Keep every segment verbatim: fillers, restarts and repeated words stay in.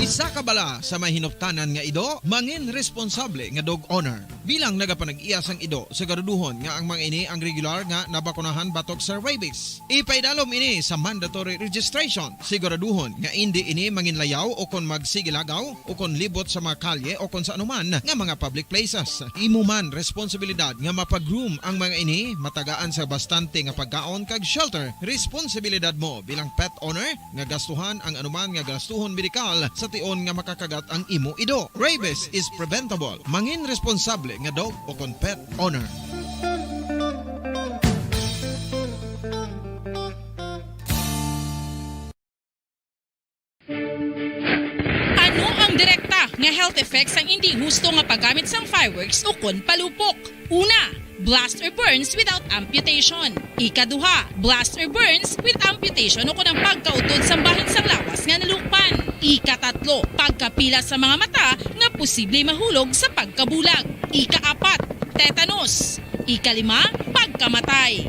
Sa kabala sa may hinuptanan nga ido, mangin responsable nga dog owner. Bilang nagapanag-iya sang ido, siguraduhon nga ang mga ini ang regular nga nabakunahan batok sa rabies. Ipaidalom ini sa mandatory registration. Siguraduhon nga indi ini manginlayaw o kon magsigilagaw o kon libot sa mga kalye o kon sa anuman nga mga public places. Imo man responsibilidad nga mapag-groom ang mga ini, matagaan sa bastante nga pagkaon kag shelter. Responsibilidad mo bilang pet owner nga gastuhan ang anuman nga gastuhon medikal sa tion nga makakagat ang imo ido. Rabies is preventable. Mangin responsable nga dog o kon pet owner. Ano ang direkta nga health effects sang indi husto nga paggamit sang fireworks ukon palupok? Una, blast or burns without amputation. Ikaduha, blast or burns with amputation ukon ang pagkautod sang bahin sang lawas nga nalukpan. Ikatatlo, pagkapila sa mga mata nga posible mahulog sa pagkabulag. Ikaapat, tetanus. Ikalima, pagkamatay.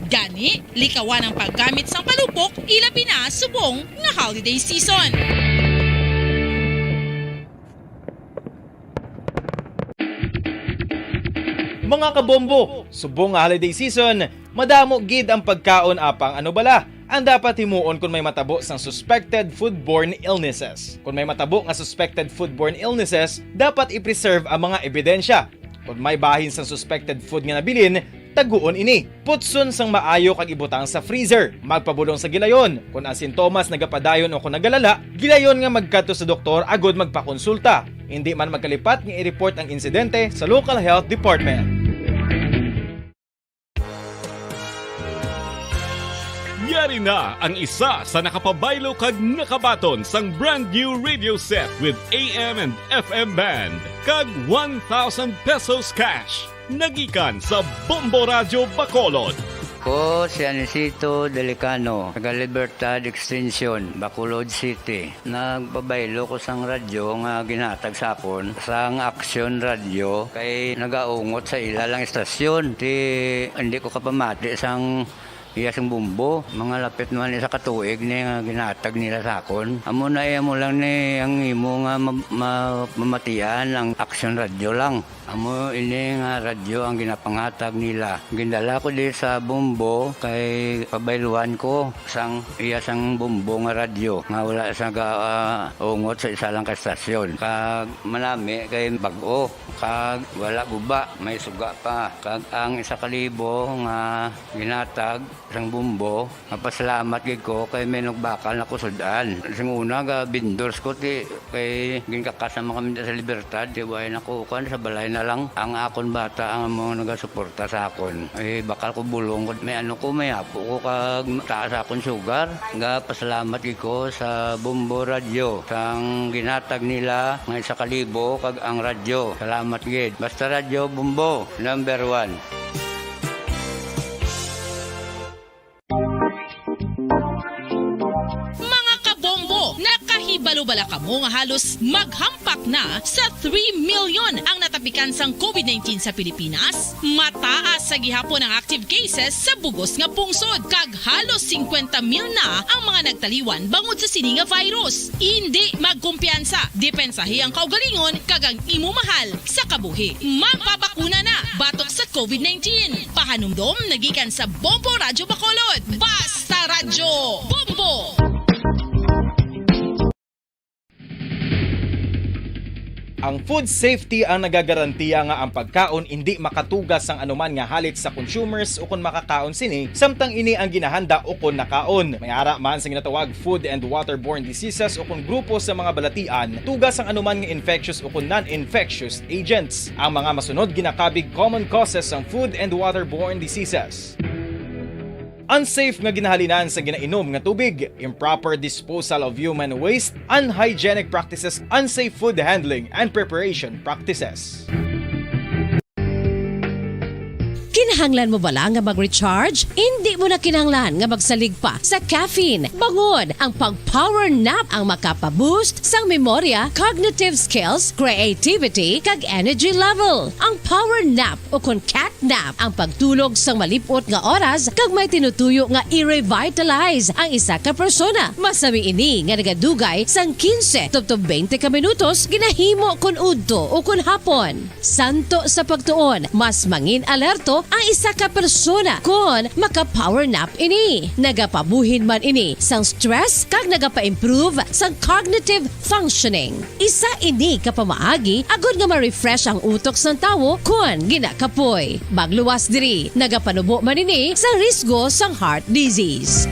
Gani, likawan ang paggamit sang palupok, ilabi na subong nga holiday season. Mga kabombo, subong nga holiday season, madamo gid ang pagkaon apang ano bala ang dapat himuon kon may matabo sang suspected foodborne illnesses. Kon may matabo nga suspected foodborne illnesses, dapat i-preserve ang mga ebidensya. Kon may bahin sang suspected food nga nabilin, taguon ini. Putson sang maayo kag ibutang sa freezer. Magpabulong sa gilayon. Kon ang sintomas nagapadayon o kon nagalala, gilayon nga magkadto sa doktor agud magpakonsulta. Indi man magkalipat nga i-report ang insidente sa local health department. Yari na ang isa sa nakapabaylo kag nakabaton sang brand new radio set with A M and F M band kag one thousand pesos cash. Nagikan sa Bombo Radyo Bacolod. Ko si Anisito Delicano, taga Libertad Extension, Bacolod City. Nagpabaylo ko sang radyo nga ginhatag sa akon sang Action Radio kay nagaungot sa ila lang istasyon. Ti, hindi ko kapamati sang iya sang bumbo. Mga lapit man isa ka tuig ni nga ginhatag nila sa akon. Amo na iya mo lang ni ang imo nga ma-, ma-, mamatian ang Action Radio lang. Amo ini nga radyo ang ginapanghatag nila. Gindala ko di sa Bombo kay pabayluan ko sang iya sang Bombo nga radyo nga wala sa ga, ah, ungot sa isa lang ka estasyon. Kag manami kay bag-o, kag wala guba, may suga pa. Kag ang isa ka libo nga ginhatag sang Bombo, mapasalamat gid ko kay may nagbakal na ko sud-an. Sing una, ga vendors ko, ti, kay ginkakas naman kami sa Libertad, ti, way na ko, kuan, sa balay na lang. Ang akon bata ang amo nagasuporta sa akon. Ay, bakal ko bulong, may ano ko, may apo ko, kag taas akon sugar. Ga pasalamat gid ko sa Bombo Radyo, sang ginhatag nila nga isa ka libo, kag ang radyo. Salamat gid. Basta Radyo Bombo, number one. Mga kabombo, nakahibalo bala kamo nga halos maghampak na sa three million ang natapikan sang COVID nineteen sa Pilipinas? Mataas sa gihapon ang active cases sa bugos nga pungsod, kag halos singkwenta mil na ang mga nagtaliwan bangod sa sini nga virus. Indi magkumpiyansa, depensahi ang kaugalingon kag ang imo mahal sa kabuhi. Magpabakuna na batok sa COVID nineteen. Pahanumdom nagikan sa Bombo Radyo Bacolod. Basta Radyo Bombo! Ang food safety ang nagagarantiya nga ang pagkaon indi makatuga sang anuman nga halit sa consumers ukon makakaon sini, samtang ini ang ginahanda ukon nakaon. May ara man sa ginatawag food and waterborne diseases ukon grupo sa mga balatian, tuga sang anuman nga infectious ukon non-infectious agents. Ang mga masunod ginakabig common causes sang food and waterborne diseases. Unsafe nga ginahalinan sa ginainom nga tubig, improper disposal of human waste, unhygienic practices, unsafe food handling and preparation practices. Kinahanglan mo bala nga mag-recharge? Indi mo na kinahanglan nga magsalig pa sa caffeine. Bangod, ang pag-power nap ang makapa-boost sang memorya, cognitive skills, creativity, kag energy level. Ang power nap, o kon cat nap, ang pagtulog sang malip-ot nga oras kag may tinutuyo nga i-revitalize ang isa ka persona. Masami ini nga nagadugay sang quince tubtob twenty ka minutos, ginahimo kon udto o kon hapon. Santo sa pagtuon, mas mangin alerto ang isa ka persona kon maka-power nap ini. Nagapabuhin man ini sang stress kag nagapa-improve sang cognitive functioning. Isa ini ka pamaagi agod nga ma-refresh ang utok sang tawo kon ginakapoy. Magluwas diri, nagapanubo man ini sa risgo sang heart disease.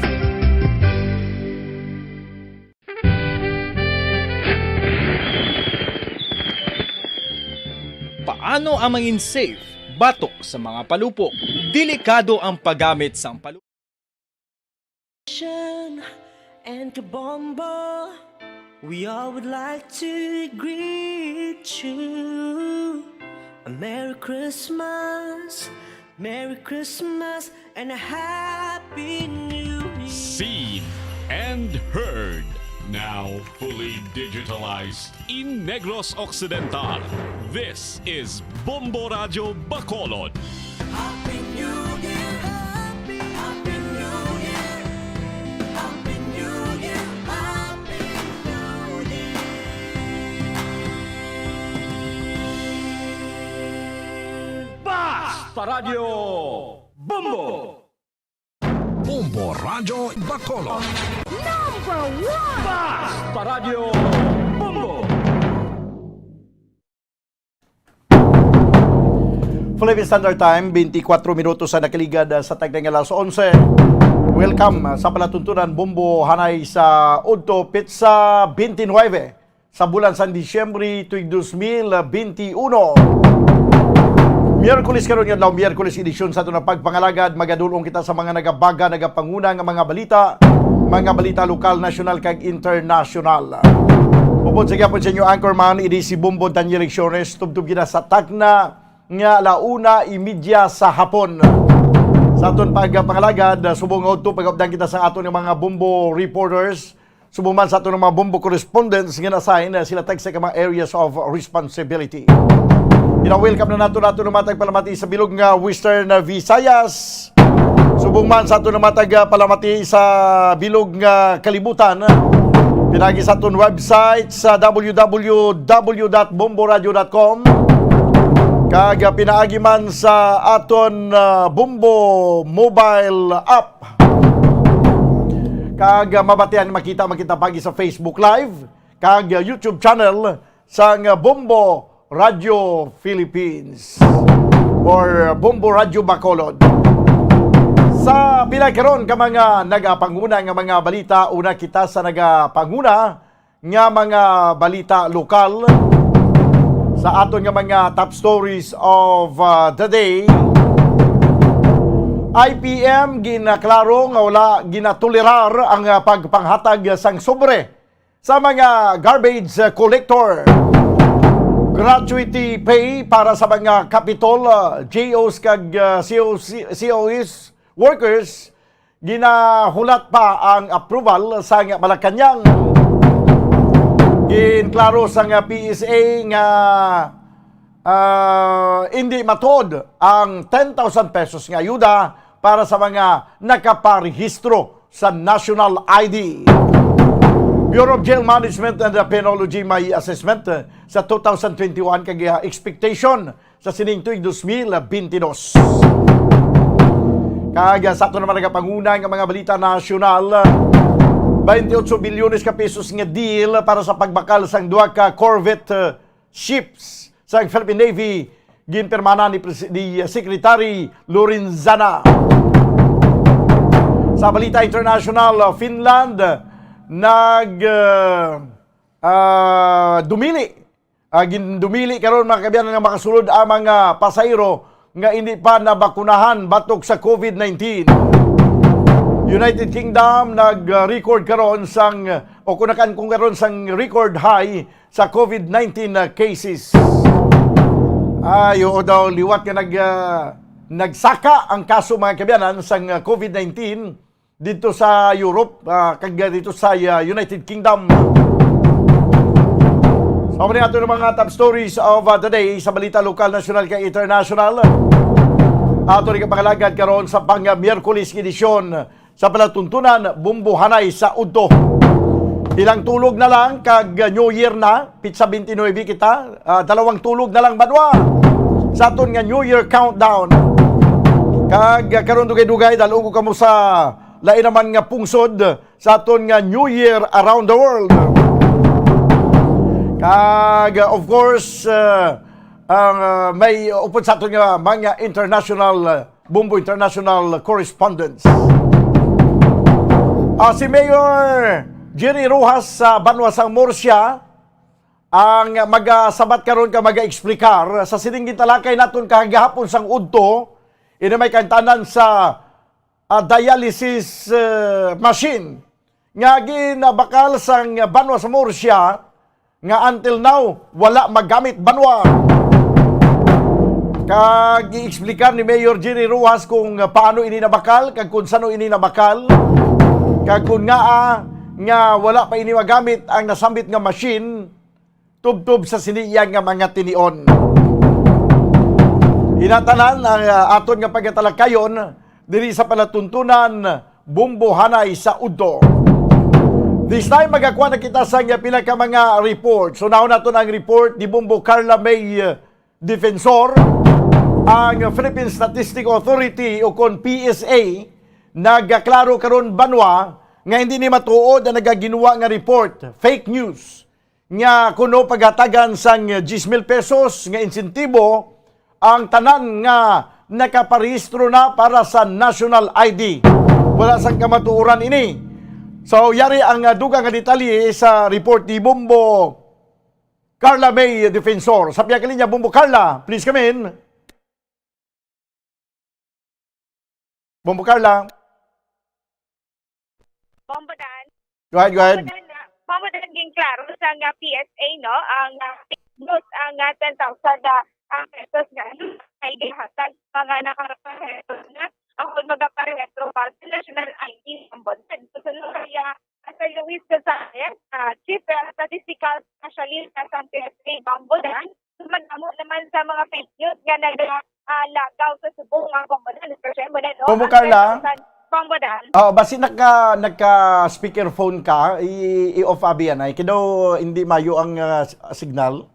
Paano ang mangin safe batok sa mga palupok? Delikado ang paggamit sang palupok. And Kabombo, we all would like to greet you a Merry Christmas, Merry Christmas, and a Happy New Year. Seen and heard, now fully digitalized in Negros Occidental. This is Bombo Radyo Bacolod. Happy New Year! Happy, Happy New Year! Happy New Year! Happy New Year! Basta Radyo Bombo! Bombo Radyo Bacolod. Number one! Basta Radyo Bombo! Philippine Standard Time, twenty-four minutos sa nakaligad, ah, sa tagna nga alas onse. Welcome, ah, sa palatuntunan Bombo hanay sa udto petsa twenty-nine sa bulan sang Disyembre tuig dos mil benti uno. Miyerkules karon nga adlaw, Miyerkules edisyon sa aton nga pagpangalagad. Magadul-ong kita sa mga nagabaga, nagapanguna nga mga balita, mga balita lokal, nasyonal, kag internasyonal. Upod sa gihapon sa inyo anchorman, ini si Bombo Daniel Lecciones, tubtob kita sa tagna nga ala una y media sa hapon. Sa aton pagpangalagad, subong nga udto, pag-updan kita sa aton nga mga Bombo reporters, subong man sa aton nga mga Bombo correspondents nga na-assign, eh, sila tagsa ka mga areas of responsibility. Gina-welcome na nato, nato nga mga tagpalamati sa bilog nga Western Visayas. Subong man sa aton nga mga tagpalamati sa bilog nga kalibutan, pinaagi sa aton website sa w w w dot bomboradio dot com, kag pinaagi man sa aton, ah, Bombo mobile app. Kag, ah, mabatian, makita, makita pagi sa Facebook Live kag, ah, YouTube channel sang Bombo Radio Philippines or Bombo Radio Bacolod. Sa pila karon ka mga nagapanguna nga mga balita, una kita sa nagapanguna nga mga balita lokal sa aton nga mga top stories of, uh, the day. I P M ginaklaro nga wala ginatolerar ang, uh, pagpanghatag sang sobre sa mga garbage, uh, collector. Gratuity pay para sa mga Capitol, uh, G Os kag, uh, C O C, C O Es workers, ginahulat pa ang approval sang Malacañang. Ginklaro sang P S A nga, ah, indi matuod ang ten thousand pesos nga ayuda para sa mga nakaparehistro sa National I D. Bureau of Jail Management and Penology may assessment, eh, sa two thousand twenty-one kag, ah, expectation sa sining tuig dos mil benti dos. Kag, ah, sa ato naman nagapanguna nga mga balita nasyonal, twenty-eight bilyones ka pesos nga deal para sa pagbakal sang duha ka corvette, ah, ships sang Philippine Navy, ginpirmahan ni Pres-, ni Secretary Lorenzana. Sa balita international, ah, Finland nag, ah, ah, dumili Ah, gindumili karon, mga kaabyanan, nga makasulod ang mga pasahero nga indi pa nabakunahan batok sa COVID nineteen. United Kingdom nag-record karon sang, o kunakan kung karon sang record high sa COVID nineteen na cases. Ay, oo daw, liwat nga nag, ah, nagsaka ang kaso, mga kaabyanan, sang, ah, COVID nineteen dito sa Europe, ah, kag dito sa, ah, United Kingdom. So, muna ato ng mga top stories of, ah, the day sa balita lokal, nasyonal, kag international. Ato rin kapangalagad karon sa pang, ah, Miyerkules nga edisyon sa palatuntunan, Bombo Hanay sa Udto. Ilang tulog na lang kag New Year na, pitsa twenty-nine kita, ah, dalawang tulog na lang banwa sa aton nga New Year countdown. Kag, ah, karon dugay-dugay, dalog kamo sa lain naman nga pungsod sa aton nga New Year around the world. Kag, ah, of course, ah, ang, ah, may upod sa aton nga mga international, ah, Bombo International correspondents. Ah, si Mayor Jerry Rojas sa banwa sang Murcia ang magasabat karon ka magaeksplikar sa sining gintalakay naton kahagahapon sang udto, ini may kaangtanan sa, ah, dialysis, eh, machine nga ginabakal sang banwa sa Murcia nga until now wala magamit banwa. Kag i-explicar ni Mayor Jerry Rojas kung paano ini nabakal kag kung sano ini nabakal, kag kung ngaa nga wala pa ini magamit ang nasambit nga machine tubtob sa sini iya nga mga tinion. Inatanan ang, ah, aton nga pagatalakayon diri sa palatuntunan Bombo Hanay sa Udto. This time, magakuha na kita sa nga pila ka mga report. So, naon naton ang report ni Bombo Carla May, uh, Defensor. Ang Philippine Statistical Authority o kon P S A nagaklaro karon banwa nga hindi ni matuod ang nagaginwa nga report, fake news, nga kuno pagatagan sang diyes mil pesos nga insentibo ang tanan nga nakaparehistro na para sa national I D. Wala sang kamatuoran ini. So, yari ang, ah, dugang nga detalye sa report ni Bombo Carla May Defensor. Sa pihak linya, Bombo Carla, please come in. Bombo Carla. Bombo Dan. Go ahead, go ahead. Bombo Dan, ah, Bombo Dan, ginklaro sa nga P S A, no, ang, ah, plus ang, ah, ten thousand, ah, ang pesos nga ay gihatag mga nakaparehistro na, ang magaparehistro para sa national I D, Bombo Dan. So, sunod kaya, ah, Sir Luis Gonzalez, ah, Chief, ah, Statistical Specialist, ah, sa P S A, Bombo Dan, madamo naman sa mga fake news nga nag, ah, lagaw sa subong nga Bombo Dan, especially mo na, no? Bombo Carla? Bombo Dan. Oh, basi nagka, nagka speakerphone ka, i, i-off abi yan ay. Kay daw hindi mayo ang, ah, s-, signal.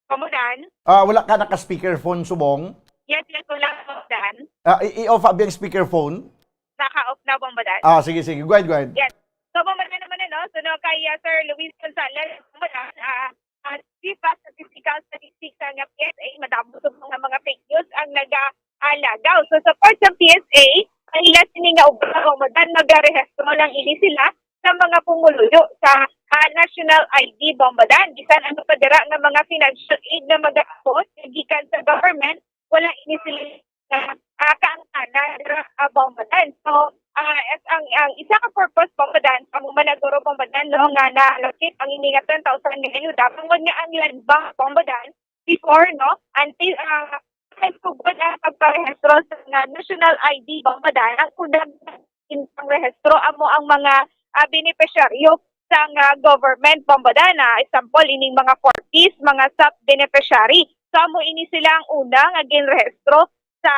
Bombo Dan? Ah, wala ka naka speakerphone subong? Yes, yes, wala, Bombo Dan. Ah, i, i-off abi ang speakerphone. Naka-off na, Bombo Dan. Ah, sige, sige. Go ahead, go ahead. Yes. So, Bombo Dan naman, ano, so, no, kay, ah, Sir Luis Gonzalez, Bombo Dan, ah, ah, Chief of Statistical Statistics sa nga P S A, madamo subong nga mga fake news ang naga-, ah, lagaw. So, sa part sa P S A, ang ila sini nga obra, Bombo Dan, magarehistro lang ini sila sa mga pumuluyo sa, ah, national I D, Bombo Dan. Bisan ano pa dira nga mga financial aid nga magaabot gikan sa government, wala ini sila nga, ah, kaangtanan dira, ah, Bombo Dan. So, ah, as ang, ang isa ka purpose, Bombo Dan, kamo man naguro, Bombo Dan, no, nga nalakip ang ini nga ten thousand nga ayuda, tungod nga ang Land Bank, Bombo Dan, before, no, until, ah, high school ang pagparehistro sa nga national I D, Bombo Dan, ang unang pang rehistro amo ang mga, ah, benepisyaryo sang, ah, government, Bombo Dan. Ah, example, ining mga Corpis, mga sap beneficiary. So, amo ini sila ang una nga ginrehistro sa,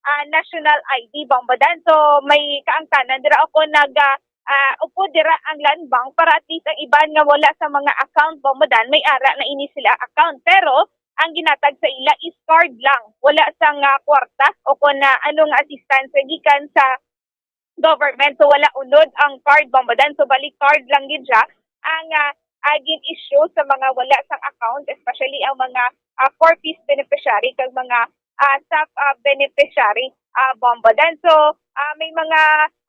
ah, national I D, Bombo Dan. So, may kaangtanan dira ako nag, ah, ah, upod dira ang Land Bank para at least ang iban nga wala sa mga account, Bombo Dan, may ara na ini sila account. Pero, ang ginatag sa ila is card lang. Wala sang, ah, kwarta o kon, ah, ano nga assistance gikan sa government. So, wala unod ang card, Bombo Dan. So, bali card lang gid siya ang, ah, ah, gin-issue sa mga wala sang account, especially ang mga, ah, Corpis beneficiary kag mga, ah, sap, ah, beneficiary, ah, Bombo Dan. So, ah, may mga,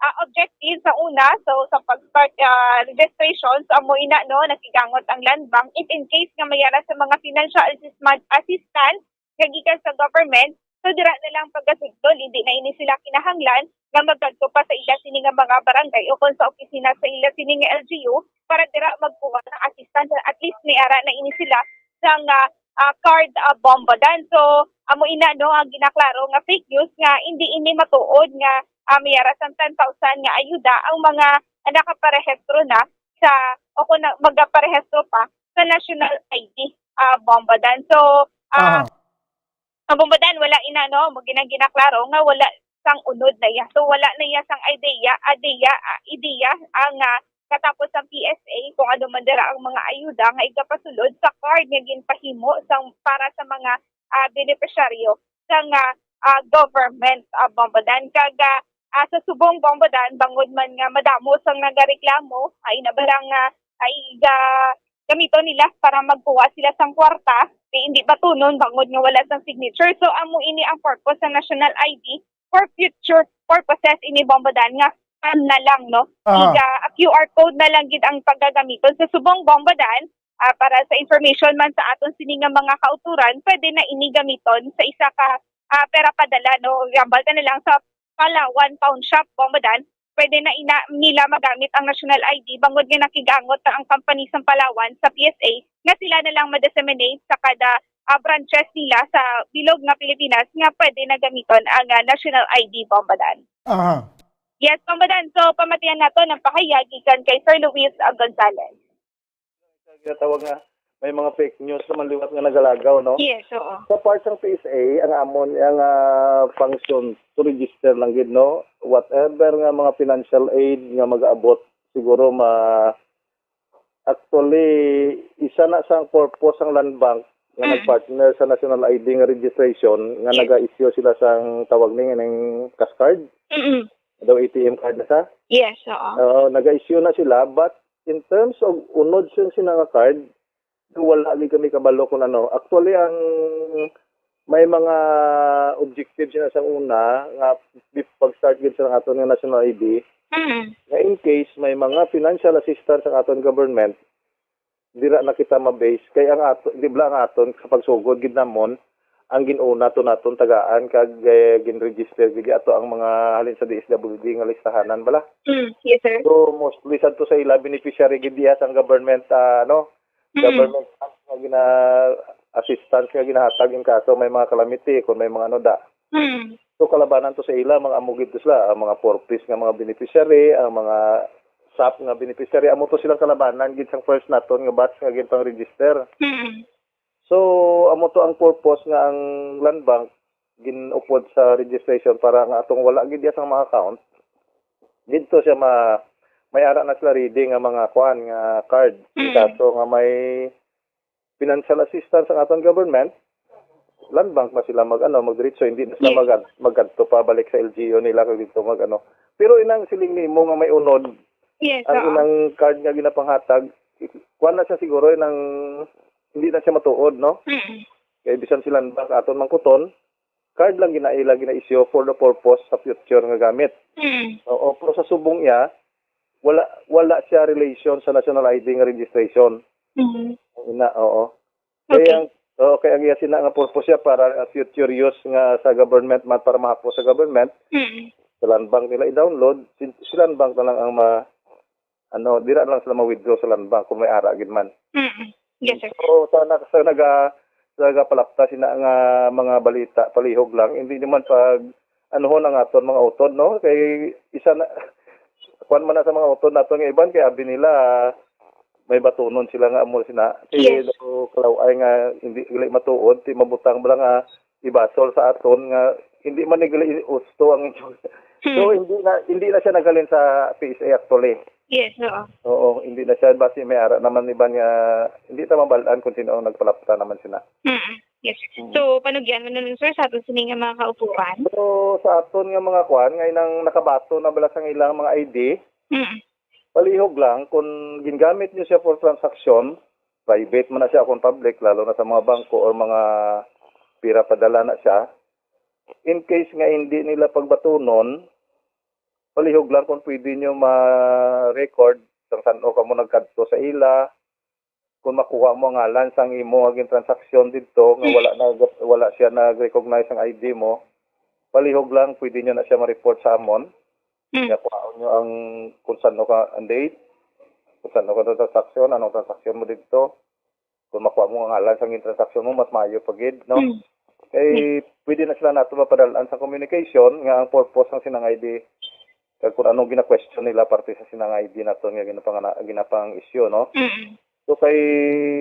ah, objective sa una. So, sa pag-start, ah, registration, so, amo ina, no, nakigangot ang Land Bank. If in case nga may ara sa mga financial assistance, assistance, nga gikan sa government, so dira na lang pagasudlon, hindi na ini sila kinahanglan nga magkadto pa sa ila sini nga mga barangay o kon sa opisina sa ila sini nga L G U para dira magkuha ng assistance. At least may ara na ini sila sa nga, ah, card, ah, Bombo Dan. So, amo ina, no, ang ginaklaro nga fake news nga hindi ini matuod nga, ah, may ara sang ten thousand nga ayuda ang mga, ah, nakaparehistro na sa, o kung na, magaparehistro pa sa national I D, ah, Bombo Dan. So, ah, Aha. Ang Bombo Dan, wala ina, no, mo ginang ginaklaro nga wala sang unod na iya. So, wala na iya sang idea, idea, ah, ideya ang, ah, katapos sang P S A kung ano man dira ang mga ayuda nga igapasulod sa card nga ginpahimo sang para sa mga, ah, benepisyaryo sang, ah, ah, government, ah, Bombo Dan. Kag, ah, ah, sa subong, Bombo Dan, bangod man nga madamo sang nagareklamo, ay na ba lang, ah, ay ga-, gamiton nila para magkuha sila sang kwarta, di hindi batunon bangod nga wala sang signature. So, amo ini ang purpose sa national I D for future purposes ini, Bombo Dan, nga scan na lang, no? Aha. Iga, a Q R code na lang gid ang pagagamiton. Sa subong, Bombo Dan, ah, para sa information man sa aton sini nga mga kauturan, pwede na ini gamiton sa isa ka, ah, pera padala, no? Example, ka na lang sa Palawan Pawn Shop, Bombo Dan, pwede na ina nila magamit ang national I D bangod nga nakigangot na ang company sa Palawan sa P S A nga sila na lang ma-disseminate sa kada, ah, branches nila sa bilog nga Pilipinas nga pwede na gamiton ang, ah, national I D, Bombo Dan. Aha. Yes, Bombo Dan. So, pamatian nato ang pahayag gikan kay Sir Luis, ah, Gonzalez. Ginatawag nga may mga fake news naman liwat nga nagalagaw, no? Yes, oo. Sa part sang P S A, ang amon, ang, ah, function to register lang gid, no? Whatever nga mga financial aid nga mag-aabot, siguro ma-, actually, isa na sang purpose ang Land Bank nga Mm. nag-partner sa National I D nga registration, nga Yes. naga-issue sila sang tawag ni, ning cash card. Mm-mm. Daw A T M card na sa? Yes, oo. Oo, naga-issue na sila, but in terms of unod sa sina nga card, wala gid kami kabalo kung ano. Actually, ang may mga objective sila sa una nga bif-, pag-start gid sa aton nga national I D, Mm. nga in case may mga financial assistance ang aton government, dira na kita ma-base. Kay ang ato, di ba, ang aton sa pagsugod gid namon, ang gin-una to naton tagaan kag, eh, gin-register gid ato ang mga halin sa D S W D nga listahanan bala. Mm, yes, sir. So, mostly sadto sa ila, beneficiary gid diha sang government, ah, ano, Mm. government act nga gina-, assistance nga ginahatag in kaso may mga calamity, kung may mga ano da. Mm. So, kalabanan to sa ila, mga amo gid to sila, ang mga four Ps nga mga beneficiary, ang mga sap nga beneficiary, amo to silang kalabanan gid sang first naton nga batch nga ginpang-register. Mm. So, amo to ang purpose nga ang Land Bank gin-upod sa registration para nga atong wala gid iya sang mga account, didto siya ma-, may ara na sila ready nga mga kuan nga card. Mm. Kaso nga may financial assistance ang aton government, Land Bank na sila mag, ano, magdiretso, hindi na sila Yes. mag-, magkadto pa balik sa L G U nila kag dito mag, ano. Pero inang siling nimo nga may unod, Yes, ang oo. inang card nga ginapanghatag, kuan na siya siguro, inang hindi na siya matuod, no? Mm. Kay bisan si Land Bank aton mangkuton, card lang gina-, ila gina-issue for the purpose sa future nga gamit. Mm. Oo, pero sa subong iya, wala, wala siya relation sa national I D nga registration. Mm. Ina, oo. Kay Okay. ang, oo, kay ang iya sina nga purpose siya para, uh, future use nga sa government man, para mahapos sa government, Mm. sa Land Bank nila i-download, si, si Land Bank na lang ang ma-, ano, dira lang sila ma-withdraw sa Land Bank kung may ara gid man. Mm. Yes, sir. So, sa nag-, sa naga-, sa nagapalapta sina nga mga balita, palihog lang, hindi naman pag anuhon ang aton mga utod, no? Kay isa na, kuwan man na sa mga utod naton nga iban, kay abi nila, may batunon sila nga amo sina. Kay Yes. daw kalaw-ay nga hindi gali matuod, ti mabutang bala nga ibasol sa aton nga hindi man ni gali usto ang inyo. So, Hmm. hindi na, hindi na siya naghalin sa P S A actually. Yes, oo. Oo, hindi na siya. Basi may ara naman iban nga, hindi ta mabal-an kung sino ang nagpalapta naman sina. Mm-mm. Yes, sir. Mm. So, panugyan mo na nun, sir, sa aton sini nga mga kaupuran? So, sa aton nga mga kuan, nga inang nakabato na bala sang ilang mga I D, Mm. palihog lang, kung gingamit nyo siya for transaction, private man na siya, kung public, lalo na sa mga bangko or mga pira padala na siya, in case nga hindi nila pagbatunon, palihog lang kung pwede nyo ma-record sang san-o kamo nagkadto sa ila, kung makuha mo ang ngalan sang imo nga gintransaksyon didto nga Hmm. wala na, wala siya nag-recognize ang I D mo, palihog lang, pwede nyo na siya ma-report sa amon. Hmm. Kaya kuhaon nyo ang kung san-o ka, ang date, kung san-o ka transaksyon, anong transaksyon mo didto. kung makuha mo ang ngalan sa gintransaksyon mo, mas maayo pa gid, no? Mm. Kay pwede na sila nato mapadalaan sa communication nga ang purpose sang sinang I D kag kung anong gina-question nila parte sa sinang I D nato nga ginapangana-, ginapang-issue, no? Mm. So, kay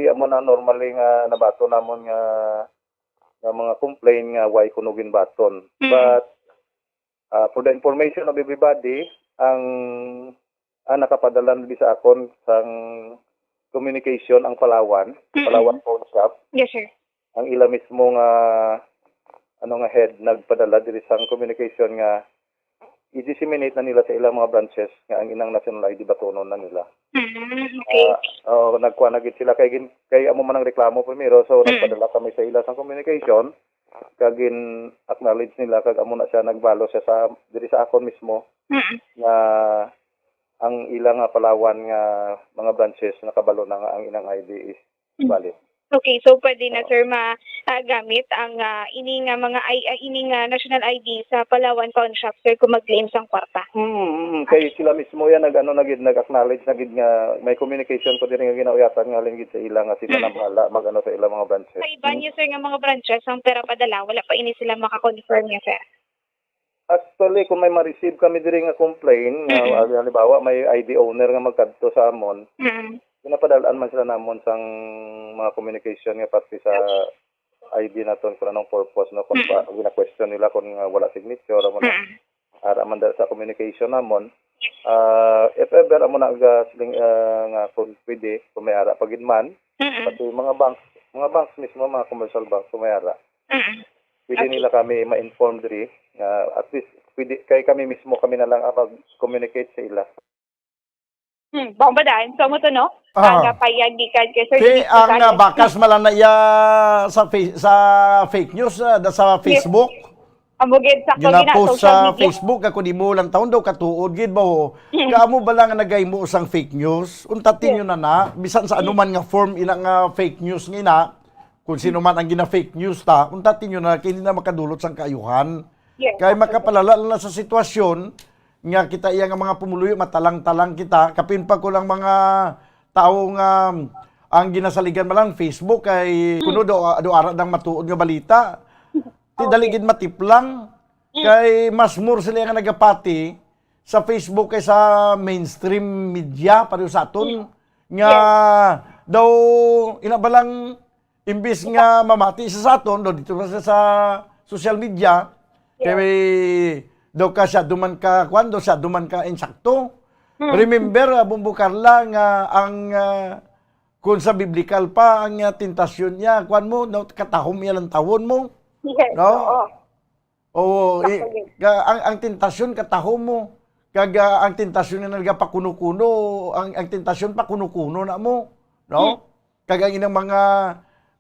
amo na normally nga nabaton namon nga, nga mga complaint nga why kuno ginbaton. Mm. But, ah, for the information of everybody, ang, ang nakapadala diri sa akon sang communication ang Palawan, Mm-mm. Palawan Pawn Shop. Yes, sir. Ang ila mismo nga, ano, nga head nagpadala diri sang communication nga i-disseminate na nila sa ilang mga branches nga ang inang national I D batunon na nila. Mm, okay. Ah, oh, nagkuha na gid sila kay gin-, kay amo man ang reklamo primero, so Mm. nagpadala kami sa ila sang communication kag gin-acknowledge nila kag amo na siya nagbalo siya sa diri sa akon mismo Mm. nga ang ila nga Palawan nga mga branches nakabalo na nga ang inang I D is Mm. Valid. Okay, so pwede na, Oo. sir, ma-, ah, gamit ang, ah, ini nga mga I-, ah, ini nga national I D sa Palawan Pawn Shop, sir, kung mag-claim sang kwarta. Mm, mm, kay sila mismo yan, nag-ano na gid, nag-acknowledge na gid nga may communication ko diri nga ginauyatan nga halin gid sa ila nga sila Mm. na bahala mag-ano sa ilang mga branches. Sa iba Mm. niyo, sir, nga mga branches, ang pera padala, wala pa ini sila maka-confirm niya, sir? Actually, kung may ma-receive kami diri nga complaint, nga, Mm. ah, halimbawa, may I D owner nga magkadto sa amon, Mm. ginapadal-an man sila namon sang mga communication nga parte sa I D naton kung anong purpose, no, kung Mm. pa, gina-question nila kung nga wala signature, amo na. Mm. Ara man dala sa communication namon. Ah, if ever, amo na ga siling, ah, nga kung pwede, kung may ara pa gid man, Mm. pati mga banks, mga banks mismo, mga commercial banks, kung may ara. Mm. Pwede Okay. nila kami ma-inform diri nga at least pwede kay kami mismo kami na lang ang mag-communicate sa ila. Hmm, Bong Badan, so mo to, no? Ah. Ang, ah, payag gikan kay Sir Ti, Dennis ang, Gonzales. Ah, bakas man lang na iya sa fa-, sa fake news, ah, da sa Yes. Facebook. Amo gid, sakto gid na, Ginapost social sa media. Facebook, ako di mo lang taon daw, katuod gid ba, oh? Mm. Kaamo ba lang nagahimo sang fake news? Untatin Yes. nyo na na, bisan sa Mm. anuman nga form ina nga fake news nga ina, kung sino man ang gina-fake news ta, untatin nyo na, kay hindi na makadulot sang kaayuhan. Yes, Kay absolutely. makapalala lang na sa sitwasyon nga kita iya nga mga pumuluyo, matalang-talang kita, kapin pa ko lang mga tawo nga ang ginasaligan man lang Facebook kay Mm. kuno do, do ara dang matuod nga balita. Ti dali Okay. gid matiplang. Mm. Kay mas more sila nga nagapati sa Facebook kay sa mainstream media, pareho sa aton, Mm. nga Yes. daw, ina ba lang, imbis nga mamati siya sa aton, daw dito pa siya sa social media, Yes. kay daw ka siya duman ka, kwan, daw siya duman ka insakto. Mm. Remember, ah, Bumbo Carla, nga ang, ah, kung sa biblical pa, ang, ah, tentasyon niya, kwan mo, no, katahom iya lang tawon mo. Yes, No? oo. Oo, Sakto i-, yun. ka-, ang, ang tentasyon katahom mo. Kag, ah, ang tentasyon nga nagapakuno-kuno, ang, ang tentasyon pakuno-kuno na mo, no? Hmm. Kag ang inang mga,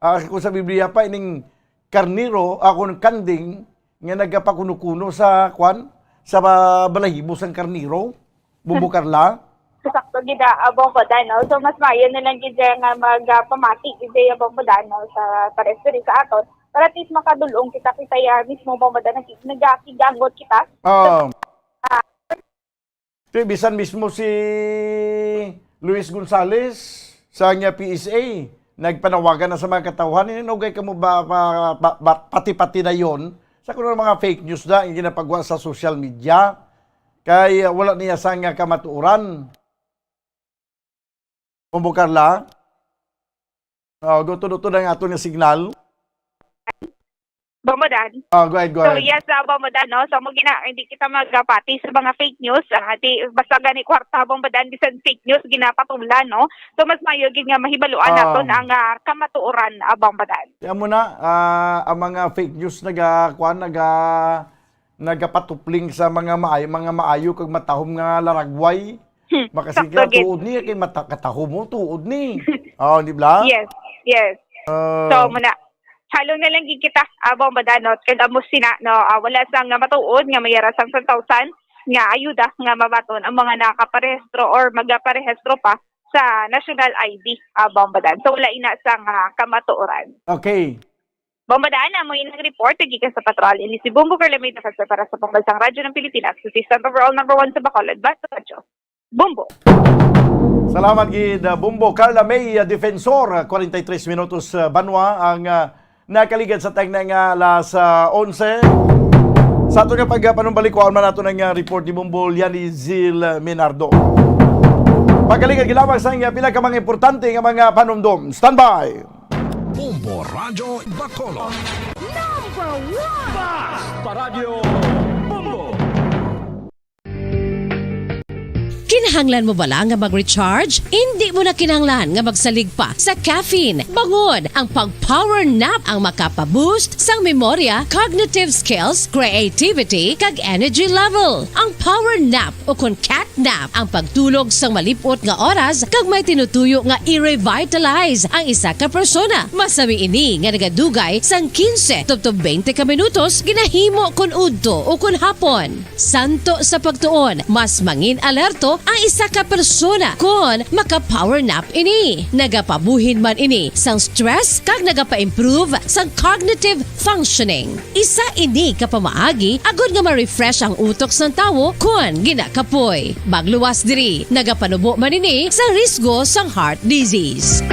ah, kung sa Biblia pa, ining karnero, ah, kung kanding, nga nagapakuno-kuno sa, kwan, sa ba-, balahibo sang karnero, Bumbo Carla? Sakto gid, ah, Bong Badan, no? So, mas maayo na lang gid nga mag, ah, pamati gid, ah, Bong Badan, no, sa pares diri sa aton. Para at least makadulong kita, kita ya mismo, Bong Badan, nag-, nagakiganggot kita. Ah. Ah. Ti, bisan mismo si Luis Gonzales sa niya P S A, nagpanawagan na sa mga katawhan, inugay kamo ba, pa-, pa-, pa-, pati-pati na yon sa kuno mga fake news na ang ginapagwa sa social media. Kay, uh, wala niya sang, uh, kamatuoran. Bumbo Carla? Oh, duto-duto na ang aton nga signal. Bong Badan. Oh, go ahead, go So, ahead. yes, ah, Bong Badan, no? So, mo gina-, hindi kita magapati sa mga fake news. Ah, di, basta gani kwarta, Bong Badan, bisan fake news, ginapatulan, no? So, mas maayo gid nga mahibaluan Ah. naton ang, ah, kamatuoran, ah, Bong Badan. Kaya mo na, ah, ang mga fake news naga-, kwan, naga-, nagapatupling sa mga maay-, mga maayo kag matahom nga laragway. Hmm, Makasige sakto gid. tuod ni, kay mata-, katahom mo, tuod ni. Oh, di ba? Yes, yes. Ah. So, muna, halong na lang gid kita, ah, Bong Badan, no? Kag amo sina, no, ah, wala sang nga matuod nga may ara sang ten thousand nga ayuda nga mabaton ang mga nakaparehistro or magaparehistro pa sa national I D, ah, Bong Badan. So, wala ina sang, ah, kamatuoran. Okay. Bong Badan, amo inang report gikan sa Patrol. Ini si Bumbo Carla May Defensa para sa Pambansang Radyo ng Pilipinas, consistent overall number one sa Bacolod, Basta Radyo. Bombo. Salamat gid, uh, Bombo. Carla May, uh, Defensor, uh, forty-three minutos, uh, banwa ang, uh, nakaligad sa time na nga alas, uh, onse. Sa ato nga pagpanumbalik, kuhaon man nato ng, uh, report ni Bombo Liani Zil, uh, Minardo. Pagkaligad, gilabag sa, uh, pila ka mga importante nga mga panumdom. Standby! Bombo Radyo Bacolod. Number one! Bas Paradyo Bombo! Kinahanglan mo bala nga mag-recharge? Hindi mo na kinahanglan nga magsalig pa sa caffeine. Bangod ang pag-power nap ang makapa-boost sang memorya, cognitive skills, creativity, kag energy level. Ang power nap o kon cat nap ang pagtulog sang malip-ot nga oras kag may tinutuyo nga i-revitalize ang isa ka persona. Masami ini nga nagadugay sang quince tubtob twenty ka minutos ginahimo kon udto o kon hapon. Santo sa pagtuon, mas mangin alerto ang isa ka persona kon maka-power nap ini. Nagapabuhin man ini sang stress kag nagapa-improve sang cognitive functioning. Isa ini ka pamaagi agod nga ma-refresh ang utok sang tawo kon ginakapoy. Magluwas diri, nagapanubo man ini sa risgo sang heart disease.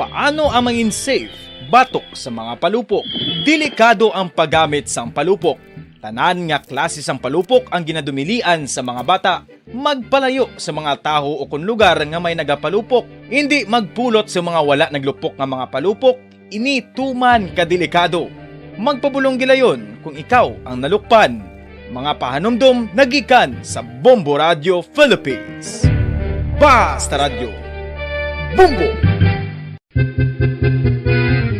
Paano ang mangin safe batok sa mga palupok? Delikado ang paggamit sang palupok. Tanan nga klase sang palupok ang ginadumilian sa mga bata. Magpalayo sa mga tawo o kon lugar nga may nagapalupok. Indi magpulot sa mga wala naglupok nga mga palupok. Ini tuman ka delikado. Magpabulong gilayon kung ikaw ang nalukpan. Mga pahanumdom nagikan sa Bombo Radio Philippines. Basta Radyo, Bombo!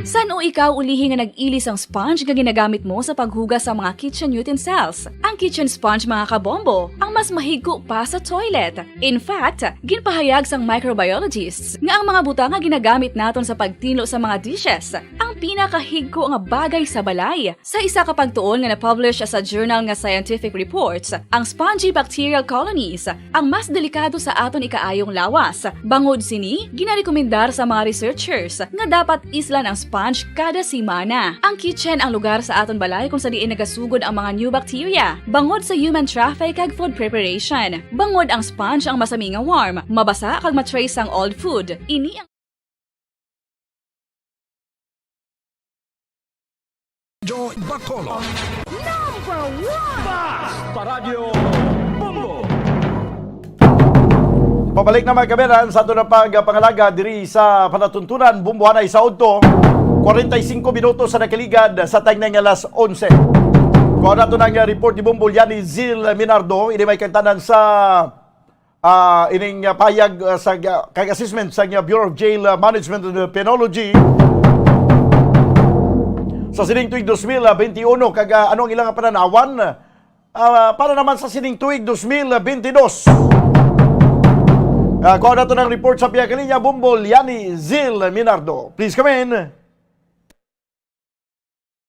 San-o ikaw ulihi nga nag-ili sang sponge nga ginagamit mo sa paghugas sa mga kitchen utensils? Ang kitchen sponge, mga kabombo, ang mas mahigko pa sa toilet. In fact, ginpahayag sang microbiologists nga ang mga butang nga ginagamit naton sa pagtinlo sa mga dishes ang pinakahigko nga bagay sa balay. Sa isa ka pagtuon nga na-publish sa journal nga Scientific Reports, ang spongy bacterial colonies ang mas delikado sa aton ikaayong lawas. Bangod sini, ginarekomendar sa mga researchers nga dapat islan ang sponge kada semana. Ang kitchen ang lugar sa aton balay kung sa diin nagasugod ang mga new bacteria, bangod sa human traffic kag food preparation. Bangod ang sponge ang masami nga warm, mabasa kag ma-trace ang old food. Ini ang Radyo Bacolod. Number one! Bas Paradyo Bombo! Pabalik na, mga kabayan, sa ato na pagpangalaga diri sa palatuntunan, Bombo Anay sa udto. Forty-five minutos sa nakaligad sa time na nga alas onse. Kuha nato ng report ni Bombo Liani Zil Minardo, ini may kantanan sa ah, ining, ah, payag, ah, sa, ah, kag assessment sa, ah, Bureau of Jail, ah, Management and, ah, Penology sa sining tuig dos mil benti uno, kag, ah, ano ang ilang pananawan, ah, para naman sa sining tuig dos mil benti dos. Ah, kuha nato ng report sa pihak linya, Bombo Liani Zil Minardo. Please come in.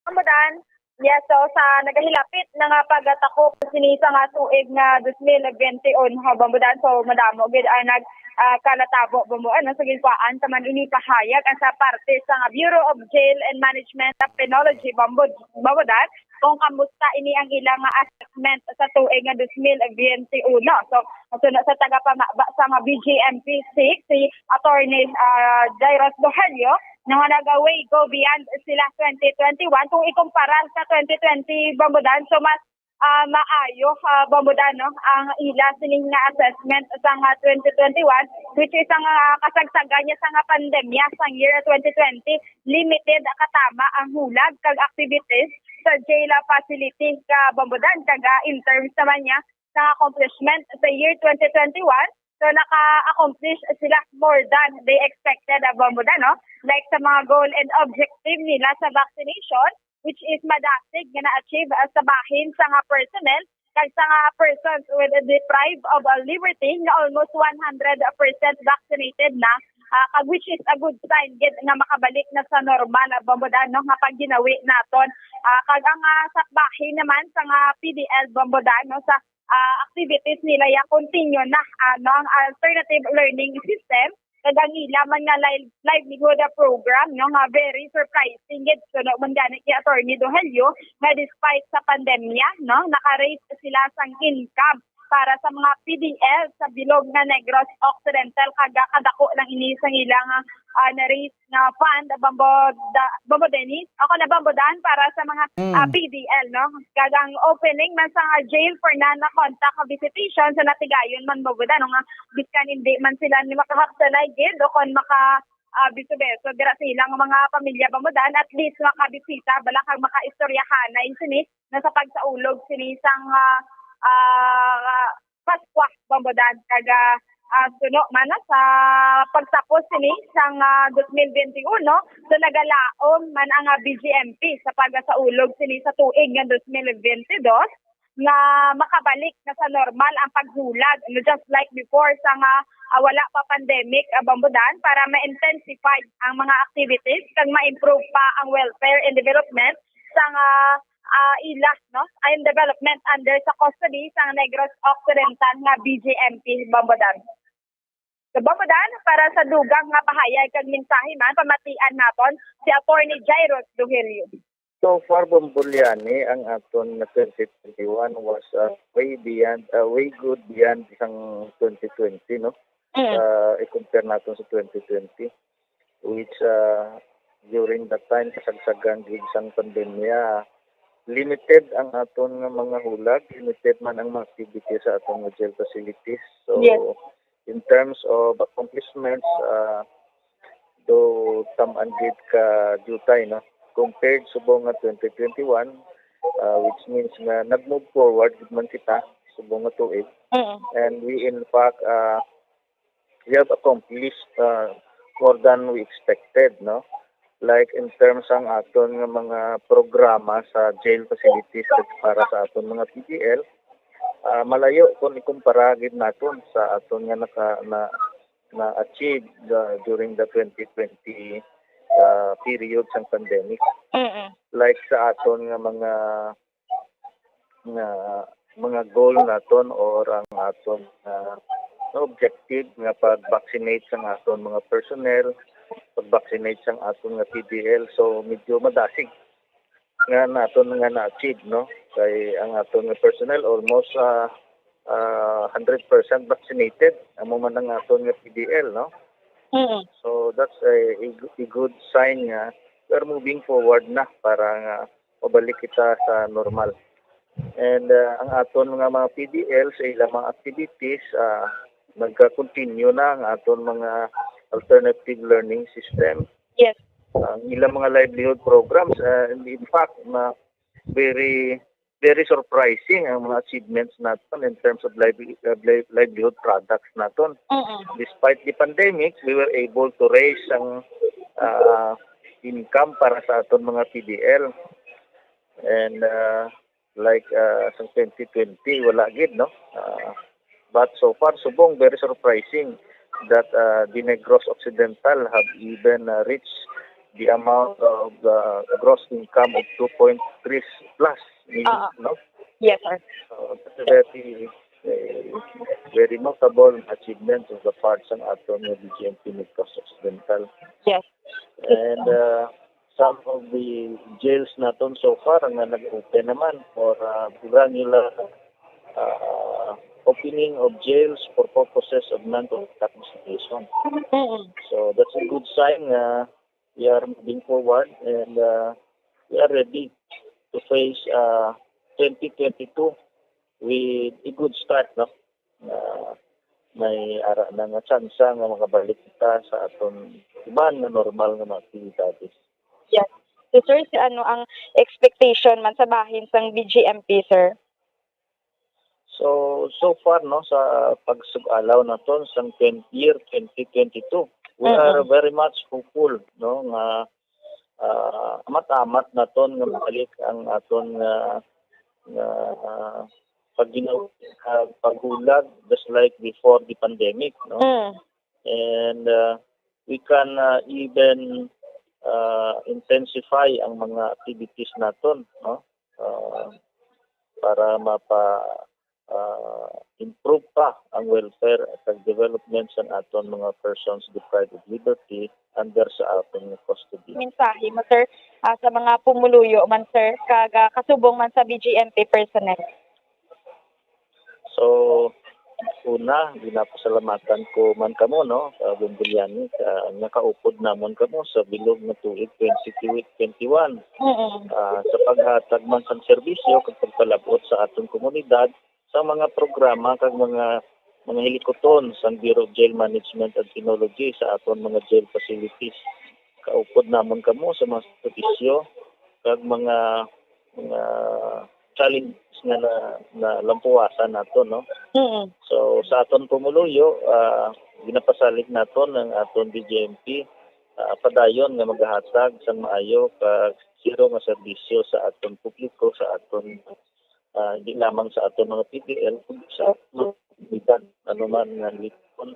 Bambudan. Yes, so sa nagahilapit na nga pagtakop sini sa nga tuig nga dos mil benti uno, Bambudan, so madamo gid ang nag, ah, kalatabo, Bambudan, no? Sa ginkuhaan sa man ini pahayag ang sa parte sa nga Bureau of Jail and Management of Penology, Bambud-, Bambudan, kung kamusta ini ang ilang nga assessment sa tuig nga dos mil benti uno. So, suno sa tagapamaba sa nga B J M P six, si Attorney, ah, Jairus Rogelio, nga nag-away go beyond sila twenty twenty-one. Kung ikumpara sa twenty twenty, Bambudan, so mas, ah, maayo, ah, Bambudan, no, ang ila sining nga assessment sa nga twenty twenty-one, which is ang, ah, kasagsagan niya sa nga pandemya sa year twenty twenty, limited katama ang hulag kag activities sa jail facility ka Bambudan, kag, ah, in terms naman niya sa accomplishment sa year twenty twenty-one, so naka-accomplish sila more than they expected, ah, Bambudan, no? Like sa mga goal and objective nila sa vaccination, which is madasig nga na-achieve, ah, sa bahin sa nga personnel kag sa nga persons with deprived of, ah, liberty nga almost one hundred percent vaccinated na, ah, kag which is a good sign gid nga makabalik na sa normal, ah, Bambudan, no, nga pagginawi naton. Ah, kag ang, ah, sa bahin naman sa nga P D L, Bambudan, no, sa ah, activities nila ya continue na, ah, no, ang alternative learning system, kag ang ila man nga live, livelihood program, no, nga very surprising gid, suno man gani kay Attorney Dohelio, nga despite sa pandemya, no, naka-raise sila sang income para sa mga P D L sa bilog nga Negros Occidental, kag kadako lang ini sang ilang, ah, na-raise nga fund, Bambo Da-, Bambo Dennis, ako na, Bambo Dan, para sa mga, Mm. ah, P D L, no? Kag ang opening man sa, ah, jail for non-contact visitation sa natigayon man, Bambo Dan, no, nga biskan hindi man sila ni makahapsalay gid o kon maka, ah, beso-beso dira sa ilang mga pamilya, Bambo Dan, at least makabisita bala kag makaistoryahanay sini na sa pagsaulog sini sang, ah, ah, Pascua, Bambo Dan, kag, ah, ah, suno man, no, sa pagtapos sini sang, ah, dos mil benti uno, so nagalaom man ang, ah, B G M P sa pagsaulog sini sa tuig nga dos mil benti dos, nga makabalik na sa normal ang paghulag, no, just like before, sa nga, ah, wala pa pandemic, ah, Bambo Dan, para ma-intensify ang mga activities kag ma-improve pa ang welfare and development sa nga, ah, ila, no, ang development under sa custody sa Negros Occidental nga B G M P, Bambo Dan. Sa Bambo Dan, para sa dugang nga pahayag kag mensahe man, pamatian naton si Attorney Jairus Duhelio. So far, Bomboleani, ang aton nga twenty twenty-one was, uh, way beyond, uh, way good beyond sang twenty twenty, no? Mm. Uh, i-compare naton sa twenty twenty, which, uh, during that time, kasagsagan gid sang pandemya, limited ang aton nga mga hulag, limited man ang mga activities sa aton nga jail facilities. So, Yes. in terms of accomplishments, uh, do tam-an gid ka diutay, no? Compared subong nga twenty twenty-one, uh, which means nga nag-move forward gid man kita subong nga tuig. Mm. And we, in fact, uh, we have accomplished, uh, more than we expected, no? Like, in terms ang aton nga mga programa sa jail facilities para sa aton mga P D L, ah, malayo kung ikumpara gid naton sa aton nga naka-, na, na-achieve, uh, during the twenty twenty, uh, period sang pandemic. Mm-mm. Like sa aton nga mga, nga mga goal naton or ang aton nga, nga objective nga pag-vaccinate sang aton mga personnel, pag-vaccinate sang aton nga P D L. So, medyo madasig nga naton nga na-achieve, no? Kay ang aton nga personnel almost, ah, ah, hundred percent vaccinated. Amo man ang aton nga P D L, no? Mm. So, that's a, a, a good sign nga we are moving forward na para nga mabalik kita sa normal. And, ah, ang aton nga mga P D L sa ilang mga activities, ah, nagka-continue na ang aton mga alternative learning system. Yes. Ang ilang mga livelihood programs, ah, and in fact, na very, very surprising ang mga achievements naton in terms of lively-, uh, li-, livelihood products naton. Mm-mm. Despite the pandemic, we were able to raise ang, ah, income para sa aton mga P D L. And, ah, like, ah, sa twenty twenty, wala gid, no? Ah, but so far, subong, very surprising that, ah, the Negros Occidental have even, ah, reached the amount of the gross income of two point three plus million, Oo. no? Yes, sir. So, that's very, eh, very notable achievement of the part sang aton nga B G M P Negros Occidental. Yes. And, uh, some of the jails naton so far nga nag-open naman for, uh, granular, uh, opening of jails for purposes of non-contact visitation. Mm-mm. So, that's a good sign nga we are moving forward and, uh, we are ready to face, uh, twenty twenty-two with a good start, no? Nga may ara na nga tsansa nga makabalik kita sa aton iban nga normal nga mga aktibidades. Yes. So, sir, si ano ang expectation man sa bahin sang B G M P, sir? So, so far, no, sa pagsug-alaw naton sang twenty, year twenty twenty-two, we Mm-mm. are very much hopeful, no, nga, ah, amat-amat naton nga mabalik ang aton nga, nga, ah, pagginaw-, ah, paghulag just like before the pandemic, no? Mm. And, uh, we can, uh, even, uh, intensify ang mga activities naton, no? Uh, para mapa-, uh, ma-improve pa ang welfare at ang development sa aton mga persons deprived of liberty under sa aton nga custody. Mensahe mo, sir, ah, sa mga pumuluyo man, sir, kag, ah, kasubong man sa B J M P personnel? So, una, ginapasalamatan ko man kamo, no, sa Bumbulyani, sa nakaupod namon kamo sa bilog nga tuig twenty twenty-one. Mm. Ah, sa paghatag man sang serbisyo kag pagpalab-ot sa aton komunidad, sa mga programa kag mga, mga hilikuton sang Bureau of Jail Management and Penology sa aton mga jail facilities. Kaupod namon kamo sa mga serbisyo kag mga, mga challenges nga na, nalampuasan nato, no? Mm. So, sa aton pumuluyo, ah, ginapasalig naton ang aton B J M P, ah, padayon nga magahatag sang maayo kag siring nga serbisyo sa aton publiko, sa aton, ah, di lamang sa aton mga P D L, kundi sa mga komunidad, ano man nga lipon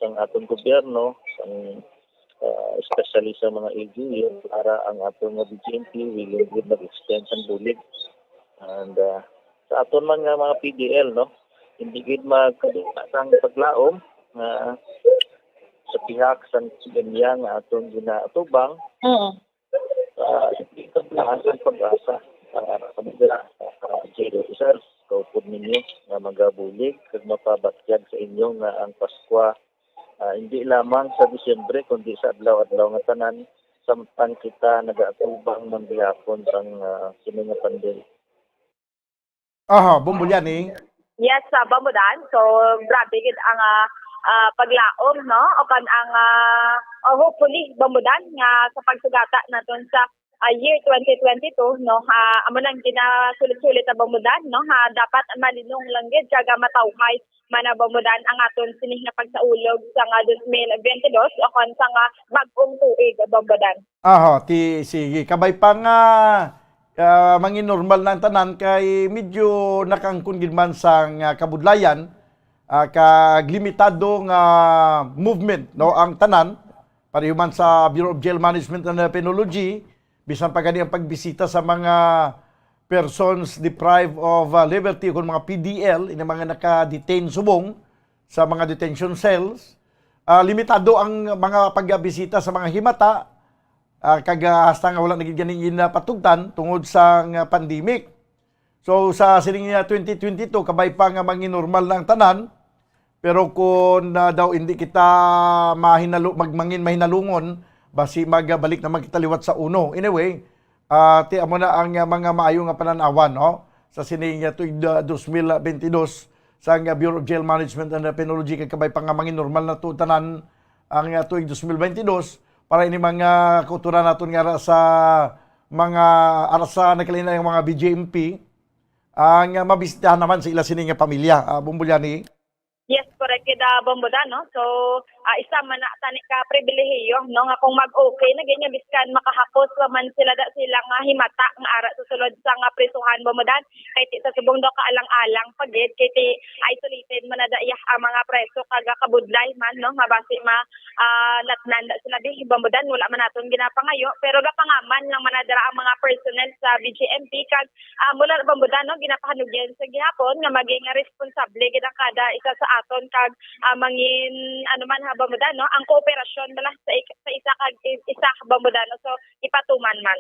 sang aton gobyerno, sang, ah, especially sa mga L G U, para ang aton nga B J M P willing gid mag-extend sang bulig. And, ah, sa aton man nga mga P D L, no, hindi gid magkadula sang paglaom nga sa pihak sang P M A nga aton ginaatubang, Mm. ah, hindi tablaan ang pag-asa para sa mga, ah, jail officers, kaupod ninyo nga magabulig kag mapabatyag sa inyo nga ang Paskwa, ah, hindi lamang sa Disyembre, kundi sa adlaw-adlaw nga tanan, samtang kita nagaatubang man gihapon sang, ah, sini nga pandemya. Aha, Bumbulyani. Yes, sa Bambudan. So, grabe gid ang, ah, ah, paglaom, no? O kan ang, ah, oh, hopefully, Bambudan, nga sa pagsugata naton sa, ah, year twenty twenty-two, no? Ha, amo nang ginasulit-sulit sa Bambudan, no? Ha, dapat malinong lang gid kag matawhay man ang Bambudan ang aton sini nga pagsaulog sa nga dos mil bente dos o kon sa nga bag-ong tuig, Bambudan. Aha, ti, sige. Kabay pa nga, ah, manginormal na ang tanan kay medyo nakangkon gid man sang, ah, kabudlayan, ah, kag limitado nga movement, no, ang tanan, pareho man sa Bureau of Jail Management and Penology, bisan pa gani ang pagbisita sa mga persons deprived of, ah, liberty, kung mga P D L, ini mga naka-detain subong sa mga detention cells, ah, limitado ang mga pagbisita sa mga himata, ah, kag, ah, hasta nga wala na gid gani ginapatugtan tungod sang, ah, pandemic. So, sa sining, ah, twenty twenty-two, kabay pa nga manginormal na ang tanan, pero kung, ah, daw hindi kita mahinalo-, magmangin mahinalungon, basi magbalik naman kita liwat sa uno. Anyway, ah, ti amo na ang, ah, mga maayo nga panan-awan, no? Sa sining, ah, tuig, ah, dos mil bente dos, sang, ah, Bureau of Jail Management and Penology, kag kabay pa nga manginormal na to tanan ang, ah, tuig dos mil bente dos, para ini mga kauturan naton nga ara sa mga, ara sa nagkalain-laing mga B J M P, ang, ah, mabisitahan naman sa ila sini nga pamilya, ah, Bumbulyani. Yes, correct gid, ah, Bambudan, no? So, ah, isa man na tani ka pribilehiyo, no, nga kung mag-okay na gid nga biskan makahapos pa man sila da sila nga himata nga ara sa sulod sa nga prisuhan, Bambudan, kay ti sa subong daw kaalang-alang pa gid, kay ti isolated man na da iya ang mga preso kag kabudlay man, no, nga basi ma, ah, natnan da sila di, Bambudan, wala man naton ginapangayo, pero gapangaman lang man na dira ang mga personnel sa B J M P kag ah, mula na Bambudan, no, ginapahanugyan sa gihapon nga maging responsable gid ang kada isa sa aton kag, ah, mangin, ano man ha, Bambudan, no, ang kooperasyon bala sa ik-, sa isa kag i-, isa, Bambudan, no? So, ipatuman man.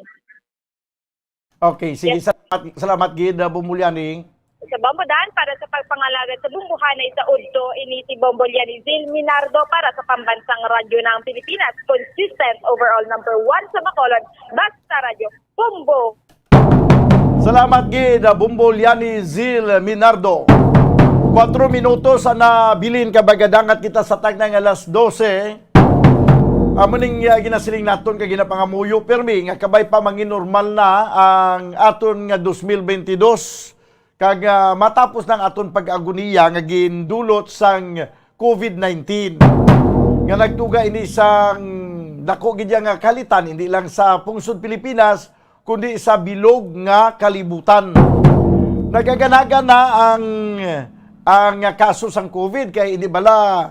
Okay, sige, Yes. salamat, salamat gid, ah, Bumbulyani. Sa Bambudan, para sa pagpangalagad sa bumbuhan na isa udto, ini si Bumbulyani Zil Minardo para sa Pambansang Radyo ng Pilipinas, consistent overall number one sa Bacolod, basta radyo, Bombo! Salamat gid, ah, Bumbulyani Zil Minardo. Kuwatro minutos ang nabilin kay magadangat kita sa tagna nga alas dose. Amo ning, ah, ginasiling naton kag ginapangamuyo pirmi nga kabay pa manginormal na ang aton nga dos mil bente dos. Kag, ah, matapos na ang aton pag-agoniya nga gindulot sang COVID nineteen, nga nagtuga ini sang dako gid nga kalitan, hindi lang sa pungsod Pilipinas, kundi sa bilog nga kalibutan. Nagaganaga na ang, ang kaso sang COVID, kay hindi bala,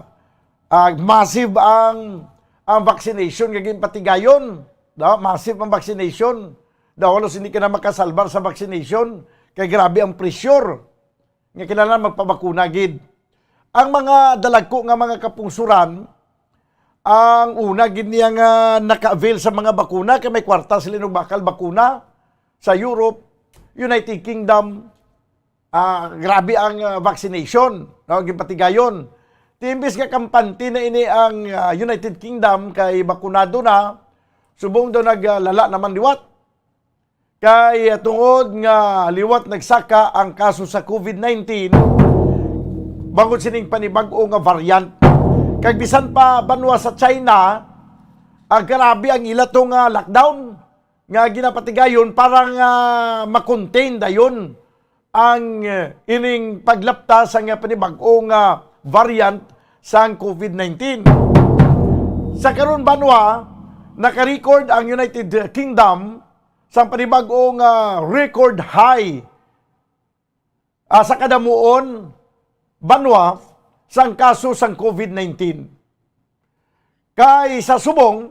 ah, massive ang, ang vaccination nga ginpatigayon. Da, massive ang vaccination. Da, halos hindi ka na makasalbar sa vaccination. Kay grabe ang pressure. Nga kinahanglan magpabakuna gid. Ang mga dalagko nga mga kapungsuran, ang una gid niya nga naka-avail sa mga bakuna, kay may kwarta sila nung bakal bakuna sa Europe, United Kingdom. Ah, grabe ang, ah, vaccination, no, ginpatigayon. Ti imbis nga kampante na ini ang, ah, United Kingdom kay bakunado na, subong daw naglala naman liwat. Kay, ah, tungod nga liwat nagsaka ang kaso sa COVID nineteen, bangod sining panibag-o nga variant. Kag bisan pa banwa sa China, ah, grabe ang ila to nga lockdown nga ginapatigayon para nga ma-contain dayon ang, eh, ining paglapta sang panibag-o nga variant sang COVID nineteen. Sa karon banwa, naka-record ang United Kingdom sang panibag-o nga record high, ah, sa kadamuon banwa sang kaso sang COVID nineteen. Kay sa subong,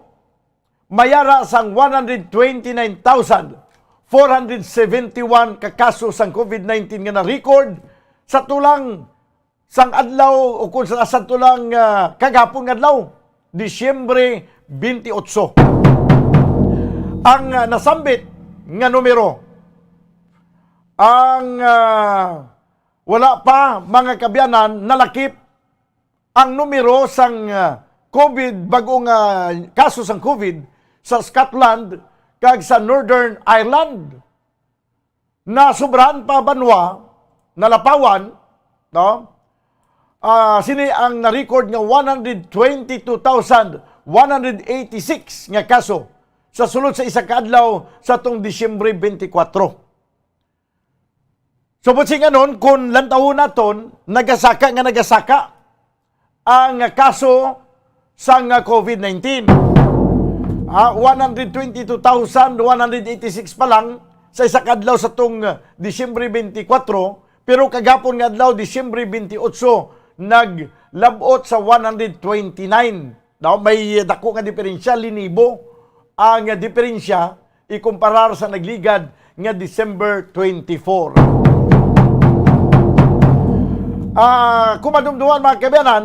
may ara sang one hundred twenty-nine thousand four hundred seventy-one ka kaso sang COVID nineteen nga na-record sa tulang sang adlaw o kung sa, sa tulang, ah, kagapon nga adlaw, Disyembre twenty-eight. Ang, ah, nasambit nga numero, ang, ah, wala pa, mga kaabyanan, nalakip ang numero sang, ah, COVID, bag-o nga kaso sang COVID sa Scotland kag sa Northern Ireland. Nasubrahan pa banwa, nalapawan, no? Ah, sini ang na-record nga one hundred twenty-two thousand one hundred eighty-six nga kaso sa sulod sa isa ka adlaw sa tong Disyembre twenty-four. So, buot silingon, kung lantawon naton, nagasaka nga nagasaka ang kaso sang COVID nineteen. Ah, one hundred twenty-two thousand one hundred eighty-six pa lang sa isa ka adlaw sa tong, ah, Disyembre twenty-four, pero kagapon nga adlaw, Disyembre twenty-eight, naglab-ot sa one hundred twenty-nine. Daw may dako nga diferensya, linibo ang diferensya ikumparar sa nagligad nga December twenty-four. Ah, kung madumduman, mga kaabyanan,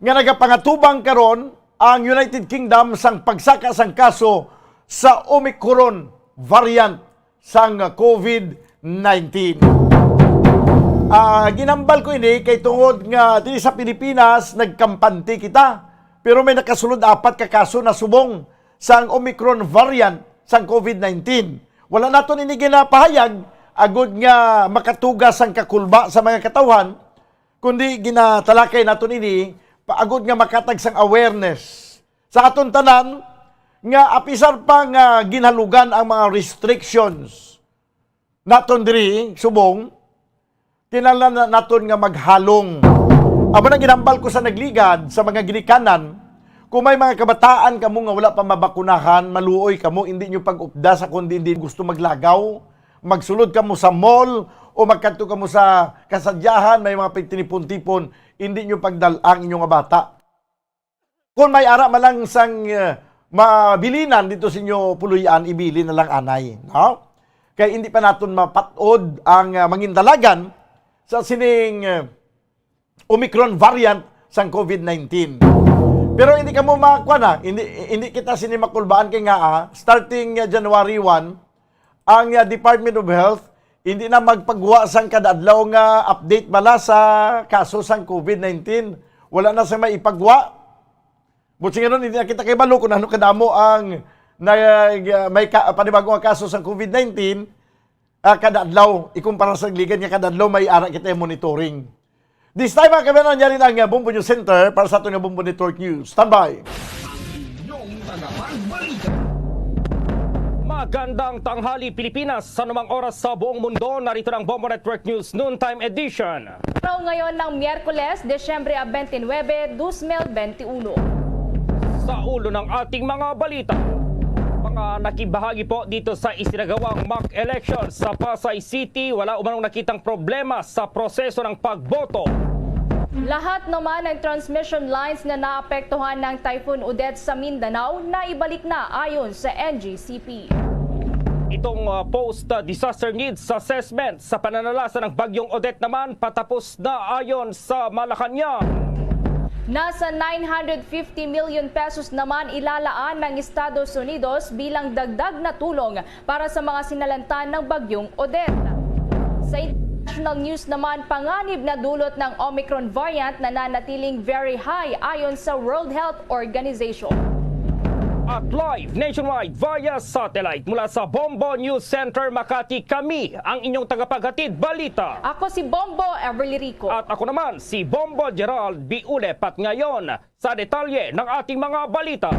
nga nagapangatubang karon ang United Kingdom sang pagsaka sang kaso sa Omicron variant sang COVID nineteen. Ah, ginambal ko ini kay tungod nga diri sa Pilipinas nagkampante kita, pero may nakasulod apat ka kaso na subong sang Omicron variant sang COVID nineteen. Wala naton ini ginapahayag agod nga makatuga sang kakulba sa mga katawhan, kundi ginatalakay naton ini pa-, agod nga makatag sang awareness sa aton tanan nga apisar pa nga ginhalugan ang mga restrictions naton diri subong, kinahanglan na naton nga maghalong. Amo nang ginambal ko sa nagligad sa mga ginikanan, kung may mga kabataan kamo nga wala pa mabakunahan, maluoy kamo, indi nyo pag-upda sa kundi hindi gusto maglagaw, magsulod kamo sa mall o magkadto kamo sa kasadyahan, may mga pagtinipon-tipon, indi nyo pagdal-a ang inyo nga bata. Kung may ara man lang sang, eh, mabilinan dito sa inyo puloy-an, ibili na lang anay, no? Kay hindi pa naton mapat-od ang, ah, mangindalagan sa sining, eh, Omicron variant sang COVID nineteen. Pero hindi kamo makuha na, hindi, hindi kita sini makulbaan kay nga, ah, starting, ah, January one, ang, ah, Department of Health hindi na magpagwa sang kada adlaw nga update bala sa kaso sang COVID nineteen. Wala na sa may ipagwa. Buot silingon, hindi na kita kahibalo kung ano kadamo ang na, ah, may ka-, panibago nga kaso sang COVID nineteen. Ah, kada adlaw, ikumpara sa nagligad nga kada adlaw may ara kita monitoring. This time, mga kaabyanan, yari na ang, ah, Bombo News Center para sa aton nga Bombo Network News. Standby. Ang inyong tagapagbalita. Magandang tanghali, Pilipinas. Sa anumang oras sa buong mundo, narito na ang Bombo Network News Noontime Edition. Araw ngayon ng Miyerkules, Disyembre twenty-nine, dos mil benti uno. Sa ulo ng ating mga balita, mga nakibahagi po dito sa isinagawang mock election sa Pasay City, wala umanong nakitang problema sa proseso ng pagboto. Lahat naman ng transmission lines na naapektuhan ng Typhoon Odette sa Mindanao naibalik na ayon sa N G C P. Itong ah, post-disaster needs assessment sa pananalasa ng Bagyong Odette naman patapos na ayon sa Malacañang. Nasa nine hundred fifty million pesos naman ilalaan ng Estados Unidos bilang dagdag na tulong para sa mga sinalantan ng Bagyong Odette. Sa international news naman, panganib na dulot ng Omicron variant nananatiling very high ayon sa World Health Organization. At live nationwide via satellite mula sa Bombo News Center Makati, kami ang inyong tagapaghatid balita. Ako si Bombo Everly Rico. At ako naman si Bombo Gerald Biulep at ngayon sa detalye ng ating mga balita.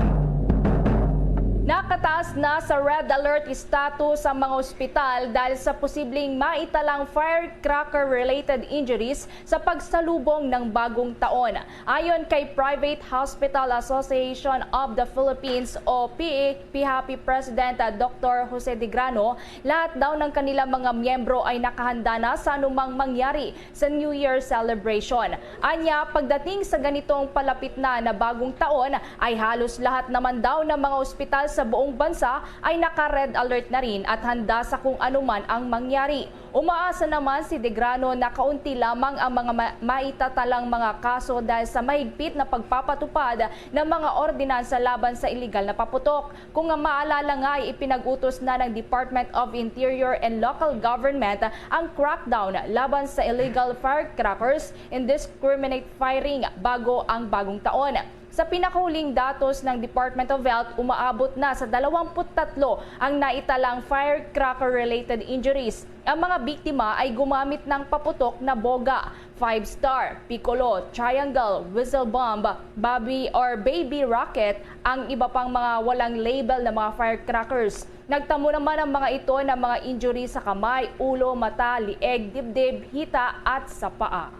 Nakataas na sa red alert status ang mga ospital dahil sa posibleng maitalang firecracker-related injuries sa pagsalubong ng bagong taon. Ayon kay Private Hospital Association of the Philippines o P H P President Doctor Jose Digrano, lahat daw ng kanilang mga miyembro ay nakahanda na sa anumang mangyari sa New Year celebration. Anya, pagdating sa ganitong palapit na na bagong taon, ay halos lahat naman daw ng mga ospital sa buong bansa ay naka-red alert na rin at handa sa kung anuman ang mangyari. Umaasa naman si Digrano na kaunti lamang ang mga ma- maitatalang mga kaso dahil sa mahigpit na pagpapatupad ng mga ordinansa laban sa iligal na paputok. Kung ang maalala nga ay ipinag-utos na ng Department of Interior and Local Government ang crackdown laban sa illegal firecrackers, indiscriminate firing bago ang bagong taon. Sa pinakahuling datos ng Department of Health, umaabot na sa dalawampu't tatlo ang naitalang firecracker-related injuries. Ang mga biktima ay gumamit ng paputok na boga, five star, piccolo, triangle, whistle bomb, baby or baby rocket, ang iba pang mga walang label na mga firecrackers. Nagtamo naman ang mga ito ng mga injury sa kamay, ulo, mata, lieg, dibdib, hita at sa paa.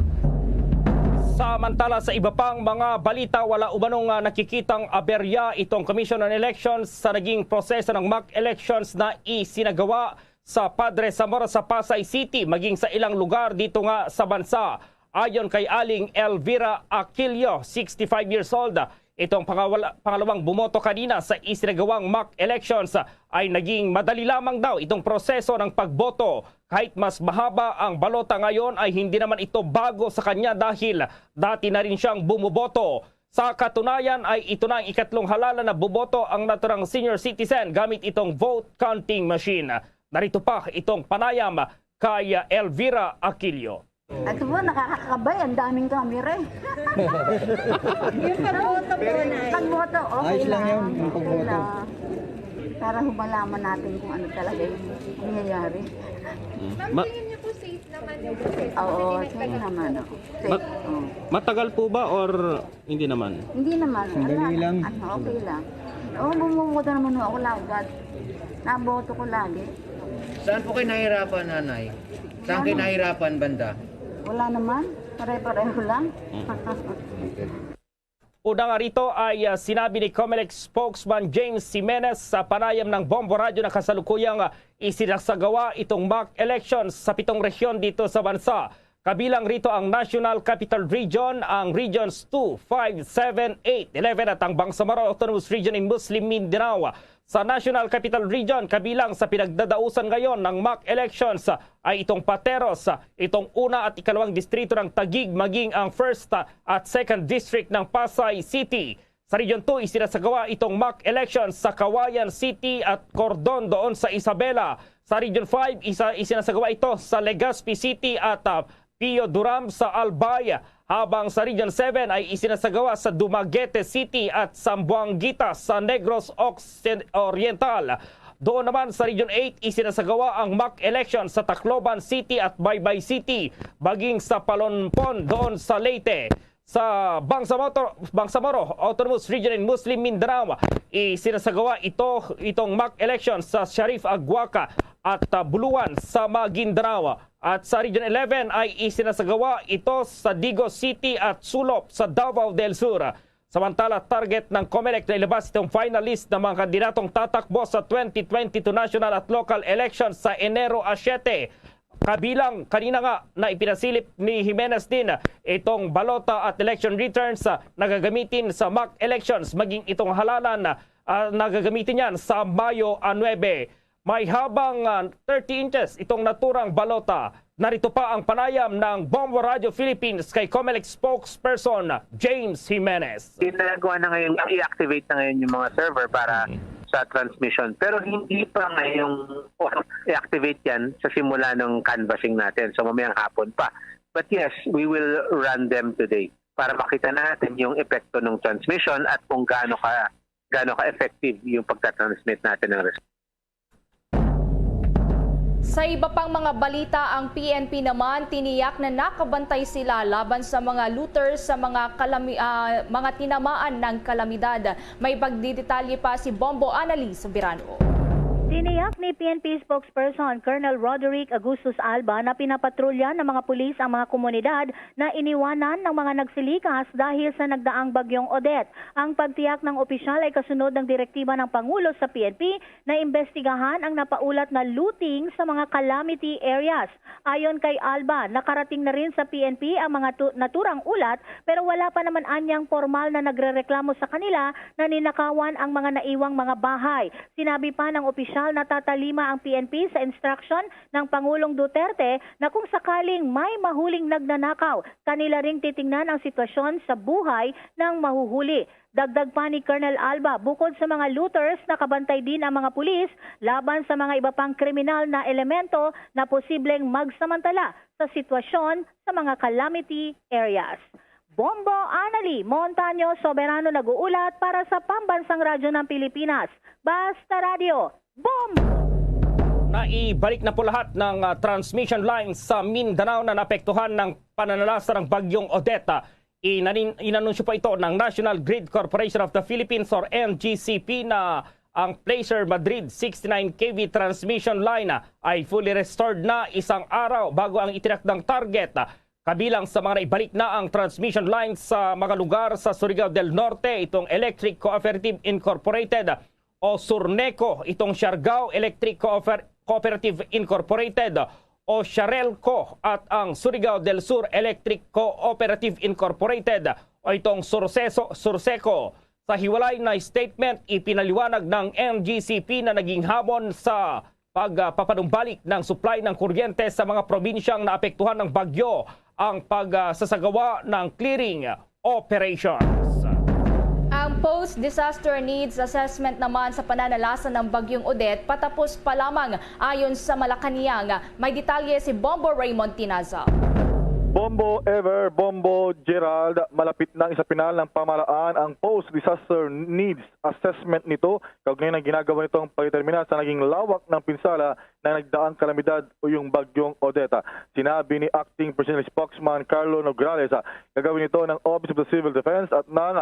Samantala, sa iba pang mga balita, wala umanong ah, nakikitang aberya itong Commission on Elections sa naging proseso ng mock elections na isinagawa sa Padre Zamora sa Pasay City, maging sa ilang lugar dito nga sa bansa. Ayon kay Aling Elvira Aquilio, sixty-five years old, itong pangawala- pangalawang bumoto kanina sa isinagawang mock elections ay naging madali lamang daw itong proseso ng pagboto. Kahit mas mahaba ang balota ngayon, ay hindi naman ito bago sa kanya dahil dati na rin siyang bumuboto. Sa katunayan ay ito na ang ikatlong halalan na buboto ang naturang senior citizen gamit itong vote counting machine. Narito pa itong panayam kay Elvira Aquilio. At po, nakakakabay, ang daming camera eh. Yung pagboto po, Nay. Pagboto, okay Ayos lang yun, yung Okay pagboto. lang. Para humalaman natin kung ano talaga yung nangyayari. Ma'am, Ma- tingin niyo po safe naman yung proseso? Oo, Kasi safe naman ako. Safe. Ma- Oo. Matagal po ba or hindi naman? Hindi naman. Sandali Wala. lang. Ano, okay lang. Oo, bumuboto naman ako lagi. Naboto ko lagi. Saan po kayo nahihirapan, nanay? Saan kayo nahihirapan banda? Wala naman. Pare-pareho lang. Una nga rito ay ah, sinabi ni Comelec spokesman James Jimenez sa panayam ng Bombo Radyo na kasalukuyang ah, isinasagawa itong mock elections sa pitong rehiyon dito sa bansa. Kabilang rito ang National Capital Region, ang Regions two, five, seven, eight, eleven at ang Bangsamoro Autonomous Region in Muslim Mindanao. Sa National Capital Region, kabilang sa pinagdadausan ngayon ng mock elections ay itong Pateros, itong una at ikalawang distrito ng Taguig, maging ang first at second district ng Pasay City. Sa Region two, isinasagawa itong mock elections sa Cauayan City at Cordon doon sa Isabela. Sa Region five, isa, isinasagawa ito sa Legazpi City at ah, Pio Duran sa Albay, habang sa Region seven ay isinasagawa sa Dumaguete City at Zamboanguita sa Negros Occiden- Oriental. Doon naman sa Region eight, isinasagawa ang mock election sa Tacloban City at Baybay City, maging sa Palonpon doon sa Leyte. Sa Bangsamoro, Bangsamoro Autonomous Region in Muslim Mindanao, isinasagawa ito itong mock election sa Sharif Aguaca at ah, Buluan sa Maguindanao. At sa Region eleven ay isinasagawa ito sa Digos City at Sulop sa Davao del Sur. Samantala, target ng Comelec na ilabas itong final list ng mga kandidatong tatakbo sa twenty twenty-two national at local elections sa Enero a siete. Kabilang kanina nga na ipinasilip ni Jimenez din itong balota at election returns ah, na gagamitin sa mock elections, maging itong halalan ah, na gagamitin yan sa Mayo a nuebe. May habang, ah, thirty inches itong naturang balota. Narito pa ang panayam ng Bombo Radio Philippines kay Comelec spokesperson James Jimenez. Ginagawa na ngayon, i-activate na ngayon yung mga server para Mhm. sa transmission. Pero hindi pa ngayong i-activate yan sa simula ng canvassing natin. So, mamayang hapon pa. But yes, we will run them today para makita natin yung epekto ng transmission at kung gaano ka, gaano ka-effective yung pagtatransmit natin ng response. Sa iba pang mga balita, ang P N P naman tiniyak na nakabantay sila laban sa mga looters sa mga kalami-, ah, mga tinamaan ng kalamidad. May pagdidetalye pa si Bombo Annalise Soberano. Tiniyak ni P N P spokesperson Colonel Roderick Augustus Alba na pinapatrolya ng mga pulis ang mga komunidad na iniwanan ng mga nagsilikas dahil sa nagdaang Bagyong Odette. Ang pagtiyak ng opisyal ay kasunod ng direktiba ng Pangulo sa P N P na imbestigahan ang napaulat na looting sa mga calamity areas. Ayon kay Alba, nakarating na rin sa P N P ang mga tu-, naturang ulat, pero wala pa naman anyang pormal na nagrereklamo sa kanila na ninakawan ang mga naiwang mga bahay. Sinabi pa ng opisyal na tatalima ang P N P sa instruction ng Pangulong Duterte na kung sakaling may mahuling nagnanakaw, kanila ring titingnan ang sitwasyon sa buhay ng mahuhuli. Dagdag pa ni Colonel Alba, bukod sa mga looters, nakabantay din ang mga pulis laban sa mga iba pang kriminal na elemento na posibleng magsamantala sa sitwasyon sa mga calamity areas. Bombo Anali Montaño Soberano nag-uulat para sa Pambansang Radyo ng Pilipinas. Basta Radyo, Bombo! Naibalik na po lahat ng, ah, transmission lines sa Mindanao na naapektuhan ng pananalasa ng Bagyong Odette. Inanin-, inanunsyo po ito ng National Grid Corporation of the Philippines or N G C P na ang Placer Madrid sixty-nine K V transmission line ay fully restored na isang araw bago ang itinakdang target. Kabilang sa mga naibalik na ang transmission lines sa mga lugar sa Surigao del Norte, itong Electric Cooperative Incorporated o Surneco, itong Siargao Electric Cooper-, Cooperative Incorporated o Siarelco at ang Surigao del Sur Electric Cooperative Incorporated o itong Surseso, Surseco. Sa hiwalay na statement, ipinaliwanag ng N G C P na naging hamon sa pagpapanumbalik ng supply ng kuryente sa mga probinsyang naapektuhan ng bagyo ang pagsasagawa ng clearing operations. Ang post-disaster needs assessment naman sa pananalasa ng Bagyong Odette patapos pa lamang ayon sa Malacañang. May detalye si Bombo Raymond Tinaza. Bombo Ever, Bombo Gerald, malapit na sa pinal ng pamahalaan ang post-disaster needs assessment nito, kaugnay ng ginagawa nitong pagdetermina sa naging lawak ng pinsala na nagdaang kalamidad o yung Bagyong Odette. Sinabi ni Acting Presidential Spokesman Carlo Nograles, ah, gagawin ito ng Office of the Civil Defense at ng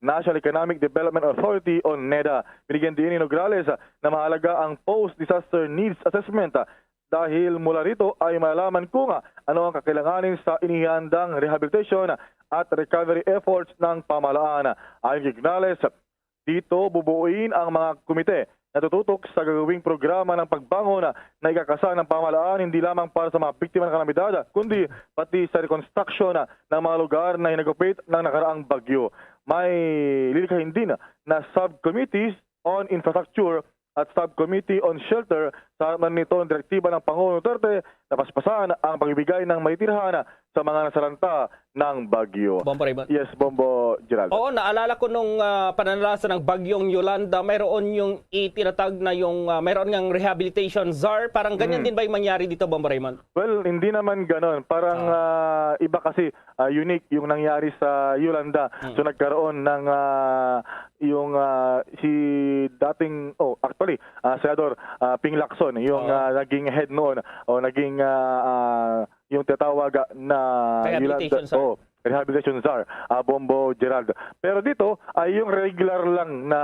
National Economic Development Authority o neda. Binigyan din ni Nograles, ah, na mahalaga ang post-disaster needs assessment, ah, dahil mula rito ay malalaman kung, ah, ano ang kakailanganin sa inihandang rehabilitation at recovery efforts ng pamahalaan. Ayon kay Nograles, dito, bubuuin ang mga komite na tututok sa gagawing programa ng pagbangon na ikakasa ng pamahalaan, hindi lamang para sa mga biktima ng kalamidad, kundi pati sa rekonstruksyon ng mga lugar na hinagupit ng nakaraang bagyo. May lilikhain din na subcommittees on infrastructure at subcommittee on shelter sa harap na nito ang direktiba ng Pangulong Duterte na paspasan ang pagbibigay ng matitirhan sa mga nasalanta ng bagyo. Bombo Raymond. Yes, Bombo Geraldo. Oo, naalala ko nung, ah, pananalasa ng Bagyong Yolanda, mayroon yung itinatag na yung, ah, mayroon ngang rehabilitation czar. Parang ganyan Mm. din ba yung mangyari dito, Bombo Raymond? Well, hindi naman ganon. Parang, Ah. ah, iba kasi, ah, unique yung nangyari sa Yolanda. Mm. So, nagkaroon ng, ah, yung, ah, si dating, oh, actually, ah, Senador, ah, Ping Lacson, yung, Oo. ah, naging head noon, o naging, ah, ah, yung tinatawag, ah, na Rehabilitation Yolanda, czar. Oo, rehabilitation czar, ah, Bombo Gerald. Pero dito ay yung regular lang na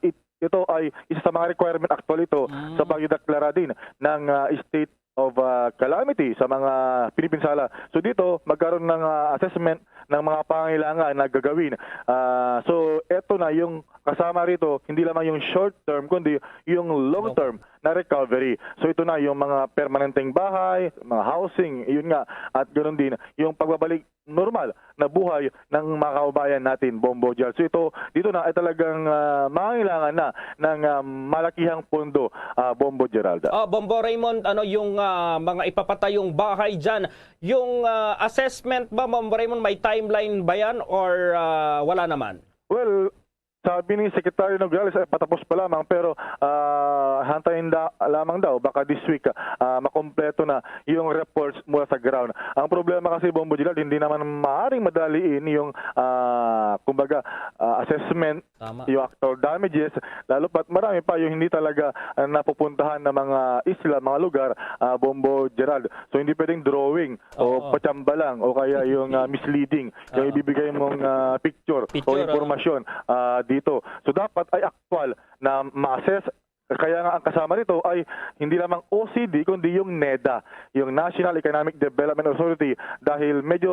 it-, ito ay isa sa mga requirement actual ito Mm. sa pagdeklara din ng, ah, state of, ah, calamity sa mga pinipinsala. So dito, magkaroon ng, ah, assessment ng mga pangangailangan na gagawin. Ah, so eto na yung kasama rito, hindi lamang yung short term, kundi yung long term na recovery. So ito na yung mga permanenteng bahay, mga housing, yun nga, at ganoon din yung pagbabalik normal na buhay ng mga kababayan natin, Bombo Gerald. So ito, dito na ay talagang, ah, mangangailangan na ng, ah, malakihang pondo, ah, Bombo Gerald. Ah, Bombo Raymond, ano yung, ah, mga ipapatayong bahay diyan? Yung, ah, assessment ba, Bombo Raymond, may timeline ba yan or, ah, wala naman? Well, sabi ni Secretary Nograles, eh, patapos pa lamang, pero, ah, hantayin da, lamang daw, baka this week, ah, makompleto na yung reports mula sa ground. Ang problema kasi, Bombo Gerald, hindi naman maaring madaliin yung, ah, kumbaga, ah, assessment, Tama. yung actual damages, lalo pat marami pa yung hindi talaga, ah, napupuntahan ng mga isla, mga lugar, ah, Bombo Gerald. So hindi pwedeng drawing o Oo. pachamba lang o kaya yung, ah, misleading yung Oo. ibibigay mong, ah, picture Picture, o oo. impormasyon, ah, dito. So dapat ay aktual na ma-assess. Kaya nga ang kasama nito ay hindi lamang O C D kundi yung NEDA, yung National Economic Development Authority, dahil medyo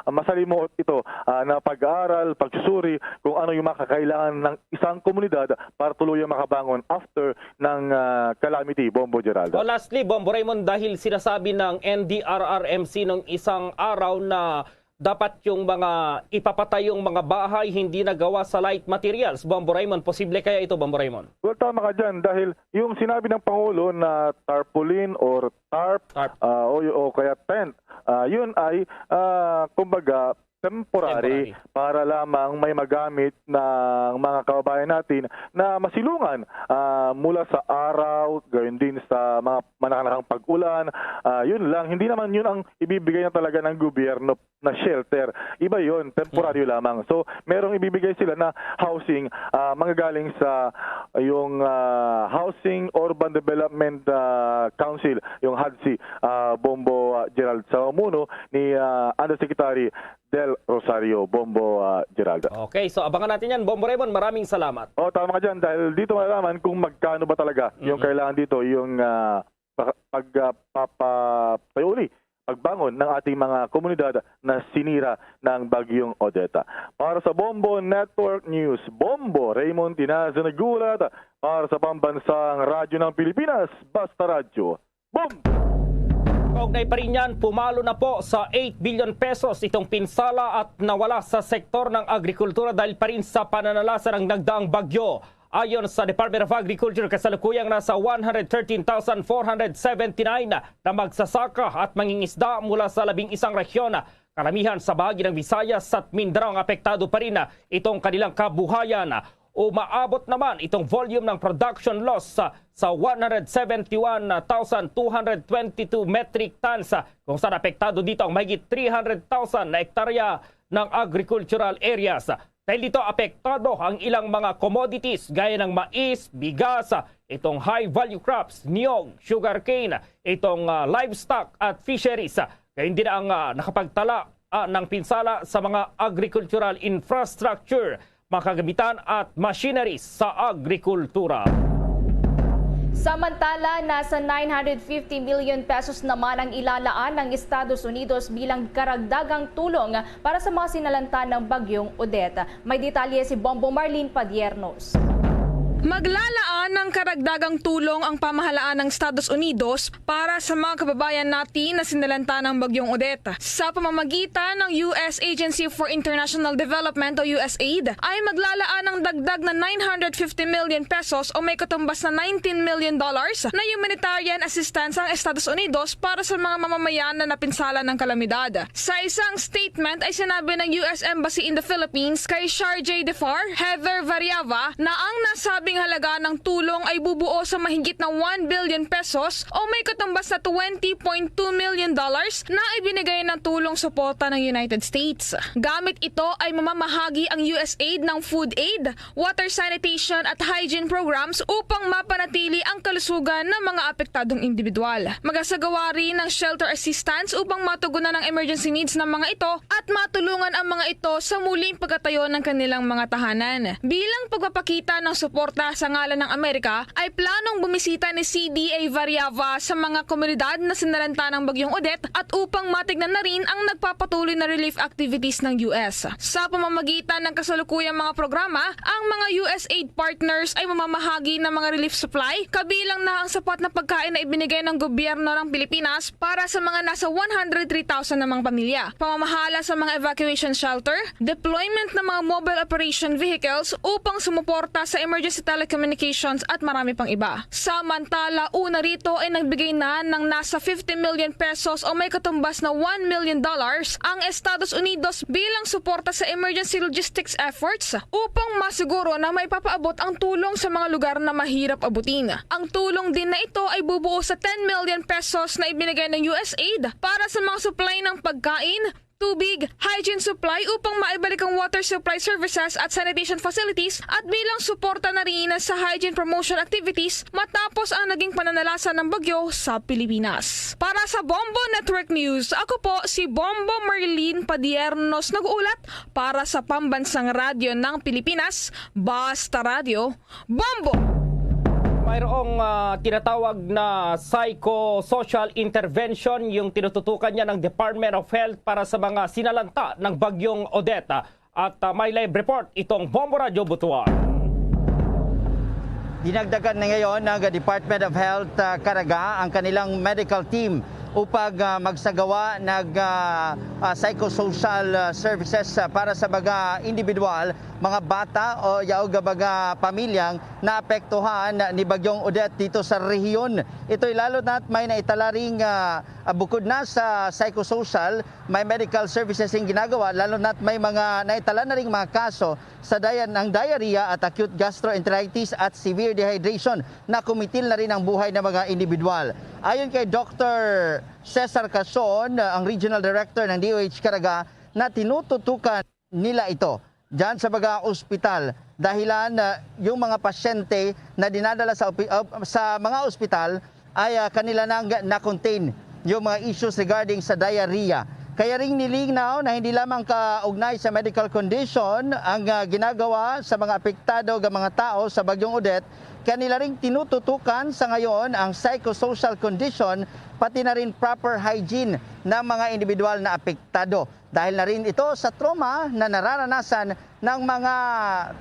masalimuot ito, ah, na pag-aaral, pagsusuri kung ano yung mga kakailangan ng isang komunidad para tuluyang makabangon after ng, ah, calamity, Bombo Gerald. O lastly, Bombo Raymond, dahil sinasabi ng N D R R M C nung isang araw na dapat yung mga ipapatayong mga bahay hindi nagawa sa light materials. Bombo Raymond, posible kaya ito, Bombo Raymond? Well, tama ka dyan dahil yung sinabi ng Pangulo na tarpaulin or tarp, Tarp. ah, o, o kaya tent, ah, yun ay, ah, kumbaga, temporary Temporary. para lamang may magamit ng mga kababayan natin na masilungan, ah, mula sa araw, gayon din sa mga manakanakang pag-ulan. Ah, yun lang, hindi naman yun ang ibibigay na talaga ng gobyerno na shelter. Iba yun, temporaryo lamang. So, merong ibibigay sila na housing, ah, manggagaling sa yung, ah, Housing Urban Development, ah, Council, yung HUDC, ah, Bombo, ah, Gerald, sa pamuno ni, ah, Undersecretary Del Rosario, Bombo, ah, Gerald. Okay, so abangan natin yan, Bombo Raymond. Maraming salamat. Oh, tama ka dyan, dahil dito malalaman kung magkano ba talaga yung Mm-mm. kailangan dito, yung, ah, pa-, pag, ah, papa-, payuli, pagbangon ng ating mga komunidad na sinira ng Bagyong Odette. Para sa Bombo Network News, Bombo Raymond Tinazo nag-uulat para sa Pambansang Radyo ng Pilipinas, Basta Radyo. Bombo! Kaugnay pa rin yan, pumalo na po sa eight billion pesos itong pinsala at nawala sa sektor ng agrikultura dahil pa rin sa pananalasa ng nagdaang bagyo. Ayon sa Department of Agriculture, kasalukuyang nasa one hundred thirteen thousand four hundred seventy-nine na magsasaka at mangingisda mula sa labing isang rehiyon, karamihan sa bahagi ng Visayas at Mindanao ang apektado pa rin itong kanilang kabuhayan. Umaabot naman itong volume ng production loss sa, sa one hundred seventy-one thousand two hundred twenty-two metric tons, kung saan apektado dito ang mahigit three hundred thousand na ektarya ng agricultural areas. Dahil dito, apektado ang ilang mga commodities gaya ng mais, bigas, itong high value crops, niyog, sugarcane, itong, ah, livestock at fisheries. Gayon din ang, ah, nakapagtala, ah, ng pinsala sa mga agricultural infrastructure, mga kagamitan at machineries sa agrikultura. Samantala, nasa nine hundred fifty million pesos naman ang ilalaan ng Estados Unidos bilang karagdagang tulong para sa mga sinalanta ng Bagyong Odette. May detalye si Bombo Marlene Padiernos. Maglalaan ng karagdagang tulong ang pamahalaan ng Estados Unidos para sa mga kababayan natin na sinalanta ng Bagyong Odette. Sa pamamagitan ng U S Agency for International Development o U S aid, ay maglalaan ng dagdag na nine hundred fifty million pesos o may katumbas na nineteen million dollars na humanitarian assistance ang Estados Unidos para sa mga mamamayan na napinsala ng kalamidad. Sa isang statement ay sinabi ng U S Embassy in the Philippines kay Sharjay Defar, Heather Variava, na ang nasabing halaga ng tulong ay bubuo sa mahigit na one billion pesos o may katumbas na twenty point two million dollars na ibinigay ng tulong suporta ng United States. Gamit ito ay mamamahagi ang U S aid ng food aid, water, sanitation at hygiene programs upang mapanatili ang kalusugan ng mga apektadong individual. Magasagawa rin ng shelter assistance upang matugunan ang emergency needs ng mga ito at matulungan ang mga ito sa muling pagkatayo ng kanilang mga tahanan. Bilang pagpapakita ng suporta Direkta sa Ngalan ng Amerika, ay planong bumisita ni C D A Variava sa mga komunidad na sinalanta ng Bagyong Odette at upang matignan na rin ang nagpapatuloy na relief activities ng U S. Sa pamamagitan ng kasalukuyang mga programa, ang mga U S aid partners ay mamamahagi ng mga relief supply, kabilang na ang sapat na pagkain na ibinigay ng gobyerno ng Pilipinas para sa mga nasa one hundred three thousand namang pamilya, pamamahala sa mga evacuation shelter, deployment ng mga mobile operation vehicles upang sumuporta sa emergency telecommunications at marami pang iba. Samantala, una rito ay nagbigay na ng nasa fifty million pesos o may katumbas na one million dollars ang Estados Unidos bilang suporta sa emergency logistics efforts upang masiguro na maipapaabot ang tulong sa mga lugar na mahirap abutin. Ang tulong din na ito ay bubuo sa ten million pesos na ibinigay ng U S aid para sa mga supply ng pagkain, tubig, hygiene supply upang maibalik ang water supply services at sanitation facilities at bilang suporta na rin sa hygiene promotion activities matapos ang naging pananalasa ng bagyo sa Pilipinas. Para sa Bombo Network News, ako po si Bombo Marlene Padiernos nag-uulat para sa Pambansang Radyo ng Pilipinas, Basta Radyo, Bombo! Mayroong, ah, tinatawag na psychosocial intervention, yung tinututukan niya ng Department of Health para sa mga sinalanta ng Bagyong Odette. At, ah, may live report itong Bombo Radyo Butuan. Dinagdagan na ngayon ng Department of Health, ah, Caraga ang kanilang medical team upang, ah, magsagawa ng, ah, ah, psychosocial, ah, services, ah, para sa mga individual, mga bata o yaog nga mga pamilyang naapektuhan ni Bagyong Odette dito sa rehiyon. Ito'y lalo na't may naitala ring, ah, ah, bukod na sa psychosocial, may medical services ang ginagawa, lalo na't may mga naitala na ring mga kaso sa daya-, ng diarrhea at acute gastroenteritis at severe dehydration na kumitil na rin ang buhay ng mga individual. Ayon kay Doktor Cesar Cason, ang Regional Director ng D O H Caraga, na tinututukan nila ito diyan sa mga ospital. Dahilan, ah, yung mga pasyente na dinadala sa opi-, ah, sa mga ospital ay, ah, kanila nang na-contain yung mga issues regarding sa diarrhea. Kaya ring nilinaw na hindi lamang kaugnay sa medical condition ang, ah, ginagawa sa mga apektado nga mga tao sa Bagyong Odette, kanila ring tinututukan sa ngayon ang psychosocial condition, pati na rin proper hygiene ng mga individual na apektado. Dahil na rin ito sa trauma na nararanasan ng mga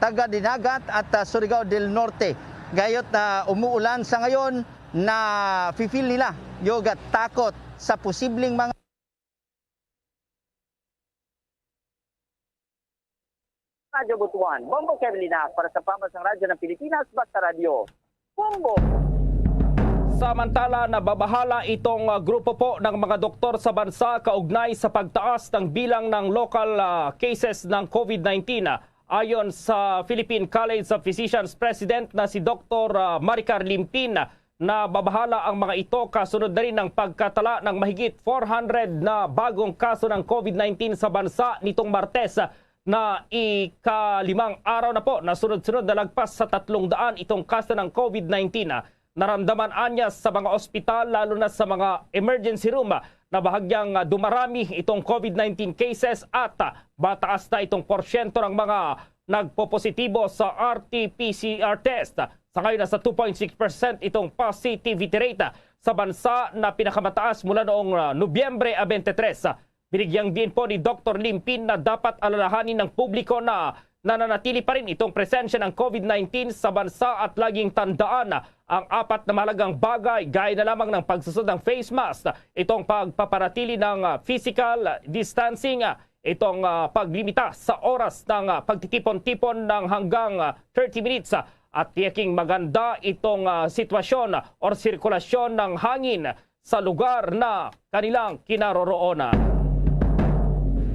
taga Dinagat at, ah, Surigao del Norte. Gayot na umuulan sa ngayon, na-feel nila yung takot sa posibleng mga Radyo Butuan, Bombo Kevin Linas para sa Pambansang Radyo ng Pilipinas, Basta Radyo. Bombo! Samantala, nababahala itong, ah, grupo po ng mga doktor sa bansa kaugnay sa pagtaas ng bilang ng local, ah, cases ng COVID nineteen. Ayon sa Philippine College of Physicians President na si Doktor, ah, Maricar Limpin, nababahala ang mga ito kasunod na rin ng pagkatala ng mahigit four hundred na bagong kaso ng COVID nineteen sa bansa nitong Martes, na ikalimang araw na po na sunod-sunod na lagpas sa tatlong daan itong kaso ng COVID nineteen. Naramdaman anya sa mga ospital, lalo na sa mga emergency room, na bahagyang, ah, dumarami itong COVID nineteen cases at, ah, mataas na itong porsyento ng mga nagpopositibo sa R T P C R test. Sa ngayon, nasa two point six percent itong positivity rate sa bansa, na pinakamataas mula noong, ah, Nobyembre, ah, twenty-three. Binigyang diin po ni Doktor Limpin na dapat alalahanin ng publiko na nananatili pa rin itong presensya ng COVID nineteen sa bansa at laging tandaan ang apat na mahalagang bagay, gaya na lamang ng pagsusot ng face mask, itong pagpapanatili ng, ah, physical distancing, ah, itong, ah, paglimita sa oras ng, ah, pagtitipon-tipon ng hanggang, ah, thirty minutes, ah, at tiyaking maganda itong, ah, sitwasyon, ah, or sirkulasyon ng hangin sa lugar na kanilang kinaroroonan.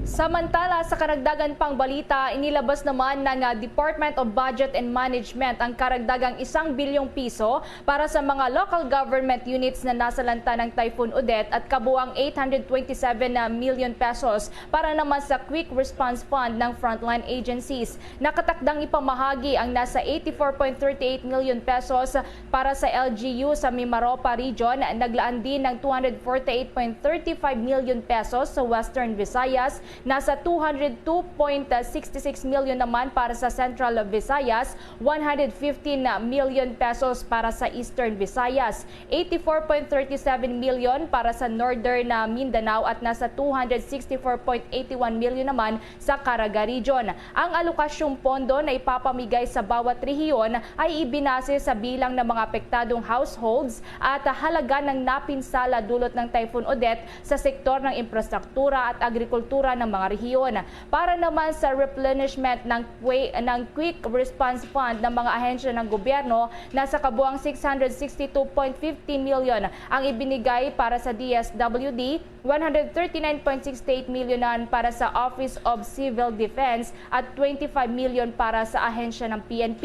Samantala, sa karagdagan pang balita, inilabas naman ng, ah, Department of Budget and Management ang karagdagang isang bilyong piso para sa mga local government units na nasalanta ng Typhoon Odette at kabuang eight hundred twenty-seven million pesos para naman sa Quick Response Fund ng frontline agencies. Nakatakdang ipamahagi ang nasa eighty-four point thirty-eight million pesos para sa L G U sa Mimaropa Region. Naglaan din ng two hundred forty-eight point thirty-five million pesos sa Western Visayas, Nasa two hundred two point six six million naman para sa Central Visayas, one hundred fifteen million pesos para sa Eastern Visayas, eighty-four point thirty-seven million para sa Northern, ah, Mindanao, at nasa two hundred sixty-four point eighty-one million naman sa Caraga Region. Ang alokasyong pondo na ipapamigay sa bawat rehiyon ay ibinase sa bilang ng mga apektadong households at halaga ng napinsala dulot ng Typhoon Odette sa sektor ng infrastruktura at agrikultura ng mga rehiyon. Para naman sa replenishment ng, qui- ng Quick Response Fund ng mga ahensya ng gobyerno, nasa kabuang six hundred sixty two point fifty million ang ibinigay para sa D S W D, one hundred thirty nine point six eight million para sa Office of Civil Defense at twenty five million para sa ahensya ng P N P.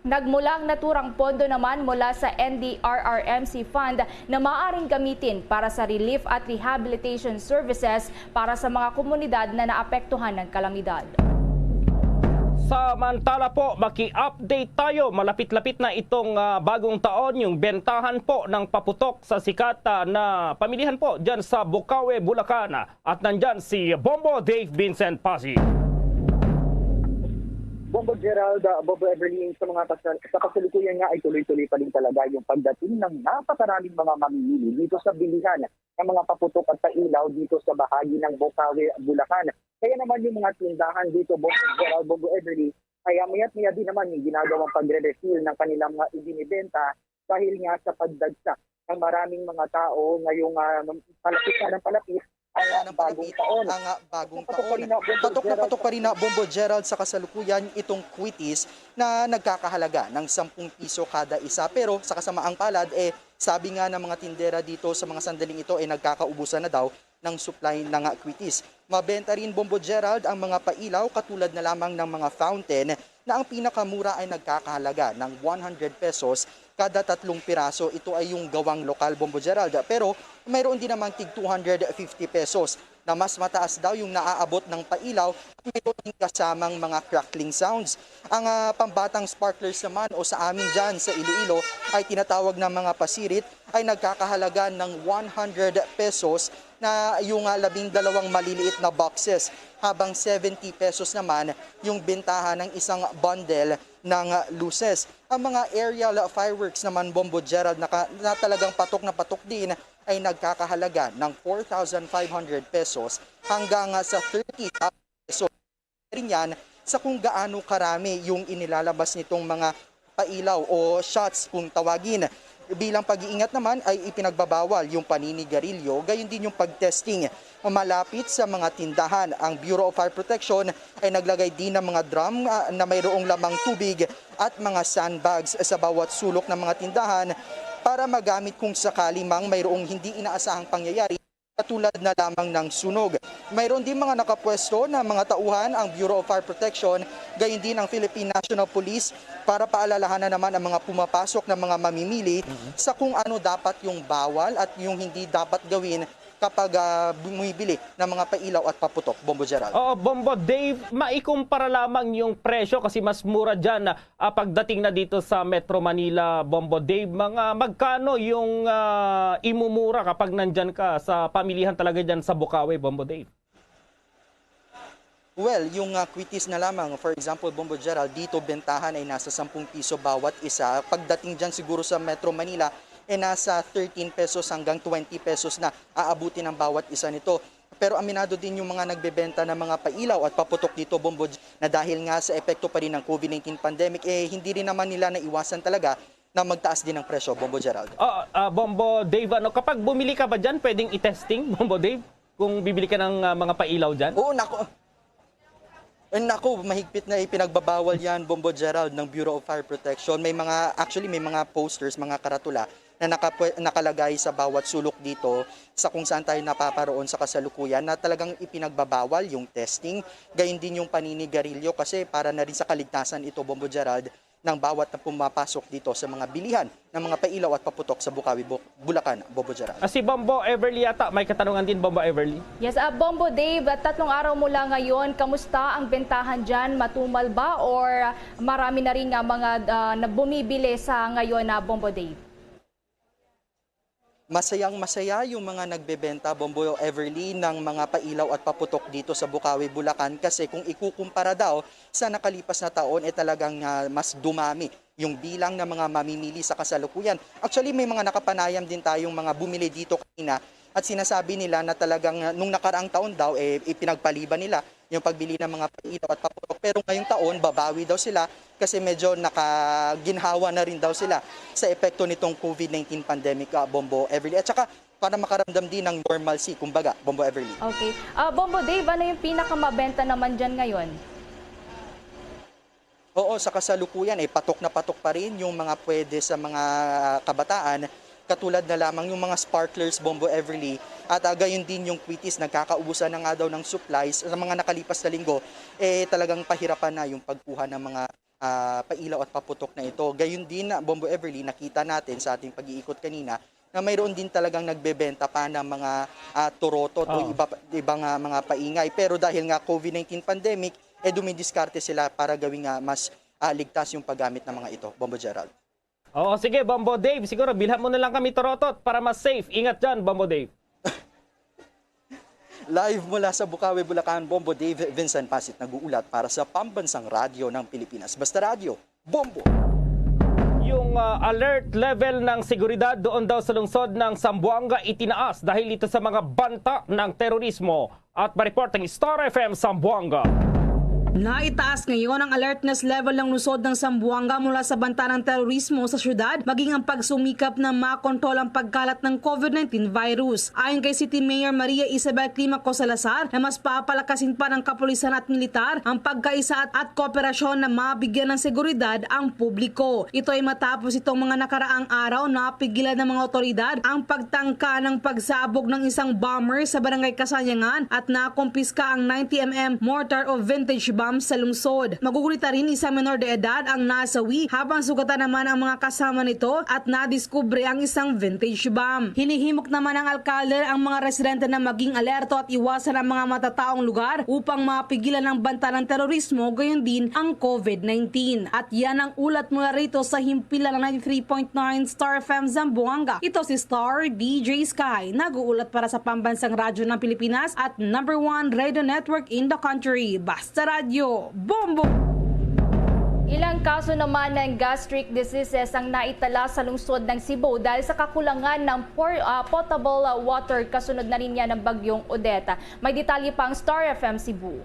Nagmula ang naturang pondo naman mula sa N D R R M C Fund na maaaring gamitin para sa relief at rehabilitation services para sa mga komunidad na naapektuhan ng kalamidad. Samantala po, maki-update tayo. Malapit-lapit na itong, ah, bagong taon, yung bentahan po ng paputok sa sikat, ah, na pamilihan po dyan sa Bukawi, Bulacan. At nandyan si Bombo Dave Vincent Pasi. Bombo Gerald, uh, Bombo Everly, sa mga kasal- sa kasalukuyan nga ay tuloy-tuloy pa rin talaga yung pagdating ng napakaraming mga mamimili dito sa bilihan ng mga paputok at pailaw dito sa bahagi ng Bukawi, Bulacan. Kaya naman yung mga tindahan dito, Bombo Gerald, Bombo Everly, ay mayat-maya din naman yung ginagawang pagre-refill ng kanilang mga ibinibenta dahil nga sa pagdagsa ng maraming mga tao ngayong, ah, palapit na ng palapit ang, ah, ng bagong palapit taon. Ang, ah, bagong Patok pa taon. rin na, Bombo Patok na Gerald. Patok pa rin na, Bombo Gerald, sa kasalukuyan itong kwitis na nagkakahalaga ng sampung piso kada isa. Pero sa kasamaang palad, eh, sabi nga ng mga tindera dito sa mga sandaling ito, eh, nagkakaubusan na daw ng supply ng, ah, kwitis. Mabenta rin, Bombo Gerald, ang mga pailaw katulad na lamang ng mga fountain na ang pinakamura ay nagkakahalaga ng one hundred pesos kada tatlong piraso. Ito ay yung gawang lokal, Bombo Gerald. Pero mayroon din namang tig two hundred fifty pesos na mas mataas daw yung naaabot ng pailaw at mayroon din kasamang mga crackling sounds. Ang, ah, pambatang sparklers naman o sa amin dyan sa Iloilo ay tinatawag na mga pasirit ay nagkakahalaga ng one hundred pesos na yung, ah, labing dalawang maliliit na boxes, habang seventy pesos naman yung bentahan ng isang bundle ng, ah, luces. Ang mga aerial fireworks naman, Bombo Gerald, na, ka- na talagang patok na patok din ay nagkakahalaga ng four thousand five hundred pesos hanggang, ah, sa thirty thousand pesos. Rin yan sa kung gaano karami yung inilalabas nitong mga pailaw o shots kung tawagin. Bilang pag-iingat naman ay ipinagbabawal yung paninigarilyo, gayon din yung pag-testing malapit sa mga tindahan. Ang Bureau of Fire Protection ay naglagay din ng mga drum, ah, na mayroong lamang tubig at mga sandbags sa bawat sulok ng mga tindahan para magamit kung sakali mang mayroong hindi inaasahang pangyayari, katulad na lamang ng sunog. Mayroon din mga nakapwesto na mga tauhan ang Bureau of Fire Protection, gayon din ang Philippine National Police, para paalalahanan naman ang mga pumapasok na mga mamimili sa kung ano dapat yung bawal at yung hindi dapat gawin kapag, ah, bumibili ng mga pailaw at paputok, Bombo Gerald. Oo, Bombo Dave, maikumpara lamang yung presyo kasi mas mura dyan, ah, pagdating na dito sa Metro Manila, Bombo Dave. Mga magkano yung, ah, imumura kapag nandyan ka sa pamilihan talaga dyan sa Bukawi, Bombo Dave? Well, yung, ah, kwitis na lamang, for example, Bombo Gerald, dito bentahan ay nasa sampung piso bawat isa. Pagdating dyan siguro sa Metro Manila, eh nasa thirteen pesos hanggang twenty pesos na aabutin ang bawat isa nito. Pero aminado din yung mga nagbebenta ng mga pailaw at paputok dito, Bombo G, na dahil nga sa epekto pa rin ng COVID nineteen pandemic, eh hindi rin naman nila naiwasan talaga na magtaas din ang presyo, Bombo Gerald. Ah, ah, Bombo Dave, ano, kapag bumili ka ba dyan, pwedeng i-testing, Bombo Dave? Kung bibili ka ng, ah, mga pailaw dyan? Oo, nako. Eh, nako, mahigpit na ipinagbabawal yan, Bombo Gerald, ng Bureau of Fire Protection. May mga, actually, may mga posters, mga karatula na nakapwe- nakalagay sa bawat sulok dito sa kung saan tayo napaparoon sa kasalukuyan na talagang ipinagbabawal yung testing, gayon din yung paninigarilyo kasi para na rin sa kaligtasan ito, Bombo Gerald, ng bawat na pumapasok dito sa mga bilihan ng mga pailaw at paputok sa Bukawi, Bu- Bulacan, Bombo Gerald. Ah, si Bombo Everly yata, may katanungan din, Bombo Everly. Yes, ah, Bombo Dave, ah, tatlong araw mula ngayon, kamusta ang bentahan dyan? Matumal ba or marami na rin nga mga, ah, na bumibili sa ngayon na, Bombo Dave? Masayang-masaya yung mga nagbebenta, Bombo Everly, ng mga pailaw at paputok dito sa Bukawi, Bulacan, kasi kung ikukumpara daw sa nakalipas na taon, eh, talagang, ah, mas dumami yung bilang ng mga mamimili sa kasalukuyan. Actually, may mga nakapanayam din tayong mga bumili dito kanina at sinasabi nila na talagang, ah, nung nakaraang taon daw, eh, ipinagpaliban nila yung pagbili ng mga pailaw at paputok. Pero ngayong taon, babawi daw sila kasi medyo nakaginhawa na rin daw sila sa epekto nitong COVID nineteen pandemic, ah, Bombo Everly. At saka, para makaramdam din ng normalcy, kumbaga, Bombo Everly. Okay. Ah, Bombo Dave, ano yung pinakamabenta naman dyan ngayon? Oo, sa kasalukuyan, eh, patok na patok pa rin yung mga pwede sa mga, ah, kabataan, katulad na lamang yung mga sparklers, Bombo Everly, at, ah, gayon din yung Quitties, nagkakaubusan na nga daw ng supplies sa mga nakalipas na linggo, eh, talagang pahirapan na yung pagkuha ng mga, ah, pailaw at paputok na ito. Gayon din, ah, Bombo Everly, nakita natin sa ating pag-iikot kanina na mayroon din talagang nagbebenta pa ng mga, ah, turotot o Oo. iba, ibang, ah, mga paingay. Pero dahil nga COVID nineteen pandemic, eh, dumidiskarte sila para gawing, ah, mas, ah, ligtas yung paggamit ng mga ito. Bombo Gerald. Oo, sige, Bombo Dave. Siguro, bilhan mo na lang kami turotot para mas safe. Ingat dyan, Bombo Dave. Live mula sa Bukawi, Bulacan, Bombo Dave Vincent Pasit nag-uulat para sa Pambansang Radyo ng Pilipinas. Basta Radyo, Bombo! Yung ah, alert level ng seguridad doon daw sa lungsod ng Zamboanga itinaas dahil ito sa mga banta ng terorismo. At ma-report ang Star F M Zamboanga. Naitaas ngayon ang alertness level ng lungsod ng Zamboanga mula sa banta ng terorismo sa syudad, maging ang pagsumikap na makontrol ang pagkalat ng COVID nineteen virus. Ayon kay City Mayor Maria Isabel Climaco Salazar, na mas papalakasin pa ng kapulisan at militar ang pagkaisa at, at kooperasyon na mabigyan ng seguridad ang publiko. Ito ay matapos itong mga nakaraang araw na pigilan ng mga otoridad ang pagtangka ng pagsabog ng isang bomber sa Barangay Kasayangan at nakumpiska ang ninety M M mortar o vintage bomb sa lungsod. Magugunita rin isang menor de edad ang nasawi, habang sugatan naman ang mga kasama nito at nadiskubre ang isang vintage bomb. Hinihimok naman ng alkalde ang mga residente na maging alerto at iwasan ang mga matataong lugar upang mapigilan ang banta ng terorismo, gayon din ang COVID nineteen. At yan ang ulat mula rito sa himpilan ng ninety-three point nine Star F M Zamboanga. Ito si Star D J Sky, nag-uulat para sa Pambansang Radyo ng Pilipinas at number one radio network in the country. Basta Radyo, Bombo! Ilang kaso naman ng gastric diseases ang naitala sa lungsod ng Cebu dahil sa kakulangan ng por- ah, potable water kasunod na rin yan ng Bagyong Odette. May detalye pa ang Star F M Cebu.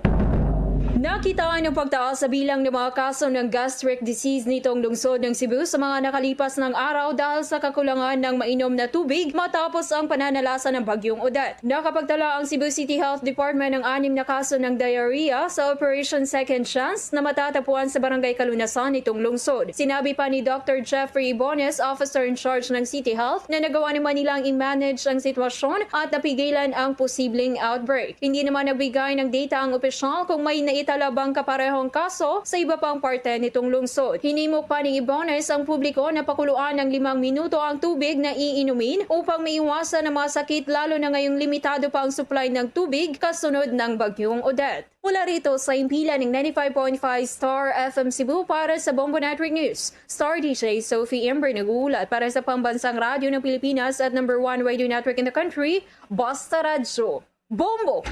Nakitaan ang pagtaas sa bilang ng mga kaso ng gastric disease nitong lungsod ng Cebu sa mga nakalipas ng araw dahil sa kakulangan ng mainom na tubig matapos ang pananalasa ng Bagyong Odette. Nakapagtala ang Cebu City Health Department ng anim na kaso ng diarrhea sa Operation Second Chance na matatapuan sa Barangay Kalunasan nitong lungsod. Sinabi pa ni Doctor Jeffrey Ibones, Officer in Charge ng City Health, na nagawa naman nilang i-manage ang sitwasyon at napigilan ang posibleng outbreak. Hindi naman nagbigay ng data ang opisyal kung may naitala bang kaparehong kaso sa iba pang parte nitong lungsod. Hinimok pa ni Ibones ang publiko na pakuluan ng limang minuto ang tubig na iinumin upang maiwasan ang mga sakit, lalo na ngayong limitado pa ang supply ng tubig kasunod ng Bagyong Odette. Mula rito sa himpilan ng ninety-five point five Star F M Cebu para sa Bombo Network News, Star D J Sophie Ember nag-uulat para sa Pambansang Radyo ng Pilipinas at number one radio network in the country, Basta Radyo. Bombo!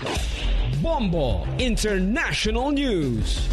Bombo International News.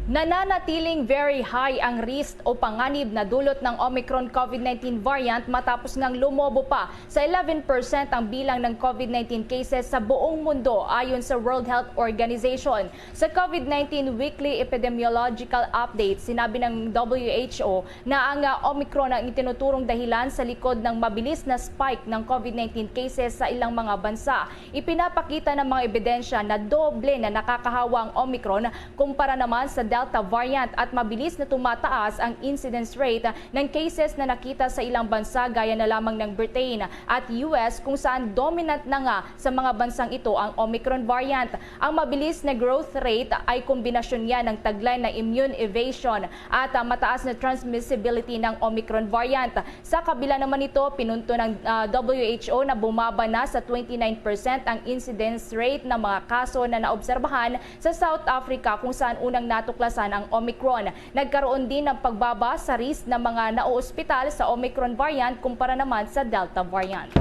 Nananatiling very high ang risk o panganib na dulot ng Omicron COVID nineteen variant matapos ngang lumobo pa sa eleven percent ang bilang ng COVID nineteen cases sa buong mundo, ayon sa World Health Organization. Sa COVID nineteen Weekly Epidemiological Update, sinabi ng W H O na ang, ah, Omicron ang itinuturong dahilan sa likod ng mabilis na spike ng COVID nineteen cases sa ilang mga bansa. Ipinapakita ng mga ebidensya na doble na nakakahawa ang Omicron kumpara naman sa Delta variant at mabilis na tumataas ang incidence rate ng cases na nakita sa ilang bansa gaya na lamang ng Britain at U S, kung saan dominant na nga sa mga bansang ito ang Omicron variant. Ang mabilis na growth rate ay kombinasyon niya ng taglay na immune evasion at, ah, mataas na transmissibility ng Omicron variant. Sa kabila naman nito, pinunto ng, ah, W H O na bumaba na sa twenty-nine percent ang incidence rate ng mga kaso na naobserbahan sa South Africa, kung saan unang natuklas San ang Omicron. Nagkaroon din ng pagbaba sa risk ng mga naoospital sa Omicron variant kumpara naman sa Delta variant.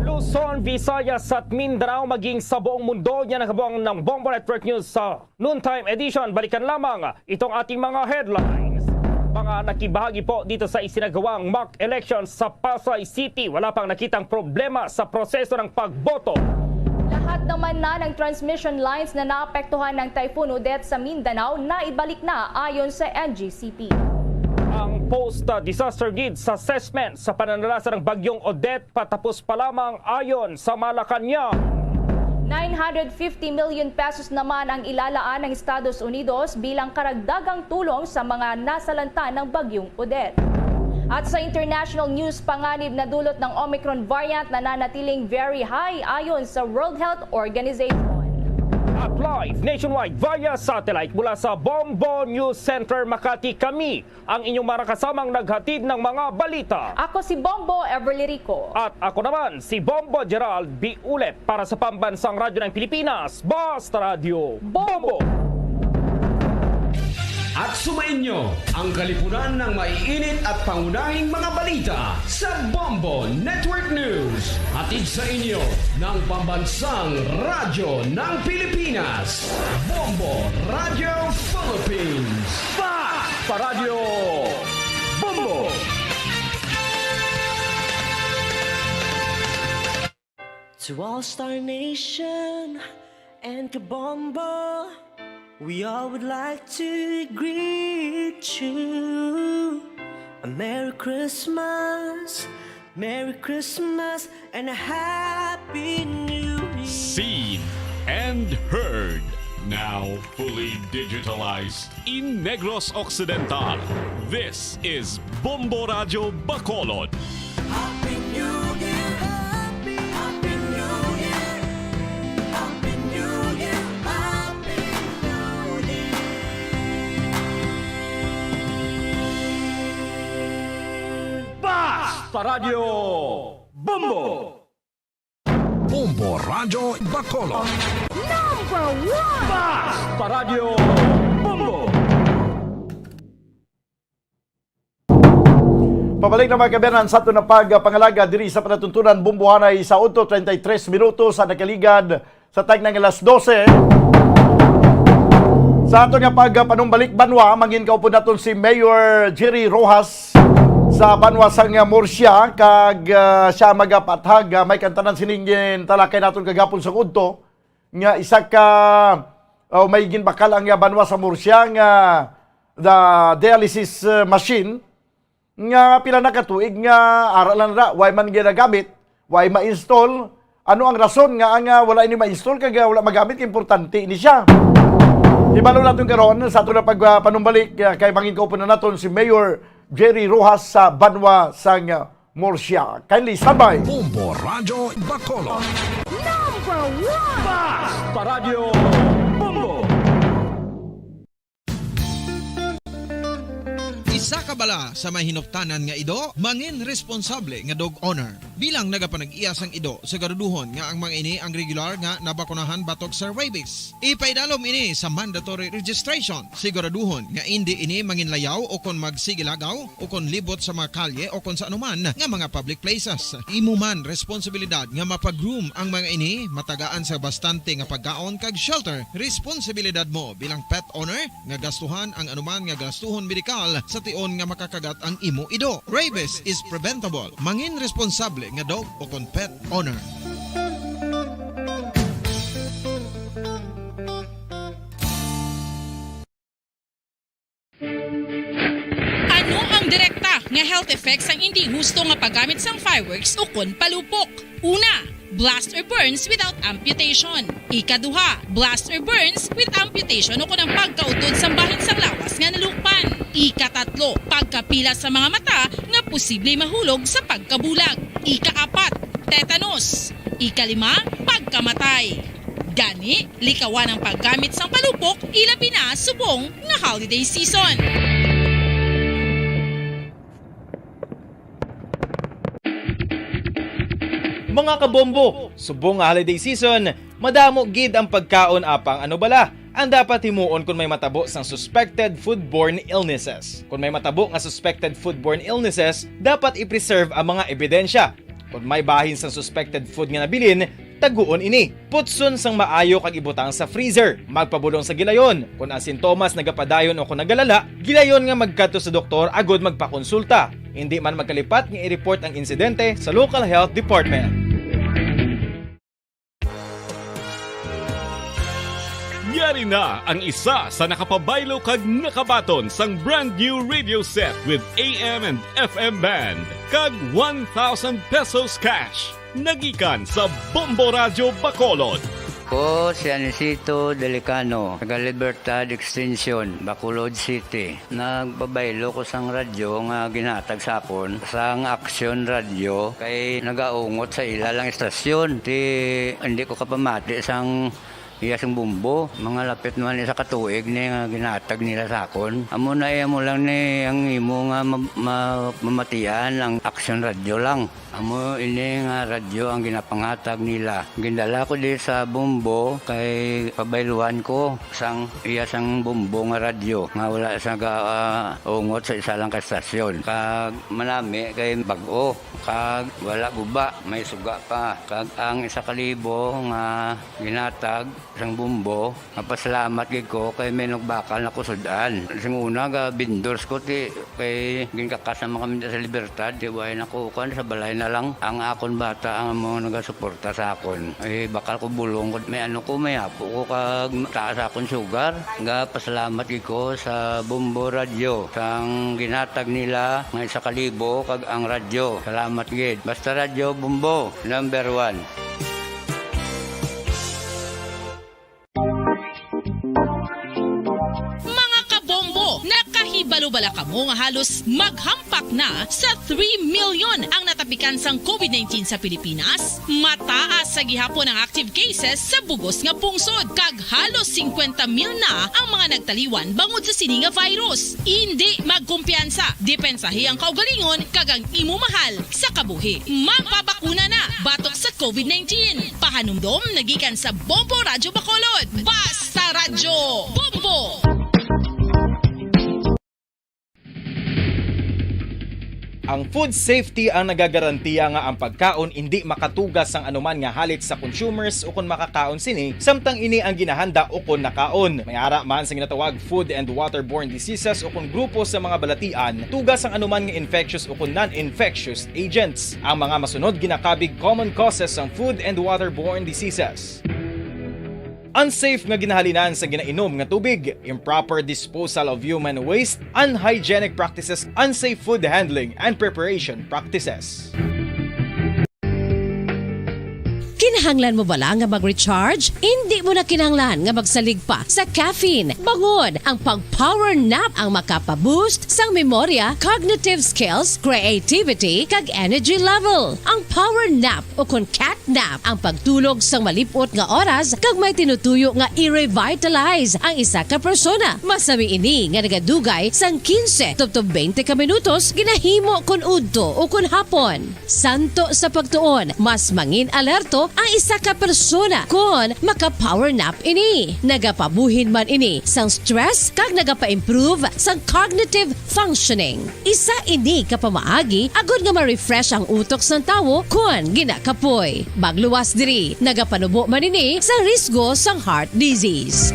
Luzon, Visayas at Mindanao, maging sa buong mundo. Yan ang kabuang ng Bombo Network News sa Noontime Edition. Balikan lamang itong ating mga headlines. Mga nakibahagi po dito sa isinagawang mock election sa Pasay City, wala pang nakitang problema sa proseso ng pagboto. Lahat naman na ng transmission lines na naapektuhan ng Typhoon Odette sa Mindanao naibalik na ayon sa N G C P. Ang post-disaster needs assessment sa pananalasa ng Bagyong Odette patapos pa lamang ayon sa Malacañang. Nine hundred fifty million pesos naman ang ilalaan ng Estados Unidos bilang karagdagang tulong sa mga nasalanta ng Bagyong Odette. At sa international news, panganib na dulot ng Omicron variant na nanatiling very high ayon sa World Health Organization. At live nationwide via satellite mula sa Bombo News Center Makati, kami ang inyong mga kasamang naghatid ng mga balita. Ako si Bombo Everly Rico. At ako naman si Bombo Gerald B. Ulep para sa Pambansang Radyo ng Pilipinas, Basta Radyo Bombo. At sumainyo ang kalipunan ng maiinit at pangunahing mga balita sa Bombo Network News. Hatid sa inyo ng Pambansang Radyo ng Pilipinas, Bombo Radyo Philippines. Basta Radyo Bombo! To All Star Nation and Kabombo, we all would like to greet you a Merry Christmas, Merry Christmas, and a Happy New Year. Seen and heard, now fully digitalized in Negros Occidental. This is Bombo Radyo Bacolod. Happy New Year! Happy, Happy New Year! Happy New Year! Happy New Year! Basta Radyo Bombo! Bombo Radyo Bacolod. Number one! Basta Radyo Bombo! Pabalik na, mga kaabyanan, sa aton na pagpangalaga diri sa palatuntunan. Bombohanay sa udto, treinta y tres minutos sa nakaligad sa tagna nga alas dose. Sa aton nga pagpanumbalik banwa, mangin kaupod naton si Mayor Jerry Rojas sa banwa sang Murcia, kag, ah, siya magapathag, ah, may kantanan sining gintalakay naton kagapon sa udto, nga isa ka, oh, may ginbakal ang, ah, banwa sa Murcia nga the dialysis, ah, machine, nga pila na ka tuig nga ara lang na, way man ginagamit, way ma-install. Ano ang rason nga ang, ah, wala ini ma-install kag, ah, wala magamit? Importante ini siya. Hibalo naton karon sa aton na pagpanumbalik, ah, kay mangin kaupod na naton si Mayor Jerry Rojas sa banwa sang, ah, Murcia. Kindly standby. Bombo Radyo Bacolod. Number one! Basta Radyo Bombo! Isa ka bala sa may hinuptanan nga ido, mangin responsable nga dog owner. Bilang nagapanag-iya sang ido, siguraduhon nga ang mga ini ang regular nga nabakunahan batok sa rabies. Ipaidalom ini sa mandatory registration. Siguraduhon nga indi ini manginlayaw o kon magsigilagaw o kon libot sa mga kalye o kon sa anuman nga mga public places. Imo man responsibilidad nga mapa-groom ang mga ini, matagaan sa bastante nga pagkaon kag shelter. Responsibilidad mo bilang pet owner nga gastuhan ang anuman nga gastuhon medikal sa tion nga makakagat ang imo ido. Rabies is preventable. Mangin responsable nga dog o kon pet owner. Ano ang direkta nga health effects sang indi husto nga paggamit sang fireworks ukon palupok? Una, blast or burns without amputation. Ikaduha, blast or burns with amputation ukon ang pagkautod sang bahin sang lawas nga nalukpan. Ikatatlo, pagkapila sa mga mata nga posible mahulog sa pagkabulag. Ikaapat, tetanus. Ikalima, pagkamatay. Gani, likawan ang paggamit sang palupok, ilabi na subong nga holiday season. Mga kabombo, subong nga holiday season, madamo gid ang pagkaon apang ano bala, Ang dapat himuon kon may matabo sang suspected foodborne illnesses. Kon may matabo nga suspected foodborne illnesses, dapat i-preserve ang mga ebidensya. Kon may bahin sang suspected food nga nabilin, taguon ini. Putson sang maayo kag ibutang sa freezer. Magpabulong sa gilayon. Kon ang sintomas nagapadayon o kon nagalala, gilayon nga magkadto sa doktor agud magpakonsulta. Indi man magkalipat nga i-report ang insidente sa local health department. Yari na ang isa sa nakapabaylo kag nakabaton sang brand new radio set with A M and F M band kag one thousand pesos cash. Nagikan sa Bombo Radyo Bacolod. Ko si Anisito Delicano, taga Libertad Extension, Bacolod City. Nagpabaylo ko sang radyo nga ginhatag sa akon sang Action Radio kay nagaungot sa ila lang istasyon. Ti, hindi ko kapamati sang iya sang Bombo. Mga lapit naman isa ka tuig ni nga ginhatag nila sa akon. Amo na, eh, amo lang ni ang imo nga ma-, ma-, mamatian ang Action Radio lang. Amo ini nga radyo ang ginapanghatag nila. Gindala ko di sa Bombo kay pabayluan ko sang iya sang Bombo nga radyo nga wala sa ga-, ah, ungot sa isa lang ka stasyon. Kag manami kay bag-o, kag wala guba, may suga pa. Kag ang isa ka libo nga ginhatag sang Bombo, mapasalamat gid ko kay may nagbakal na ko sud-an. Sing una, ga vendors ko, ti, kay ginkakas naman kami sa Libertad, ti, way na ko, kuwan, sa balay na lang. Ang akon bata ang amo nagasuporta sa akon. Eh, bakal ko bulong ko, may ano ko, may apo ko, kag taas akon sugar. Ga pasalamat gid ko sa Bombo Radio, sang ginhatag nila nga isa ka libo, kag ang radyo. Salamat gid. Basta Radyo Bombo, number one. Mga kabombo, nakahibalo bala kamo nga halos maghampak na sa three million ang natapikan sang COVID nineteen sa Pilipinas? Mataas sa gihapon ang active cases sa bug-os nga pungsod, kag halos singkwenta mil na ang mga nagtaliwan bangod sa sini nga virus. Indi magkumpiyansa, depensahi ang kaugalingon kag ang imo mahal sa kabuhi. Magpabakuna na batok sa COVID nineteen. Pahanumdom nagikan sa Bombo Radyo Bacolod. Basta Radyo Bombo! Ang food safety ang nagagarantiya nga ang pagkaon indi makatugas sang anuman nga halit sa consumers ukon makakaon sini, samtang ini ang ginahanda ukon nakaon. May ara man sa ginatawag food and waterborne diseases ukon grupo sa mga balatian, tugas sang anuman nga infectious ukon non-infectious agents. Ang mga masunod ginakabig common causes sang food and waterborne diseases. Unsafe nga ginahalinan sa ginainom nga tubig, improper disposal of human waste, unhygienic practices, unsafe food handling and preparation practices. Kinahanglan mo bala nga mag-recharge? Indi mo na kinahanglan nga magsalig pa sa caffeine. Bangod ang pag-power nap ang makapa-boost sang memorya, cognitive skills, creativity, kag energy level. Ang power nap o kon cat nap ang pagtulog sang malip-ot nga oras kag may tinutuyo nga i-revitalize ang isa ka persona. Masami ini nga nagadugay sang quince tubtob twenty ka minutos ginahimo kon udto o kon hapon. Santo sa pagtuon, mas mangin-alerto ang isa ka persona kon maka-power nap ini. Nagapabuhin man ini sang stress kag nagapa-improve sang cognitive functioning. Isa ini ka pamaagi agud nga ma-refresh ang utok sang tawo kon ginakapoy. Magluwas diri, nagapanubo man ini sa risgo sang heart disease.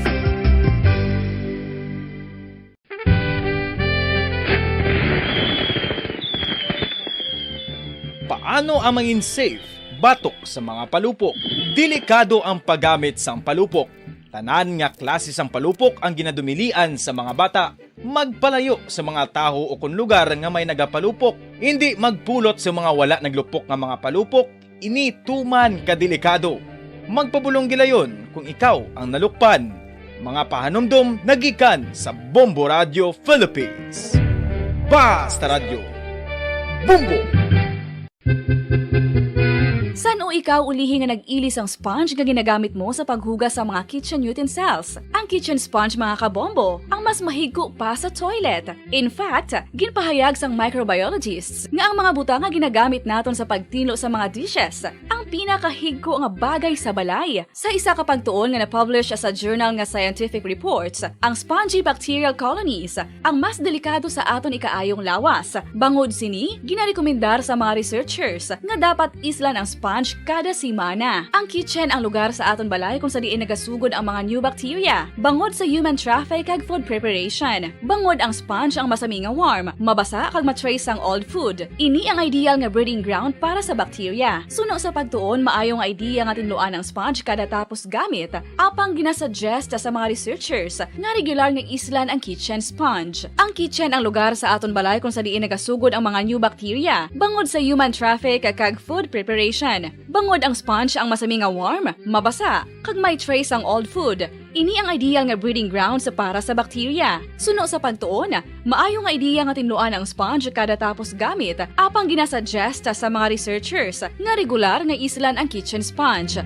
Paano ang mangin safe batok sa mga palupok? Delikado ang paggamit sang palupok. Tanan nga klase sang palupok ang ginadumilian sa mga bata. Magpalayo sa mga tawo o kon lugar nga may nagapalupok. Indi magpulot sa mga wala naglupok nga mga palupok. Ini tuman ka delikado. Magpabulong gilayon kung ikaw ang nalukpan. Mga pahanumdom nagikan sa Bombo Radio Philippines. Basta Radyo, Bombo! San Ikaw ulihi nga nag-ili sang sponge nga ginagamit mo sa paghugas sa mga kitchen utensils. Ang kitchen sponge, mga kabombo, ang mas mahigko pa sa toilet. In fact, ginpahayag sang microbiologists nga ang mga butang nga ginagamit naton sa pagtinlo sa mga dishes ang pinakahigko nga bagay sa balay. Sa isa ka pagtuon nga na-publish sa journal nga Scientific Reports, ang spongy bacterial colonies ang mas delikado sa aton ikaayong lawas. Bangod sini, ginarekomendar sa mga researchers nga dapat islan ang sponge kada semana. Ang kitchen ang lugar sa aton balay kung sa diin nagasugod ang mga new bacteria, bangod sa human traffic kag food preparation. Bangod ang sponge ang masami nga warm, mabasa kag ma-trace ang old food. Ini ang ideal nga breeding ground para sa bacteria. Suno sa pagtuon, maayo nga idea nga tinluan ang sponge kada tapos gamit, apang ginasuggest sa mga researchers nga regular nga islan ang kitchen sponge. Ang kitchen ang lugar sa aton balay kung sa diin nagasugod ang mga new bacteria, bangod sa human traffic kag food preparation. Bangod ang sponge ang masami nga warm, mabasa, kag may trace ang old food. Ini ang ideal nga breeding grounds para sa bacteria. Suno sa pagtuon, maayo nga ideya nga tinluan ang sponge kada tapos gamit, apang ginasuggest sa mga researchers nga regular nga islan ang kitchen sponge.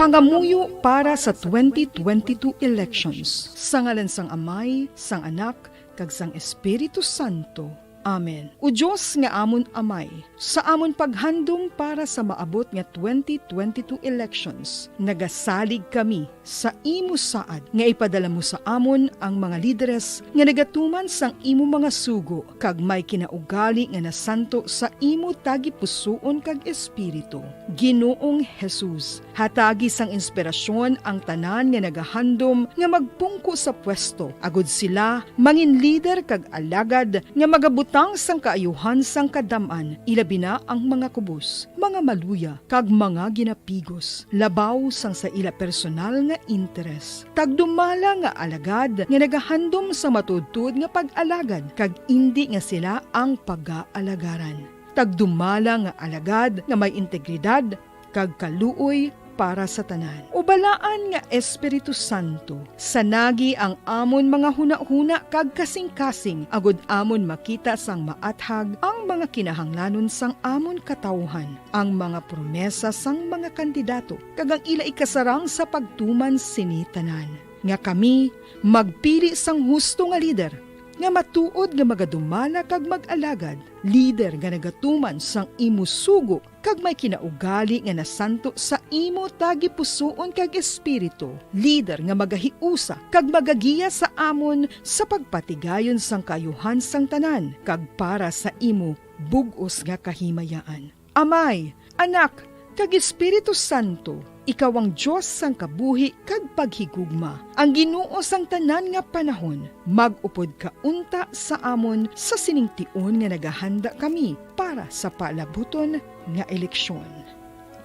Pangamuyo para sa twenty twenty-two elections. Sa ngalan sang Amay, sang Anak, kag sang Espiritu Santo. Amen. O Dios nga amon Amay, sa amon paghandom para sa maabot nga twenty twenty-two elections, nagasalig kami sa imo saad nga ipadala mo sa amon ang mga lideres nga nagatuman sang imo mga sugo kag may kinaugali nga nasanto sa imo tagipusoon kag espiritu. Ginoong Jesus, hatagi sang inspirasyon ang tanan nga nagahandom nga magpungko sa pwesto, agud sila mangin lider kag alagad nga magabutang sang kaayuhan sang kadam-an, ilabi na ang mga kubos, mga maluya, kag mga ginapigos, labaw sang sa ila personal nga interes. Tagdumala nga alagad nga nagahandom sang matuodtuod nga pag-alagad, kag indi nga sila ang pagaalagaran. Tagdumala nga alagad nga may integridad kag kaluoy para sa tanan. O Balaan nga Espiritu Santo, sanagi ang amon mga hunahuna kag kasingkasing, agud amon makita sang maathag ang mga kinahanglanon sang amon katawuhan, ang mga promesa sang mga kandidato, kag ang ila ikasarang sa pagtuman sini tanan, nga kami magpili sang husto nga lider, nga matuod nga magadumala kag mag-alagad, lider nga nagatuman sang imo sugo kag may kinaugali nga nasanto sa imo tagipusoon kag espiritu, lider nga magahiusa kag magagiya sa amon sa pagpatigayon sang kaayuhan sang tanan kag para sa imo bug-os nga kahimayaan. Amay, Anak, kag Espiritu Santo, ikaw ang Dios sang kabuhi kag paghigugma, ang Ginoo sang tanan nga panahon. Mag-upod ka unta sa amon sa sining tion nga nagahanda kami para sa palabuton nga eleksyon.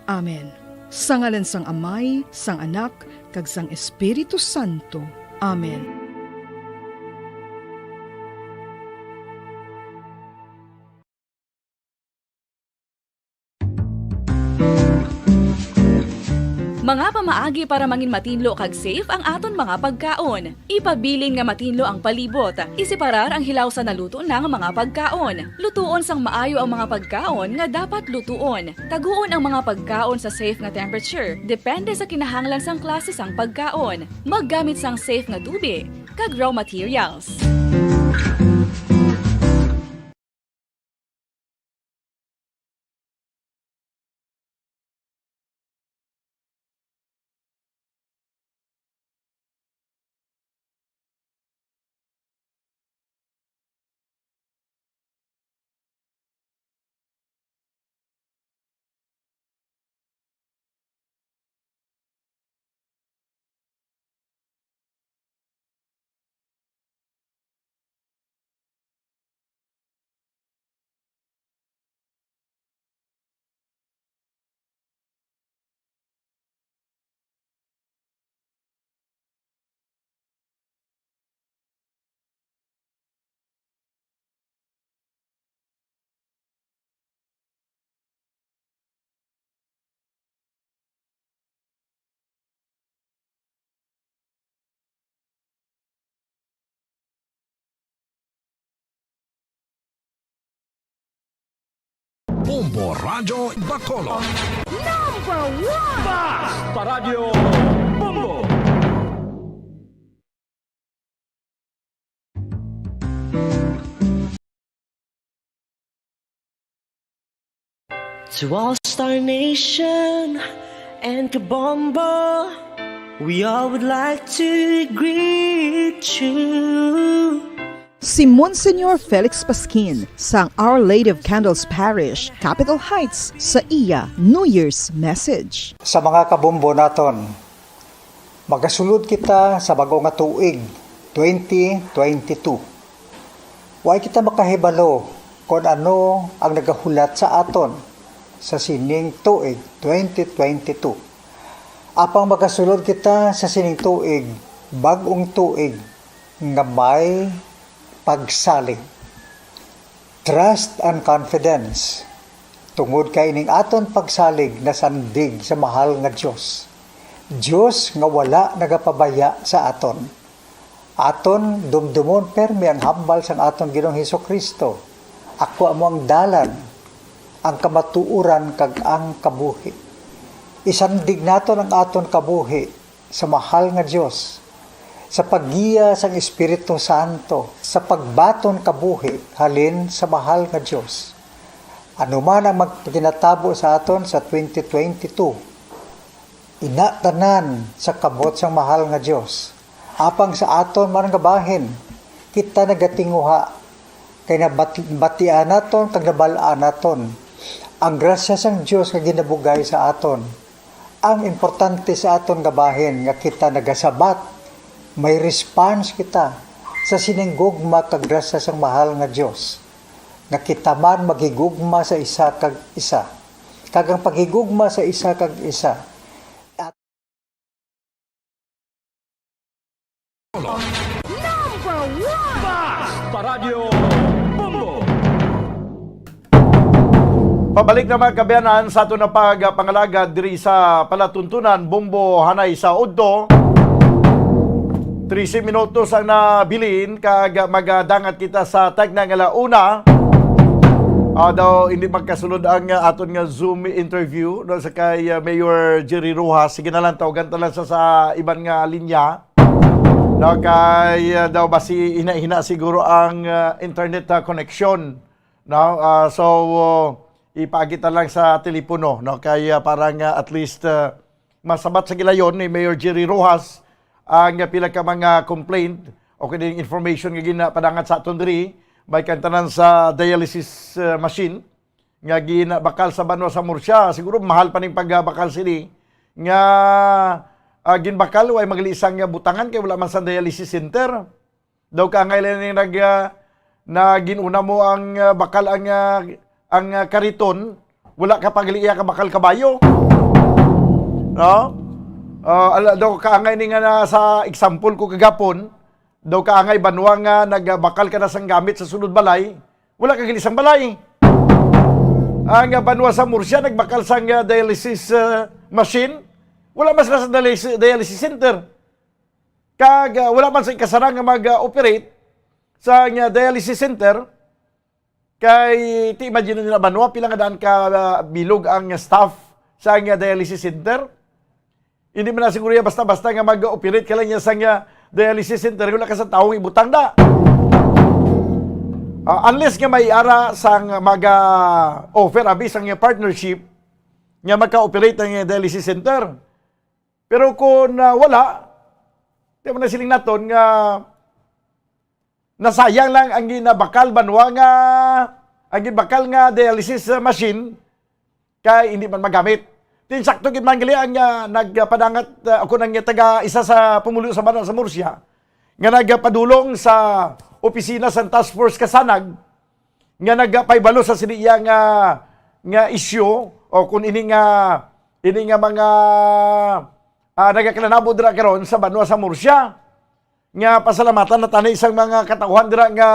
Amen. Sa ngalan sang Amay, sang Anak, kag sang Espiritu Santo. Amen. Mga pamaagi para mangin matinlo kag safe ang aton mga pagkaon. Ipabilin nga matinlo ang palibot. Iseparar ang hilaw sa naluto na nga mga pagkaon. Lutuon sang maayo ang mga pagkaon nga dapat lutuon. Taguon ang mga pagkaon sa safe nga temperature, depende sa kinahanglan sang klase sang pagkaon. Maggamit sang safe nga tubig kag raw materials. Bombo Radyo Bacolod. Number one! Basta Radyo Bombo! To all Star Nation and Kabombo, we all would like to greet you. Si Monsignor Felix Pasquin sang Our Lady of Candles Parish, Capitol Heights, sa iya New Year's message. Sa mga kabombo naton, magasulod kita sa bag-o nga tuig, twenty twenty-two. Way kita makahibalo kon ano ang nagahulat sa aton sa sining tuig, twenty twenty-two. Apang magasulod kita sa sining tuig, bag-ong tuig nga may pagsalig. Trust and confidence, tungod kay ining aton pagsalig nasandig sa mahal nga Dios, Dios nga wala nagapabaya sa aton. Aton dumdumon permi ang hambal sang aton Ginoong Hesus-Kristo, "Ako amo ang dalan, ang kamatuoran, kag ang kabuhi." Isandig naton ang aton kabuhi sa mahal nga Dios, sa paggiya sang Espiritu Santo, sa pagbaton kabuhi halin sa mahal nga Dios. Ano man ang magpaginatabo sa aton sa twenty twenty-two, ina tanan sa kamot sang mahal nga Dios. Apang sa aton man nga bahin, kita nagatinguha kay nabatian naton kag nabal-an naton ang grasya sang Dios nga ginabugay sa aton. Ang importante sa aton nga bahin nga kita nagasabat, may response kita sa sining gugma kag grasya sang mahal nga Dios, nga kita man maghigugma sa isa kag isa. Kag ang paghigugma sa isa kag isa, Number one! Basta Radyo Bombo! Pabalik na, mga kaabyanan, sa aton na pagpangalagad diri sa palatuntunan, Bombo Hanay sa Udto. Trese minutos ang nabilin kag magadangat kita sa tagna nga ala una. Ah, daw hindi magkasulod ang, ah, aton nga Zoom interview, no, sa kay, ah, Mayor Jerry Rojas. Sige na lang, tawagan ta lang sa, sa iban nga linya. No, kay, ah, daw basi hina-hina siguro ang, ah, internet, ah, connection, no? Ah, so, oh, ipaagi ta lang sa telepono, no? Kay, ah, para nga at least, ah, masabat sa gilayon ni Mayor Jerry Rojas ang pila ka mga complaint o kini information nga ginapadangat sa aton diri, may kantanan sa dialysis, ah, machine nga ginabakal sa banwa sa Murcia. Siguro mahal pa ning pagbakal sini nga, ah, ginbakal, way maglisang nga butangan kay wala man sa dialysis center. Daw kaangay lang ni nag, ah, na ginuna mo ang, ah, bakal ang, ah, ang, ah, kariton, wala ka pag-iya ka bakal kabayo. No? Ah, ala, daw kaangay ni nga na sa example ko kagapon, daw kaangay banwa nga nagbakal ka na sang gamit sa sulod balay, wala ka gali sang balay. Ang, ah, banwa sa Murcia nagbakal sang, ah, dialysis, ah, machine, wala man sila sa dialysis, dialysis center. Kag, ah, wala man sa ikasarang nga mag-operate sa nga dialysis center, kay ti imagine nila banwa pila nga daan ka, ah, bilog ang staff sa nga dialysis center. Hindi man na siguro ya basta-basta nga mag-operate ka lang niya sa nga dialysis center, wala ka sa taong ibutang da. Ah, unless nga may ara sang mag-offer abi sang partnership nga magka-operate ang dialysis center. Pero kung, ah, wala, di man na siling naton nga nasayang lang ang ginabakal banwa nga, ang ginbakal nga dialysis, ah, machine kay hindi man magamit. Ti insakto gid man gali ang, ah, nagpadangat, ah, ako nang taga isa sa pumulo sa banwa sa Murcia nga nagpadulong sa opisina sa Task Force Kasanag nga nagapahibalo sa sini iya nga, nga issue o kung ini nga, ini nga mga, ah, nagakalanabo dira karon sa banwa sa Murcia. Nga pasalamatan na tani sang mga katawhan dira nga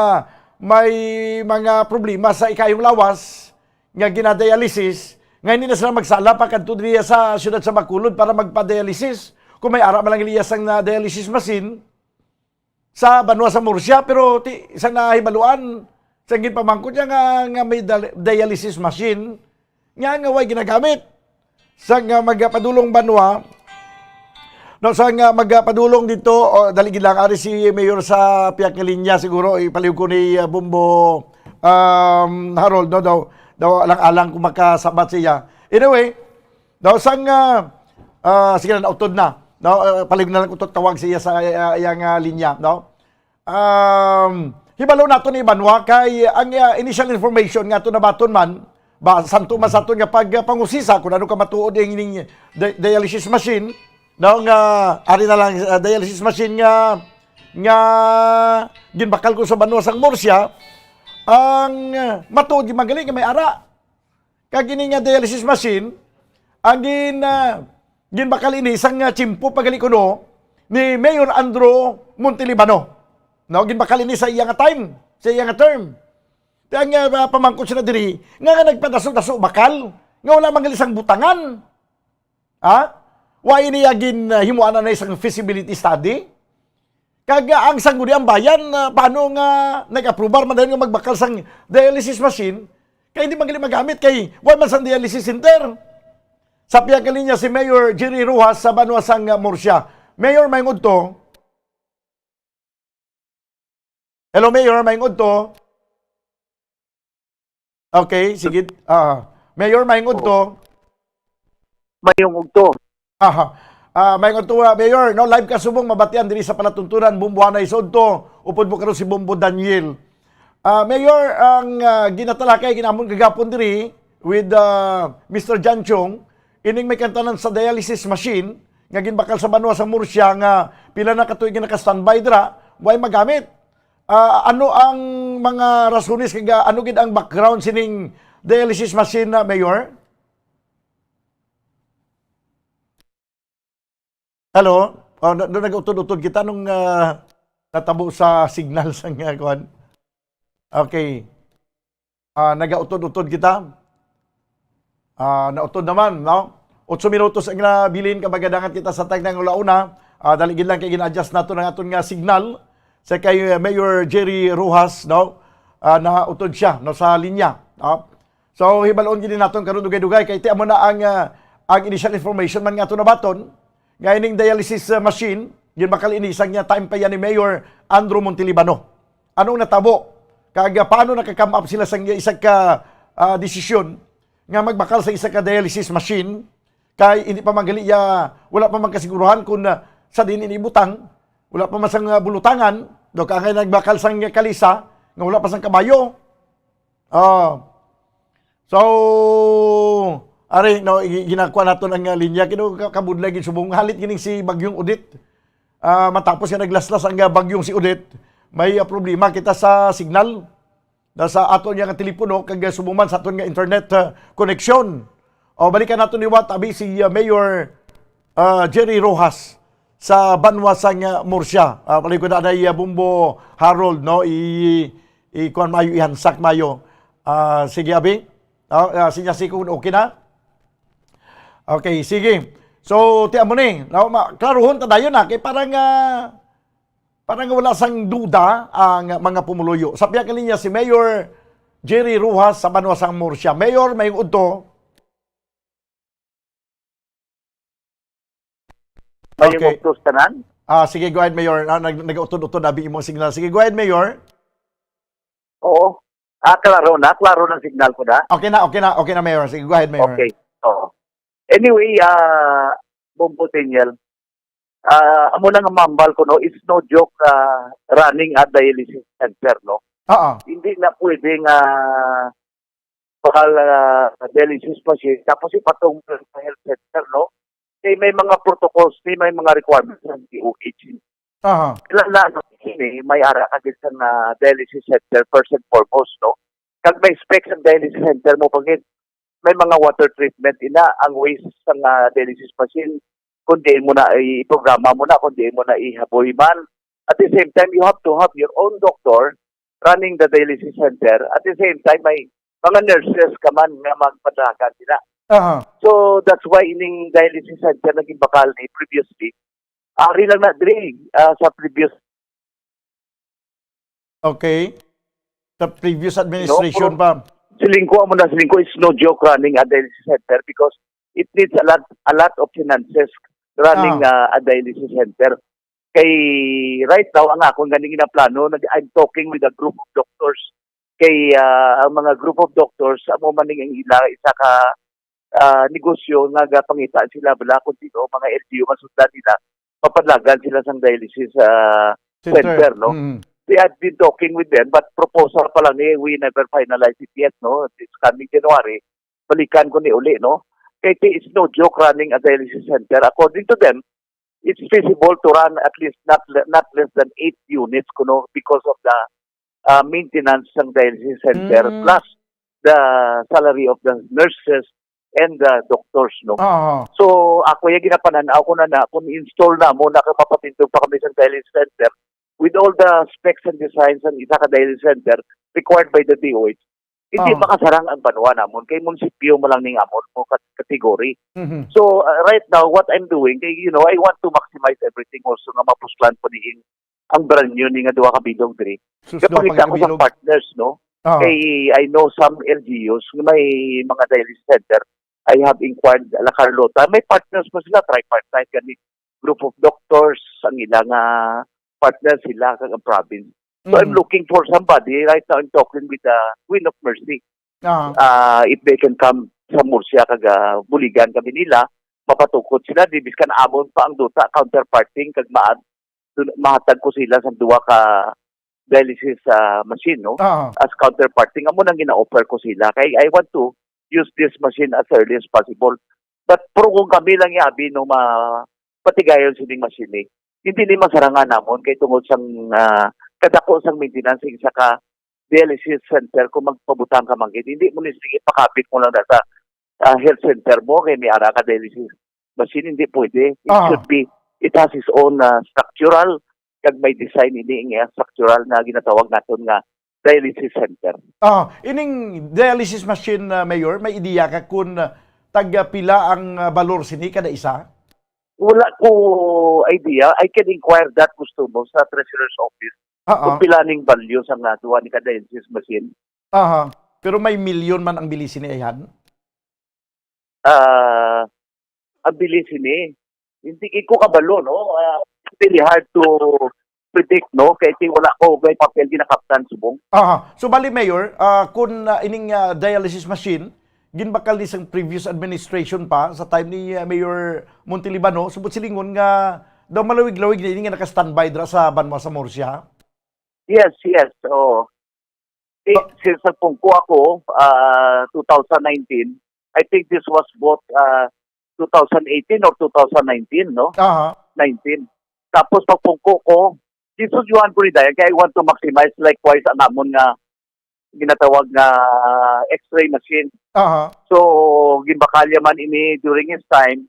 may mga problema sa ikayong lawas nga ginadialysis, nga hindi na sila magsala pa kadto diri sa siyudad sa Bacolod para magpa-dialysis kung may ara man lang liya sang na dialysis machine sa banwa sa Murcia. Pero ti, sa nahibaluan, sa ginpamangkot niya nga, nga may dal- dialysis machine, nga, nga way ginagamit. Sa nga magpadulong banwa, no, sa nga magpadulong dito, o, dali gid lang, ari si Mayor sa pihak nga linya, siguro, ipaliw ko ni, ah, Bombo, um, Harold, no, daw, daw alang-alang kung makasabat siya. Anyway, daw sang, ah, ah, sige na, nautod na, no, ah, paliw na lang ko to, tawag siya sa, ah, iyang, ah, linya, no? Um, hibalo nato ni Banwa kay ang, ah, initial information nga ato nabaton man, ba, santo man sa aton nga pag, ah, pangusisa kung ano ka matuod ang ining di-, dialysis machine, no, nga ari na lang, ah, dialysis machine nga, nga ginbakal ko sa banwa sang Murcia, ang, ah, matuod gyud man gali nga may ara. Kag ini nga dialysis machine, ang gin-, ah, ginbakal ini sang, ah, tiyempo pa gali kuno ni Mayor Andrew Montelibano. No, ginbakal ini sa iya nga time, sa iya nga term. Kaya nga, ah, pamangkot sila diri, nga, nga nagpadaso-daso bakal, nga wala man gali sang butangan. Ha? Wa ini ya gin, ah, himuan na isang feasibility study? Kag, ah, ang Sangguniang Bayan, ah, paano nga nag-aprobar man dayon nga magbakal sang dialysis machine? Kay hindi man gali magamit kay wa man sang dialysis center. Sa pihak nga linya si Mayor Jerry Rojas sa banwa sang, ah, Murcia. Mayor, maayong udto. Hello, Mayor, maayong udto. Okay, sige. Ah, Mayor, maayong udto. Mayong ugto. Aha. Ah, maayong udto, ah, Mayor, no, live ka subong mabatian diri sa palatuntunan, Bombo Hanay sa udto. Upod mo karon si Bombo Daniel. Ah, Mayor, ang, ah, ginatalakay ginamon kagapon diri with, ah, Mister John Chong, ining may kantanan sa dialysis machine nga ginbakal sa banwa sa Murcia nga pila na ka tuig nga naka-standby dira, way magamit. Ah, ano ang mga rasones kag, ah, ano gid ang background sining dialysis machine, na, Mayor? Hello? Oh, na, na, nag-utod-utod kita nung, ah, natabo sa signal sa nga, kuwan. Okay. Ah, nagautod-utod kita. Ah, nautod naman, no? Otso minutos ang nabilin, kabagadangan kita sa tagna nga ulauna. Ah, dali gid lang kay gin-adjust nato ang aton nga signal. Sa kay, uh, Mayor Jerry Rojas, no? Ah, nautod siya, no, sa linya, no? So, hibalon gid naton karon dugay-dugay kay ti amo na ang, ah, ang initial information man nga ato nabaton nga ining dialysis, ah, machine, ginbakal ini sang niya time pa yan ni Mayor Andrew Montelibano. Anong natabo? Kag, ah, paano naka-come up sila sa isa ka, ah, desisyon nga magbakal sa isa ka dialysis machine? Kay hindi pa man gali ya, wala pa man kasiguruhan kung, ah, sa diin ini ibutang, wala pa man sang, ah, bulutangan, daw ka nga nagbakal sang kalisa, nga wala pa sang kabayo. Ah. So, ari, no, gi-, ginakuha naton ang, ah, linya. Kino ka-, kabudlay gid subong. Halit gining si Bagyong Odette. Ah, matapos nga naglaslas ang, ah, bagyong si Odette, may, ah, problema kita sa signal. Na sa aton nga telepono, kag, ah, subong man sa aton nga internet, ah, connection. O, balikan nato liwat, abi si, ah, Mayor, ah, Jerry Rojas sa banwa sang, ah, Murcia. Ah, palihog ko na anay, ah, Bombo Harold, no? I, i, kuwan maayo, ihansak maayo. Ah, sige, abi. Ah, ah, sinya si kun okay na? Okay, sige. So, ti amo ni, no? Ma-, klaruhon ta dayon na, kay parang, ah, parang wala sang duda ang mga pumuluyo. Sa pihak nga linya si Mayor Jerry Rojas sa banwa sang Murcia. Mayor, maayong udto. Mayong Okay. Udto sa tanan. Ah, sige, go ahead, Mayor. Ah, nag-, nag-utod-utod abi imong signal. Sige, go ahead, Mayor. Oo. Ah, klaro na. Klaro na ang signal ko na. Okay na, okay na, okay na, Mayor. Sige, go ahead, Mayor. Okay. Oo. Anyway, ah, Bombo Daniel, ah, amo na nga mambal ko, no, it's no joke, ah, running a dialysis center, no? Oo. Hindi na pwede nga bakal, ah, dialysis machine, tapos ipatong sa health center, no? Kay may mga protocols ni, may mga requirements ng D O H. Aha. Kailangan na, ano, ini, may ara ka gid sa nga dialysis center, first and foremost, no? Kag may specs ang dialysis center mo, pagid may mga water treatment ina ang waste sa nga dialysis machine, kung diin mo na i-, iprograma mo na, kung diin mo na ihaboy man. At the same time, you have to have your own doctor running the dialysis center. At the same time, may mga nurses ka man nga magpadalagan sila. Aha. So, that's why ining dialysis center na ginbakal ni previously, ari lang na diri, ah, sa previous Okay. Sa previous administration No, pa. Siling ko, amo na, siling ko, it's no joke running a dialysis center because it needs a lot, a lot of finances running Ah. uh, a dialysis center. Kay right now, ang akon ganing ginaplano, nag, I'm talking with a group of doctors. Kay uh, ang mga group of doctors, amo man ning ang ila isa ka uh, negosyo nga gapangita sila bala kung sino mga L G U masudlan nila, mapadlagan sila sang dialysis uh, Center. center, no? Mm. We had been talking with them, but proposal pa lang ni, we never finalize it yet, no? This coming January, balikan ko ni uli, no? Kay it's no joke running a dialysis center. According to them, it's feasible to run at least not le- not less than eight units, kuno, because of the uh, maintenance sang dialysis center Mm. plus the salary of the nurses and the doctors, no? Ah. So, ako yung ginapanan-aw ko na na, kung install na mo, nakapapatindog pa kami sa dialysis center, with all the specs and designs ng isa ka dialysis center required by the D O H, hindi Ah. makasarang ang banwa namon kay munisipyo mo lang ning amon mo kat- category. Mhm. So, uh, right now, what I'm doing, kay, you know, I want to maximize everything also nga mapuslan po ni ang brand new ni nga duha ka bilog diri. Sus, duha pa Kapangita gid ko sa bilog. partners, no? Ah. Kay I know some L G Us nga may mga dialysis center. I have inquired La Carlota. May partners mo sila, tripartite, gani group of doctors, ang ilang ah, partners sila, kag ang province. So I'm Mm. looking for somebody. Right now, I'm talking with the Queen of Mercy. Ah. Ah, if they can come sa Murcia, kag ah, buligan kami nila, mapatukod sila, di biskan amon pa ang duta, counterparting, kag ma- dun- mahatag ko sila sa duha ka dialysis ah, machine, no? Ah. As counterparting, amo nang gina-offer ko sila. Kay I want to use this machine as early as possible. But pero kung kami lang yabi no ma patigayon sining machine, eh, hindi ni masarangan namon kay tungod sang ah, kadako sang maintenance sa ka dialysis center kung magpabutang ka man gid. Hindi mo ni sige pakabit mo lang na sa ah, health center mo kay may ara ka dialysis machine, hindi pwede. It Ah. should be, it has its own ah, structural, kag may design ini nga structural nga ginatawag naton nga dialysis center. Ah, ining dialysis machine, ah, Mayor, may ideya ka kung ah, tag pila ang ah, balor sini kada isa? Wala ko idea. I can inquire that gusto mo sa treasurer's office Ah, kung ah. pila ning value sa nga duha ni ka dialysis machine. Aha. Pero may milyon man ang bili sini, ayhan? Ah, ang bili sini, hindi ko kabalo, no? Ah, it's very hard to predict, no? Kay ti wala ko may papel ginakaptan subong. Aha. So, bali, Mayor, ah, kung ah, ining ah, dialysis machine, ginbakal ni sang previous administration pa, sa time ni ah, Mayor Montelibano, subot silingon nga daw malawig-lawig na ini nga naka-standby dira sa banwa sa Murcia. Yes, yes. Oh. Eh, Ba- since nagpungko ako, ah, two thousand nineteen, I think this was bought ah, two thousand eighteen or two thousand nineteen, no? Aha. nineteen. Tapos pagpungko ko, dito Juan Puridayan, kaya I want to maximize likewise ang amon nga ginatawag nga X-ray machine. Aha. So, ginbakalya man ini during his time,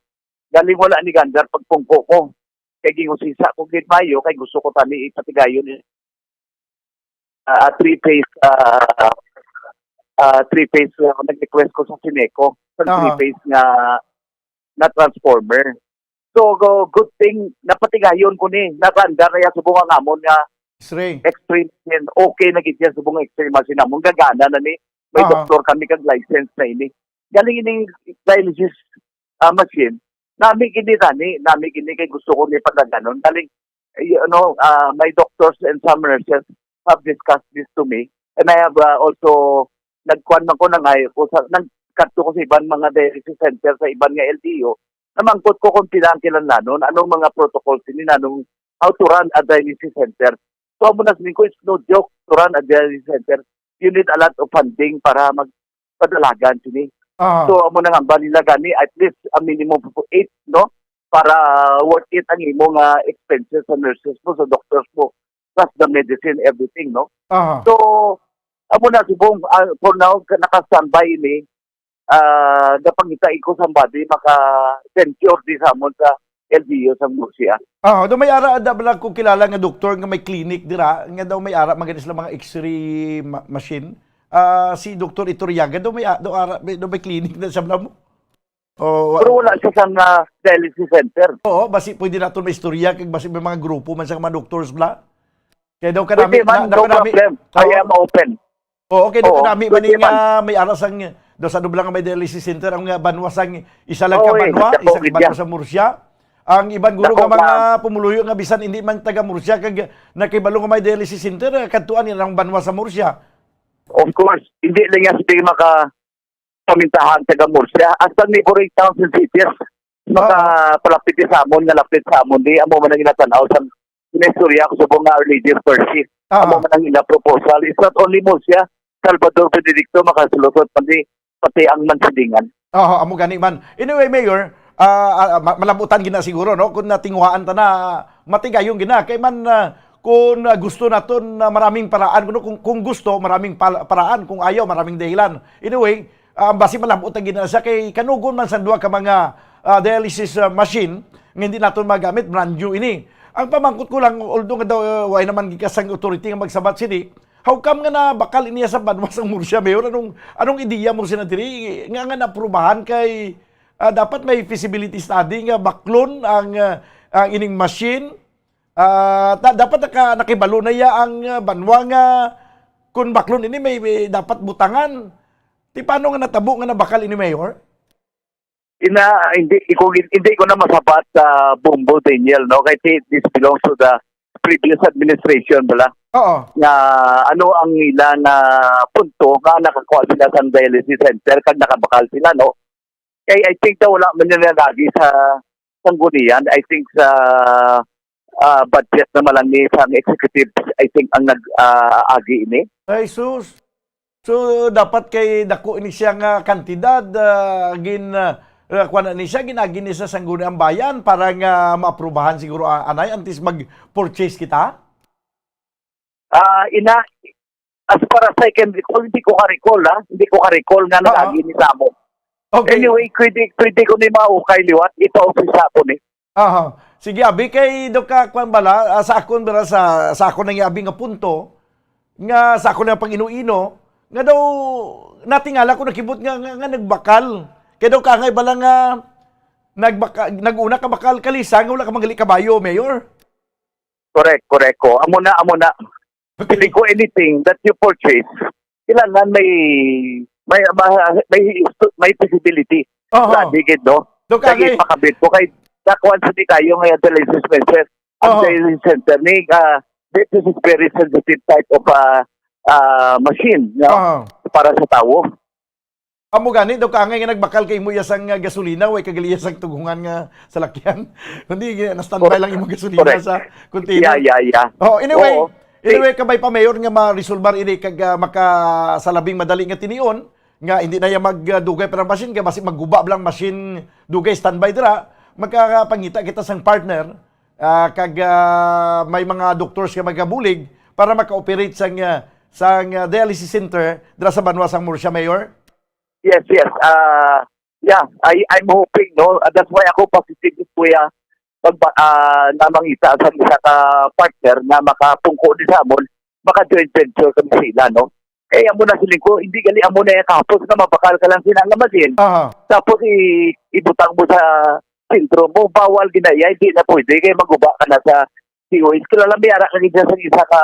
galing wala ni gandar pagpungko ko. Kay gingusisa ko gid mayo, kay gusto ko tani ipatigayon eh. Ah, three phase, ah, ah, three phase, ah, nag-request ko sa Sineco, sa three Aha. phase nga, nga transformer. So, go- good thing, napatigayon ko ni, naganda kaya subong ang amon nga X-ray. X-ray machine. Okay na gid yan subong X-ray machine namon. Gagana na ni, may Aha. doktor kami kag license na ini. Galing ini dialysis ah, machine. Nami gini tani, nami gini kay gusto ko ni padaganon. Galing, you know, ah, my doctors and some nurses have discussed this to me. And I have ah, also, nagkuan man ko na nga, ko sa, nagkadto ko sa iban mga dialysis center sa iban nga L T O. Namangkot ko kung pila ang kinahanglanon, anong mga protocols ini, anong how to run a dialysis center. So, amo na sining ko, it's no joke to run a dialysis center. You need a lot of funding para magpadalagan sini. Ah. So, amo na nga, bali na gani, at least a minimum of eight, no? Para worth it ang imo nga expenses sa nurses mo, sa doctors mo, plus the medicine, everything, no? Aha. So, amo na, subong, ah, for now, ka- naka-standby ini, ah, napangita ko somebody maka-venture di sa amon sa L G U sa Murcia. Ah, do may ara da bala ko kilala nga doktor nga may clinic dira, nga daw may ara man gani sila mga X-ray ma- machine. Ah, si Doktor Iturriaga do may a- do ara may, do may clinic na sa bala mo. Oh, wa- Pero wala siya sa nga dialysis center. Oo, basi pwede naton maistorya kay basi may mga grupo man sa mga doctors bla. Kaya daw Pwede kanami man, na- no nakanami- problem. I Oo. am open. Oo, okay, daw Oo, kanami man pwede ni man. nga may ara sang, daw sa dubla nga may dialysis center ang, ah, banwa sang isa lang Oo, ka eh, banwa, dako isa ka gid banwa siya. sa Murcia. Ang iban guro Dako nga mga nga. pumuluyo nga bisan hindi man taga Murcia kag nakibalo nga may dialysis center, ah, kadtuan nila ang banwa sa Murcia. Of course, hindi lang yan sige maka pamintahan taga Murcia. Hasta neighboring towns and cities, Oo. maka palapit sa amon, nga lapit sa amon, di amo man ang ginatanaw sa istorya ko subong nga Our Lady of Mercy. Aha. Amo man ang ila proposal. It's not only Murcia, Salvador Benedicto, makasulusot, pati, pati ang Mansilingan. Aha, amo gani man. Anyway, Mayor, ah, ah, ma-, malabutan gina siguro, no? Kung natinguhaan ta na, matigayon gina. Kay man, ah, kung, ah, gusto naton na maraming paraan, no? Kung, kung gusto, maraming pal-, paraan. Kung ayaw, maraming dahilan. Anyway, ah, basi malabot ang gina siya kay kanugon man sa duha ka mga, ah, dialysis, ah, machine nga hindi naton magamit, brand new ini. Ang pamangkot ko lang, although nga daw, uh, way naman gikas ang authority nga magsabat sini, how come nga nabakal ini sa banwa sang Murcia, Mayor? Anong, anong ideya mo sina diri nga, nga naaprubahan kay, ah, dapat may feasibility study nga baklon ang, ah, ang ining machine? Ah, da-, dapat naka-, nakibalo na iya ang, ah, banwa nga kung baklon ini may, may dapat butangan. Ti paano nga natabo nga nabakal ini, Mayor? Ina, hindi ko, hindi ko na masabat sa Bombo, Daniel, no? Kay thi-, this belongs to the previous administration bala. Oo. Nga ano ang ilang, ah, punto nga nakakuha sila sa dialysis center kag nakabakal sila, no? Kay I think daw wala man nila lagi sa sanggunian. I think sa, ah, budget na malang ni sa executive, I think ang nag, ah, agi ini. Ay, sus. So, dapat kay dako ini siya nga kantidad, ah, gin, ah, ah, kuwan na ni siya, ginagi ni sa Sangguniang Bayan para nga maaprubahan siguro, ah, anay, antes mag-purchase kita? Ah, ina, as far as I can recall, hindi ko ka-recall, ha? Hindi ko ka-recall nga Oo. nag-agi ni sa amo. Okay. Anyway, pwede, pwede ko ni maukay liwat, ipa-office ako ni. Aha. Sige, abi kay do ka, kwan bala, ah, sa akon bala, sa, sa akon nga abi nga punto, nga sa akon nga pang-ino-ino, nga daw natingala ko nakibot nga, nga, nga nagbakal. Kay daw kangay bala nga nagbaka-, nag-una ka bakal kalisa nga wala ka manggali kabayo, Mayor. Correct, correct ko. Amo na, amo na. Okay. Feeling ko anything that you purchase, kailangan may, may, may, may, may feasibility. Oho. Lagi gid, no? Dok, Lagi angay. Pakabit ko kay dakuan sa di kayo nga dialysis center. Ang Oho. dialysis center ni, ah, this is very sensitive type of, ah, ah, machine, no? Oho. Para sa tawo. Amo gani daw ka angay nga nagbakal kay imo iya sang, ah, gasolina, way kagali iya sang tugungan nga salakyan. Kundi, ah, na-standby Correct. lang imo gasolina Correct. sa container. Yeah, yeah, yeah. Oh, anyway, Oo. anyway, kabay pa, Mayor, nga ma-resolbar ini kag, ah, maka-, sa labing madali nga tinion, nga hindi na iya magdugay pa ang machine, kay basi magguba lang machine, dugay standby dira, magkapangita kita sang partner, ah, kag, ah, may mga doctors nga magabulig para maka-operate sang, ah, sang, ah, dialysis center dira sa banwa sang Murcia, Mayor. Yes, yes. Ah, yeah, I, I'm hoping, no? Ah, that's why ako positive, kuya, pag, ah, namangita sa isa ka partner na makapungko ni sa amon, maka-joint venture kami sila, no? Eh, amo na siling ko, hindi gali amo na yung kapos na mabakal ka lang sila nga machine. Aha. Tapos i-, ibutang mo sa sentro mo, bawal ginaya, hindi na pwede, kaya maguba ka na sa C O S. Kilala, may ara ka gid sa isa ka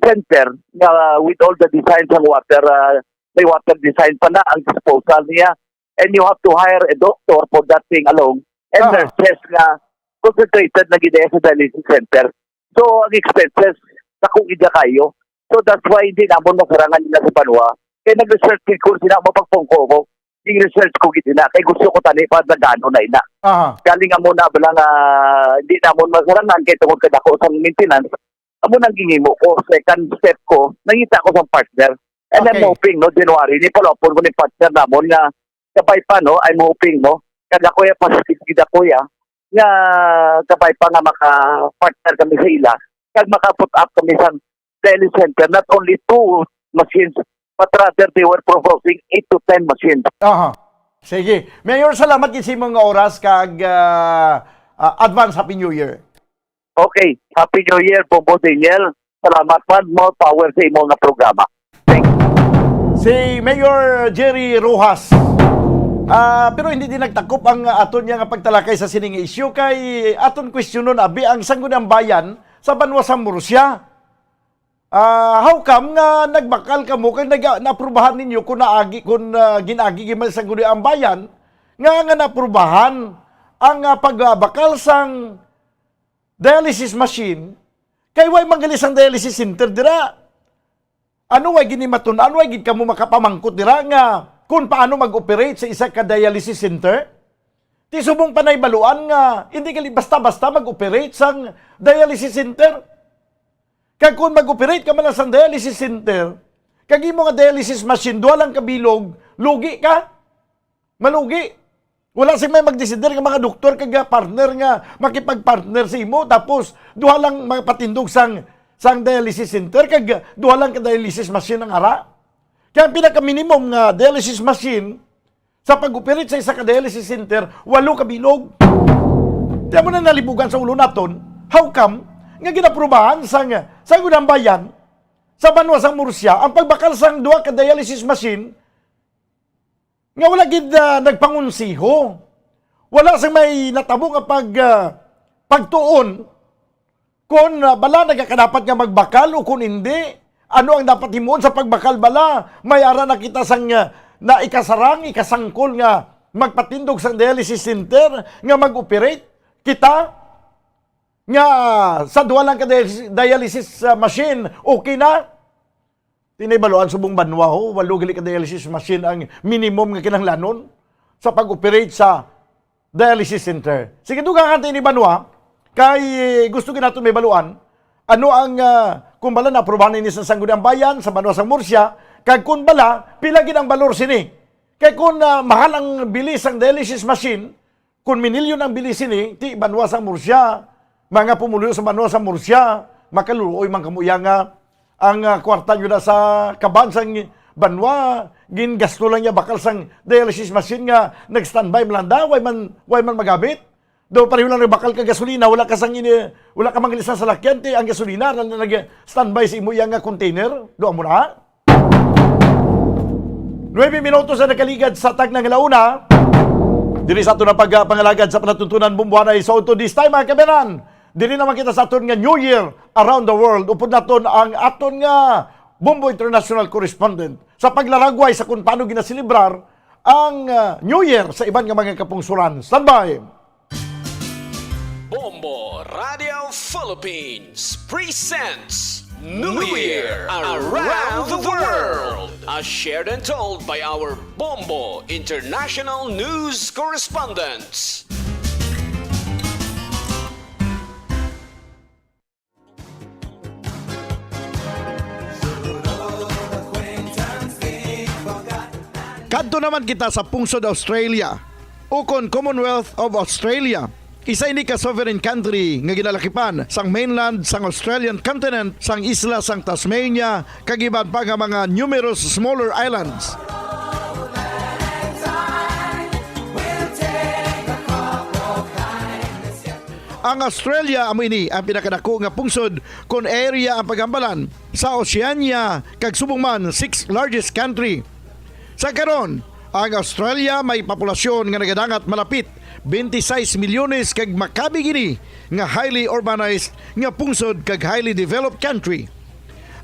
center nga with all the designs ng water, ah, may water design pa na ang disposal niya. And you have to hire a doctor for that thing alone. And Aha. nurses nga concentrated na gid sa dialysis center. So, ang expenses, dako gid kayo. So, that's why hindi namon masarangan nila sa banwa. Kaya nag-research ko sila, mapagpungko ko. Yung research ko gid na, kay gusto ko tani pa nagano na ina. Aha. Galing nga muna ba lang, ah, hindi namon masarangan kay tungod kadako sa maintenance. Amo nang gihimo ko, second step ko, nangita ko sa partner. And I'm Okay. hoping, no, January, ni palapon ko ni partner namon nga kabay pa, no, I'm hoping, no, kada kuya positive gid ako, ya, nga kabay pa nga maka-partner kami sa ila, kag maka-put up kami sa dialysis center, not only two machines, but rather they were proposing eight to ten machines. Aha. Sige. Mayor, salamat gid sa imong oras kag, ah, ah, advance Happy New Year. Okay. Happy New Year, Bombo Daniel. Salamat man. More power sa imo nga programa. Thank you. Si Mayor Jerry Rojas. Ah, pero hindi din nagtakop ang aton niya nga pagtalakay sa sining issue kay aton kwestiyonon abi ang Sangguniang Bayan sa banwa sa Murcia. Ah, how come nga nagbakal kamo kag nag-, naaprubahan ninyo kung naagi, kung, ah, gin-agi gyud man sang Sangguniang Bayan nga, nga naaprubahan ang, ah, pagbakal sang dialysis machine, kay way man gali sang dialysis center dira? Ano, way gid ni matun-an, way gid kamo makapamangkot dira nga kung paano mag-operate sa isa ka dialysis center? Ti subong pa nahibaluan nga hindi gali basta-basta mag-operate sang dialysis center. Kag kung mag-operate ka man lang sang dialysis center, kag imo nga dialysis machine, duha lang ka bilog, lugi ka. Malugi. Wala sing may magdesider nga mga doktor kag, ah, partner nga makipag-partner sa imo, tapos duha lang magpatindog sang, sang dialysis center, kag, ah, duha lang ka dialysis machine ang ara. Kaya ang pinaka-minimum nga dialysis machine sa pag-operate sa isa ka dialysis center, walo ka bilog. Kaya mo na nalibugan sa ulo naton, how come nga ginaprubahan sang, sang Sangguniang Bayan sa banwa sang Murcia ang pagbakal sang duha ka dialysis machine nga wala gid, ah, nagpangonseho. Wala sang may natabo nga pag-, ah, pagtuon kon, ah, bala nagakadapat nga magbakal o kon indi. Ano ang dapat himuon sa pagbakal bala? May ara na kita sang, ah, naikasarang, ikasangkol nga magpatindog sang dialysis center nga mag-operate kita nga sa duha lang ka dialysis, dialysis, ah, machine, okay na? Ti nahibaluan subong banwa, ho, walo gali ka dialysis machine ang minimum nga kinahanglanon sa pag-operate sa dialysis center. Sige, dugangan ta ini banwa, kay gusto gid naton mahibaluan ano ang, ah, kung bala naaprubahan ini sa Sangguniang Bayan, sa banwa sang Murcia, kag kung bala, pila gid ang balor sini. Kay kung, ah, mahal ang bili sang dialysis machine, kon minilyon ang bili sini, ti banwa sang Murcia, mga pumuluyo sa banwa sang Murcia, makaluoy man kamo iya nga ang, ah, kwarta nyo na sa kaban sang banwa, gingasto lang niya bakal sang dialysis machine nga nag-standby man lang da, way man, way man magamit. Daw pareho lang nagbakal ka gasolina, wala ka sang ini, wala ka mangili sa salakyan, ti ang gasolina na nag-standby sa imo iya nga container. Duha mo na. Nuebe minutos na nakaligad sa tagna nga launa. Diri sa aton ang pagpangalagad sa palatuntunan bumbuanay sa Auto This Time, mga kabayan. Diri naman kita sa aton nga New Year around the world. Upod naton ang aton nga Bombo International Correspondent sa paglaragway sa kung paano ginaselebrar ang, ah, New Year sa iban nga mga kapungsuran. Standby! Bombo Radio Philippines presents New Year Around the World, as shared and told by our Bombo International News Correspondents. Kadto naman kita sa pungsod Australia, ukon Commonwealth of Australia. Isa ini ka sovereign country nga ginalakipan sang mainland sang Australian continent, sang isla sang Tasmania, kag iban pa nga mga numerous smaller islands. Ang Australia amo ini ang pinakadako nga pungsod kon area ang paghambalan sa Oceania, kag subong man sixth largest country. Sa karon, ang Australia may populasyon nga nagadangat malapit twenty-six milyones kag makabi gini nga highly urbanized nga pungsod kag highly developed country.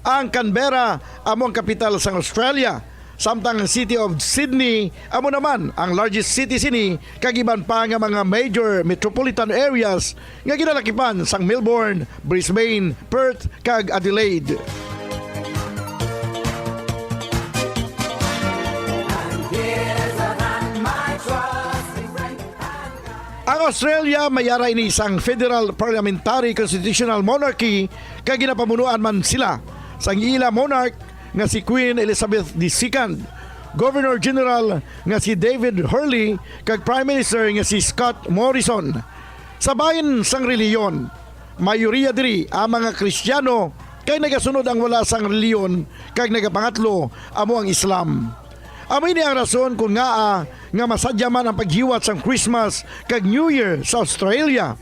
Ang Canberra amo ang kapital sang Australia, samtang ang City of Sydney amo naman ang largest city sini, kag iban pa nga mga major metropolitan areas nga ginalakipan sang Melbourne, Brisbane, Perth, kag Adelaide. Ang Australia may ara ini sang federal parliamentary constitutional monarchy, kag ginapamunuan man sila sang ila monarch nga si Queen Elizabeth the Second, Governor General nga si David Hurley, kag Prime Minister nga si Scott Morrison. Sa bahin sang relihiyon, mayoriya diri ang mga Kristiyano, kay nagasunod ang wala sang relihiyon kag nagapangatlo amo ang Islam. Amo ini ang rason kon ngaa nga masadya man ang paghiwat sang Christmas kag New Year sa Australia.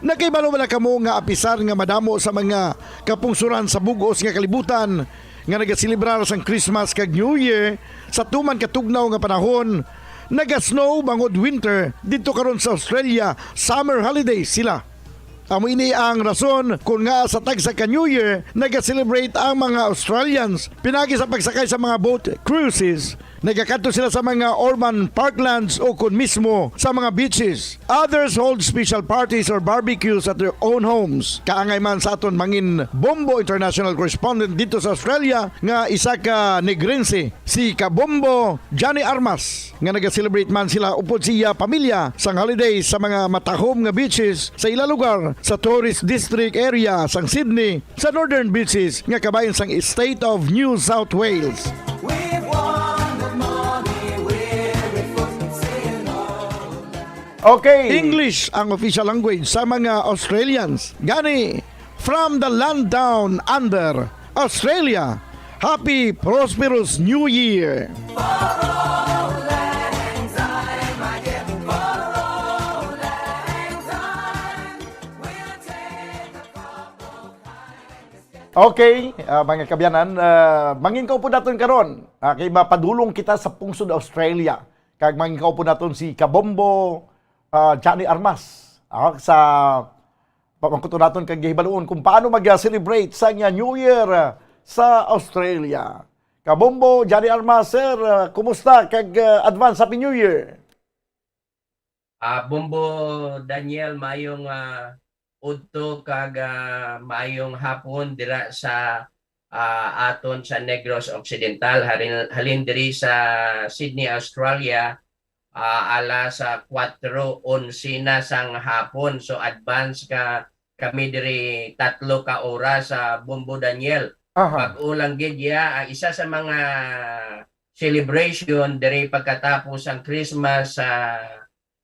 Nakahibalo bala kamo nga apisar nga madamo sa mga kapungsoran sa bug-os nga kalibutan nga nagaselebrar sang Christmas kag New Year sa tuman ka tugnaw nga panahon, naga-snow bangod winter didto karon sa Australia, summer holidays sila. Amo ini ang rason kon nga sa tagsa ka New Year nag-celebrate ang mga Australians. Pinagi sa pagsakay sa mga boat cruises, nagakadto sila sa mga urban parklands o kon mismo sa mga beaches. Others hold special parties or barbecues at their own homes. Kaangay man sa aton mangin Bombo international correspondent dito sa Australia nga isa ka Negrense, si Kabombo Johnny Armas, nga naga-celebrate man sila upod sa iya pamilya sang holiday sa mga matahom nga beaches sa ila lugar sa tourist district area sang Sydney, sa Northern Beaches nga kabahin sang State of New South Wales. Okay. English ang official language sa mga Australians. Gani, from the land down under, Australia, happy prosperous New Year! Okay, ah, mga kaabyanan, ah, mangin kaupod naton karon. Ah, kay mapadulong kita sa pungsod Australia. Kag mangin kaupod naton si Kabombo, ah, Johnny Armas. Ah, sa pamangkuton naton kag gihibaluon kung paano mag-celebrate sa nga New Year, ah, sa Australia. Kabombo, Johnny Armas, sir, ah, kumusta? Kag, ah, advance Happy New Year! Ah, Bombo Daniel, mayong, ah, udto kag, ah, mayong hapon dira sa, ah, aton sa Negros Occidental, halin, halin diri sa Sydney, Australia, ah, alas, ah, kuwatro onse na sang hapon. So, advance ka kami diri tatlo ka oras sa Bombo Daniel. Aha. Bag-o lang gid ya, ah, isa sa mga celebration diri pagkatapos ang Christmas sa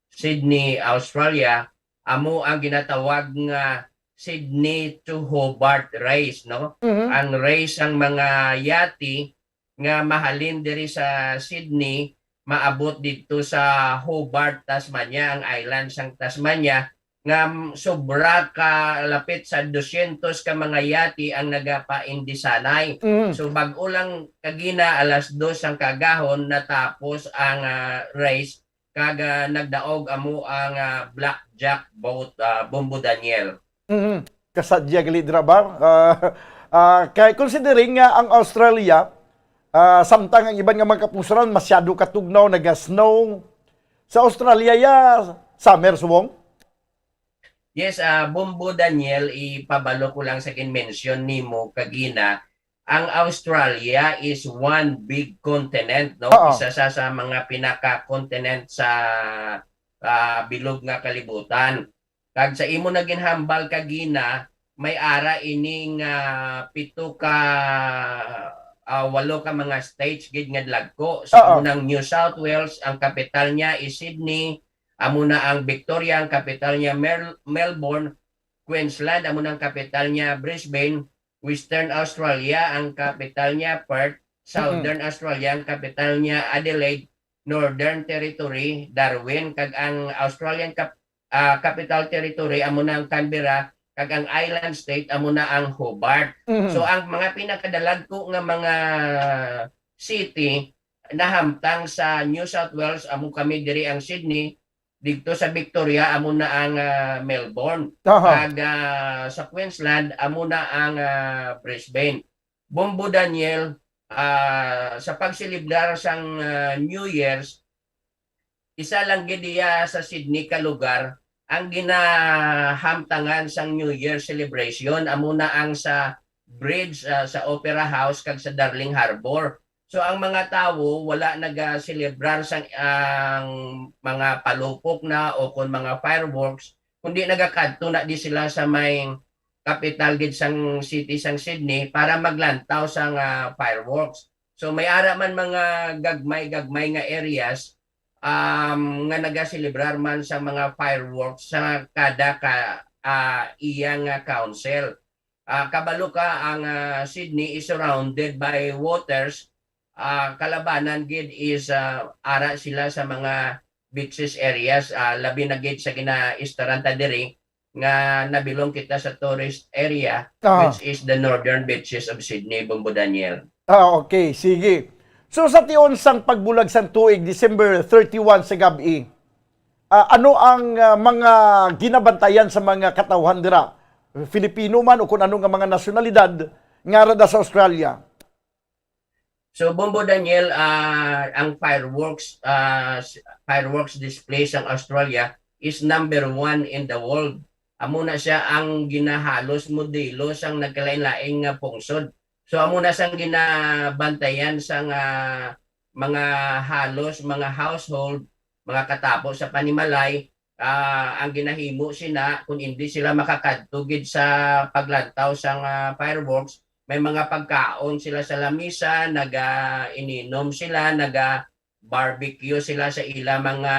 Sydney, Australia, amo ang ginatawag nga Sydney to Hobart Race, no? Mhm. Ang race ang mga yati nga mahalin diri sa Sydney, maabot didto sa Hobart, Tasmania, ang island sang Tasmania, nga m-, sobra ka lapit sa dosyentos ka mga yati ang nagapaindisanay. Mhm. So, bag-o lang kagina, alas dos ang kagahon, natapos ang, ah, race, kag, ah, nagdaog amo ang, ah, Blackjack Boat, ah, Bombo Daniel. Mhm. Kasadya gali dira ba? Ah, ah, kay considering nga ang Australia, ah, samtang ang iban nga mga kapungsoran masyado katugnaw, naga-snow. Sa Australia ya summer subong? Yes, ah, Bombo Daniel, ipabalo ko lang sa ginmention nimo kagina, ang Australia is one big continent, no? Oo. Isa sa, sa mga pinaka-continent sa, ah, bilog nga kalibutan. Kag sa imo na ginhambal kagina, may ara ining, ah, pito ka, ah, walo ka mga states gid nga dagko. Sa Oo. Unang New South Wales, ang kapital niya is Sydney. Amo na ang Victoria, ang kapital niya Mel-, Melbourne. Queensland, amo na ang kapital niya Brisbane. Western Australia, ang kapital niya Perth. Southern Mm-mm. Australia, ang kapital niya Adelaide. Northern Territory, Darwin, kag ang Australian cap-, ah, Capital Territory, amo na ang Canberra, kag ang Island State, amo na ang Hobart. Mhm. So, ang mga pinakadalagko nga mga city nahamtang sa New South Wales, amo kami diri ang Sydney, didto sa Victoria, amo na ang, ah, Melbourne. Aha. Kag, ah, sa Queensland, amo na ang, ah, Brisbane. Bombo Daniel, ah, sa pagselebrar sang, ah, New Year's, isa lang gid iya sa Sydney ka lugar ang ginahamtangan sang New Year celebration, amo na ang sa bridge, ah, sa Opera House kag sa Darling Harbour. So, ang mga tawo wala nagaselebrar sang, ang mga palupok na o kon mga fireworks, kundi nagakadto na di sila sa may kapital gid sang city sang Sydney para maglantaw sang, ah, fireworks. So, may ara man mga gagmay-gagmay nga areas, um, nga nagaselebrar man sa mga fireworks sa kada ka, ah, iya nga council. Ah, kabalo ka, ang, ah, Sydney is surrounded by waters. Ah, kalabanan gid is, ah, ara sila sa mga beaches areas, ah, labi na gid sa ginaistoranta diri nga nabilong kita sa tourist area, Ah. which is the northern beaches of Sydney, Bombo Daniel. Ah, okay. Sige. So, sa tion sang pagbulag sang tuig, December thirty-one sa gab-i, Ah, ano ang, ah, mga ginabantayan sa mga katawhan dira? Filipino man o kun ano nga mga nasyonalidad nga ara da sa Australia? So, Bombo Daniel, ah, ang fireworks, ah, s- fireworks display sang Australia is number one in the world. Amo na siya ang ginahalos modelo sang nagkalain-laing nga pungsod. So, amo na sang ginabantayan sang, ah, mga halos, mga household, mga katapo sa panimalay, ah, ang ginahimo sina, kung hindi sila makakadto gid sa paglantaw sang, ah, fireworks, may mga pagkaon sila sa lamisa, naga-ininom sila, naga-barbecue sila sa ila mga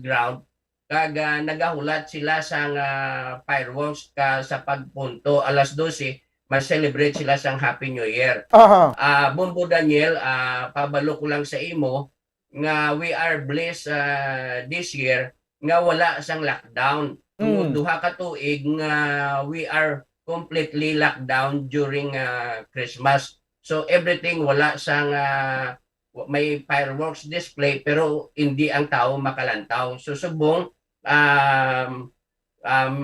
ground, kag, ah, nagahulat sila sang, ah, fireworks ka sa pagpunto alas dose, mag-celebrate sila sang Happy New Year. Aha. Ah, Bombo Daniel, ah, pabalo ko lang sa imo, nga we are blessed, ah, this year nga wala sang lockdown. Tungod Mm. duha ka tuig nga we are completely lockdown during, ah, Christmas. So, everything wala sang, ah, wa- may fireworks display, pero hindi ang tao makalantaw. So, subong, um, um,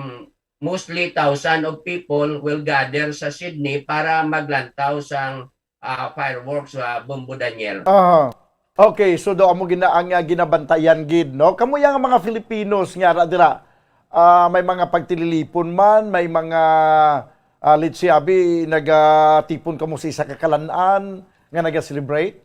mostly thousand of people will gather sa Sydney para maglantaw sang, ah, fireworks, ah, Bombo Daniel. Aha. Okay, so daw amo gina ang, ah, ginabantayan gid, no? Kamo yang mga Filipinos nga ara dira, ah, may mga pagtililipon man, may mga, ah, let's say, abi, nagatipon kamo sa isa ka kalan-an nga naga-celebrate?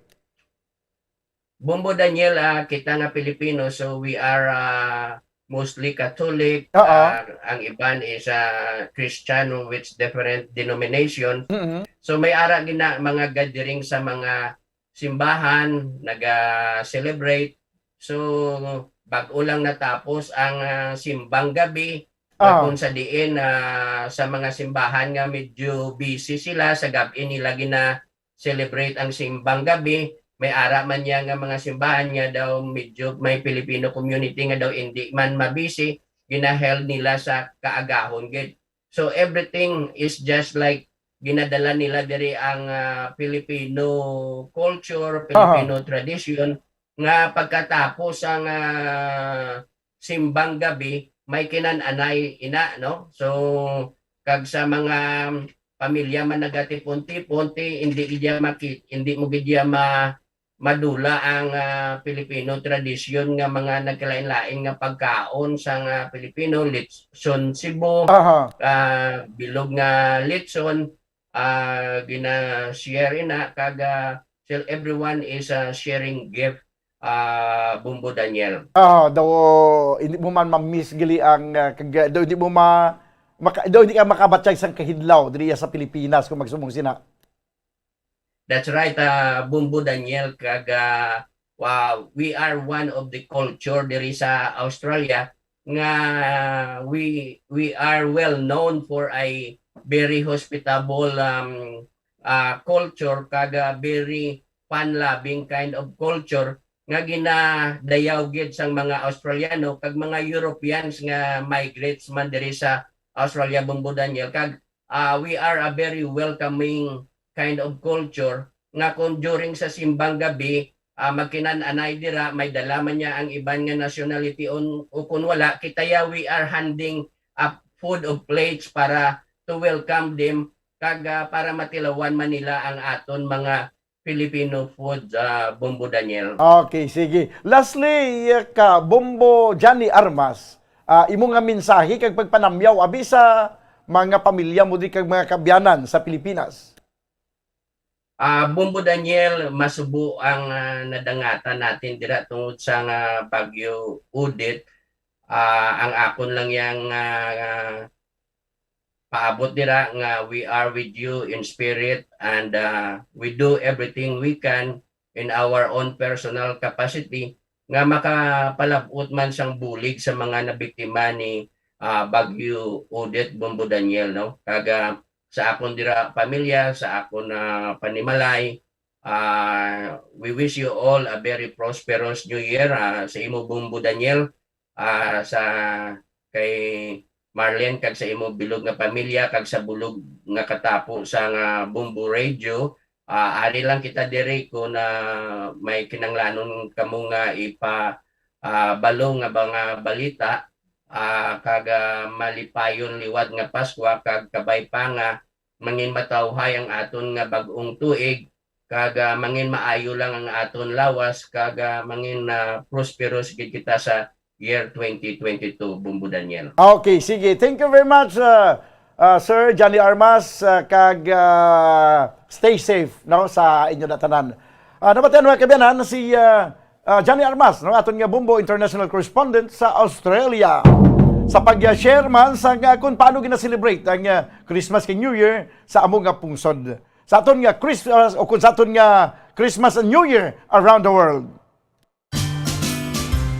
Bombo Daniel, ah, kita nga Pilipino, so we are, ah, mostly Catholic. Oo. Ah, ang iban is, ah, Christian with different denomination. Mm-hmm. So may ara gina mga gathering sa mga simbahan, naga-celebrate. So bag-o lang natapos ang, ah, simbang gabi. Ah. Kung sa diin, ah, sa mga simbahan nga medyo busy sila, sa gab-i nila gina-celebrate ang simbang gabi. May ara man niya nga mga simbahan nga daw medyo may Filipino community nga daw hindi man mabisi, ginaheld nila sa kaagahon gid. So everything is just like ginadala nila diri ang, ah, Filipino culture, Aha. Filipino tradition, nga pagkatapos ang, ah, simbang gabi, may kinan-anay ina, no? So, kag sa mga pamilya man nagatipon-tipon, ti, hindi gid iya maki-, hindi mo gid iya ma-, madula ang, ah, Filipino tradisyon nga mga nagkalain-lain nga pagkaon sa nga Filipino, litson Cebu, Aha. ah, bilog nga litson, ah, gina-share ina, kag, ah, till everyone is, ah, sharing gift, ah, Bombo Daniel. Ah, daw, hindi mo man ma-miss gali ang, ah, kag-, daw hindi mo ma-, maka-, daw hindi ka makabatyag sang kahidlaw diri sa Pilipinas kung magsumong sina. That's right, ah, Bombo Daniel, kag, ah, wa-, we are one of the culture diri sa Australia nga we, we are well known for a very hospitable, um, ah, culture, kag, ah, very fun-loving kind of culture nga ginadayaw gid sang mga Australiano kag mga Europeans nga migrates man diri sa Australia, Bombo Daniel. Kag, ah, we are a very welcoming kind of culture nga kung during sa simbang gabi, ah, magkinan-anay dira, may dala man niya ang iban nga nationality on, o kung wala, kita ya, we are handing up food of plates para to welcome them, kag, ah, para matilawan man nila ang aton mga Filipino food, ah, Bombo Daniel. Okay, sige. Lastly, ah, ka Bombo Johnny Armas, ah, imo nga mensahe kag pagpanamyaw abi sa mga pamilya mo di kag mga kaabyanan sa Pilipinas. Ah, Bombo Daniel, masubo ang, ah, nadangatan natin dira tungod sa nga Bagyo Odette. Ah, ang akon lang yang, ah, paabot dira nga we are with you in spirit and, ah, we do everything we can in our own personal capacity nga makapalab-ot man sang bulig sa mga nabiktima ni, ah, Bagyo Odette, Bombo Daniel, no? Kag, ah, sa akon dira pamilya, sa akon, ah, panimalay, ah, we wish you all a very prosperous New Year, ah, sa imo, Bombo Daniel, ah, sa kay Marlene kag sa imo bilog nga pamilya kag sa bulog nga katapo sa nga Bombo Radio. Ah, ari lang kita diri kung, ah, may kinanglanon kamo nga ipa-, ah, balo nga mga balita, ah, kag, ah, malipayon liwat nga Paskwa, kag kabay pa nga mangin matawhay ang aton nga bag-ong tuig, kag, ah, mangin maayo lang ang aton lawas, kag, ah, mangin, ah, prosperous gid kita sa year twenty twenty-two, Bombo Daniel. Okay, sige. Thank you very much, uh, uh, Sir Johnny Armas, uh, kag, uh, stay safe, no, sa inyo na tanan. Uh, nabatian, mga kaabyanan, si, uh, uh, Johnny Armas, no, aton nga Bombo International Correspondent sa Australia, sa pag-share man sa nga kung paano gina-celebrate ang, uh, Christmas kag New Year sa amo nga pungsod. Sa aton nga Christmas, o kung sa aton nga Christmas and New Year around the world.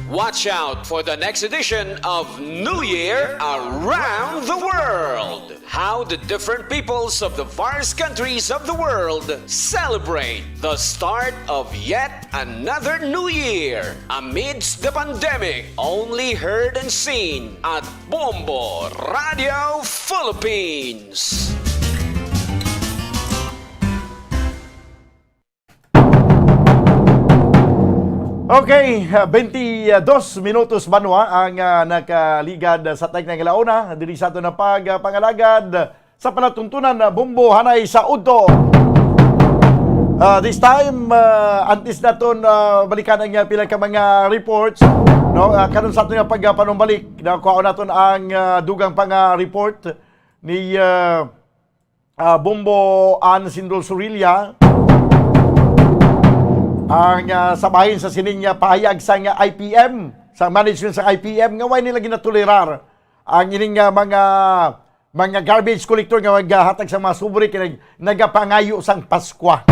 Watch out for the next edition of New Year Around the World. How the different peoples of the various countries of the world celebrate the start of yet another new year amidst the pandemic. Only heard and seen at Bombo Radio Philippines. Okay, ah, twenty-dos minutos banwa ang, ah, nakaligad sa tag nga launa diri sa aton na pag, ah, pangalagad sa palatuntunan, ah, Bombo hanay sa udto. Ah, this time, ah, antes naton, ah, balikan ang, ah, pila ka mga reports, no? Ah, karon sa aton nga pagpanumbalik, nakuha naton ang, ah, dugang pa nga report ni, ah, ah, Bombo Ann Sindol Surilla. Ang, ah, sa bahin sa sining, ah, pahayag sang, ah, I P M, sa management sa I P M, nga way nila ginatolerar ang ining, ah, mga, mga garbage collector nga magahatag sa mga sobre kay nag-, nagapangayo sang Paskwa.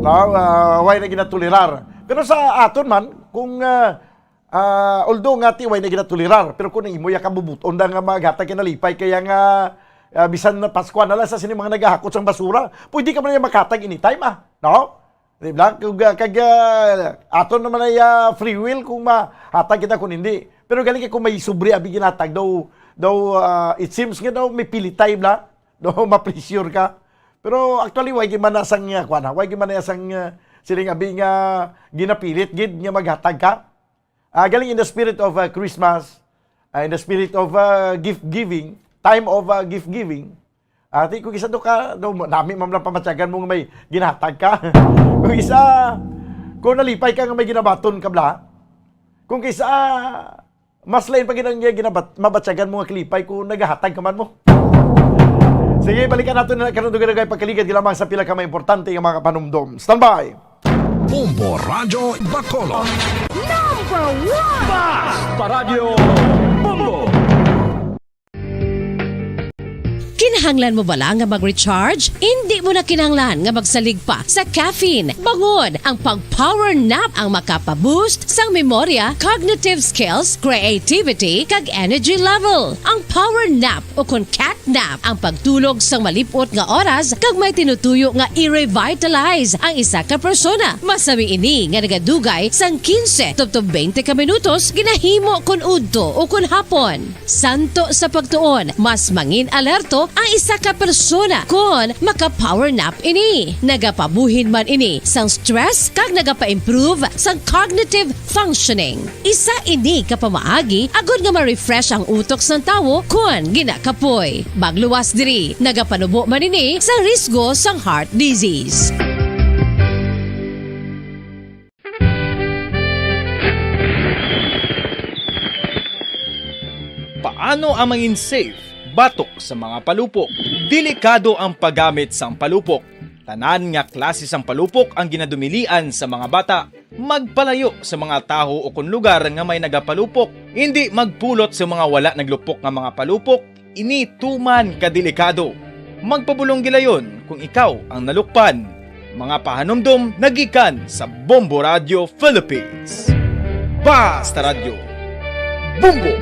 No, ah, way na ginatolerar. Pero sa aton man, kung, ah, Ah, although nga ti way na ginatolerar, pero kung imo ya kabubut-on da nga maghatag ka nalipay kaya nga, ah, bisan na Paskwa na lang sa sini mga nagahakot sang basura, pwede ka man niya makatag anytime, ah, no? Di ba? Kag, ah, kag, ah, aton naman ay, ah, free will kung mahatag kita kung hindi. Pero galing kay kung may sobre abi ginatag daw, daw, ah, it seems nga daw may pilitay bla, daw ma-pressure ka. Pero actually, way gyud man na sang, ah, kuwan, ha? Way gyud man na sang, ah, siling abi nga ginapilit gid nga maghatag ka. Ah, galing in the spirit of, ah, Christmas, ah, in the spirit of, ah, gift giving, time of, ah, gift giving. Ah, ti kung isa to ka, do, nami man lang pamatyagan mo nga may ginahatag ka. Kung isa, kung nalipay ka nga may ginabaton ka bla, kung kisa, mas lain pa gid ang ginabat-, mabatyagan mo nga kalipay kung nagahatag ka man mo. Sige, balikan nato na karon dugay-dugay pagkaligad lamang sa pila ka mga importante nga mga panumdom. Standby! Bombo Radyo Bacolod. Number one! Basta Radyo Bombo! Kinahanglan mo bala nga mag-recharge? Indi mo na kinahanglan nga magsalig pa sa caffeine. Bangod, ang pag-power nap ang makapa-boost sang memorya, cognitive skills, creativity, kag energy level. Ang power nap o kon cat nap ang pagtulog sang malip-ot nga oras kag may tinutuyo nga i-revitalize ang isa ka persona. Masami ini nga nagadugay sang quince tubtob twenty ka minutos ginahimo kon udto o kon hapon. Santo sa pagtuon, mas mangin-alerto ang isa ka persona kon maka-power nap ini. Nagapabuhin man ini sang stress kag nagapa-improve sang cognitive functioning. Isa ini ka pamaagi agod nga ma-refresh ang utok sang tawo kon ginakapoy. Magluwas diri, nagapanubo man ini sang risgo sang heart disease. Paano ang mangin safe batok sa mga palupok? Delikado ang paggamit sang palupok. Tanan nga klase sang palupok ang ginadumilian sa mga bata. Magpalayo sa mga taho o kon lugar nga may nagapalupok. Indi magpulot sa mga wala naglupok nga mga palupok. Ini tuman ka delikado. Magpabulong gilayon kung ikaw ang nalukpan. Mga pahanumdom nagikan sa Bombo Radio Philippines. Basta Radyo, Bombo!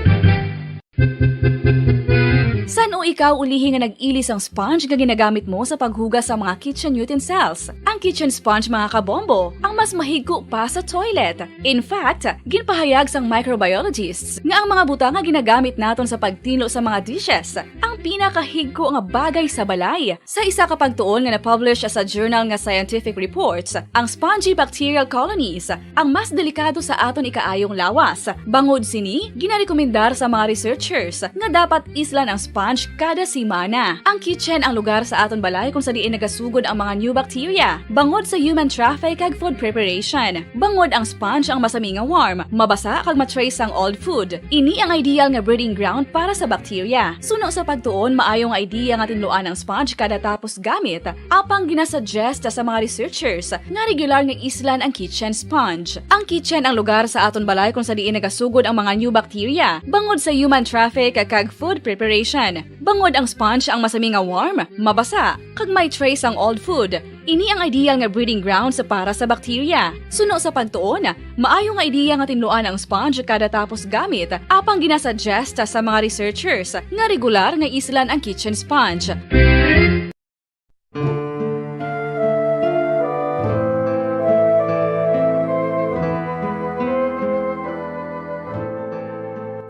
San Ikaw ulihi nga nag-ili sang sponge nga ginagamit mo sa paghugas sa mga kitchen utensils. Ang kitchen sponge, mga kabombo, ang mas mahigko pa sa toilet. In fact, ginpahayag sang microbiologists nga ang mga butang nga ginagamit naton sa pagtinlo sa mga dishes ang pinakahigko nga bagay sa balay. Sa isa ka pagtuon nga na-publish sa journal nga Scientific Reports, ang spongy bacterial colonies ang mas delikado sa aton ikaayong lawas. Bangod sini, ginarekomendar sa mga researchers nga dapat islan ang sponge kada semana. Ang kitchen ang lugar sa aton balay kung sa diin nagasugod ang mga new bacteria, bangod sa human traffic kag food preparation. Bangod ang sponge ang masami nga warm, mabasa kag ma-trace ang old food. Ini ang ideal nga breeding ground para sa bacteria. Suno sa pagtuon, maayo nga idea nga tinluan ang sponge kada tapos gamit, apang ginasuggest sa mga researchers nga regular nga islan ang kitchen sponge. Ang kitchen ang lugar sa aton balay kung sa diin nagasugod ang mga new bacteria, bangod sa human traffic kag food preparation. Bangod ang sponge ang masami nga warm, mabasa, kag may trace ang old food. Ini ang ideal nga breeding grounds para sa bacteria. Suno sa pagtuon, maayo nga idea nga tinluan ang sponge kada tapos gamit, apang ginasuggest sa mga researchers nga regular nga islan ang kitchen sponge.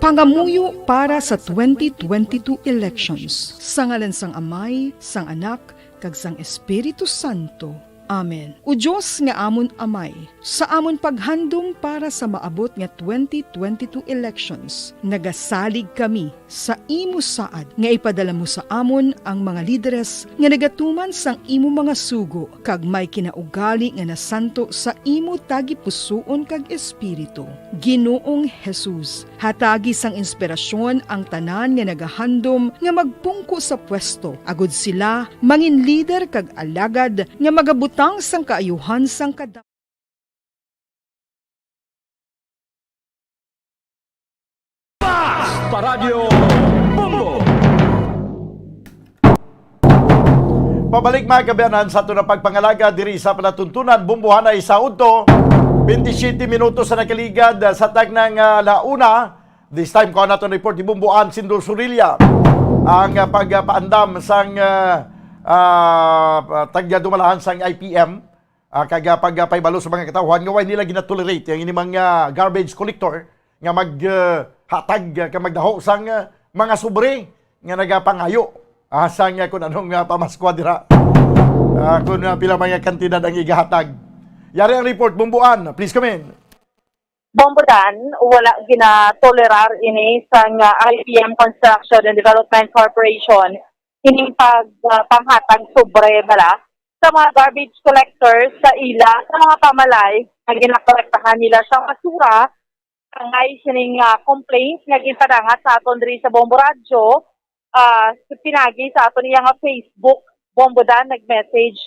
Pangamuyo para sa twenty twenty-two elections. Sa ngalan sang Amay, sang Anak, kag sang Espiritu Santo. Amen. O Dios nga amon Amay, sa amon paghandom para sa maabot nga twenty twenty-two elections, nagasalig kami sa imo saad nga ipadala mo sa amon ang mga lideres nga nagatuman sang imo mga sugo kag may kinaugali nga nasanto sa imo tagipusoon kag espiritu. Ginoong Jesus, hatagi sang inspirasyon ang tanan nga nagahandom nga magpungko sa pwesto, agud sila mangin lider kag alagad nga magabutang sang kaayuhan sang kada Paradyo Bombo! Pabalik, mga kaabyanan, sa aton nga pagpangalaga diri sa palatuntunan, Bombohanay sa udto, twenty-seven minutos sa nakaligad sa taknang, ah, la una. This time, kuha naton report ni Bombo Ann Sindor Sorilla. Ang, ah, pagpaandam sang, ah, ah, tagdumalahan sang I P M, ah, kag, ah, pagpahibalo sa mga katawhan nga way nila ginatolerate ang ini mga garbage collector nga mag, ah, hatag, ah, kag magdaho sang, ah, mga sobre nga nagapangayo, ah, sang, ah, kun anong, ah, pamaskwa dira. Ah, kun, ah, pila mga kantidad ang igahatag. Yari ang report, Bombo Ann. Please come in. Bombo Dan, wala ginatolerar ini sang, ah, I P M Construction and Development Corporation ining pag, ah, panghatag sobre bala sa mga garbage collectors sa ila sa mga pamalay nga ginakolektahan nila sang basura. Angay sining, ah, complaints nga ginpadangat sa aton diri sa Bombo Radyo, ah, sa pinagi sa aton iya nga Facebook, Bombo Dan nag-message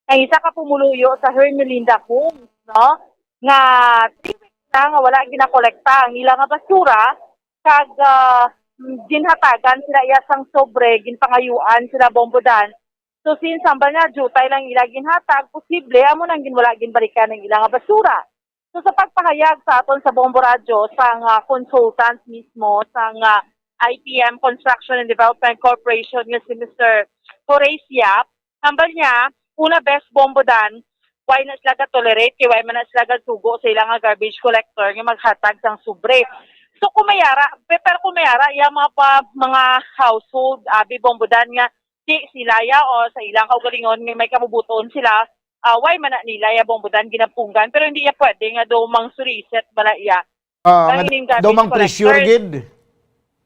ang isa ka pumuluyo sa Hermelinda Homes, no, nga three weeks na nga wala ginakolekta ang ila nga basura, kag, ah, ginhatagan sila iya sang sobre, ginpangayuan sila, Bombo Dan. So, since hambal nga jutay lang ila ginhatag, posible amo nang gin-, wala ginbalikan ang ila nga basura. So, sa pagpahayag sa aton sa Bombo Radyo, sang, ah, consultant mismo sang, ah, I P M Construction and Development Corporation nga si Mister Horace Yap, hambal niya, una, best, Bombo Dan, why na sila ga-tolerate, kay why man na sila gasugo sa ila nga garbage collector nga maghatag sang sobre. So, kung may ara, pe-, pero kung may ara, iya mga pa, mga household, abi, Bombo Dan, nga di sila ya o sa ilang kaugalingon nga may kabubuton sila, ah, why man na nila ya, Bombo Dan, ginapunggan, pero hindi ya pwede nga daw mang-solicit bala iya. Ah, nga ining daw garbage mang-pressure collectors gid.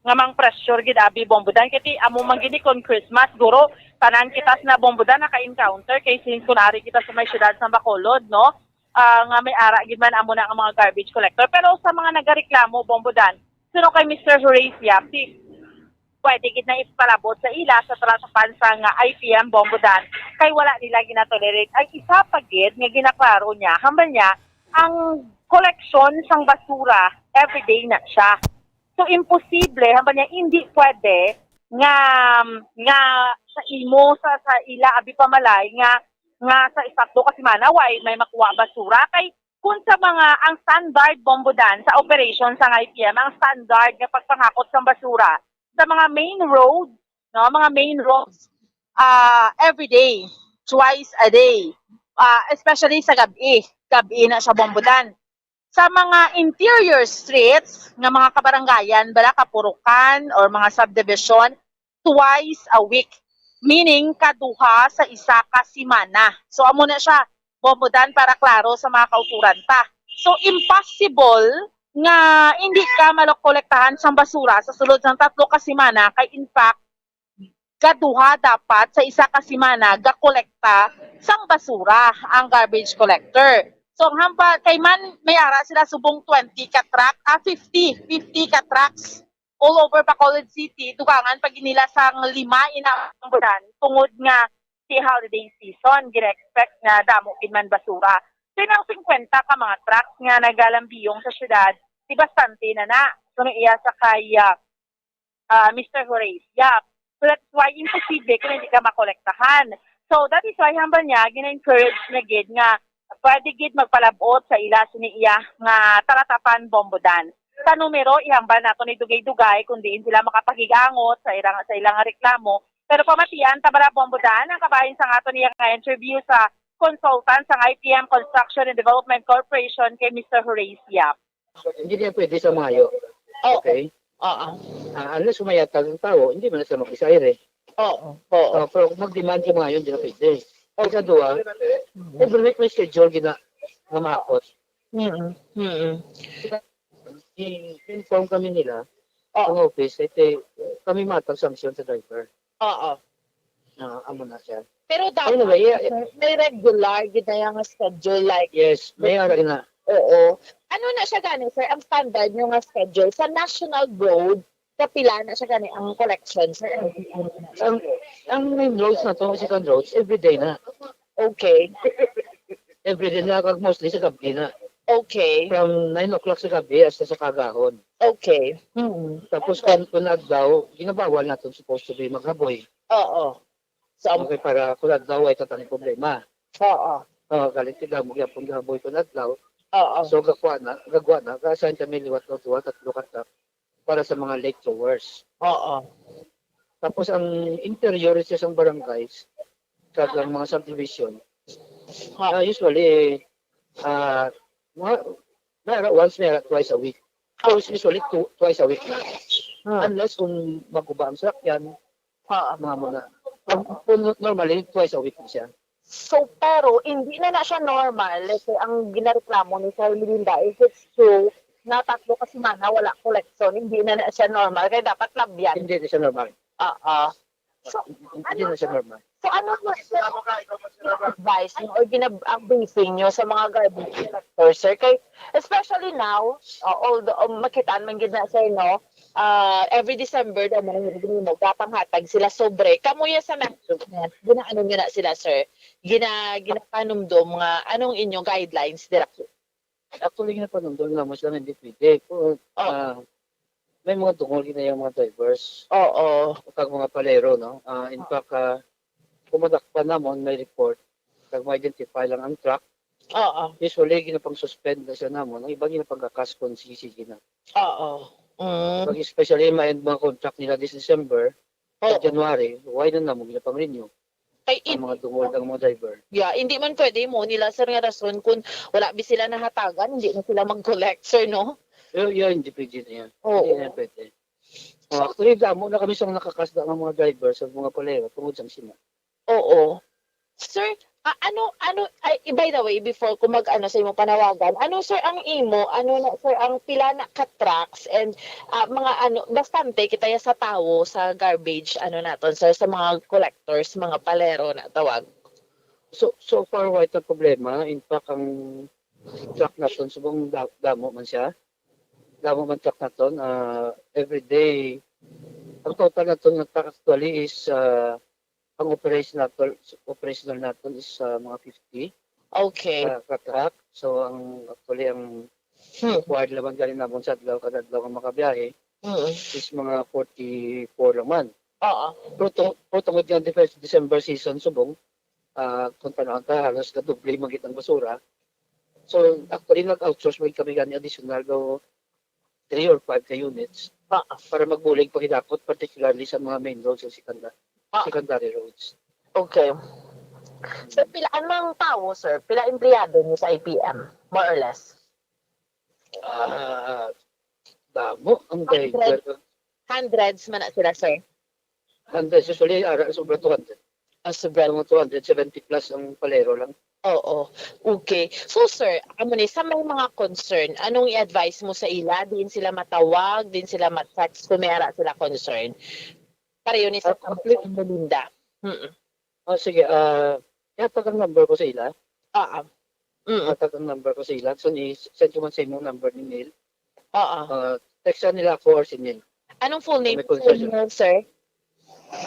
Nga mang-pressure gid, abi, Bombo Dan. Kay ti amo man gini kon Christmas, guro, tanan kita sa na, Bombo Dan, naka-encounter. Kay since kun ari kita sa may siyudad sa Bacolod, no? Ah, nga may ara gid man amo na ang mga garbage collector. Pero sa mga nagareklamo, Bombo Dan, suno kay Mister Horace Yap, ti pwede gid na ipalabot sa ila sa talatapan sang I P M, Bombo Dan, kay wala nila ginatolerate. Ang isa pa gid nga ginaklaro niya, hambal niya, ang koleksyon sang basura everyday na siya. So, imposible, hambal niya, hindi pwede nga, nga sa imo, sa, sa ila, abi, pamalay, nga, nga sa isa, tatlo ka semana, way may makuha basura. Kay kung sa mga, ang standard, Bombo Dan, sa operation sang I P M, ang standard nga pagpangakot sang basura sa mga main road, no, mga main roads, ah, every day, twice a day, ah, especially sa gabi. Gabi na siya, Bombodan. Sa mga interior streets nga mga kabarangayan, bala, kapurukan or mga subdivision, twice a week, meaning kaduha sa isa ka semana. So, amo na siya, Bombodan, para klaro sa mga kauturan ta. So, impossible nga hindi ka malokolektahan sang basura sa sulod sang tatlo ka semana, kay in fact, kaduha dapat sa isa ka semana gakolekta sang basura ang garbage collector. So, ang hamba, kay man may ara sila subong twenty ka truck, ah, fifty, fifty ka trucks all over Bacolod City, dugangan pa gid nila sang lima ina ang bulan tungod nga si holiday season, gina-expect nga damo gid man basura. So, ang fifty ka mga trucks nga nagalambiyong sa syudad, di bastante na na. Suno iya sa kay, ah, ah, Mister Horace Yap. So, that's why imposible kung hindi ka makolektahan. So, that is why hambal niya, gina-encourage na gid nga pwede gid magpalabot sa ila sini iya nga talatapan, Bombodan. Sa numero, ihambal nato ni dugay-dugay kung diin sila makapaghigangot sa ilang, sa ilang reklamo. Pero pamatian ta bala, Bombodan, ang kabahin sa aton iya nga interview sa consultant sa I T M Construction and Development Corporation kay Mister Horace Yap. Hindi niya pwede sa Mayo. Oo. Okay? Oo. Ah, unless umayatag ang tao, hindi man na sila mag-desire eh. Oo. Oo. Uh, pero kung mag-demand sa Mayo, hindi na pwede. Ang sa duwa, every week may schedule gina nga mahakot. Mm. Mm. I-inform kami nila, Oo. ang office, ito, kami matag sanction sa driver. Oo. Ah, amo na siya. Pero dapat Anyway, yeah, sir, may regular gid na yung schedule, like, Yes, may ara na. Oo. Ano na siya gani, sir, ang standard nyo nga schedule sa national road? Kapila na siya gani ang collection, sir? Ano, ano na siya? Ang ang main roads na to, second roads, everyday na. Okay. Everyday na, kag mostly sa gabi na. Okay. From nine o'clock sa gabi hasta sa kagahon. Okay. Mm. Tapos kung, kung adlaw, ginabawal natin supposed to be maghaboy. Oo. So, ang- Okay, para kung adlaw ay tatang problema. Oo. Oh, galit sila mo gyapon gahaboy kung adlaw. Oo. So gakuha na, gagwa na, ga-assign kami liwat og duha, tatlo ka truck para sa mga late throwers. Oo. Tapos ang interior sa isang barangays, kag ang mga subdivision, Ha. ah, usually, ah, mga, may ara once, may ara twice a week. So, it's usually two, twice a week. Hmm. Unless kung maguba ang sakyan, Ha. mga muna. Kung, kung normally, twice a week na siya. So, pero hindi na na siya normal. Let's say, ang ginareklamo ni Sir Melinda, if it's true na tatlo ka semana wala collection, hindi na na siya normal. Kaya dapat labyan. Hindi na siya normal. Oo. So, Hindi na siya normal. So ano po sir, advice nyo or ginab ang briefing nyo sa mga garbage collector, sir? Kay, especially now, uh, although um, makitaan man gid na, sir, no? Uh, every December daw man ang ginimo, gapanghatag sila sobre. Kamuya sa management, ginaano nyo na sila, sir? Gina, ginapanumdom nga anong inyong guidelines dira? Actually, ginapanumdom naman sila nga hindi pwede. Kung, ah, may mga dungol gid na yung mga drivers. Oo. Kag mga palero, no? Ah, in fact, ah, kung madakpan namon, may report, kag ma-identify lang ang truck, Oo. usually, ginapang-suspend na siya namon. Ang iba ginapangkakas kung sige-sige na. Oo. Mm. Pag especially, ma-end mga contract nila this December, Oo. sa January, why na namon ginapang-renew Kay ang in, mga dungol kag mga driver? yeah, hindi man pwede mo nila, sir, nga rason kung wala bi sila nahatagan, hindi na sila mag-collect, sir, no? Pero yun, hindi pwede na yan. Oo. Hindi na pwede. Oh, actually, damo na kami sa nakakasda ng mga driver sa mga palero tungod sa sina. Oo. Sir, ah, ano, ano, ay, by the way, before ko mag-ano sa imo panawagan, ano, sir, ang imo, ano na, sir, ang pila na ka trucks and ah, mga ano, bastante kita ya sa tawo sa garbage, ano naton, sir, sa mga collectors, mga palero na tawag. So, so far, wala itong problema. In fact, ang truck naton, subong da- damo man siya. Damo man truck naton. Ah, every day, ang total naton nga truck actually is, ah, ang operation naton, operational naton is, ah, mga fifty Okay. ka, ka truck. So, ang actually, ang Hmm. required naman galing naman sa adlaw, kada adlaw nga makabiyahe, Mm. is mga forty-four lang man. Oo. Pero, tu- pero tungod nga Dece- December season, subong, ah, kung tanawon ta, halos kadoble man gid ang basura. So, actually, nag-outsource man kami gani additional daw three or five ka units. Ah, ah. Para magbulig pa gid dapat, particularly sa mga main roads o secondary, Ah. secondary roads. Okay. Sir, pila ang mga tawo, sir? Pila empleyado niyo sa I P M, more or less? Ah, damo ang Hundred. driver. Hundreds man na sila, sir? Hundreds, usually, ara, sobra two hundred. Ah, sobra. Mga two hundred seventy plus ang palero lang. Oo. Okay. So, sir, amo ni, sa may mga concern, anong i-advise mo sa ila? Diin sila matawag, diin sila ma-text kung may ara sila concern? Pareho ni sa Ah, sa appli- Melinda. Mm. Ah, sige, ah, ihatag ang number ko sa ila. Oo. Mm. Ihatag ang number ko sa ila. So, ni-send ko man sa imong number ni Neil. Oo. Ah, text nila ako or si Neil. Anong full Kung name may concern sila. Neil, sir?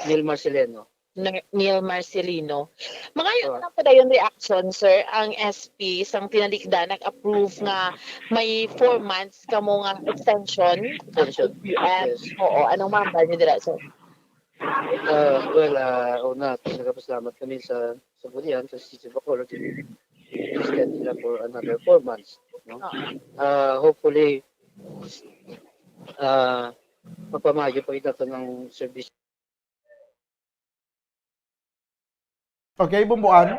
Neil Marcelino. Ner-, Neil Marcelino. Mangayo Oo. na lang po dayon reaction, sir, ang S P sang tinalikdan nag-approve nga may four months kamo nga extension. Extension. Yes. Oo, anong mahambal niyo dira, sir? Ah, well, ah, una, nagapasalamat kami sa, sa Bulian, sa City of Bacolod, extend nila for another four months, no? Oo. Ah, hopefully, ah, mapamayo pa kita ng service. Okay, Bomboan.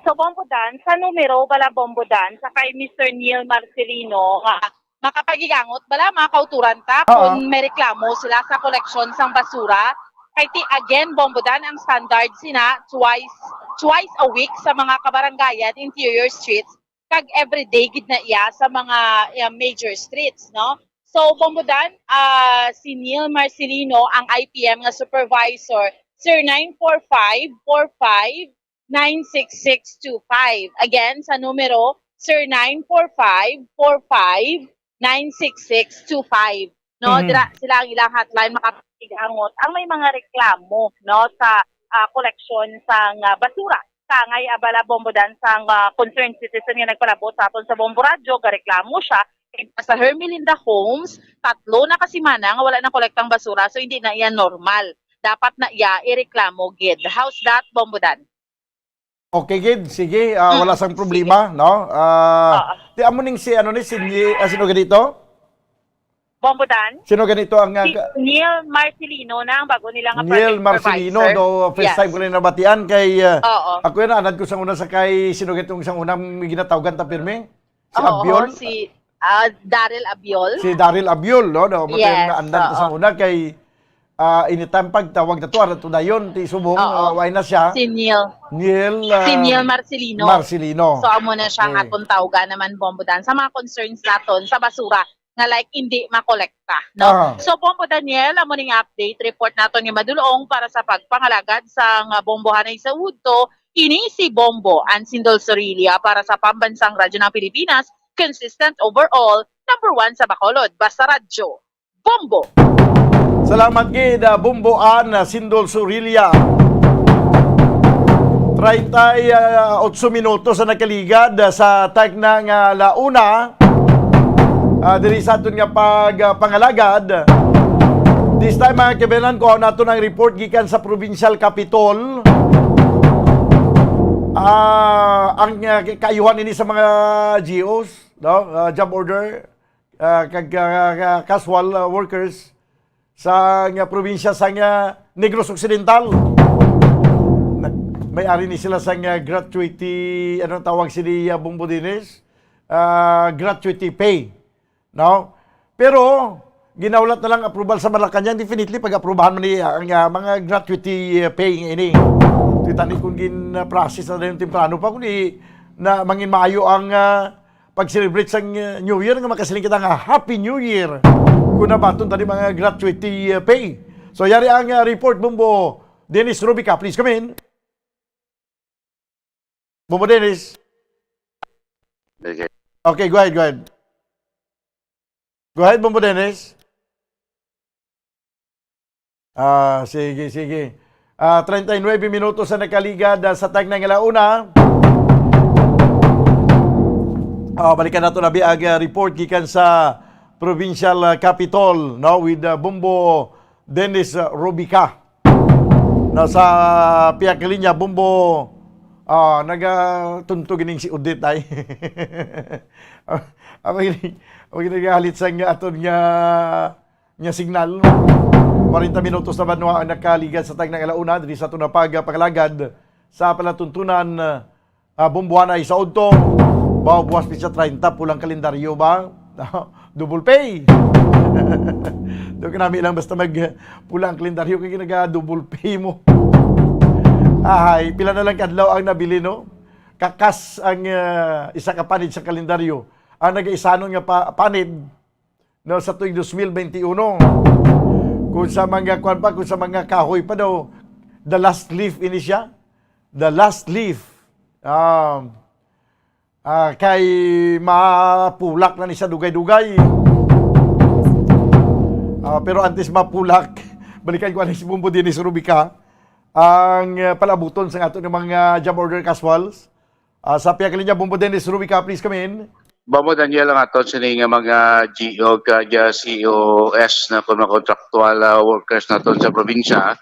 So, Bombodan, sa numero bala, Bombodan, sa kay Mister Neil Marcelino, nga makapagigangot bala, mga kauturan ta, Oo. kung may reklamo sila sa koleksyon sang basura. Kay ti, again, Bombodan, ang standard sina twice, twice a week sa mga kabarangayan, interior streets, kag everyday gid na iya sa mga, uh, major streets, no? So, Bombodan, ah, si Neil Marcelino, ang I P M nga supervisor, zero nine four five four five nine six six two five. Again, sa numero, zero nine four five four five nine six six two five. No, Mhm. dira sila ang ilang hotline, makapagigangot ang may mga reklamo, no, sa, ah, koleksyon sang, ah, basura. Sangay abala, Bombodan, sang, ah, concerned citizen nga nagpalabot sa aton sa Bombo Radyo, gareklamo siya. Kay sa Hermelinda Homes, tatlo na ka semana nga wala na kolektang basura, so hindi na iya normal. Dapat na iya ireklamo gid. How's that, Bombodan? Okay gid, sige, ah, Mm, wala sang sige. problema, no? Ah, Oo. Ti amo ning si, ano ni, si Ni-, ah, sino ganito? Bombodan? Sino ganito ang, ah, Si ka- Neil Marcelino na ang bago nila nga Neil project Marcelino, supervisor. do, first Yes. time ko na nabatian kay, ah, Oo. ako yan, anad ko sang una sa kay, sino ganito ang sang una, may ginatawgan ta pirmi? Si Oo, Abiol? si, ah, Daryl Abiol. Si Daryl Abiol, no? No, mo Yes, tayo na andan to oo. sa una kay, ah, anytime pagtawag na to, ara to dayon, ti subong, Oo. ah, why na siya? Si Neil. Neil, Si ah, Neil Marcelino. Marcelino. So, amo na siya nga Okay. atong tawgan naman, Bombodan, sa mga concerns naton sa basura nga, like, hindi makolekta, no? Ah. So, Bombo Daniel, amo ning update report naton nga madulong para sa pagpangalagad sa nga bombohanay sa udto. Ini si Bombo Ansindol Sorilla para sa Pambansang Radyo ng Pilipinas, consistent overall, number one sa Bacolod. Basta Radyo, Bombo! Salamat gid, ah, Bombo An, ah, Sindol Surilla. Treinta y ocho minutos ang nakaligad, ah, sa tagna nga launa, ah, diri sa aton nga pag, ah, pangalagad. This time, mga kaibigan, kuha naton ang report gikan sa provincial capitol. Ah, ang, ah, kaayuhan ini sa mga G Os, no? Ah, job order, ah, kag, ah, ah, casual, ah, workers sa nga probinsya sa nga Negros Occidental. Nag-, may ari ni sila sa nga gratuity, ano tawag sini, ah, Bombo Dennis? Ah, gratuity pay. No? Pero, ginaulat na lang approval sa Malacañang, definitely pag-aprubahan man ni ang, ah, mga gratuity, ah, pay nga ini. Kita ni kung gin-process na dayon temprano pa, kundi na mangin maayo ang, ah, pag-celebrate sa, ah, New Year, nga makasiling kita nga Happy New Year. Kung nabaton tani mga gratuity, ah, pay. So, yari ang, ah, report, Bombo Dennis Rubica. Please come in. Bombo Dennis. Okay. Okay, go ahead, go ahead. Go ahead, Bombo Dennis. Ah, sige, sige. Ah, treinta y nueve minutos ang nakaligad, ah, sa tagna nga launa. Ah, balikan nato na bi ang, ah, report gikan sa provincial, ah, capitol, no, with, ah, Bombo Dennis, ah, Rubica. No, sa pihak nga linya, Bombo, ah, nagatunto gining si Odette ay. Amo gini, amo gini nagahalit sa nga aton nga nga signal. Kwarenta minutos na banwa ang nakaligad sa tagna nga ala una diri sa aton nga pagpangalagad sa palatuntunan, ah, Bumbuanay sa udto. Ba, buwas petsa treinta, pulang kalendaryo ba? Double pay. Do ka nami lang basta mag pula ang kalendaryo kay naga double pay mo. Ahay, pila na lang kadlaw ang nabilin, no? Kakas ang, ah, isa ka panid sa kalendaryo. Ang nagaisanon nga pa, panid, no, sa tuig dos mil benti uno. Kung sa mga, kuwan pa, kung sa mga kahoy pa daw, the last leaf ini siya. The last leaf. Um, ah, kay mapulak na ni sa dugay-dugay. Ah, pero antes mapulak, balikan ko ni si Bombo Dennis Rubica ang, ah, palabuton sa ato ng mga job order casuals. Ah, sa pihak linya, Bombo Dennis Rubica, please come in. Bombo Daniel, ang aton sini nga mga G O kag, ah, C O S na kung mga contractual, ah, workers naton sa probinsya,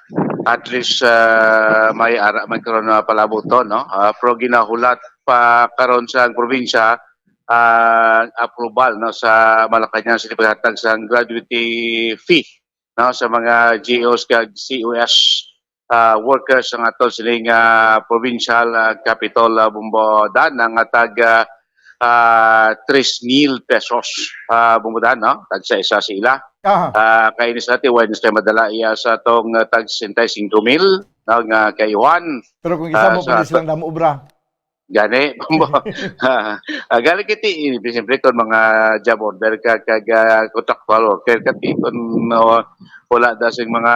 at least, ah, may ara man karon na palabuton, no? Ah, pero ginahulat pa karon sa probinsya, ah, approval, no, sa Malacañang sa paghatag sa gratuity fee, no, sa mga G Os kag C O S, ah, workers ang aton sining, ah, provincial, ah, capitol, ah, Bombo Dan, ang, ah, tag, ah, ah, tres mil pesos, ah, Bombo Dan, no? Tag sa isa sa ila. Aha. Ah, kay ni sa ti Wednesday madala iya sa tong, ah, tag sesenta y cinco mil, no, nga kay Juan. Pero kung isa Ah, mo sa pwede silang ato- damo obra. Gani, Bombo. Ah, ah, gani kiti, eh, siyempre, kung mga job order ka, kag, ah, contractual worker ka, ti, kung, no, wala da sing mga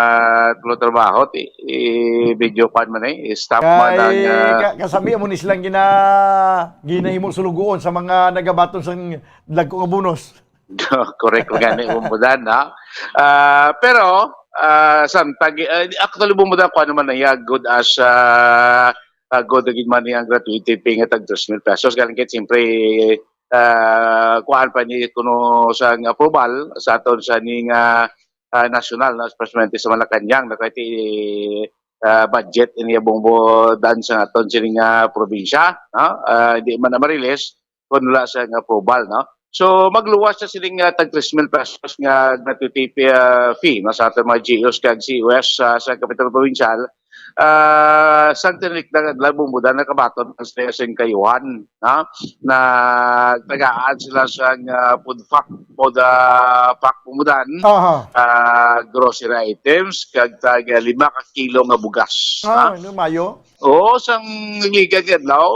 tulo trabaho, ti, eh, video kwan man, eh, stop man Kay ang, ah, ka-, kasami mo ni silang gina-, ginahimo sulugoon sa mga nagabaton sang dagko nga bonus. Correct, gani, Bombo Dan, no? Ah, pero, ah, samtang, ah, actually, Bombo Dan, kung ano man na iya, good as, ah, ah, good na gid man niya ang gratuity pay nga tag tres mil pesos. Galing kay, siyempre, ah, kuhaan pa ni kuno sang approval sa aton sa ning, ah, ah, national, no? Especially sa Malacañang, na kay ti, ah, budget ini Bombo Dan sa aton sining, ah, probinsya, no? Ah, hindi man na marilis, kung wala sa nga approval, no? So, magluwas sa siling, ah, tag tres mil pesos nga gratuity, ah, fee, no, sa aton mga G Os kag C O S sa, sa Kapitol Provincial. Ah, sang tinik na labong muda, nakabaton ang sila sing kayuhan, no? Na tagaan sila sang, ah, food pack, food, ah, pack, Bombo Dan, Aha. ah, grocery items, kag tag lima ka kilo nga bugas, Ah, no? Ano, mayo? Oo, sang ligad nga adlaw,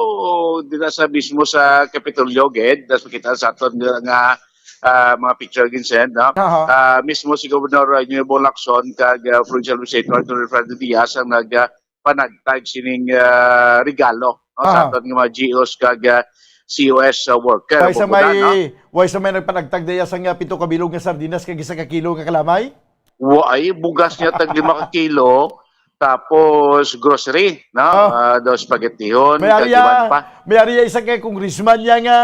dira sa mismo sa Kapitolyo, gid, tas makita sa aton nga, nga, ah, mga picture gid send, no? Aha. Ah, mismo si Governor, ah, Ninoy Lacson kag, ah, Provincial Administrator Arthur Fernando Diaz ang nag, ah, panagtag sining, ah, regalo, no, sa Aha. aton nga mga G Os kag, ah, C O S, ah, worker. Why sa Bukod na, may, no? Why sa may nagpanagtag daya sang, ah, pito ka bilog nga sardinas kag isa ka kilo nga kalamay? Wa ay, bugas niya tag lima ka kilo, tapos grocery, no? Ah. Ah, daw spaghettihon, May kag ari, iban ah, pa. May ari isa kay congressman niya nga,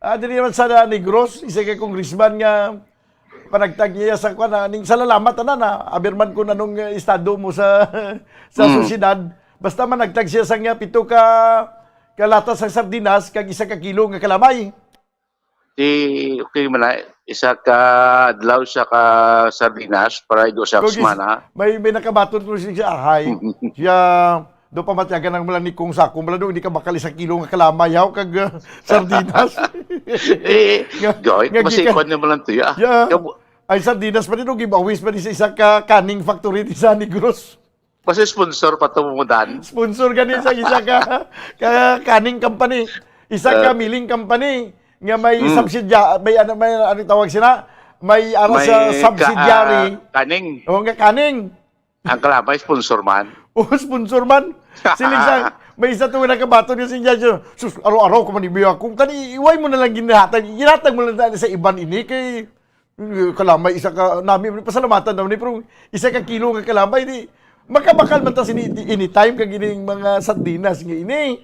ah, diri man sa Negros, isa kay congressman nga panagtag niya sa kwan, ah, ning salalamat, ana na, aber man kung anong, eh, estado mo sa, sa Mm. sosyedad. Basta managtag siya sa nga pito ka, ka lata sa sardinas, kag isa ka kilo nga kalamay. Di, okay man na, isa ka adlaw, isa ka sardinas, para igo sa Kung is-, semana. may, may nakabaton ko siya, ahay. Siya, do pamatyagan ang malan ni kung sako, malan do, hindi ka bakal isa kilo nga kalamay, yaw, kag, uh, sardinas. Eh, Nga, goy, nga gikan-, masikwan naman lang to, ya. Yeah. Kabu- Ay, sardinas pa din, oh, gibawis pa din sa isa ka canning factory di sa Negros. Kasi sponsor pa to, Bombo Dan. Sponsor gani sa isa ka, ka canning company, isa ka Ah. milling company nga may Mm. subsidia-, may ano, may ano tawag sila? May ara sa May ka-, subsidiary. ah, canning. O, nga canning. Ang kalamay, sponsor man. O, sponsor man. Siling sa, may isa to nga nakabaton nga si Jajo. Sus, araw-araw ko man ibiya. Kung kani, iway mo na lang ginhatag. Ginhatag mo lang sa iban ini kay Eh, kalamay, isa ka, nami, pasalamatan naman ni, pero isa ka kilo nga kalamay, di, makabakal man ta sini, di, anytime, kag ining mga sardinas nga ini.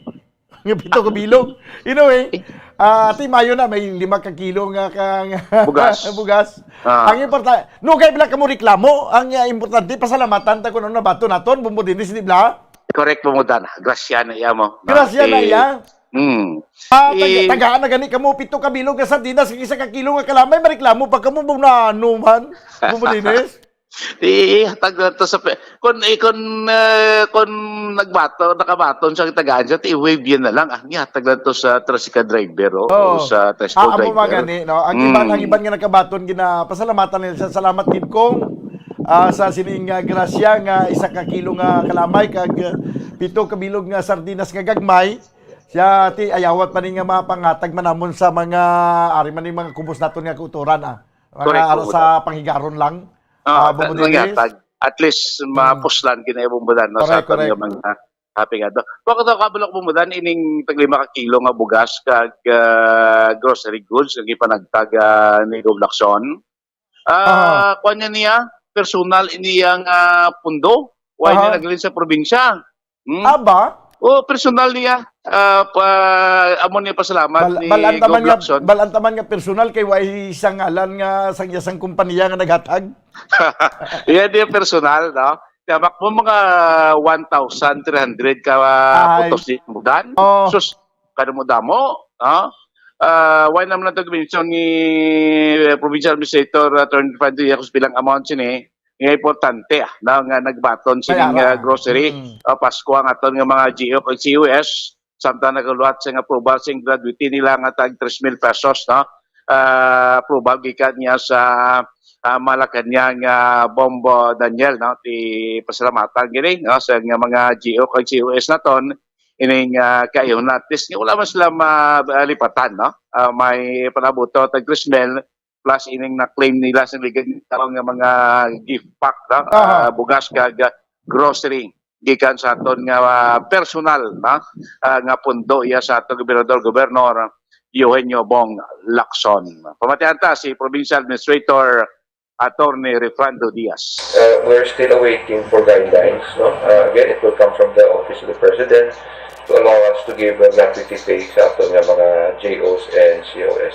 Nga pito ka bilog. Anyway, ah, Ate Mayo na, may lima ka kilo nga, ka, nga Bugas. bugas. Ah. Ang importante, no, kay bala ka mo reklamo, ang, ah, importante, pasalamatan ta kung ano nabato naton, Bombo Dennis, di bala? Correct, Bombo Dan. Grasya na iya mo. No? Grasya na Ti-, iya. Hmm. Ah, tag-, Eh, tagaan na gani kamo pito ka bilog nga sardinas kag isa ka kilo nga kalamay, mareklamo pa kamo, ba na ano man? Bubulinis? Ihatag lang to sa pe-, kun, eh, kun, eh, kun nagbato-, nakabaton siya, tagaan siya, ti i-wave yun na lang. Ah, ihatag lang to sa tricycle driver, o, o Oo. sa tricycle Ah, amo man driver. Gani, no? Ang iban, ang Mm. iban nga nakabaton, gina-, pasalamatan nila siya. Salamat gid, Kong, ah, sa sining, ah, grasya nga isa ka kilo nga kalamay kag, ah, pito ka bilog nga sardinas nga gagmay. Siya, ti, ayawat pa ni nga mapangatag man namon sa mga, ari man ni mga kubos naton nga kautoran, ah. Mga Correct, ara sa panghigaron lang. Ah, ah, ta-, Bobo Dennis. Nangyatag. At least, Mm. mapuslan, kinaibubulan, no, sa Correct, aton nga correct. mga happy nga to. Wa ko daw kabalo ko, Bobo Dan, ining taglima ka kilo nga bugas kag, ah, grocery goods nga gipanagtag, ah, ni Gov Lacson. Ah, Aha. Kuwan niya niya, personal ini yang, ah, pundo. Why Aha. niya nagdali sa probinsya? Hmm? Aba? O, personal niya. Ah, pa, amo niya pasalamat Bal-, ni bal-, antaman Gov nga, Lacson. Bal-, antaman nga personal kay way isang ngalan nga sang, sang kompanya nga naghatag. Iya niya personal, no? Kaya makmo mga one thousand three hundred ka, ah, Ay. Putos ni Bobo Dan. Oh. Sus, kada mo damo, ha? Ah, why naman ang mention ni, eh, Provincial Administrator, Attorney Fernando Yacos bilang amount sini, nga importante, ah, na nga nagbaton sining, Kaya ra. ah, grocery, Mm. ah, Pasko ang aton nga mga G O kag C O S, samtang nagaluhat sa nga approval sing gratuity nila nga tag tres mil pesos, no? Ah, approval gikan niya sa, ah, Malacañang, ah, Bombo Daniel, no? Ti pasalamatan gini, no? Sa nga mga G O kag C O S naton, ining, ah, kaayuhan, at least nga wala man sila malipatan, no? Ah, may panabuto tag tres mil plus ining na-claim nila sa liga nga mga gift pack, no? Aha. Ah, bugas kag, ah, grocery gikan sa aton nga, ah, personal, no? Ah, nga pundo iya sa aton gobernador, Gobernador Eugenio Bong Lacson. Pamatian ta si Provincial Administrator Attorney Refrando Diaz. Uh, we're still awaiting for guidelines, no? Uh, again, it will come from the Office of the President to allow us to give a gratuity pay sa aton nga mga J Os and C O S.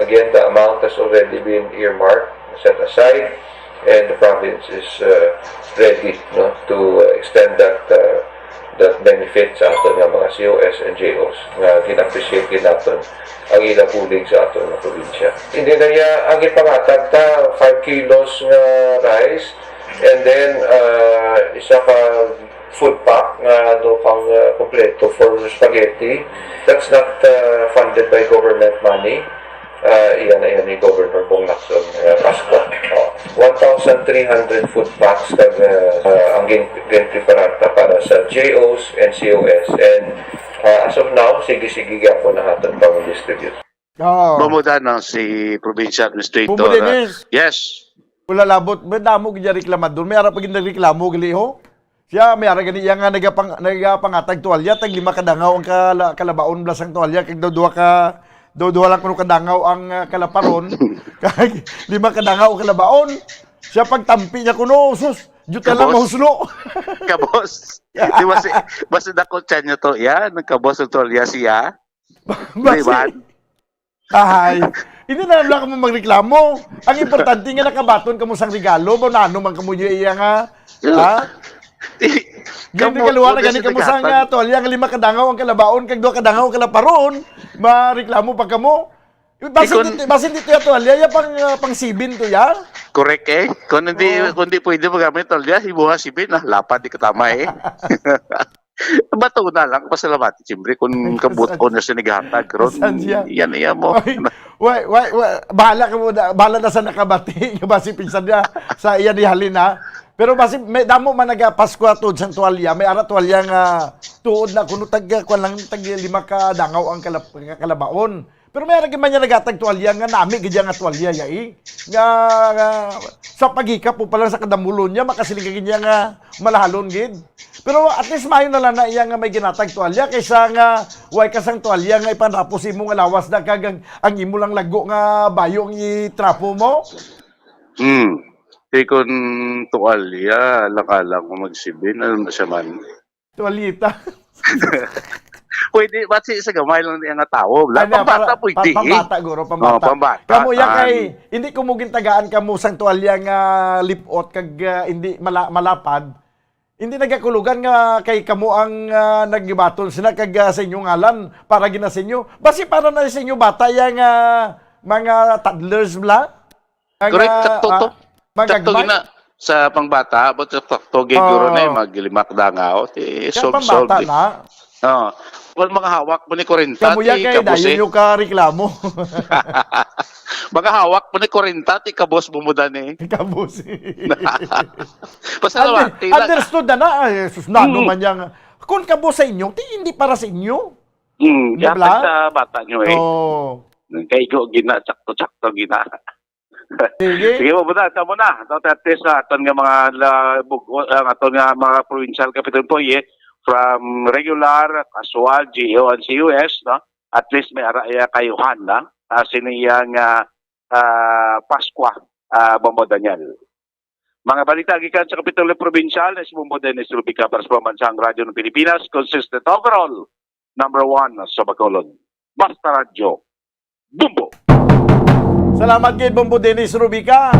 Again, the amount has already been earmarked, set aside, and the province is, uh, ready, no, to, uh, extend that, uh, that benefit sa aton nga mga C O S and J Os nga gin-appreciate gid naton ang ila bulig sa aton nga probinsya. Hindi na iya ang ipangatag ta, five kilos nga rice, and then, uh, isa ka food pack nga do pang, uh, kompleto for spaghetti. That's not, uh, funded by government money. Uh, iyan na iyan ni Governor Bong Lacson, uh, Pascua. Oh, one thousand three hundred food packs kag, uh, uh, ang gin-, gin-prepare ta para sa J Os and C O S. And, uh, as of now, sige-sige gyapon ang aton pang-distribute. Oo. Bumuda na si Provincial Administrator, Bumo uh, Dennis. Yes. Wala labot. May damo gid reklamador. May ara pa gid nagreklamo gali, ho. Siya, may ara gani iya nga nagapang-, nagapangatag tuwalya, tag lima ka dangaw ang kala-, kalabaon bala sang tuwalya, kag daw duha ka, daw duha lang kuno ka dangaw ang, ah, kalaparon, kag lima ka dangaw ang kalabaon. Siya pagtampi niya kuno, sus, diyot na lang Kabos. Mahuslo. Kabos. Di ba si, ba si dako tiyan niyo to, yan, nagkabos ang tuwalya siya. Di ba? Basi-, Ahay. Hindi na lang kamo magreklamo. Ang importante nga nakabaton kamo sang regalo, ba, nano man kamo niya iya nga, ha? Di, Gindi kamo, kaluwa na kamo gani sa kamo sang, naghatag. Ah, tuwalya nga lima ka dangaw ang kalabaon, kag duha ka dangaw ang kalaparon. Mareklamo pa kamo. Basin Ikon- dito, basin dito yung tuwalya, ya pang, ah, pang sibin to, ya? Correct, eh. Kung hindi, Oo. kung hindi pwede magamit tuwalya, hibuha sibin, ah, lapad, di katama, eh. Bato na lang, pasalamati, siyempre, kung kabuot na siya naghatag, ron, Saan siya? yan, yan mo. Ay, why, why, why, bahala ka muna, bahala na sa nakabati, nga basi pinsan niya, sa iya ni Halin, ha? Pero basi, may damo man naga Pasko atod sang tuwalya, may ara tuwalya nga tuod na kuno tag, kuwan lang, tag lima ka dangaw ang kalap-, kalabaon. Pero may ara gid man niya naghatag tuwalya nga nami gid nga tuwalya ya, eh. Nga, nga, sa paghikap mo pa lang sa kadamulon niya, makasiling ka gid niya nga malahalon gid. Pero at least maayo na lang na iya nga may ginhatag tuwalya kaysa nga way ka sang tuwalya nga ipanrapo sa imo nga lawas na kag ang, ang imo lang lago nga bayo ang itrapo mo. Hmm. Di kun tuwalya, lang-alang mo magsibin, ano na siya man? Tuwalyita. Pwede, basi sa gamay lang niya nga tawo. Wala, Ano, pambata, para, pwede, pa-, eh. pambata, guro, Oh, pambata. pambata. Kamo, ya, Ah, kay, hindi ko mo gintagaan kamo sang tuwalya nga lipot kag, ah, hindi mala-, malapad. Hindi nagakulugan nga kay kamo ang, ah, nagbaton sina kag, ah, sa inyong ngalan para gina sa inyo. Basi para na sa inyo bata yang, ah, mga toddlers bla? Ang, Correct, ah, sakto to. ah, Sakto magagmay? gina sa pangbata, but sakto gid guro na Oo. yung maglimak dangaw. Eh, Kaya solve, pambata solve. na. Oo. Wal mga hawak mo ni kwarenta, Kamo ya ti kay kabos dayon eh. yung ka reklamo. Mga hawak mo ni kwarenta, ti kabos mo mo dan eh. Kabos. Pasalamati Under-, lang. understood na na. Ay, sus, nano Mm. man yang, kung kabos sa inyo, ti hindi para sa inyo. Mm, Di dapat ba? sa bata nyo eh. Oo. Kay go gina, sakto-sakto gina. Sige. Sige, mabuta, tamo na. No, at least, ah, aton nga mga la-, bug-, ang aton nga mga provincial capital employee, from regular, casual, G O, and C U S, no? At least may ara iya kayuhan, na? Ah, sini yang, ah, ah, Paskwa, ah, Bombo Daniel. Mga balita gikan sa Kapitolyo Provincial, na si Bombo Dennis Rubica, para sa Pambansang Radyo ng Pilipinas, consistent overall, number one sa Bacolod. Basta Radyo, Bombo! Salamat kay Bombo Dennis Rubica.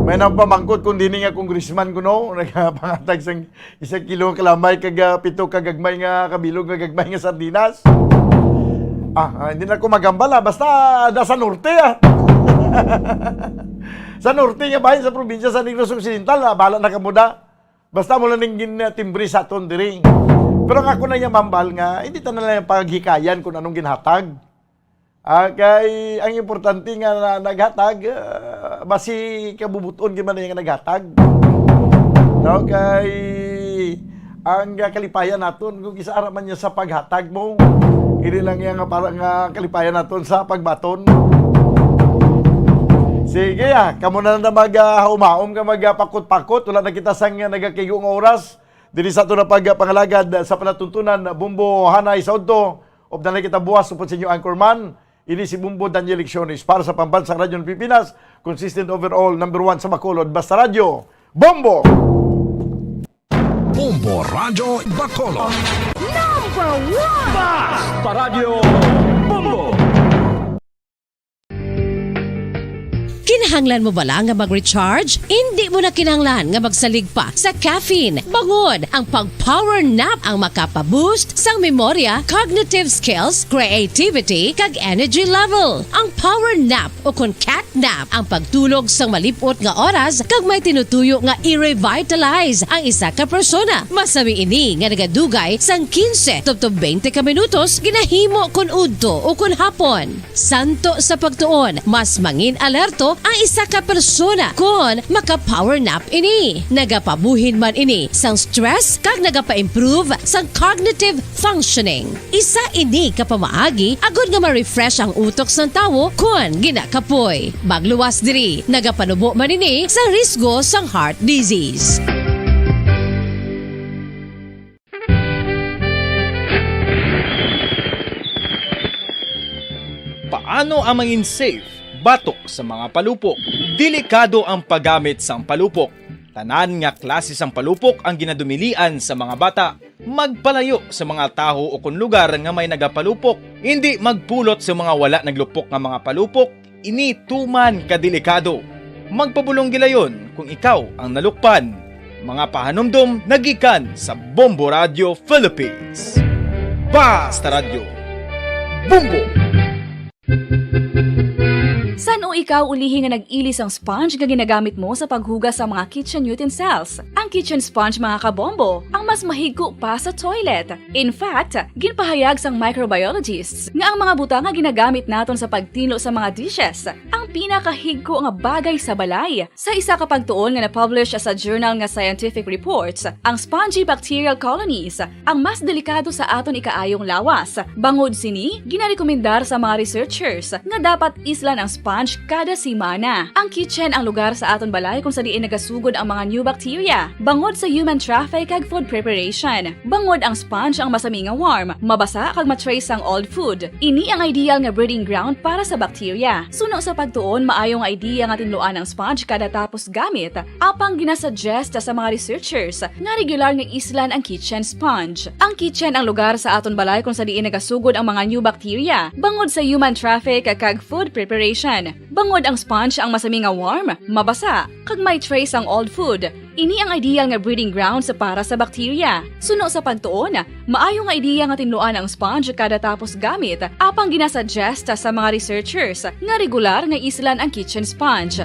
May nagpamangkot kung dini nga congressman kuno, nagpangatag sang isa kilo nga kalamay kag, ah, pito ka gagmay nga kabilog nga gagmay nga sardinas. Ah, ah, hindi na ko magambal, ah. Basta, da sa norte, ah. Sa norte nga bahin sa probinsya sa Negros Occidental, ah, bahala na kamo da. Basta mo lang ning gin-, timbre sa aton diri. Pero ang ako na yung mambal nga, hindi ta na lang paghikayan kung anong ginhatag. Ah, kay ang importante nga na, naghatag, ah, basi kabubuton gyud man ang naghatag. No, kay ang, ah, kalipayan naton, kung isa ara man niya sa paghatag mo, hindi lang yan nga para nga kalipayan naton sa pagbaton. Sige, ah, kamo na na mag, ah, haumhaom ka mag, ah, pakot-pakot. Wala na kita sang, ah, nagakigo nga oras. Diri sa ato na pagpangalagad sa palatuntunan, Bombo Hanay sa udto. Updan na kita buwas upod sa inyo anchorman. Ini si Bombo Daniel Lecciones para sa Pambansang Radyo ng Pilipinas, consistent overall, number one sa Bacolod, Basta Radyo, Bombo! Bombo Radyo Bacolod. Number one! Basta Radyo Bombo! Kinahanglan mo bala nga mag-recharge? Indi mo na kinahanglan nga magsalig pa sa caffeine, bangod ang pag-power nap ang makapa-boost sang memorya, cognitive skills, creativity, kag energy level. Ang power nap o kon cat nap ang pagtulog sang malip-ot nga oras kag may tinutuyo nga i-revitalize ang isa ka persona. Masami ini nga nagadugay sang quince tubtob twenty ka minutos, ginahimo kon udto o kon hapon. Santo sa pagtuon, mas mangin-alerto ang isa ka persona kon maka-power nap ini. Nagapabuhin man ini sang stress kag nagapa-improve sang cognitive functioning. Isa ini ka pamaagi agod nga ma-refresh ang utok sang tawo kon ginakapoy. Magluwas diri, nagapanubo man ini sa risgo sang heart disease. Paano ang mangin safe batok sa mga palupok? Delikado ang paggamit sang palupok. Tanan nga klase sang palupok ang ginadumilian sa mga bata. Magpalayo sa mga taho o kon lugar nga may nagapalupok. Indi magpulot sa mga wala naglupok nga mga palupok. Ini tuman ka delikado. Magpabulong gilayon kung ikaw ang nalukpan. Mga pahanumdom nagikan sa Bombo Radio Philippines. Basta Radyo, Bombo! San-o ikaw ulihi nga nag-ili sang sponge nga ginagamit mo sa paghugas sa mga kitchen utensils? Ang kitchen sponge, mga kabombo, ang mas mahigko pa sa toilet. In fact, ginpahayag sang microbiologists nga ang mga butang nga ginagamit naton sa pagtinlo sa mga dishes ang pinakahigko nga bagay sa balay. Sa isa ka pagtuon nga na-publish sa journal nga Scientific Reports, ang spongy bacterial colonies ang mas delikado sa aton ikaayong lawas. Bangod sini, ginarekomendar sa mga researchers nga dapat islan ang sponge kada semana. Ang kitchen ang lugar sa aton balay kung sa diin nagasugod ang mga new bacteria, bangod sa human traffic kag food preparation. Bangod ang sponge ang masami nga warm, mabasa kag ma-trace ang old food. Ini ang ideal nga breeding ground para sa bacteria. Suno sa pagtuon, maayo nga idea nga tinluan ang sponge kada tapos gamit, apang ginasuggest sa mga researchers nga regular nga islan ang kitchen sponge. Ang kitchen ang lugar sa aton balay kung sa diin nagasugod ang mga new bacteria, bangod sa human traffic kag food preparation. Bangod ang sponge ang masami nga warm, mabasa, kag may trace ang old food, Ini ang ideal nga breeding grounds para sa bakterya. Suno sa pagtuon, maayo nga ideya nga tinluan ang sponge kada tapos gamit, apang ginasuggest sa mga researchers nga regular nga islan ang kitchen sponge.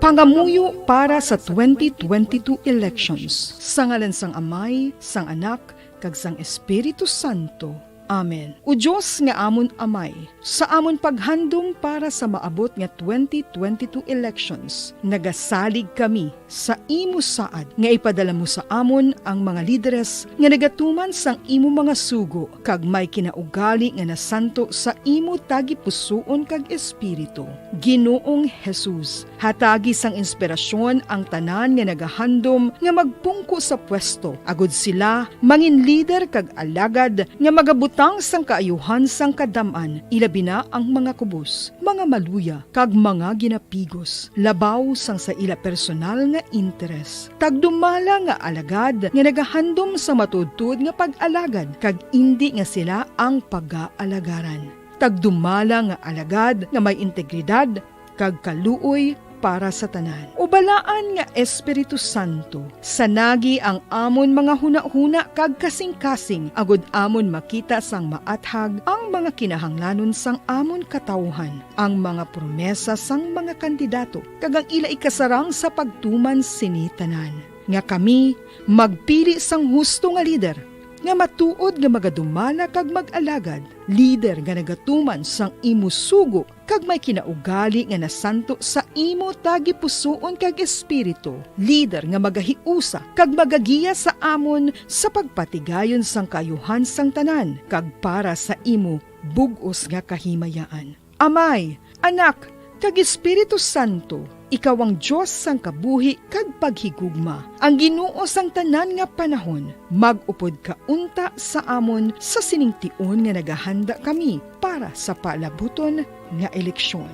Pangamuyo para sa twenty twenty-two elections. Sa ngalan sang Amay, sang Anak, kag sang Espiritu Santo. Amen. O Dios nga amon Amay, sa amon paghandom para sa maabot nga twenty twenty-two elections, nagasalig kami sa imo saad nga ipadala mo sa amon ang mga lideres nga nagatuman sang imo mga sugo kag may kinaugali nga nasanto sa imo tagipusoon kag espiritu. Ginoong Jesus, hatagi sang inspirasyon ang tanan nga nagahandom nga magpungko sa pwesto, agud sila mangin lider kag alagad nga magabutang sang kaayuhan sang kadam-an, ilabi na ang mga kubos, mga maluya, kag mga ginapigos, labaw sang sa ila personal nga interes. Tagdumala nga alagad nga nagahandom sa matuodtuod nga pag-alagad, kag indi nga sila ang pagaalagarang. Tagdumala nga alagad nga may integridad kag kaluoy para sa tanan. O Balaan nga Espiritu Santo, sanagi ang amon mga hunahuna kag kasingkasing, agud amon makita sang maathag ang mga kinahanglanon sang amon katawuhan, ang mga promesa sang mga kandidato, kag ang ila ikasarang sa pagtuman sini tanan. Nga kami magpili sang husto nga lider, nga matuod nga magadumala kag mag-alagad, lider nga nagatuman sang imo sugo kag may kinaugali nga nasanto sa imo tagipusoon kag espiritu, lider nga magahiusa kag magagiya sa amon sa pagpatigayon sang kaayuhan sang tanan kag para sa imo bug-os nga kahimayaan. Amay, Anak, kag Espiritu Santo, ikaw ang Dios sang kabuhi kag paghigugma, ang Ginoo sang tanan nga panahon. Mag-upod ka unta sa amon sa sining tion nga nagahanda kami para sa palabuton nga eleksyon.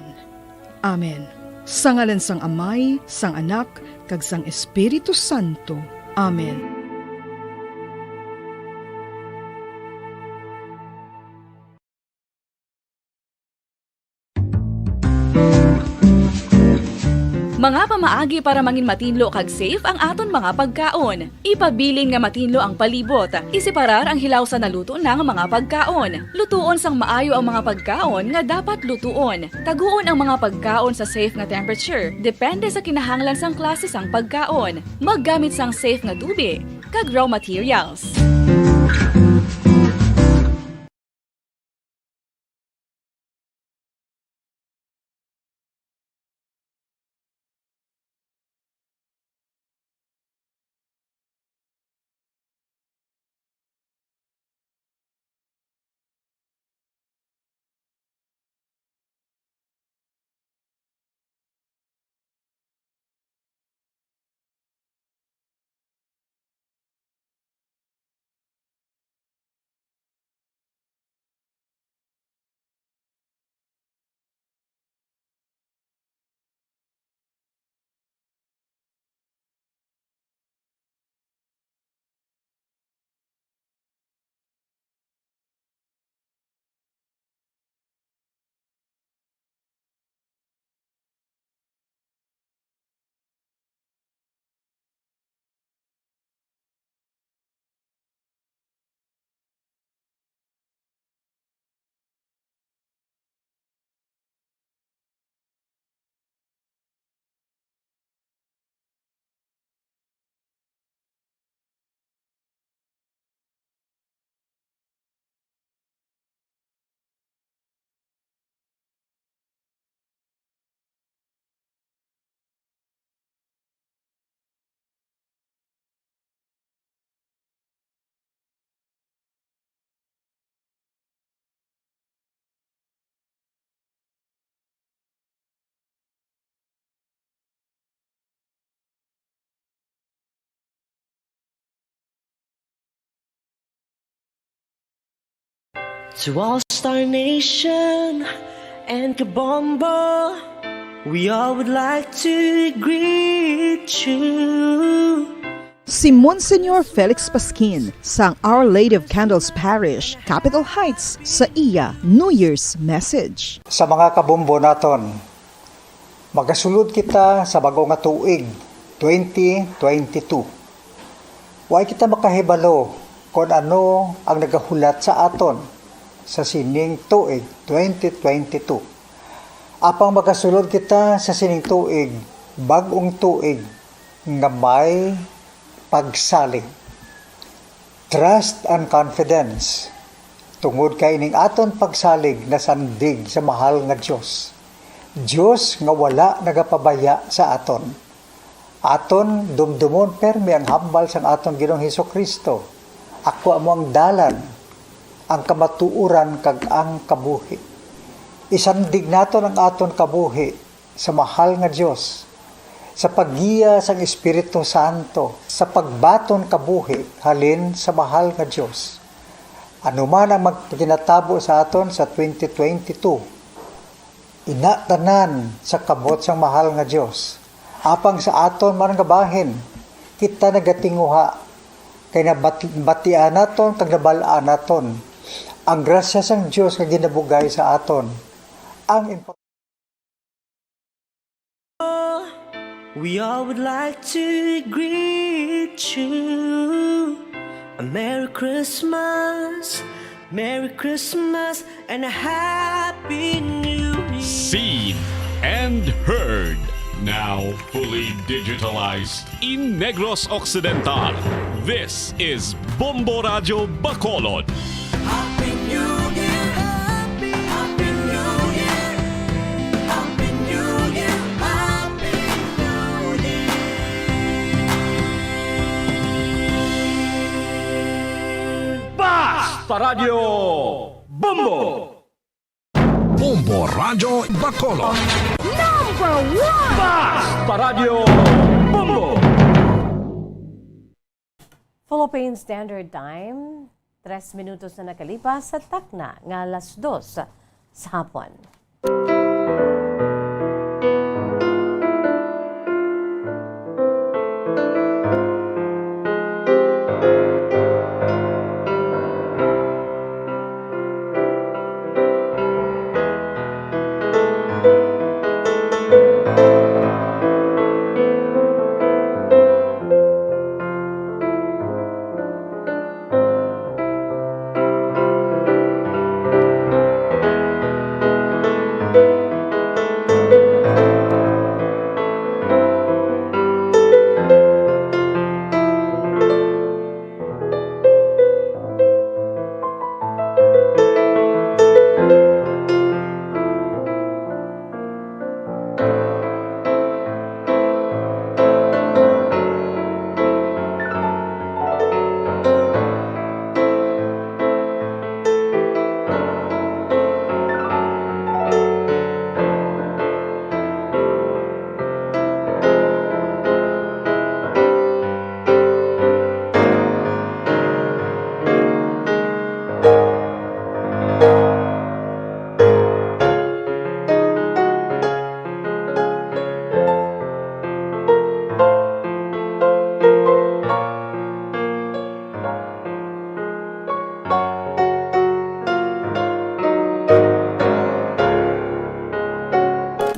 Amen. Sa ngalan sang Amay, sang Anak, kag sang Espiritu Santo. Amen. Mga pamaagi para mangin matinlo kag safe ang aton mga pagkaon. Ipabilin nga matinlo ang palibot. Iseparar ang hilaw sa naluto na nga mga pagkaon. Lutuon sang maayo ang mga pagkaon nga dapat lutuon. Taguon ang mga pagkaon sa safe nga temperature, depende sa kinahanglan sang klase sang pagkaon. Maggamit sang safe nga tubig kag raw materials. To All Star Nation and Kabombo, we all would like to greet you. Si Monsignor Felix Pasquin sang Our Lady of Candles Parish, Capitol Heights, sa iya New Year's message. Sa mga kabombo naton, magasulod kita sa bag-o nga tuig, twenty twenty-two. Way kita makahibalo kon ano ang nagahulat sa aton sa sining tuig, twenty twenty-two. Apang magasulod kita sa sining tuig, bag-ong tuig nga may pagsalig. Trust and confidence, tungod kay ining aton pagsalig nasandig sa mahal nga Dios. Dios nga wala nagapabaya sa aton. Aton dumdumon permi ang hambal sang aton Ginoong Jesu-Cristo, "Ako amo ang dalan, ang kamatuoran, kag ang kabuhi." Isandig naton ang aton kabuhi sa mahal nga Dios, sa paggiya sang Espiritu Santo, sa pagbaton kabuhi halin sa mahal nga Dios. Ano man ang magpaginatabo sa aton sa twenty twenty-two, ina tanan sa kamot sang mahal nga Dios. Apang sa aton man nga bahin, kita nagatinguha, kay nabatian naton kag nabal-an naton ang grasya sang Dios nga ginabugay sa aton. Ang impo- We all would like to greet you a Merry Christmas, Merry Christmas, and a Happy New Year. Seen and heard, now fully digitalized in Negros Occidental. This is Bombo Radyo Bacolod. Happy New Year! Happy, Happy New Year! Happy New Year! Happy New Year! Basta Radyo Bombo! Bombo Radyo Bacolod. Number one! Basta Radyo Bombo! Philippine Standard Time, tres minutos na nakalipas sa takna nga alas dos sa hapon.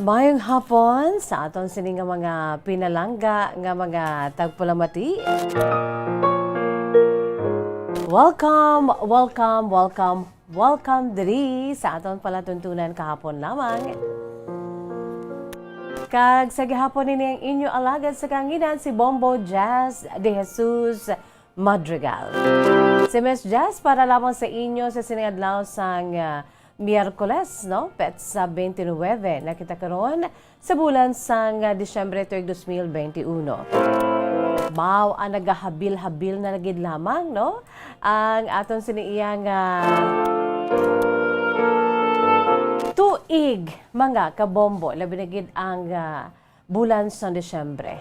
Maayong hapon sa aton sini nga mga pinalangga nga mga tagpalamati. Welcome, welcome, welcome, welcome diri sa aton palatuntunan kahapon lamang. Kag sa gihapon ini ang inyo alagad sa kahanginan, si Bombo Jazz de Jesus Madrigal. Si Miss Jazz para lamang sa inyo sa sining adlaw sang, ah, Miyerkules, no? Petsa twenty-nine na kita karon sa bulan sang, ah, Disyembre tuig dos mil benti uno. Mao ang nagahabil-habil na gid lamang, no? Ang aton sini iya nga tuig, mga kabombo, labi na gid ang, ah, bulan sang Disyembre.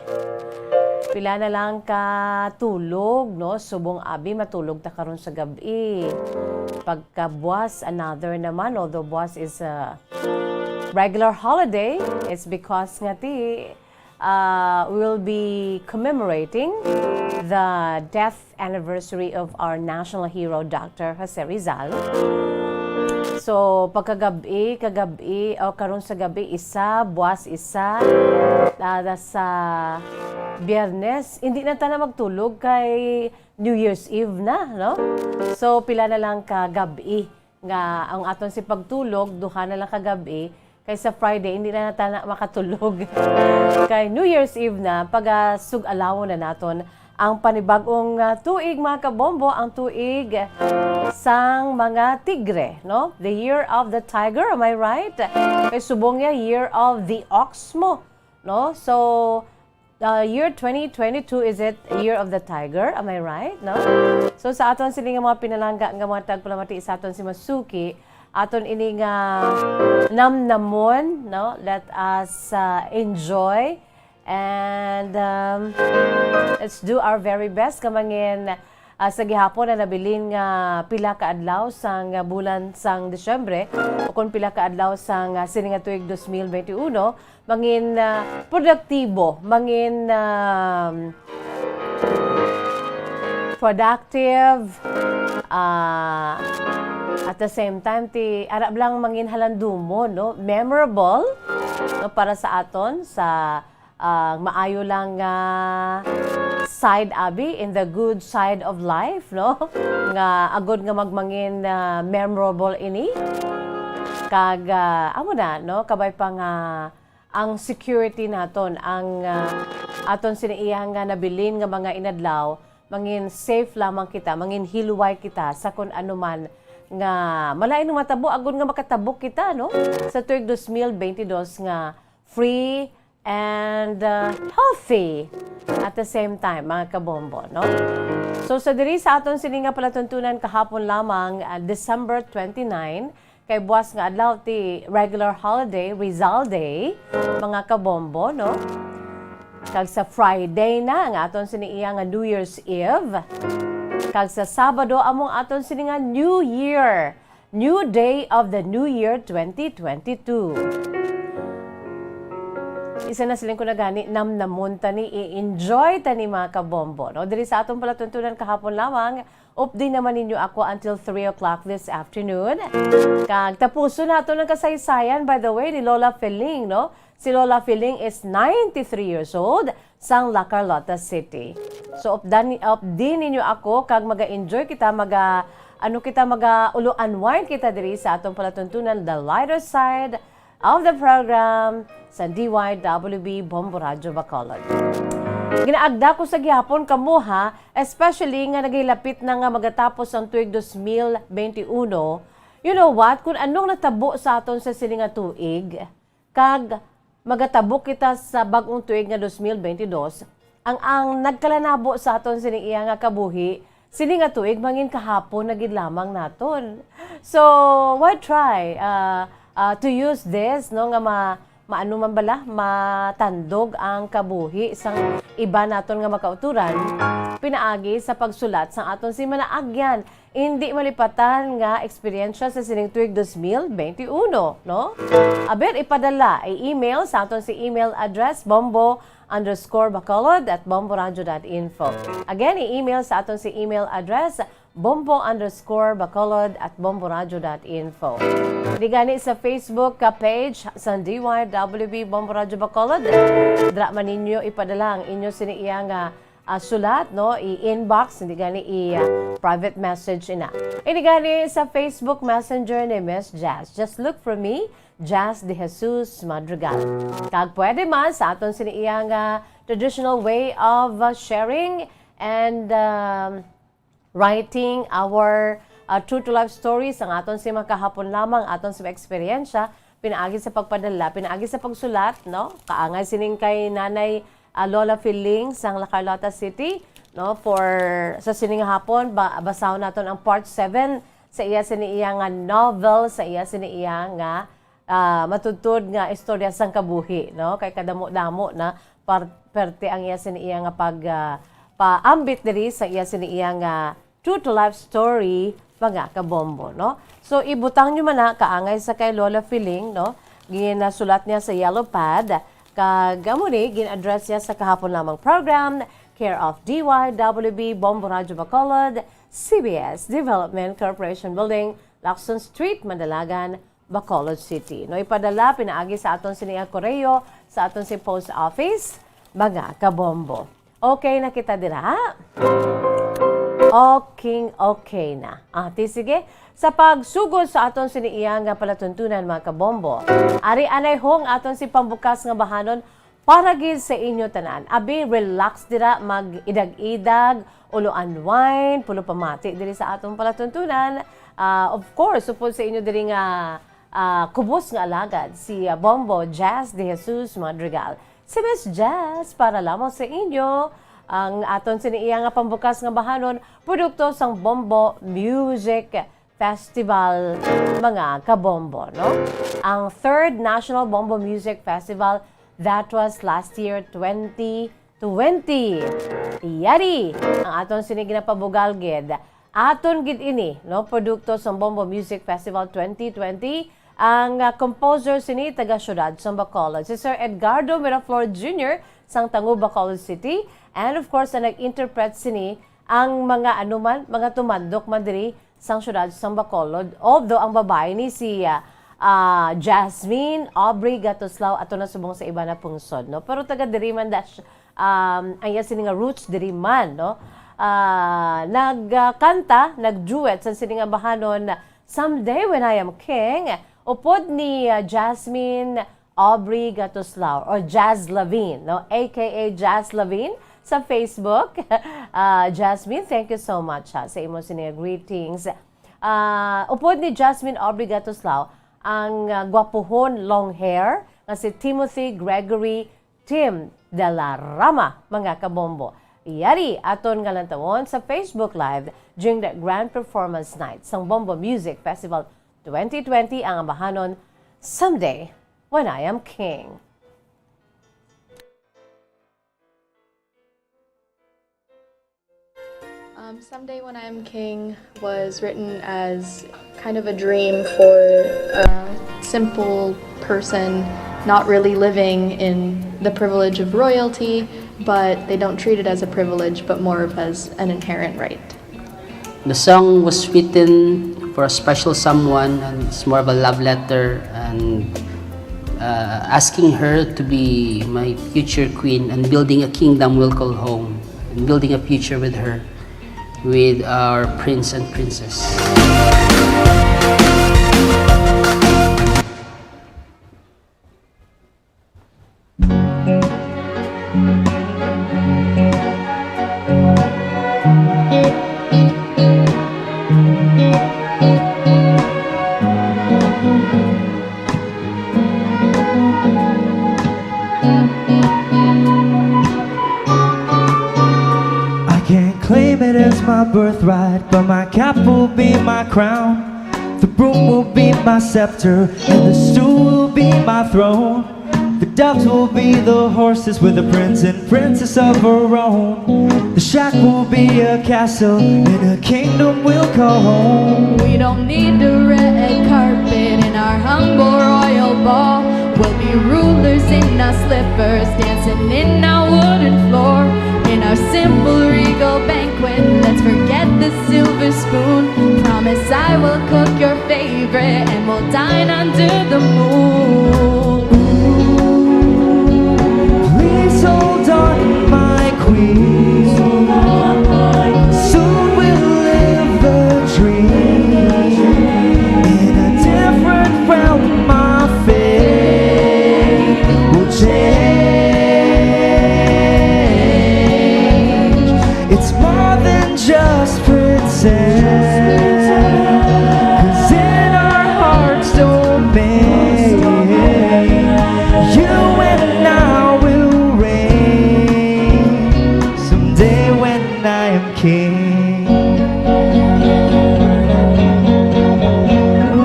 Pila na lang ka tulog, no? Subong abi matulog ta karon sa gab-i. Pagkabuas, another naman. Although buas is a regular holiday, it's because nga ti uh, we'll be commemorating the death anniversary of our national hero, Doctor Jose Rizal. So, pagkagabi, kagabi, o karon sa gabi, isa, buwas, isa, ah, sa Biyernes, hindi na ta na magtulog kay New Year's Eve na, no? So, pila na lang ka gabi nga ang aton si pagtulog, duha na lang ka gabi, kay sa Friday, hindi na ta na makatulog. Kay New Year's Eve na, pagasug-alawon na naton ang panibag-ong, ah, tuig, mga kabombo, ang tuig sang mga tigre, no? The year of the tiger, am I right? Kay subong niya, year of the ox mo, no? So, uh, year twenty twenty-two, is it year of the tiger? Am I right? No? So, sa aton sini nga mga pinalangga nga mga tagpalamati sa aton si Masuki, aton ini nga namnamon, no? Let us, uh, enjoy and, um, let's do our very best nga mangin, ah, sa gihapon na nabilin nga pila ka adlaw sang bulan sang Disyembre, o kung pila ka adlaw sang, ah, sini nga tuig dos mil benti uno, mangin, ah, produktibo, mangin, um, productive, ah, at the same time, ti, ara lang mangin halandumon, no? Memorable, no? Para sa aton, sa, ah, maayo lang nga side, abi, in the good side of life, no? Nga agod nga magmangin, ah, memorable ini. Kag, ah, amo na, no? Kabay pa nga ang security naton, ang, ah, aton sini iya nga nabilin nga mga inadlaw, mangin safe lamang kita, mangin hilway kita sa kun ano man nga malain nga matabo, agod nga makatabok kita, no? Sa tuig dos mil benti dos nga free and, uh, healthy at the same time, mga kabombo, no? So, sa diri sa aton sini nga palatuntunan kahapon lamang, uh, December twenty-nine, kay buwas nga adlaw ti regular holiday, Rizal Day, mga kabombo, no? Kag sa Friday na nga aton sini iya nga New Year's Eve. Kag sa Sabado among aton sini nga New Year. New day of the new year, twenty twenty-two. Isa na siling ko na gani, namnamon ta ni, i-enjoy ta ni, mga kabombo, no? Diri sa atong palatuntunan kahapon lamang, updi naman ninyo ako until three o'clock this afternoon. Kag tapuson nato ang kasaysayan, by the way, ni Lola Feling, no? Si Lola Feeling is ninety-three years old, sang La Carlota City. So, updan-, updi ninyo ako, kag maga-enjoy kita, maga, ano kita, maga-ulo unwind kita diri sa atong palatuntunan, the lighter side of the program, sa D Y W B Bombo Radyo Bacolod. Ginaagda ko sa gihapon kamo, ha, especially nga nagahilapit na nga magatapos ang tuig dos mil benti uno. You know what? Kung anong natabo sa aton sa sini nga tuig, kag magatabok kita sa bag-ong tuig nga dos mil benti dos, ang, ang nagkalanabo sa aton sini iya nga kabuhi, sini nga tuig mangin kahapon na gid lamang naton. So, why try, uh, uh, to use this, no, nga ma-, maano man bala, matandog ang kabuhi sang iba naton nga makauturan, pinaagi sa pagsulat sang aton si manaagyan. Indi malipatan nga eksperyensya sa sining tuig dos mil benti uno, no? Aber, ipadala, i-email sa aton si email address, bombo underscore bacolod at bomboradio dot info. Again, i-email sa aton si email address, bombo underscore bacolod at bomboradio dot info. Di gani sa Facebook ka page sa D Y W B Bombo Radyo Bacolod, dra man ninyo ipadala ang inyo sini iya nga ah, sulat, no? I-inbox, hindi gani i, ah, private message ina. Ini gani sa Facebook Messenger ni Miss Jazz. Just look for me, Jazz De Jesus Madrigal. Kag pwede man sa aton sini iya nga traditional way of, ah, sharing and, um, writing our, ah, true to life stories, ang aton si mga kahapon lamang, aton si mga eksperyensya, pinaagi sa pagpadala, pinaagi sa pagsulat, no? Kaangay sining kay Nanay, ah, Lola Feeling sang La Carlota City, no? For sa sining hapon, ba-, basahon naton ang part seven sa iya sini iya nga novel, sa iya sini iya nga, ah, matudtod nga istorya sang kabuhi, no? Kay kadamo-damo na par-, parte ang iya sini iya nga pag, ah, paambit diri sa iya sini iya nga true to life story, mga kabombo, no? So, ibutang nyo man na, kaangay sa kay Lola Feeling, no? Ginasulat niya sa yellow pad, Kag amo ni, gin-address niya sa kahapon lamang program, care of D Y W B, Bombo Radyo Bacolod, C B S Development Corporation Building, Lacson Street, Mandalagan, Bacolod City. No, ipadala pinaagi sa aton sini nga koreo, sa aton si post office, mga kabombo. Okay na kita dira? Okay, okay na. Ah, ti sige. Sa pagsugod sa aton sini iya nga palatuntunan, mga kabombo, ari anay hong aton si pambukas nga bahanon para gid sa inyo tanan. Abi, relax dira, mag-idag-idag, ulo unwind, pulo pamati diri sa aton palatuntunan. Ah, of course, upod sa inyo diri nga, ah, kubos nga alagad, si, ah, Bombo Jazz De Jesus Madrigal. Si Miss Jazz, para lamang sa inyo, ang aton sini iya nga pambukas nga bahanon, produkto sang Bombo Music Festival, mga kabombo, no? Ang Third National Bombo Music Festival, that was last year, twenty twenty. Yari, ang aton sini ginapabugal gid. Aton gid ini, no? Produkto sang Bombo Music Festival twenty twenty. Ang, ah, composer sini taga siyudad sang Bacolod, si Sir Edgardo Miraflor Junior sang Tangu, Bacolod City. And of course, ang nag-interpret sini ang mga, ano man, mga tumandok man diri sang siyudad sang Bacolod. Although ang babayi ni si, ah, ah, Jasmine Aubrey Gatoslao, ato na subong sa iba na pungsod, no? Pero taga diri man dash, um, ang iya sini nga roots diri man, no? Ah, nagkanta, nag-duet sa sini nga bahanon, Someday When I Am King, upod ni, ah, Jasmine Aubrey Gatoslao or Jazz Lavin, no? A K A Jazz Lavin sa Facebook. Ah, Jasmine, thank you so much, ha, sa imo sini nga greetings. Ah, upod ni Jasmine Aubrey Gatoslao ang, ah, gwapuhon long hair nga si Timothy Gregory Tim de la Rama, mga kabombo. Yari aton nga lantawon sa Facebook Live during the grand performance night sang Bombo Music Festival twenty twenty ang bahanon, Someday When I Am King. Um, Someday When I Am King was written as kind of a dream for a simple person not really living in the privilege of royalty, but they don't treat it as a privilege, but more of as an inherent right. The song was written for a special someone, and it's more of a love letter and, uh, asking her to be my future queen and building a kingdom we'll call home and building a future with her, with our prince and princess. I can't claim it as my birthright, but my cap will be my crown. The broom will be my scepter, and the stool will be my throne. The doves will be the horses with the prince and princess of our own. The shack will be a castle, and a kingdom we'll call home. We don't need a red carpet in our humble royal ball. We'll be rulers in our slippers, dancing in our wooden floor. In our simple regal banquet, let's forget the silver spoon. Promise I will cook your favorite, and we'll dine under the moon. Please hold on, my queen. Soon we'll live the dream. In a different realm, my fate will change. It's more than just pretend. 'Cause in our hearts domain, you and I will reign. Someday when I am king.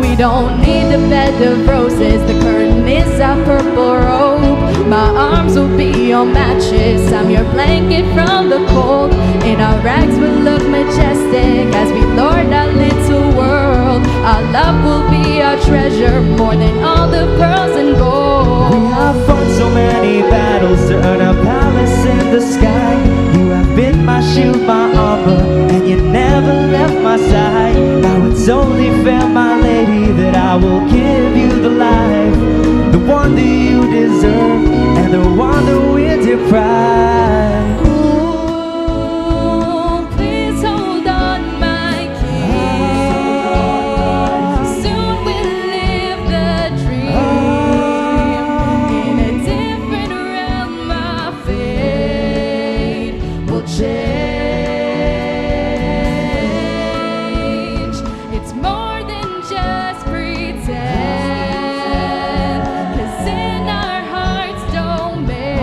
We don't need a bed of roses, the curtain is our purple robe. My arms will be your mattress, I'm your blanket from the cold. In our rags we'll look majestic as we lord our little world. Our love will be our treasure, more than all the pearls and gold. I've fought so many battles to earn a palace in the sky. You have been my shield, my armor, and you never left my side. Now it's only fair, my lady, that I will give you the life, the one that you deserve, and the one that we deprive. Ooh, please hold on, my king. Soon we'll live the dream. In a different realm, my fate will change. It's more than just pretend. 'Cause in our hearts domain,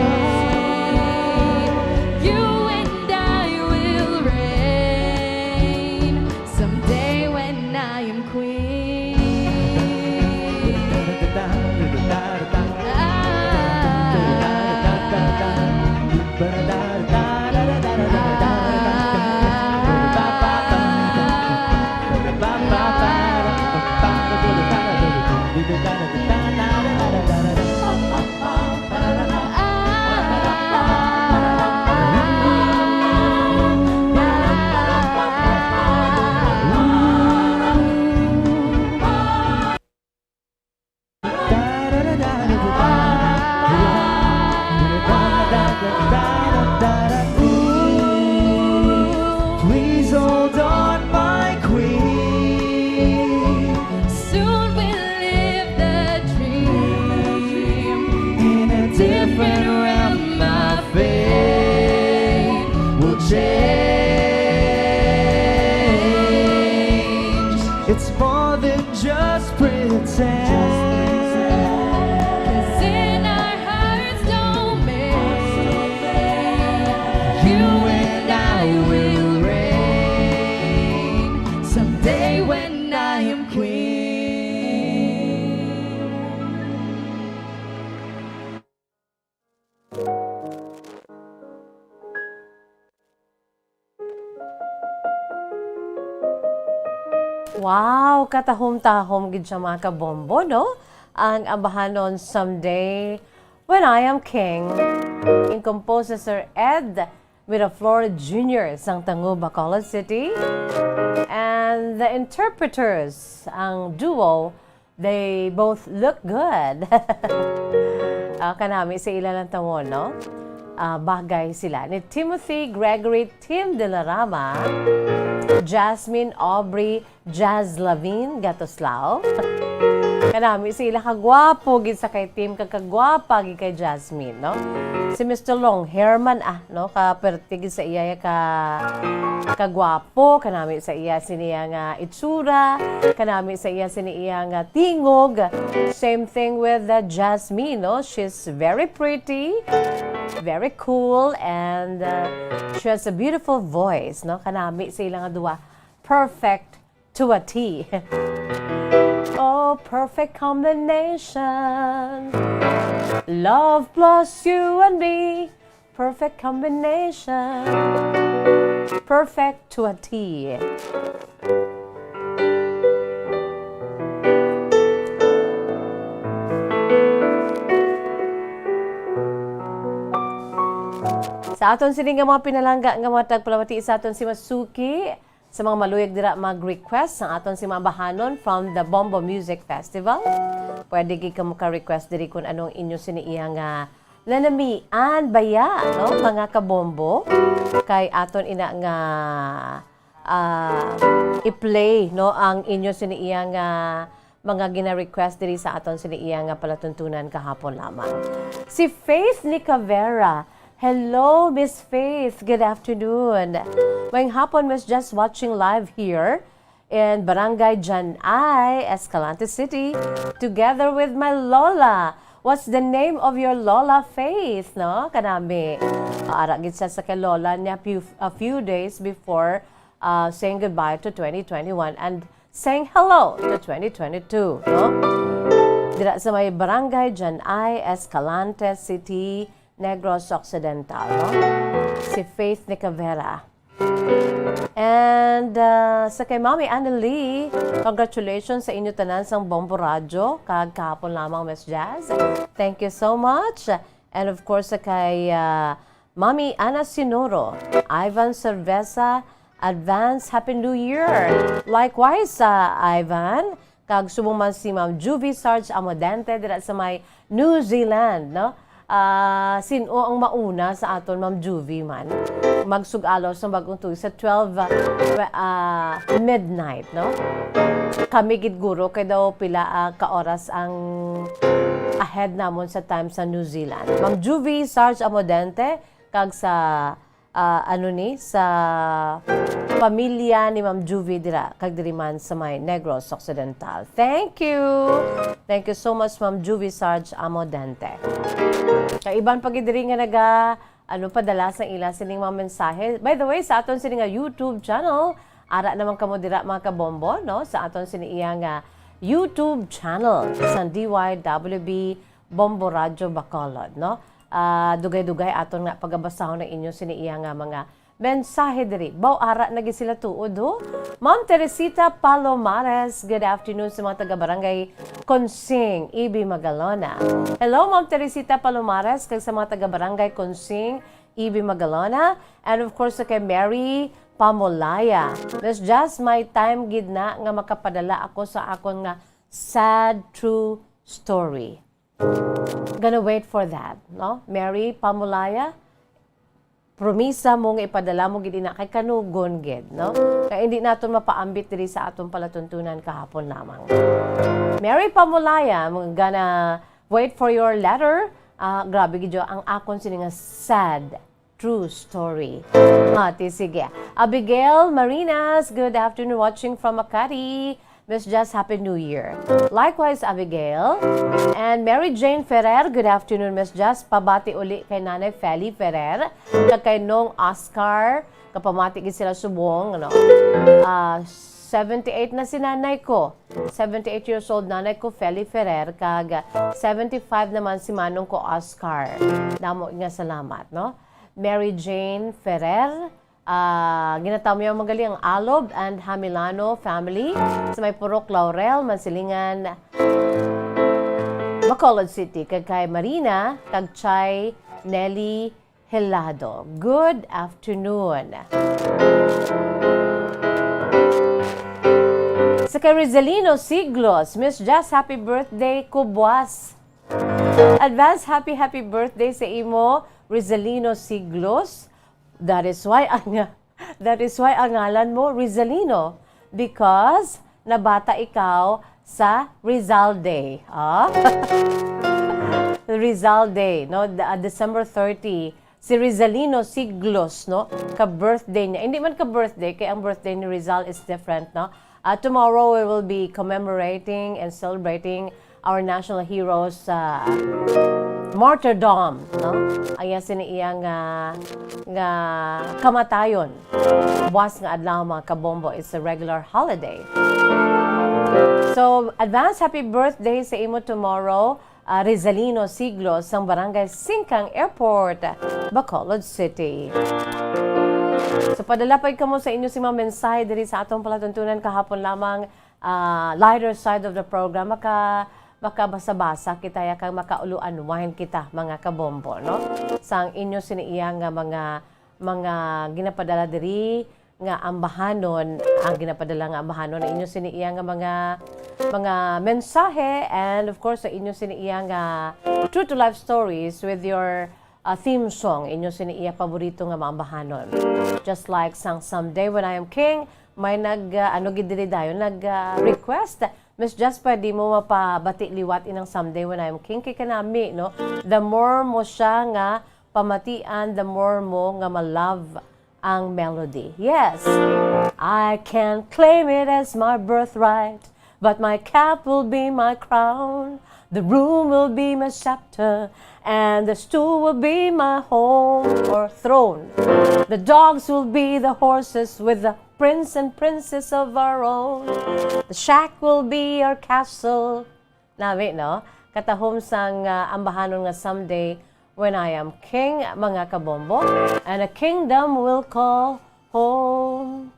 you and I will reign. Someday when I am queen. Ah. Please hold on, my queen. Soon we'll live the dream. In a different realm, my fate will change. It's more than just pretend. 'Cause in our hearts domain, you and I will reign. Someday when I am queen. Wow, katahom-tahom gid siya, mga kabombo, no? Ang ambahanon Someday When I Am King, in compose ni Sir Ed Miraflor Junior sang Tangub, Bacolod City. And the interpreters, ang duo, they both look good. Ah, kanami sa ila lang tawon, no? Ah, bagay sila ni Timothy Gregory Tim de la Rama, Jasmine Aubrey Jazlavin Gatoslao. Kanami sa ila kagwapo gid sa kay Tim, kag kagwapa gid kay Jasmine, no? Si Mister Long Herman, ah, no, ka perti gid sa iya ka kagwapo, kanami sa iya siniya nga itsura, kanami sa iya sini iya nga tingog. Same thing with, uh, Jasmine, no? She's very pretty, very cool, and, uh, she has a beautiful voice, no? Kanami sa ila nga duwa, perfect to a T. Oh, perfect combination. Love plus you and me. Perfect combination. Perfect to a T. Sa aton sini nga mga pinalangga nga mga tagpalamati sa aton si Masuki, sa mga maluyag dira mag-request, ang aton si Mabahanon from the Bombo Music Festival. Pwede gid kamo ka-request diri kung anong inyo sini iya nga nanamian baya, no, mga kabombo. Kay aton ina nga, ah, i-play, no, ang inyo sini iya nga mga gina-request diri sa aton sini iya nga palatuntunan kahapon lamang. Si Faith Nicavera. Hello, Miss Faith. Good afternoon. Maayong hapon, Miss. Just watching live here in Barangay Janay, Escalante City, together with my Lola. What's the name of your Lola, Faith? No? Kanami. Ah, ara gid siya sa kay Lola niya few, a few days before, uh, saying goodbye to twenty twenty-one and saying hello to twenty twenty-two, no? Dira sa may Barangay Janay, Escalante City, Negros Occidental, no? Si Faith Nicavera. And, ah, sa kay Mami Annalie, congratulations sa inyo tanan sang Bombo Radyo, kag kahapon lamang, Miss Jazz. Thank you so much. And of course, sa kay, ah, Mami Ana Sinoro, Ivan Cerveza, advance Happy New Year. Likewise, ah, Ivan, kag subong man si Ma'am Juvie Sarge Amodente dira sa may New Zealand, no? Ah, sin-o ang mauna sa aton, Ma'am Juvie man? Magsug-alo sa bag-ong tuig sa twelve, ah, ah, midnight, no? Kami gid guro kay daw pila, ah, ka oras ang ahead namon sa time sa New Zealand. Ma'am Juvie Sarge Amodente, kag sa, ah, ano ni, sa pamilya ni Ma'am Juvie dira, kag diri man sa may Negros Occidental. Thank you! Thank you so much, Ma'am Juvie Sarge Amodente. Kay iban pa gid diri nga naga, ano, padala sa ila sining mga mensahe. By the way, sa aton sini nga YouTube channel, ara naman kamo dira, mga kabombo, no? Sa aton sini iya nga YouTube channel, sa D Y W B Bombo Radyo Bacolod, no? Ah, dugay-dugay aton nga pagabasahon ang inyo sini iya nga mga mensahe diri. Baw ara na gid sila tuod, ho? Ma'am Teresita Palomares, good afternoon sa mga taga Barangay Consing, Ibi Magalona. Hello, Ma'am Teresita Palomares, kag sa mga taga Barangay Consing, Ibi Magalona. And of course, sa kay Mary Pamolaya. Miss Jazz, may time gid na nga makapadala ako sa akon nga sad true story. Gonna wait for that, no? Mary Pamulaya, promisa mo nga ipadala mo gid ina kay kanugon gid, no? Kay hindi naton mapaambit diri sa aton palatuntunan kahapon lamang. Mary Pamulaya, I'm gonna wait for your letter. Ah, grabe gid yo ang akon sini nga sad true story. Ah, ti sige. Abigail Marinas, good afternoon, watching from Makati. Miss Jazz, Happy New Year. Likewise, Abigail. And Mary Jane Ferrer, good afternoon, Miss Jazz. Pabati uli kay Nanay Feli Ferrer, kag kay Nong Oscar. Kapamati gid sila subong, ano. Ah, seventy-eight na si nanay ko. Seventy-eight years old nanay ko, Feli Ferrer, kag seventy-five naman si manong ko, Oscar. Damo nga salamat, no? Mary Jane Ferrer, ah, ginatawag man gali ang Alob and Hamilano family sa may Purok Laurel, Mansilingan, Bacolod City, kag kay Marina kag Chay Nelly Helado. Good afternoon. Sa kay Rizalino Siglos, Miss Jazz, happy birthday ko buas. Advance happy, happy birthday sa imo, Rizalino Siglos. That is why ang, that is why ang ngalan mo Rizalino, because nabata ikaw sa Rizal Day. Ah? Rizal Day, no? The, uh, December thirty, si Rizalino Siglos, no? Ka-birthday niya. Hindi man ka-birthday, kay ang birthday ni Rizal is different, no? Uh, tomorrow we will be commemorating and celebrating our national heroes, uh, martyrdom, no? Ang iya sini iya nga, nga kamatayon. Buwas nga adlaw, mga kabombo, it's a regular holiday. So, advance happy birthday sa imo tomorrow, uh, Rizalino Siglo sang Barangay Singkang Airport, Bacolod City. So, padala pa kamo sa inyo sing mga mensahe diri sa atong palatuntunan kahapon lamang, ah, lighter side of the program, maka-, makabasa-basa kita ya kag maka-unwind kita, mga kabombo, no? Sang inyo sini iya nga mga, mga ginapadala diri nga ambahanon, ang ginapadala nga ambahanon, ang inyo sini iya nga mga, mga mensahe, and of course, sa inyo sini iya nga true to life stories with your, ah, theme song, inyo sini iya paborito nga mga ambahanon. Just like sang Someday When I Am King, may nag, ah, ano gid diri dayon, nag, ah, request. Miss Jazz, pwede mo mapabati liwat inang Someday When I Am King? Kay kanami, no? The more mo siya nga pamatian, the more mo nga ma-love ang melody. Yes. I can't claim it as my birthright, but my cap will be my crown. The room will be my scepter, and the stool will be my home or throne. The dogs will be the horses with the prince and princess of our own. The shack will be our castle. Nami, no? Katahom sang, ah, ambahanon nga Someday When I Am King, mga kabombo. And a kingdom we'll call home.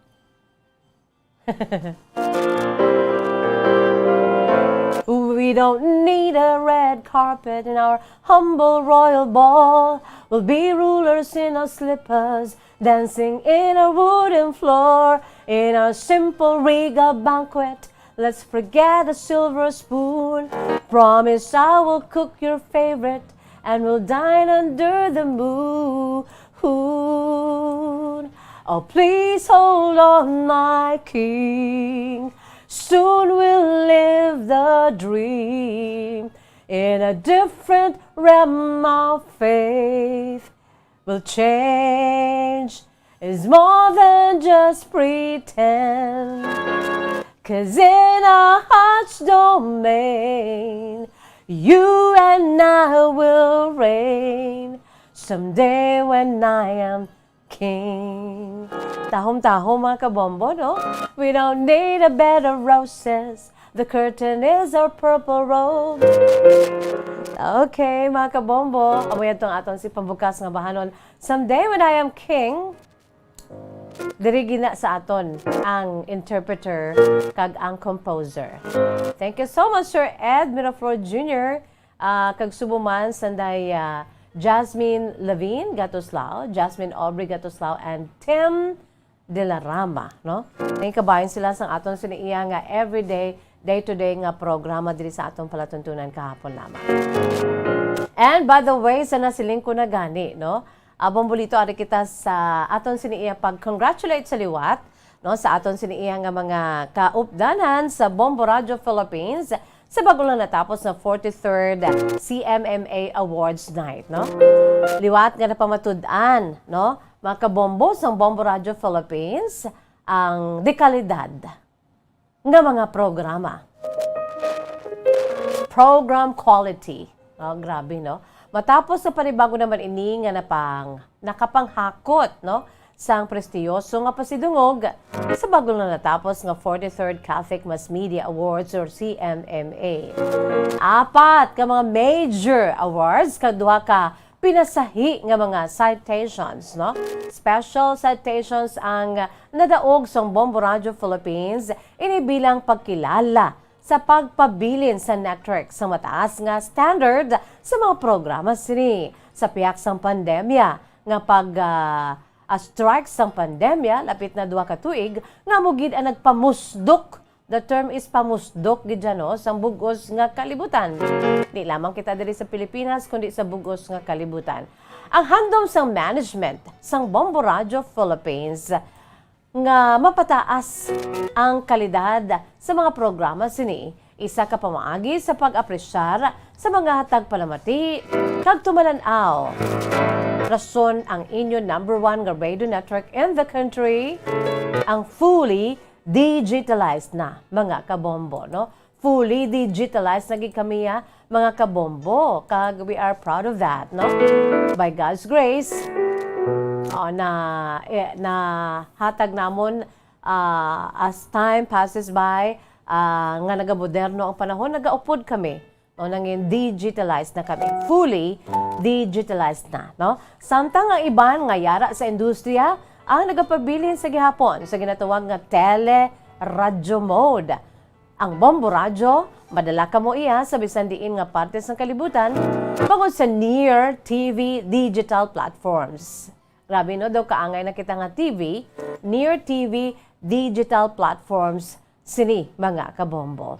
We don't need a red carpet in our humble royal ball. We'll be rulers in our slippers, dancing in a wooden floor. In our simple regal banquet, let's forget the silver spoon. Promise I will cook your favorite and we'll dine under the moon. Oh, please hold on, my king. Soon we'll live the dream in a different realm of faith. We'll change is more than just pretend. 'Cause in our hearts domain, you and I will reign. Someday when I am king. Tahom-tahom, mga kabombo, no? We don't need a bed of roses. The curtain is our purple robe. Okay, mga kabombo, amo yan tong aton si pambukas nga bahanon. Someday when I am king, diri gina sa aton ang interpreter kag ang composer. Thank you so much, Sir Ed Miraflor Junior, ah, kag subo man sanday, ah, Jasmine Levine Gatoslao, Jasmine Aubrey Gatoslao, and Tim de la Rama, no? Nagkabahin sila sang aton sini iya nga everyday, day-to-day nga programa diri sa aton palatuntunan kahapon lamang. And by the way, sa nasiling ko na gani, no? Abang bulito, ari kita sa aton sini iya pag-congratulate sa liwat, no, sa aton sini iya nga mga kaupdanan sa Bombo Radio Philippines sa bago lang natapos na forty-third C M M A Awards Night, no? Liwat nga napamatud-an, no, mga kabombo sang Bombo Radio Philippines, ang dekalidad nga mga programa. Program quality. Oh, grabe, no? Matapos sa panibago naman ini nga napang, nakapanghakot, no, sang prestiyoso nga pasidungog sa bago na natapos nga forty-third Catholic Mass Media Awards or C M M A. Apat ka mga major awards kag duha ka pinasahi nga mga citations, no? Special citations ang nadaog sang Bombo Radio Philippines, ini bilang pagkilala sa pagpabilin sa network sa mataas nga standard sa mga programa sini. Sa pihak sang pandemya nga pag, ah, ah, strike sang pandemya, lapit na duha ka tuig, nga amo gid ang nagpamusdok. The term is pamusdok gid dyan, no, sang bug-os nga kalibutan. Di lamang kita diri sa Pilipinas, kundi sa bug-os nga kalibutan. Ang handom sang management sang Bombo Radio Philippines nga mapataas ang kalidad sa mga programa sini, isa ka pamaagi sa pag-apresyar sa mga tagpalamati kag tumalan-aw. Rason ang inyo number one nga radio network in the country, ang fully digitalized na, mga kabombo, no? Fully digitalized na gid kami, ah, mga kabombo, kag we are proud of that, no? By God's grace, oh, na, eh, nahatag namon, ah, as time passes by, ah, nga nagamoderno ang panahon, nagaupod kami. O, nangin digitalized na kami. Fully digitalized na, no? Samtang ang iban nga yara sa industriya ang nagapabilin sa gihapon sa ginatawag nga tele-radyo mode. Ang Bombo Radyo, madala kamo iya sa bisan diin nga parte sang kalibutan, bangod sa Near T V digital platforms. Grabe, no? Daw kaangay na kita nga T V, Near T V digital platforms sini, mga kabombo.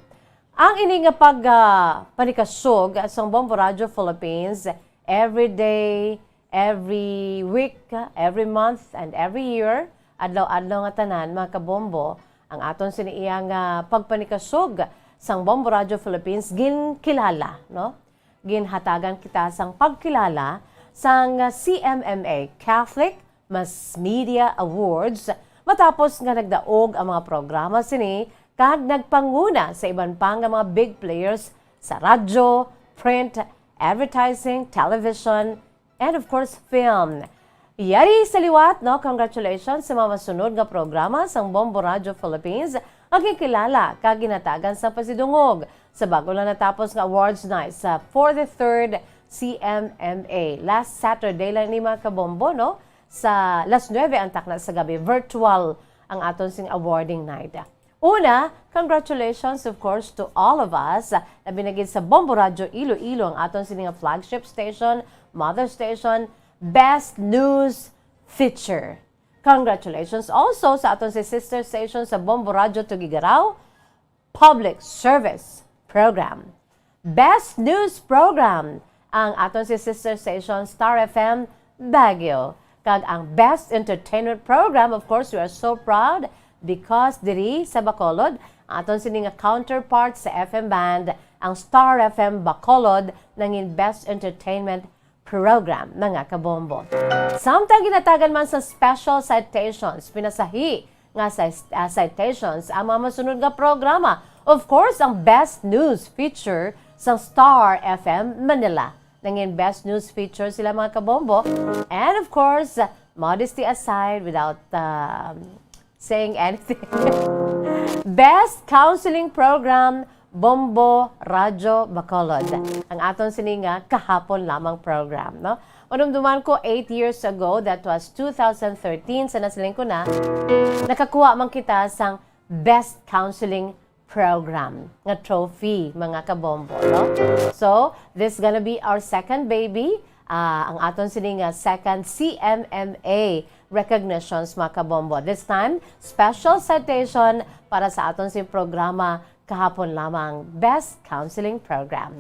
Ang ini nga pag, ah, panikasog sang Bombo Radio Philippines, every day, every week, every month, and every year, adlaw-adlaw nga tanan, mga kabombo, ang aton sini iya nga pagpanikasog sang Bombo Radio Philippines ginkilala, no? Ginhatagan kita sang pagkilala sang C M M A, Catholic Mass Media Awards, matapos nga nagdaog ang mga programa sini kag nagpanguna sa iban pa nga mga big players sa radyo, print, advertising, television, and of course, film. Yari sa liwat, no? Congratulations sa mga masunod nga programa sang Bombo Radio Philippines nga ginkilala kag ginhatagan sang pasidungog sa bago lang natapos nga awards night sa forty-third C M M A. Last Saturday lang ni, mga kabombo, no? sa las nuebe ang takna sa gabi. Virtual ang aton sing awarding night. Una, congratulations, of course, to all of us, labi na gid sa Bombo Radyo Iloilo, ang aton sini nga flagship station, mother station, Best News Feature. Congratulations also sa aton si sister station sa Bombo Radyo Tuguegarao, Public Service Program. Best News Program ang aton si sister station Star F M Baguio. Kag ang Best Entertainment Program, of course, we are so proud because diri sa Bacolod, ang aton sini nga counterpart sa F M band, ang Star F M Bacolod, nangin Best Entertainment Program, mga kabombo. Samtang ginatagan man sa special citations, pinasahi nga sa, ah, citations ang mga masunod nga programa. Of course, ang Best News Feature sa Star F M Manila. Nangin Best News Feature sila, mga kabombo. And of course, modesty aside, without, um, saying anything. Best Counseling Program, Bombo Radyo Bacolod. Ang aton sini nga kahapon lamang program, no? Manumduman ko, eight years ago, that was two thousand thirteen, sa nasiling ko na, nakakuha man kita sang Best Counseling Program nga trophy, mga kabombo, no? So, this gonna be our second baby, ah, ang aton sini nga second C M M A recognitions, mga kabombo. This time, special citation para sa aton sing programa kahapon lamang, Best Counseling Program.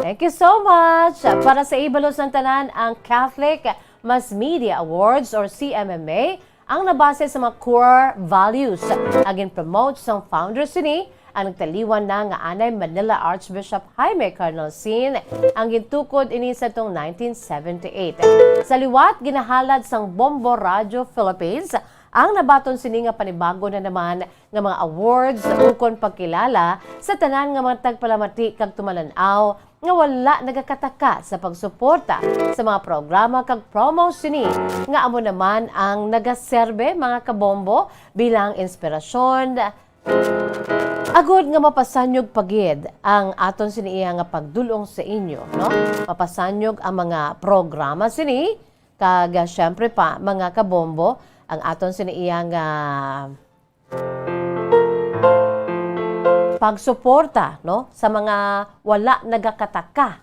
Thank you so much. Para sa ibalo sang tanan, ang Catholic Mass Media Awards or C M M A ang nabase sa mga core values nga gin-promote sang founder sini, ang nagtaliwan na nga anay Manila Archbishop Jaime Cardinal Sin, ang gintukod ini sa tong nineteen seventy-eight. Sa liwat ginahalad sang Bombo Radio Philippines, ang nabaton sini nga panibago na naman nga mga awards ukon pagkilala sa tanan nga mga tagpalamati kag tumalan-aw nga wala nagakataka sa pagsuporta sa mga programa kag promo sini, nga amo naman ang nagaserbe, mga kabombo, bilang inspirasyon, agud nga mapasanyog pa gid ang aton sini iya nga pagdul-ong sa inyo, no? Mapasanyog ang mga programa sini, kag, ah, syempre pa, mga kabombo, ang aton sini iya nga pagsuporta, no, sa mga wala nagakataka.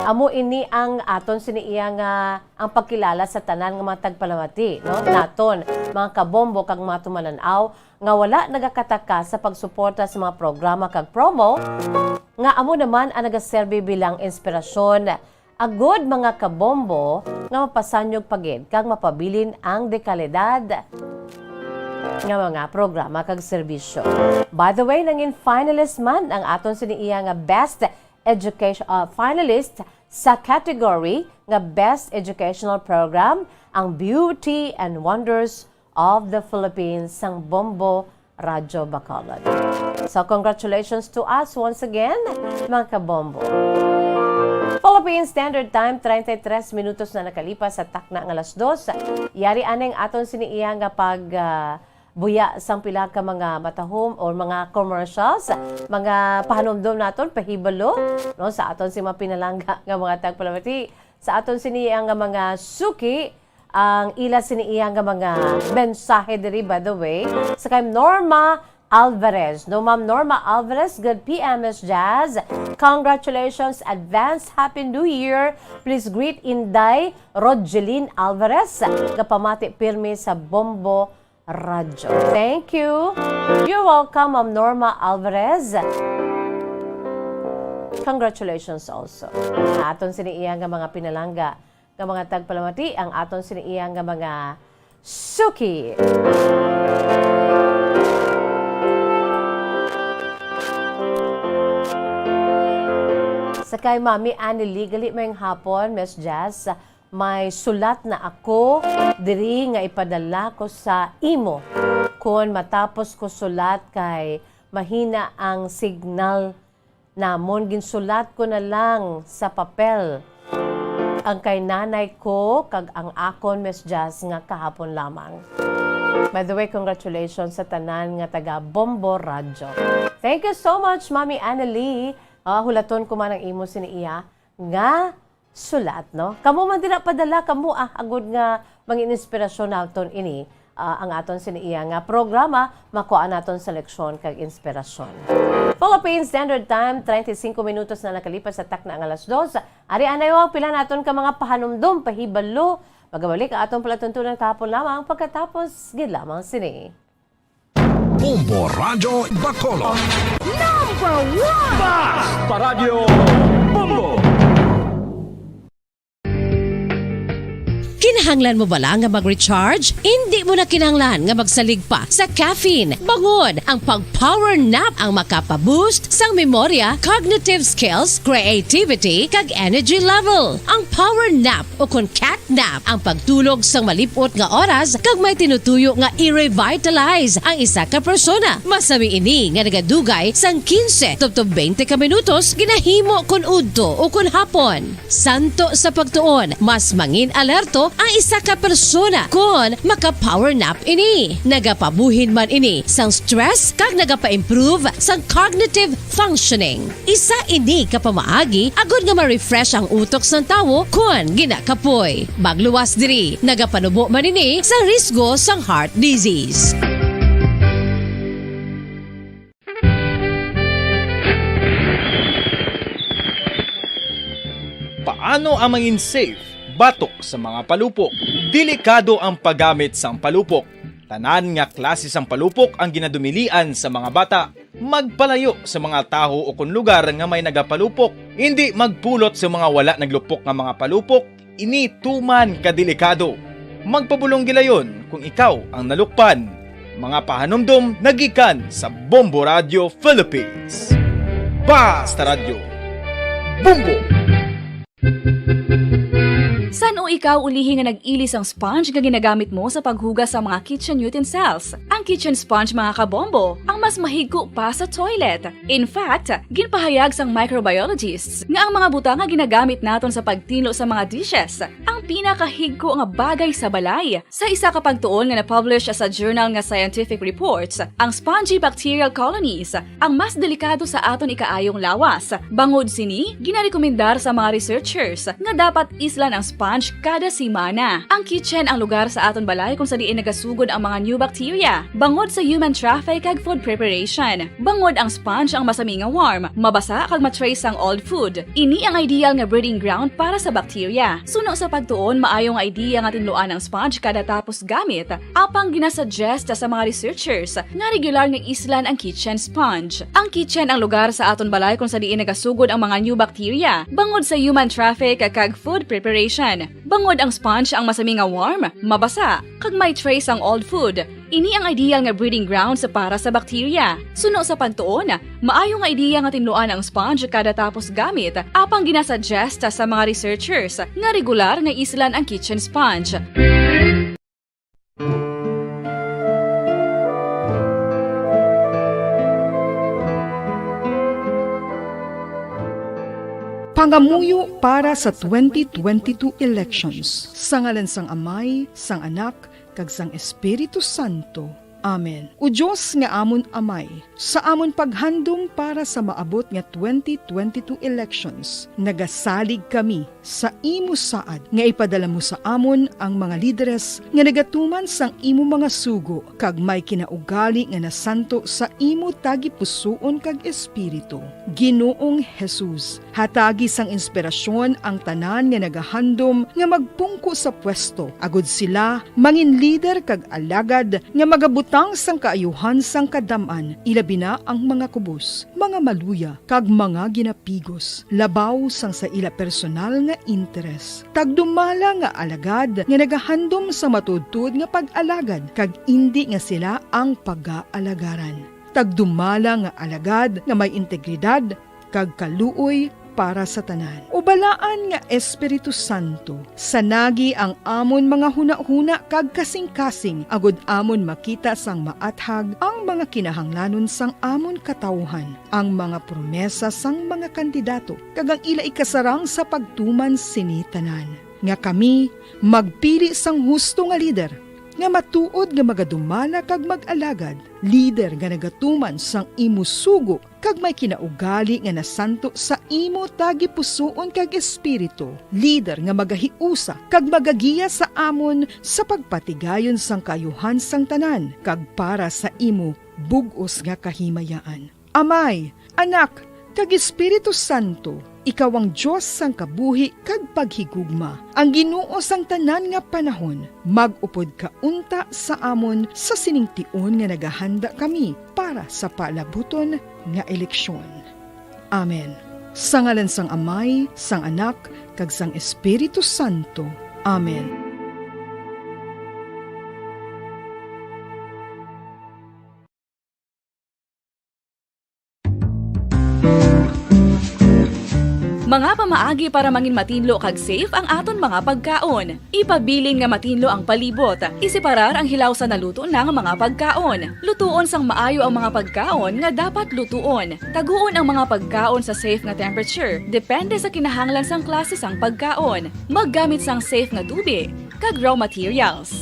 Amo ini ang aton sini iya nga ang pagkilala sa tanan nga mga tagpalamati, no, naton, mga kabombo kag mga tumalan-aw nga wala nagakataka sa pagsuporta sa mga programa kag promo, nga amo naman ang nagaserbi bilang inspirasyon agud, mga kabombo, nga mapasanyog pa gid kag mapabilin ang dekalidad nga mga programa kag serbisyo. By the way, nangin finalist man ang aton sini iya nga best education, ah, finalist sa category nga Best Educational Program, ang Beauty and Wonders of the Philippines sang Bombo Radyo Bacolod. So, congratulations to us once again, mga kabombo. Philippine Standard Time, treinta y tres minutos na nakalipas sa takna nga alas dos. Yari aning aton sini iya nga pag, ah, buya sang pila ka mga matahom or mga commercials, mga pahanumdom naton, pahibalo, no, sa aton si mga pinalangga nga mga tagpalamati, sa aton sini iya nga mga suki, ang ila sini iya nga mga mensahe diri, by the way, sa kay Norma Alvarez. No, Ma'am Norma Alvarez, good P M, Miss Jazz. Congratulations, advance Happy New Year. Please greet Inday Rogeline Alvarez, nga pamati pirmi sa Bombo Radyo. Thank you. You're welcome, Ma'am Norma Alvarez. Congratulations also. Aton sini iya nga mga pinalangga nga mga tagpalamati ang aton sini iya nga mga suki. Sa kay Mami Annie Lee, gali maayong hapon, Miss Jazz. May sulat na ako diri nga ipadala ko sa imo. Kon matapos ko sulat kay mahina ang signal namon, ginsulat ko na lang sa papel ang kay nanay ko kag ang akon, Miss Jazz, nga kahapon lamang. By the way, congratulations sa tanan nga taga Bombo Radyo. Thank you so much, Mami Annalie. Ah, hulaton ko man ang imo sini iya nga sulat, no? Kamo man dira padala, kamo, ah, agud nga Mangin-inspirasyon naton ini, ah, ang aton sini iya nga programa, makuha naton sa leksyon kag inspirasyon. Philippine Standard Time, treinta y cinco minutos na nakalipas sa takna nga alas dos. Ari anay, pila naton ka mga pahanumdom, pahibalo. Magabalik ang aton palatuntunan kahapon lamang pagkatapos gid lamang sini. Bombo Radyo Bacolod. Number one! Basta Radyo Bombo! Kinahanglan mo bala nga mag-recharge? Indi mo na kinahanglan nga magsalig pa sa caffeine. Bangod ang pag-power nap ang makapaboost sang memorya, cognitive skills, creativity, kag energy level. Ang power nap o kon cat nap ang pagtulog sang malip-ot nga oras kag may tinutuyo nga i-revitalize ang isa ka persona. Masami ini nga nagadugay sang quince tubtob twenty ka minutos ginahimo kon udto o kon hapon. Santo sa pagtuon, mas mangin-alerto ang isa ka persona kon maka-power nap ini. Nagapabuhin man ini sang stress kag nagapa-improve sang cognitive functioning. Isa ini ka pamaagi agud nga ma-refresh ang utok sang tawo kon ginakapoy. Magluwas diri, nagapanubo man ini sa risgo sang heart disease. Paano ang mangin safe batok sa mga palupok? Delikado ang paggamit sang palupok. Tanan nga klase sang palupok ang ginadumilian sa mga bata. Magpalayo sa mga tawo o kon lugar nga may nagapalupok. Indi magpulot sa mga wala naglupok nga mga palupok. Ini tuman ka delikado. Magpabulong gilayon kung ikaw ang nalukpan. Mga pahanumdom nagikan sa Bombo Radio Philippines. Basta Radyo Bombo! San-o ikaw ulihi nga nag-ili sang sponge nga ginagamit mo sa paghugas sa mga kitchen utensils? Ang kitchen sponge, mga kabombo, ang mas mahigko pa sa toilet. In fact, ginpahayag sang microbiologists nga ang mga butang nga ginagamit naton sa pagtinlo sa mga dishes ang pinakahigko nga bagay sa balay. Sa isa ka pagtuon nga na-publish sa journal nga Scientific Reports, ang spongy bacterial colonies ang mas delikado sa aton ikaayong lawas. Bangod sini, ginarekomendar sa mga researchers nga dapat islan ang sponge kada semana. Ang kitchen ang lugar sa aton balay kung sa diin nagasugod ang mga new bacteria, bangod sa human traffic kag food preparation. Bangod ang sponge ang masami nga warm, mabasa kag ma-trace sang old food. Ini ang ideal nga breeding ground para sa bacteria. Suno sa pagtuon, maayo nga idea nga tinluan ang sponge kada tapos gamit, apang ginasuggest sa mga researchers nga regular nga islan ang kitchen sponge. Ang kitchen ang lugar sa aton balay kung sa diin nagasugod ang mga new bacteria, bangod sa human traffic kag food preparation. Bangod ang sponge ang masami nga warm, mabasa, kag may trace ang old food, ini ang ideal nga breeding grounds para sa bacteria. Suno sa pagtuon, maayo nga ideya nga tinluan ang sponge kada tapos gamit, apang ginasuggest sa mga researchers nga regular nga islan ang kitchen sponge. Pangamuyo para sa twenty twenty-two elections. Sa ngalan sang Amay, sang Anak, kag sang Espiritu Santo. Amen. O Dios nga amon Amay, sa amon paghandom para sa maabot nga twenty twenty-two elections, nagasalig kami sa imo saad nga ipadala mo sa amon ang mga lideres nga nagatuman sang imo mga sugo kag may kinaugali nga nasanto sa imo tagipusoon kag espiritu. Ginoong Jesus, hatagi sang inspirasyon ang tanan nga nagahandom nga magpungko sa pwesto, agud sila mangin lider kag alagad nga magabutang sang kaayuhan sang kadam-an, ilabi na ang mga kubos, mga maluya, kag mga ginapigos, labaw sang sa ila personal nga interes. Tagdumala nga alagad nga nagahandom sa matuodtuod nga pag-alagad, kag indi nga sila ang pagaalagarang. Tagdumala nga alagad nga may integridad kag kaluoy para sa tanan. O Balaan nga Espiritu Santo, sanagi ang amon mga hunahuna kag kasingkasing, agud amon makita sang maathag ang mga kinahanglanon sang amon katawuhan, ang mga promesa sang mga kandidato, kag ang ila ikasarang sa pagtuman sini tanan, nga kami magpili sang husto nga lider nga matuod nga magadumala kag mag-alagad, lider nga nagatuman sang imo sugo, kag may kinaugali nga nasanto sa imo tagipusoon kag espiritu, lider nga magahiusa kag magagiya sa amon sa pagpatigayon sang kaayuhan sang tanan, kag para sa imo bug-os nga kahimayaan. Amay, Anak, kag Espiritu Santo, ikaw ang Dios sang kabuhi kag paghigugma, ang Ginoo sang tanan nga panahon. Mag-upod ka unta sa amon sa sining tion nga nagahanda kami para sa palabuton nga eleksyon. Amen. Sa ngalan sang Amay, sang Anak, kag sang Espiritu Santo. Amen. Mga pamaagi para mangin matinlo kag safe ang aton mga pagkaon. Ipabilin nga matinlo ang palibot. Iseparar ang hilaw sa naluto na nga mga pagkaon. Lutuon sang maayo ang mga pagkaon nga dapat lutuon. Taguon ang mga pagkaon sa safe nga temperature, depende sa kinahanglan sang klase sang pagkaon. Maggamit sang safe nga tubi kag raw materials.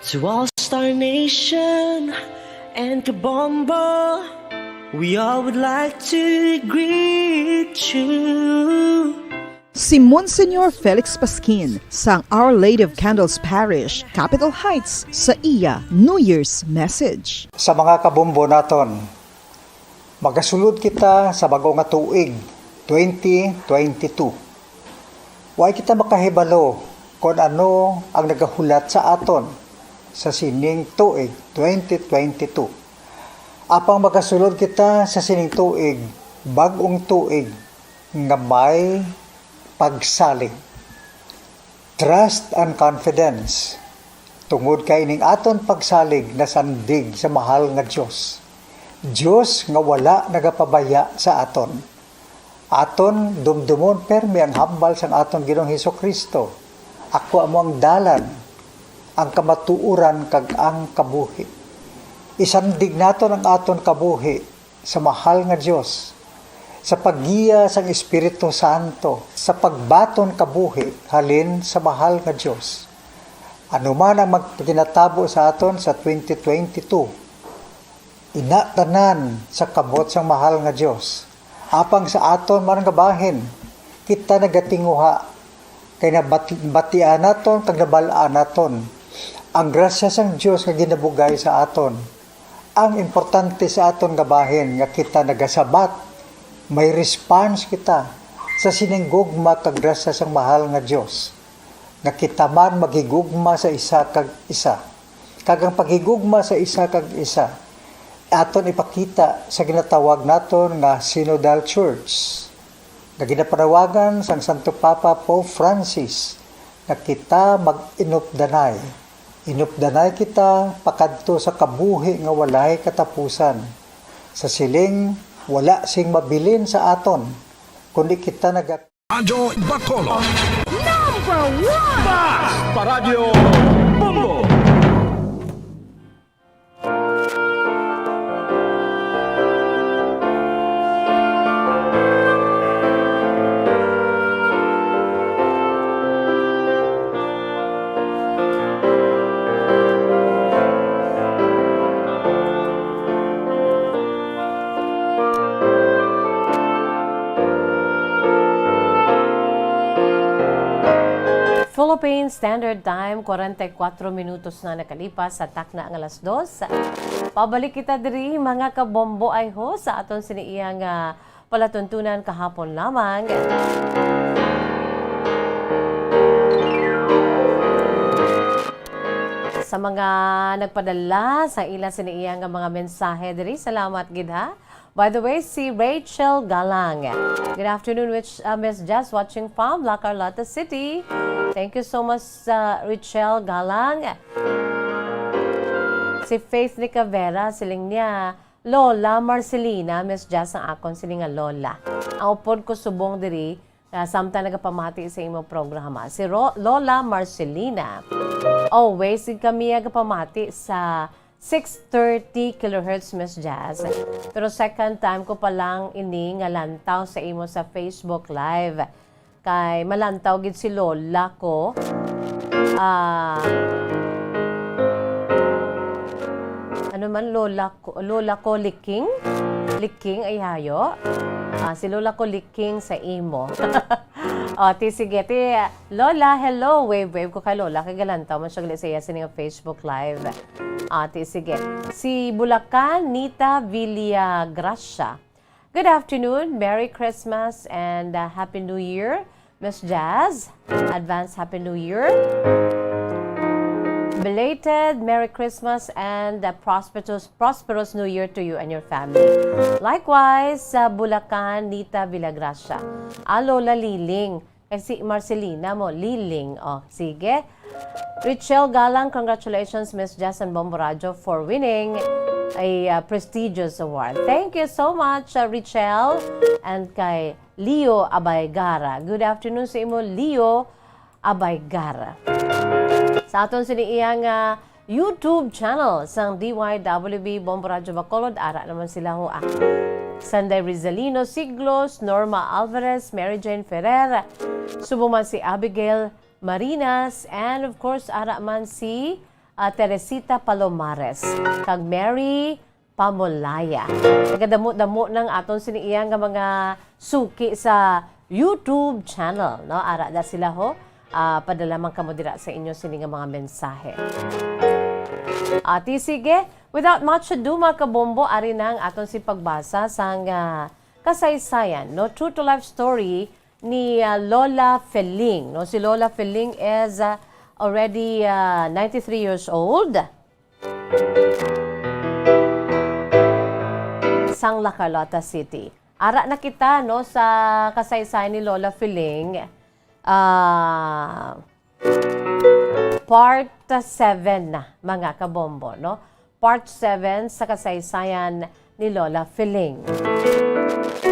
To All Star Nation and Kabombo, we all would like to greet you. Si Monsignor Felix Pasquin sang Our Lady of Candles Parish, Capitol Heights, sa iya New Year's message. Sa mga kabombo naton, magasulod kita sa bag-o nga tuig, twenty twenty-two. Way kita makahibalo kon ano ang nagahulat sa aton sa sining tuig, twenty twenty-two. Apang magasulod kita sa sining tuig, bag-ong tuig nga may pagsalig. Trust and confidence. Tungod kay ining aton pagsalig nasandig sa mahal nga Dios. Dios nga wala nagapabaya sa aton. Aton dumdumon permi ang hambal sang aton Ginoong Jesu-Cristo, "Ako amo ang dalan, ang kamatuoran, kag ang kabuhi." Isandig naton ang aton kabuhi sa mahal nga Dios, sa paggiya sang Espiritu Santo, sa pagbaton kabuhi halin sa mahal nga Dios. Ano man ang magpaginatabo sa aton sa twenty twenty-two, ina tanan sa kabot sang mahal nga Dios. Apang sa aton man nga bahin, kita nagatinguha, kay nabati-, batian naton kag nabal-an naton ang grasya sang Dios nga ginabugay sa aton. Ang importante sa aton nga bahin nga kita nagasabat, may response kita sa sining gugma kag grasya sang mahal nga Dios, nga kita man maghigugma sa isa kag isa. Kag ang paghigugma sa isa kag isa aton ipakita sa ginatawag naton nga Synodal Church, nga ginapanawagan sang Santo Papa Pope Francis nga kita mag-inupdanay. Inupdanay kita pakadto sa kabuhi nga walay katapusan. Sa siling, wala sing mabilin sa aton, kundi kita naga- Radyo Bacolod. Number one! Mas pa Radyo Bombo! Philippine Standard Time, kwarenta y kuatro minutos na nakalipas sa takna nga alas dos. Pabalik kita diri, mga kabombo, ay ho, sa aton sini iya nga palatuntunan kahapon lamang. Sa mga nagpadala sa ila sini iya nga mga mensahe diri, salamat gid, ha. By the way, si Rachel Galang. Good afternoon, which, uh, Miss Jazz, watching from La Carlota City. Thank you so much, uh, Rachel Galang. Si Faith Nicavera, siling niya, "Lola Marcelina, Miss Jazz ang akon," sini nga lola. Ang upod ko subong diri, ah, samtang nagapamati sa imong programa. Si Ro-, Lola Marcelina. Always gid kami nagapamati sa six thirty kilohertz, Miss Jazz. Pero second time ko pa lang ini nga lantaw sa imo sa Facebook Live. Kay malantaw gid si lola ko. Ah, ano man, lola ko, lola ko Liking? Liking ay hayo? Ah, si lola ko Liking sa imo. O, ti, sige, ti, lola, hello. Wave, wave ko kay lola. Kay galantaw man siya gali sa iya sini nga Facebook Live. Ah, ti, sige. Si Bulacan, Nita Villagracia. Good afternoon, Merry Christmas and, uh, Happy New Year, Miss Jazz. Advance Happy New Year. Belated Merry Christmas and a prosperous, prosperous New Year to you and your family. Likewise, sa Bulacan, Nita Villagracia. Ah, Lola Liling. Kay si Marcelina mo, Liling. Oh, sige. Richelle Galang, congratulations, Miss Jazz and Bombo Radyo, for winning a, uh, prestigious award. Thank you so much, uh, Richelle, and kay Leo Abaygara. Good afternoon sa imo, Leo Abaygara. Sa aton sini iyang, uh, YouTube channel sang D Y W B Bombo Radyo Bacolod, ara naman sila ho, ah. Sanday Rizalino Siglos, Norma Alvarez, Mary Jane Ferrer, subong man si Abigail Marinas, and of course, ara man si, ah, Teresita Palomares, kag Mary Pamolaya. Nagadamo-damo nang aton sini iya nga mga suki sa YouTube channel, no? Ara da sila ho. Ah, padala man kamo dira sa inyo sini nga mga mensahe. Ati, sige, without much ado, mga kabombo, ari na ang aton si pagbasa sang, ah, kasaysayan, no? True to life story ni, ah, Lola Feling, no? Si Lola Feling is, ah, already, ah, ninety-three years old. Sang La Carlota City. Ara na kita, no, sa kasaysayan ni Lola Feling. Ah, part seven na, mga kabombo, no? Part seven sa kasaysayan ni Lola Feling.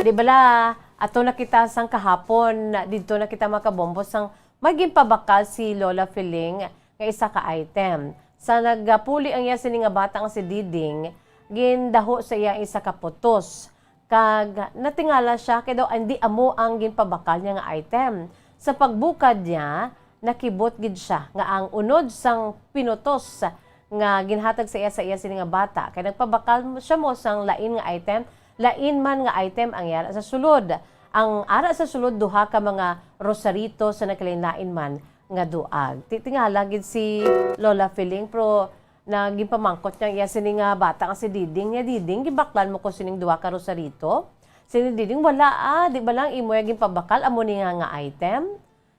Di bala, ato na kita sang kahapon, didto na kita, mga kabombo, sang may ginpabakal si Lola Feling nga isa ka item. Sa nagapuli ang iya sini nga bata nga si Diding, gindaho sa iya ang isa ka putos. Kag natingala sia kay daw hindi amo ang ginpabakal niya nga item. Sa pagbukad niya, nakibot gid sia nga ang unod sang pinutos nga ginhatag sa iya sa iya sini nga bata, kay nagpabakal mo, siya mo sang lain nga item, lain man nga item ang yara sa sulod. Ang ara sa sulod, duha ka mga rosarito sa nagkalain-lain man nga duag. Ti-, tingala gid si Lola Feling, pero na ginpamangkot niya iya sini nga bata nga si Diding niya, "Diding, gibaklan mo ko sining duha ka rosarito?" Sini Diding, "Wala, ah, di ba lang imo ya ginpabakal, amo ni nga, nga item?"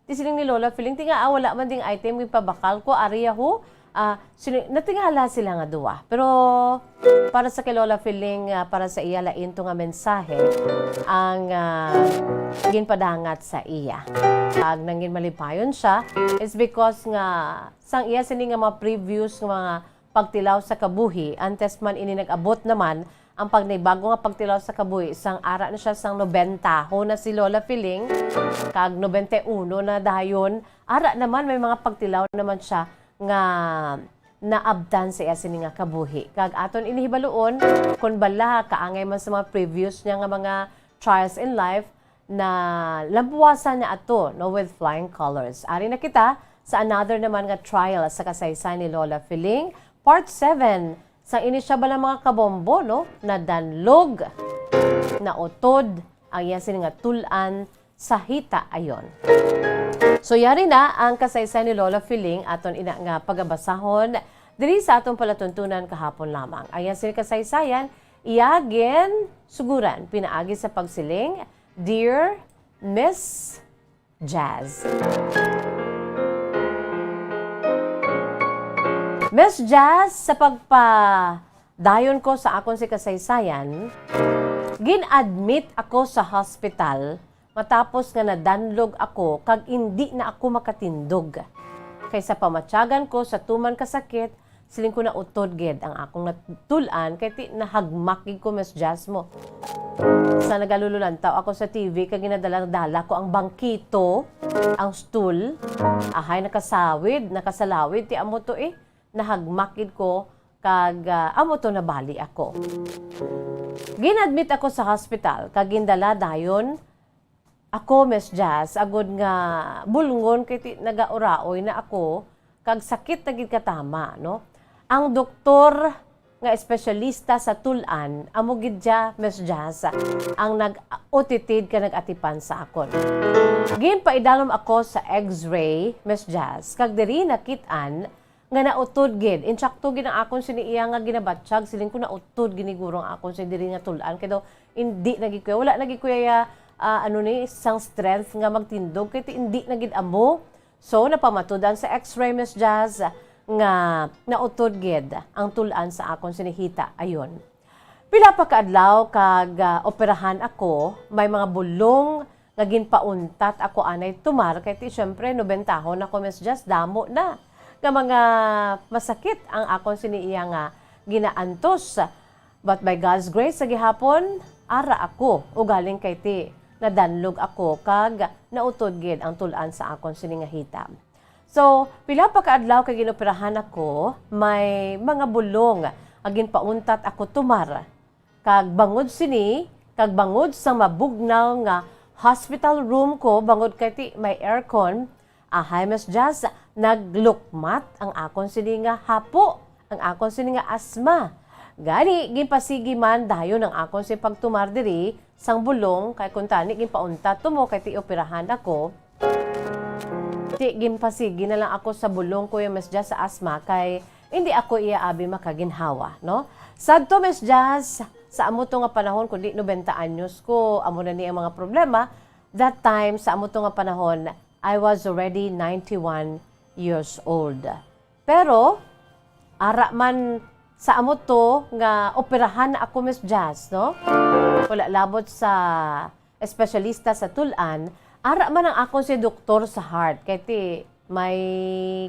Ti siling ni Lola Feling, "Ti nga, ah, wala man ding item ginpabakal ko, ari ho." Ah, sini-, natingala sila nga duha. Pero para sa kay Lola Feling, ah, para sa iya lain to nga mensahe ang, ah, ginpadangat sa iya. Kag nangin malipayon siya, it's because nga sang iya sini nga mga previous nga mga pagtilaw sa kabuhi, antes man ini nag-abot naman ang pagnibago nga pagtilaw sa kabuhi, sang ara na siya sang nobenta ho na si Lola Feling, kag nobenta y uno na dayon, ara naman may mga pagtilaw naman siya nga naabtan sa iya sini nga kabuhi. Kag aton ini hibaluon, kon bala kaangay man sa mga previous niya nga mga trials in life, na lampuwasan niya ato, no, with flying colors. Ari na kita sa another naman nga trial sa kasaysayan ni Lola Feling, part seven. Sa ini siya bala, mga kabombo, no, nadanlog, nautod ang iya sini nga tul-an sa hita ayon. So, yari na ang kasaysayan ni Lola Feling, aton ina nga pagabasahon diri sa aton palatuntunan kahapon lamang. Ang iya sini kasaysayan, iya gin suguran pinaagi sa pagsiling, "Dear Miss Jazz." Miss Jazz, sa pagpadayon ko sa akon si kasaysayan, Gin-admit ako sa hospital matapos nga nadanlog ako kag indi na ako makatindog. Kay sa pamatyagan ko sa tuman ka sakit, siling ko nautod gid ang akong natul-an kay ti nahagmak gid ko, Miss Jazz mo. Sa nagalululantaw ako sa T V kag ginadala-dala ko ang bangkito, ang stool, ahay nakasawid, nakasalawid ti amo to eh. Nahagmak gid ko kag ah, amo to nabali ako. Gin-admit ako sa hospital kag gindala dayon ako, Miss Jazz, agod nga bulngon kay ti nagauraoy na ako kag sakit na gid katama, no? Ang doktor nga espesyalista sa tul-an, amo gid siya, Miss Jazz, ang nag-utitid ka nag-atipan sa akon. Ginpaidalom ako sa X-ray, Miss Jazz, kag diri nakit-an nga nautod gid. Insakto gid ang akon sini iya nga ginabatyag, siling ko nautod giniguro ang akon sini diri nga tul-an kay daw hindi na gid kuya, wala na gid kuya ya, ah, ano ni, sang strength nga magtindog kay ti-, hindi na gid amo. So napamatud-an sa X-ray, Miss Jazz, nga nautod gid ang tul-an sa akon sinihita. Ayon. Pila pa ka adlaw kag ah, operahan ako, may mga bulong nga ginpauntat ako anay tumar kay ti syempre nobentahon ako, Miss Jazz, damo na nga mga masakit ang akon sini iya nga ginaantos. But by God's grace sa gihapon, ara ako ugaling kay ti nadanlog ako kag nautod gid ang tul-an sa akon sini nga hita. So, pila pa ka adlaw kay ginoperahan ako, may mga bulong nga ginpauntat ako tumar. Kag bangod sini, kag bangod sa mabugnaw nga hospital room ko, bangod kay ti may aircon, ahay, Miss Jazz, naglukmat ang akon sini nga hapo, ang akon sini nga asma. Gani, ginpasigi man dayon ang akon sini pagtumar diri sang bulong, kay kuntani ginpauntat to mo kay ti operahan ako. Ti ginpasigi na lang ako sa bulong, Kuya Miss Jazz, sa asma, kay hindi ako iya abi makaginhawa, no? Sadto, Miss Jazz, sa amo to nga panahon, kundi nobenta anyos ko, amo na ni ang mga problema. That time, sa amo to nga panahon, I was already ninety-one years old. Pero, ara man sa amo to nga operahan na ako, Miss Jazz, no? Wala labot sa espesyalista sa tul-an, ara man ang akon si doktor sa heart. Kay ti, may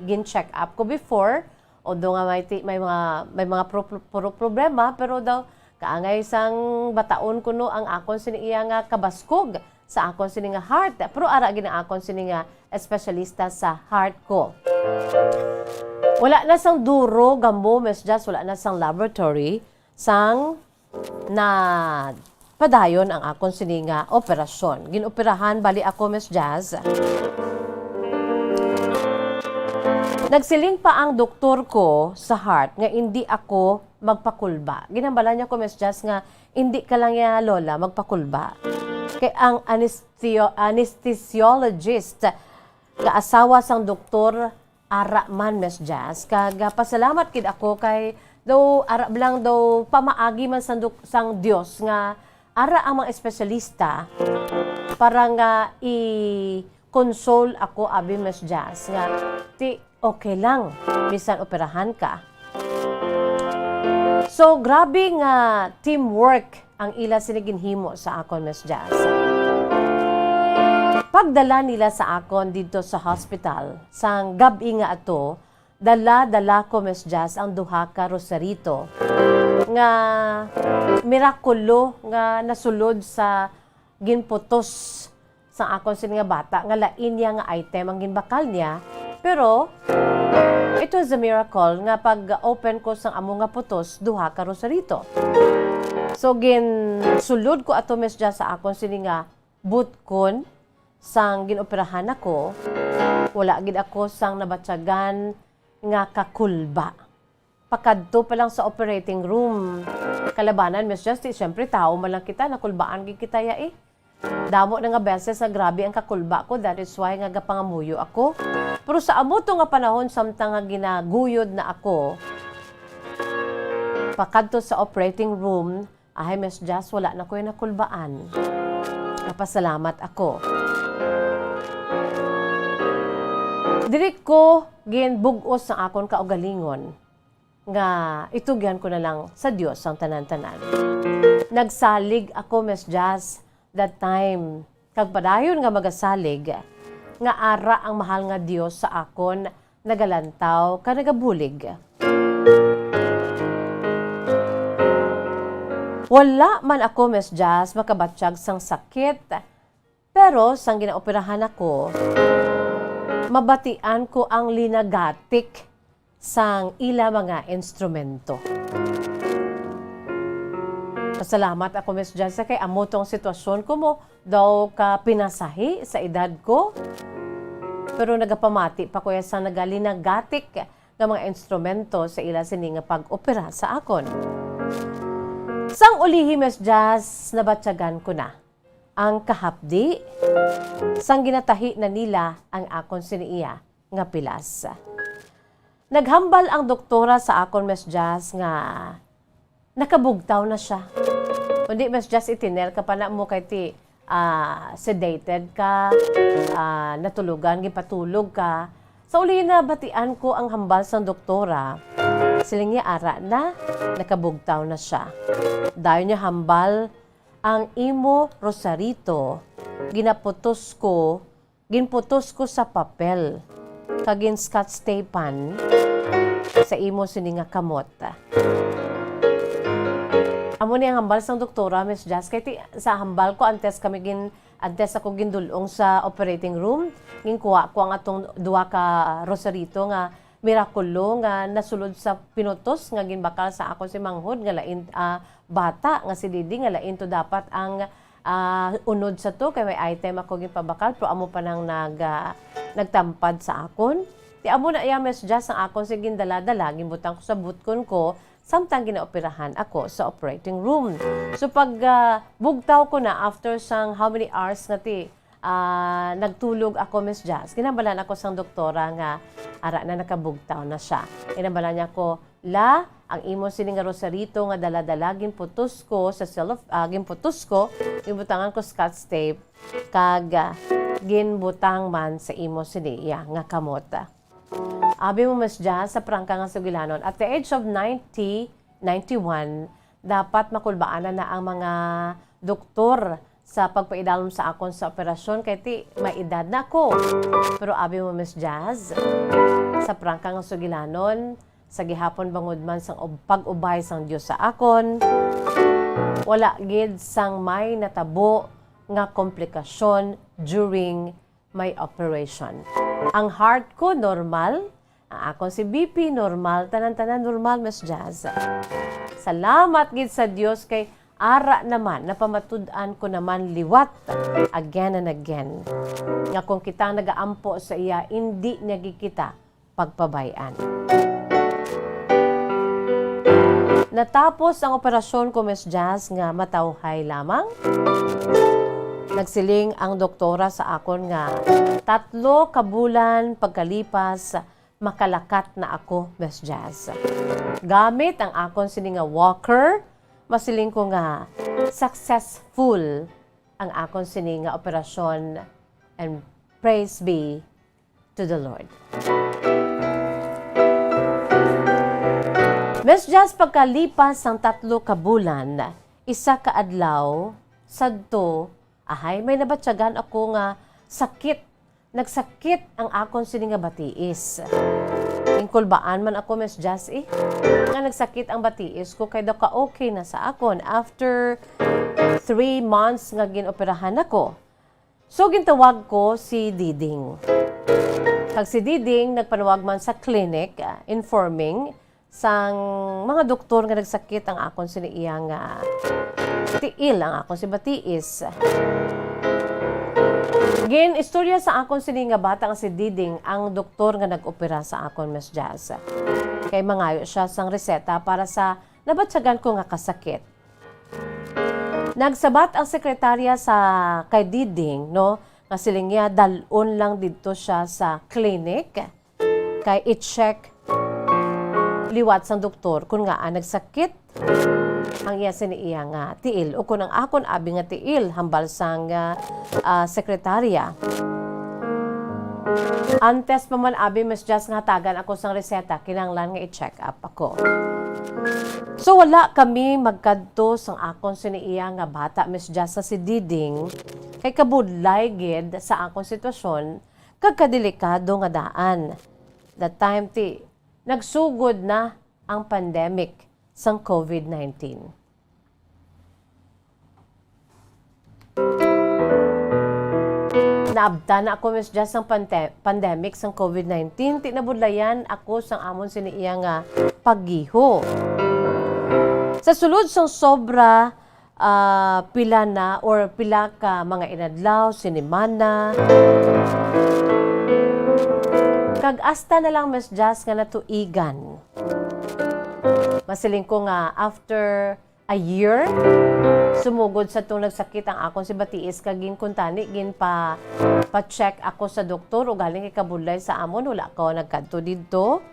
gin-check up ko before, although nga may ti-, may mga, may mga pro-, pro-, problema, pero daw, kaangay sang bataon kuno ang akon sini iya nga kabaskog sa akon sini nga heart. Pero ara gid ang akon sini nga espesyalista sa heart ko. Wala na sang duro, gamo, Miss Jazz, wala na sang laboratory, sang na padayon ang akon sini nga operasyon. Ginoperahan bali ako, Miss Jazz. Nagsiling pa ang doktor ko sa heart nga hindi ako magpakulba. Ginhambalan niya ko, Miss Jazz, nga hindi ka lang ya, Lola, magpakulba. Kay ang anesthetio-, anesthesiologist nga asawa sang doktor, ara man, Miss Jazz. Kag, ah, pasalamat gid ako kay daw ara lang daw pamaagi man sang dok-, sang Dios nga ara ang mga espesyalista para nga i-console ako, abi, Miss Jazz, nga ti okay lang bisan operahan ka. So, grabe nga teamwork ang ila sini ginhimo sa akon, Miss Jazz. Pagdala nila sa akon didto sa hospital, sang gab-i nga ato, dala-dala ko, Miss Jazz, ang duha ka rosarito nga mirakulo nga nasulod sa ginputos sang akon sini nga bata nga lain niya nga item ang ginbakal niya, pero it was a miracle nga pag-open ko sang amo nga putos, duha ka rosarito. So, ginsulod ko ato, Miss Jazz, sa akon sini nga butkon sang ginoperahan ako. Wala gid ako sang nabatyagan nga kakulba. Pakadto pa lang sa operating room. Kalabanan, Miss Jazz, ti, siyempre, tao man lang kita, nakulbaan gid kita ya, eh. Damo na nga beses nga grabe ang kakulba ko, that is why nga gapangamuyo ako. Pero sa amo to nga panahon, samtang nga ginaguyod na ako, pakadto sa operating room, ahay, Miss Jazz, wala na ko'y nakulbaan. Napasalamat ako. Diri ko ginbug-os ang akon kaugalingon nga itugyan ko na lang sa Dios ang tanan-tanan. Nagsalig ako, Miss Jazz, that time. Kag padayon nga magasalig, nga ara ang mahal nga Dios sa akon nagalantaw ka nagabulig. Wala man ako, Miss Jazz, makabatyag sang sakit, pero sang ginaoperahan ako, mabatian ko ang linagatik sang ila mga instrumento. Pasalamat ako, Miss Jazz, kay amo tong sitwasyon ko mo daw ka pinasahi sa edad ko. Pero nagapamati pa ko ya sa nagalinagatik nga mga instrumento sa ila sini nga pag-opera sa akon. Sang ulihi, Miss Jazz, nabatyagan ko na ang kahapdi sang ginatahi na nila ang akon sini iya nga pilas. Naghambal ang doktora sa akon, Miss Jazz, nga nakabugtaw na siya. Kundi, Miss Jazz, itinel ka pa na mo kay ti, ah, sedated ka, ah, natulugan, gipatulog ka. Sa uli na batian ko ang hambal sang doktora. Siling niya, ara na, nakabugtaw na siya. Dayon niya hambal, ang imo rosarito, ginaputos ko, ginputos ko sa papel, kag gin-scotch tapean sa imo sini nga kamot. Amo ni ang hambal sang doktora, Miss Jazz. Kay ti, sa hambal ko, antes kami gin-, antes ako gindul-ong sa operating room, ginkuha ko ang atong duha ka rosarito nga mirakulo nga nasulod sa pinutos nga ginbakal sa akon si manghod nga lain, ah, bata nga si Didi nga lain to dapat ang, ah, unod sa to kay may item ako ginpabakal, pero amo pa nang nag, ah, nagtampad sa akon. Ti amo na iya, Miss Jazz, ang akon si gindala-dala, ginbutang ko sa butkon ko samtang ginaoperahan ako sa operating room. So pag, ah, bugtaw ko na after sang how many hours nga ti ah, nagtulog ako, Miss Jazz. Ginhambalan ako sang doktora nga ara na, nakabugtaw na siya. Ginhambalan niya ko, "La, ang imo sini nga rosarito nga dala-dala, ginputos ko sa cellof-, ah, ginputos ko, ginbutangan ko scotch tape, kag, ah, ginbutang man sa imo sini iya nga kamot." Abi mo, Miss Jazz, sa prangka nga sugilanon, at the age of ninety, ninety-one, dapat makulbaan na ang mga doktor sa pagpaidalom sa akon sa operasyon, kay ti may edad na ako. Pero abi mo, Miss Jazz, sa prangka nga sugilanon, sa gihapon bangod man sang ub-, pag-ubay sang Dios sa akon, wala gid sang may natabo nga komplikasyon during my operation. Ang heart ko normal, ang akon si B P normal, tanan-tanan normal, Miss Jazz. Salamat gid sa Dios kay ara naman, napamatud-an ko naman liwat again and again nga kung kita nagaampo sa iya, indi niya gid kita pagpabay-an. Natapos ang operasyon ko, Miss Jazz, nga matawhay lamang. Nagsiling ang doktora sa akon nga tatlo ka bulan pagkalipas, makalakat na ako, Miss Jazz. Gamit ang akon sini nga walker, masiling ko nga successful ang akon sini nga operasyon, and praise be to the Lord. Miss Jazz, pagkalipas sang tatlo ka bulan, isa ka adlaw, sadto, ahay, may nabatyagan ako nga sakit. Nagsakit ang akon sini nga batiis. Ginkulbaan man ako, Miss Jazz, eh, nga nagsakit ang batiis ko, kay daw ka-okay na sa akon after three months nga ginoperahan ako. So, gintawag ko si Diding. Kag si Diding nagpanawag man sa clinic, ah, informing sang mga doktor nga nagsakit ang akon sini iya nga tiil, ang akon si batiis. Gin-istorya sa akon sini nga bata nga si Diding ang doktor nga nag-opera sa akon, Miss Jazz. Kay mangayo siya sang reseta para sa nabatyagan ko nga kasakit. Nagsabat ang sekretarya sa kay Diding, no, nga siling niya, dal-on lang didto siya sa clinic kay i-check liwat sang doktor kung ngaa nagsakit ang iya sini iya nga tiil, o kung ang akon abi nga tiil, hambal sang, ah, ah, sekretarya. Antes pa man abi, Miss Jazz, nga hatagan ako sang reseta, kinahanglan nga i-check up ako. So, wala kami magkadto sang akon sini iya nga bata, Miss Jazz, sa si Diding, kay kabudlay gid sa akon sitwasyon, kag kadelikado nga daan. That time, ti, nagsugod na ang pandemic sang covid nineteen. Naabtan na ako, Miss Jazz, sang pante-, pandemic sang covid nineteen. Ti nabudlayan ako sang amon sini iya nga paggiho. Sa sulod sang sobra, ah, pila na or pila ka mga inadlaw, sinimana, kag hasta na lang, Miss Jazz, nga natuigan. Masiling ko nga after a year, sumugod sa tong nagsakit ang akon si batiis, kag ginkuntani, ginpa-, pa-check ako sa doktor, ugaling kay kabudlay sa amon, wala ko nagkadto didto.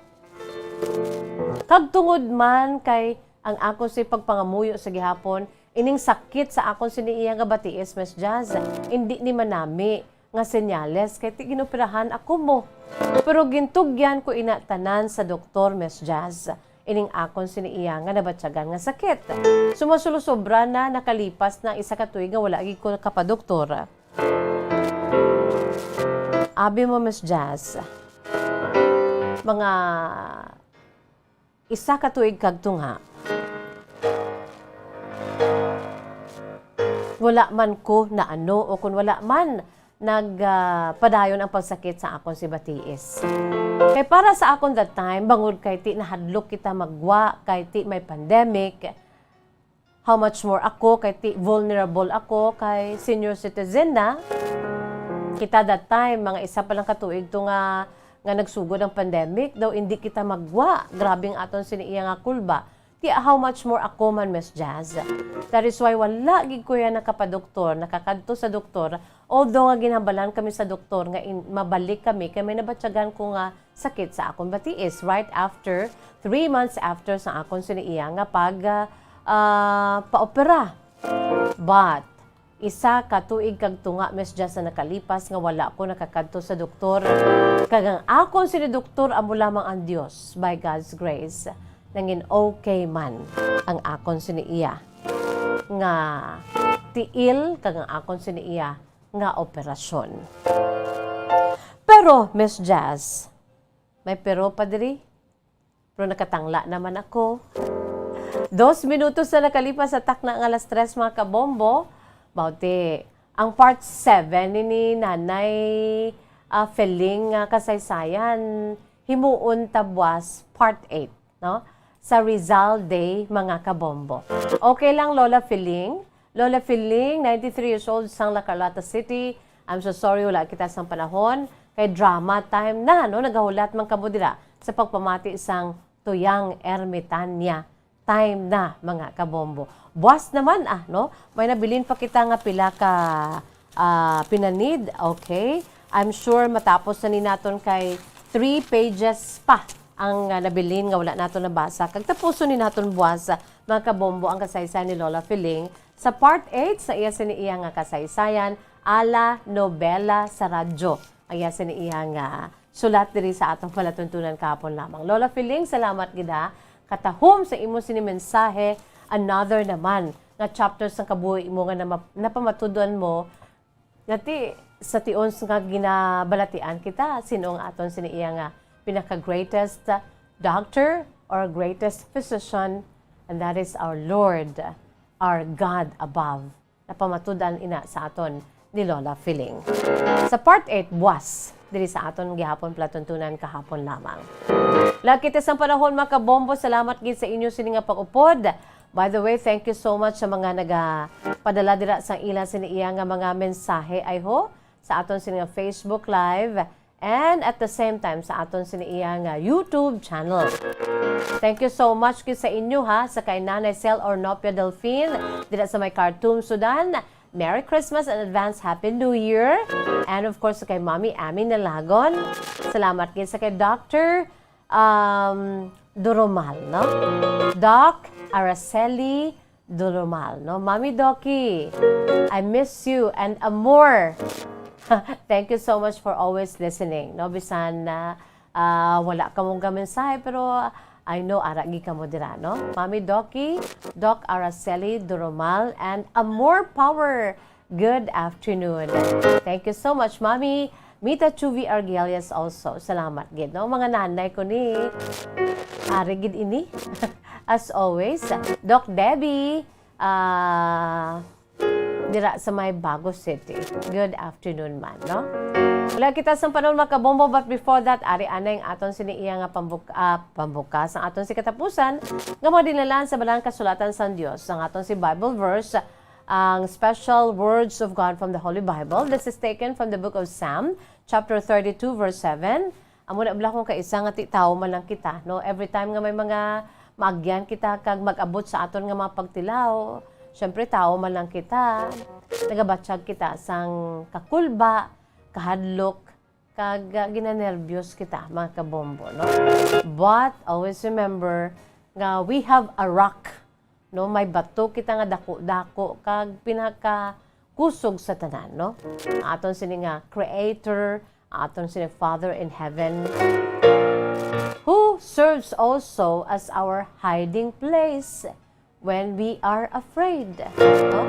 Kag tungod man kay ang akon si pagpangamuyo sa gihapon, ining sakit sa akon sini iya nga batiis, Miss Jazz, hindi ni manami nga senyales, kay ti ginoperahan ako mo. Pero gintugyan ko ina tanan sa doktor, Miss Jazz, ining akon sini iya nga nabatyagan nga sakit. Sumasulo sobra na, nakalipas na isa ka tuig nga wala gid ko nakapadoktor. Abi mo, Miss Jazz, mga isa ka tuig kag tunga, wala man ko naano, o kun wala man nag, ah, padayon ang pagsakit sa akon si batiis. Kay para sa akon that time, bangod kay ti nahadlok kita magwa, kay ti may pandemic, how much more ako, kay ti vulnerable ako, kay senior citizen na. Kita that time, mga isa pa lang ka tuig to nga, nga nagsugod ang pandemic, daw hindi kita magwa. Grabe ang aton sini iya nga kulba. Ti how much more ako man, Miss Jazz. That is why wala gid ko yan nakapadoktor, nakakadto sa doktor. Although nga ginhambalan kami sa doktor nga in, mabalik kami, kay may nabatyagan ko nga sakit sa akon batiis right after, three months after sa akon sini iya nga pag, ah, ah, paopera. But, isa ka tuig kag tunga, Miss Jazz, na nakalipas nga wala ko nakakadto sa doktor. Kag ang akon sini doktor amo lamang ang Dios, by God's grace. Nangin okay man ang akon sini iya nga tiil kag ang akon sini iya nga operasyon. Pero, Miss Jazz, may pero pa diri? Pero nakatangla naman ako. Dos minutos na nakalipas sa takna nga alas tres, mga kabombo. Bauti, ang part seven ni, ni Nanay, ah, Feling nga kasaysayan, himuon ta buwas part eight, no? Sa Rizal Day, mga kabombo. Okay lang, Lola Feling? Lola Feling, ninety-three years old, sang La Carlota City. I'm so sorry, wala kita sang panahon. Kay drama time na, no? Nagahulat man kamo dira sa pagpamati sang Tuyang Ermitania. Time na, mga kabombo. Buwas naman, ah, no? May nabilin pa kita nga pila ka, ah, pinanid. Okay. I'm sure matapos na ni naton kay three pages pa ang, ah, nabilin nga wala nato nabasa. Kag tapuson ni naton buwas, ah, mga kabombo, ang kasaysayan ni Lola Feling sa part eight sa iya sini iya nga kasaysayan, ala nobela sa radyo. Ang iya sini iya nga sulat diri sa atong palatuntunan kahapon lamang. Lola Feling, salamat gid ha. Katahom sa imo sini mensahe, another naman nga chapter sang kabuhi mo nga nama-, napamatud-an mo, nga ti-, sa tion nga ginabalatian kita, sino ang aton sini iya nga pinaka-greatest doctor or greatest physician, and that is our Lord, our God above. Napamatud-an ina sa aton ni Lola Feeling. Sa part eight, buwas, diri sa aton gihapon palatuntunan kahapon lamang. Lagi kita sang panahon, mga kabombo, salamat gid sa inyo sini nga pag-upod. By the way, thank you so much sa mga nagapadala dira sa ila sini iya nga mga mensahe, ay ho, sa aton sini nga Facebook Live, and at the same time sa aton sini iya nga YouTube channel. Thank you so much gid sa inyo, ha, sa kay Nanay Cel Ornopia Delfin dira sa may Khartoum, Sudan. Merry Christmas and advance Happy New Year. And of course, sa kay Mommy Amy Nalagon. Salamat gid sa kay Doctor, um, Durumal, no? Doc Araceli Durumal, no? Mommy Doki, I miss you and amor. Thank you so much for always listening, no? Bisan na, ah, wala ka mong mensahe, pero I know, ara gid kamo dira, no? Mami Doki, Doc Araceli Durumal, and Amor Power. Good afternoon. Thank you so much, Mami. Mita Chuvi Argelias also. Salamat gid, no? Mga nanay ko ni. Ari gid ini. As always, Doc Debbie, ah, dira sa may Bago City. Good afternoon man, no? Wala kita sa panahon, mga kabombo, but before that, ari anay ang aton sini iya nga pambuk-, ah, pambukas, ang aton si katapusan, nga mga dinalan sa Balang Kasulatan sang Dios, ang aton si Bible verse, ang special words of God from the Holy Bible. This is taken from the book of Psalm, chapter thirty-two, verse seven. Amo na bala kung kaisa nga ti-, tawo man lang kita, no? Every time nga may mga maagyan kita kag mag-abot sa aton nga mga pagtilaw, syempre, tawo man lang kita. Nagabatyag kita sang kakulba, kahadlok, kag, ah, ginanerbyos kita, mga kabombo, no? But always remember nga we have a rock, no? May bato kita nga dako-dako kag pinakakusog sa tanan, no? Ang aton sini nga Creator, ang aton sini Father in Heaven, who serves also as our hiding place when we are afraid, no?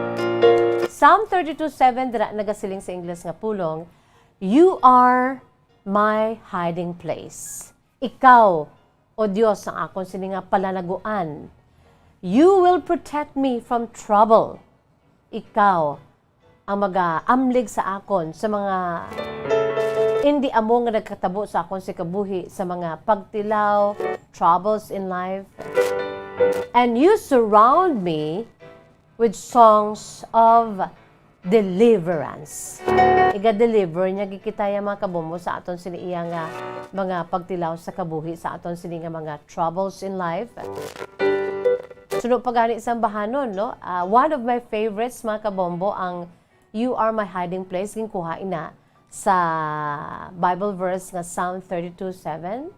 Psalm thirty-two seven, dira nagasiling sa Ingles nga pulong, "You are my hiding place." Ikaw, O Dios, ang akon sini nga palanaguan. You will protect me from trouble. Ikaw ang mag-aamlig sa akon sa mga indi amo nga nagkatabo sa akon si kabuhi, sa mga pagtilaw, troubles in life. And you surround me with songs of deliverance. Iga-deliver niya gid kita ya, mga kabombo, sa aton sini iya nga mga pagtilaw sa kabuhi, sa aton sini nga mga troubles in life. Suno pa gani sang bahanon, no? Ah, one of my favorites, mga kabombo, ang "You Are My Hiding Place," ginkuha ina sa Bible verse nga Psalm thirty-two seven.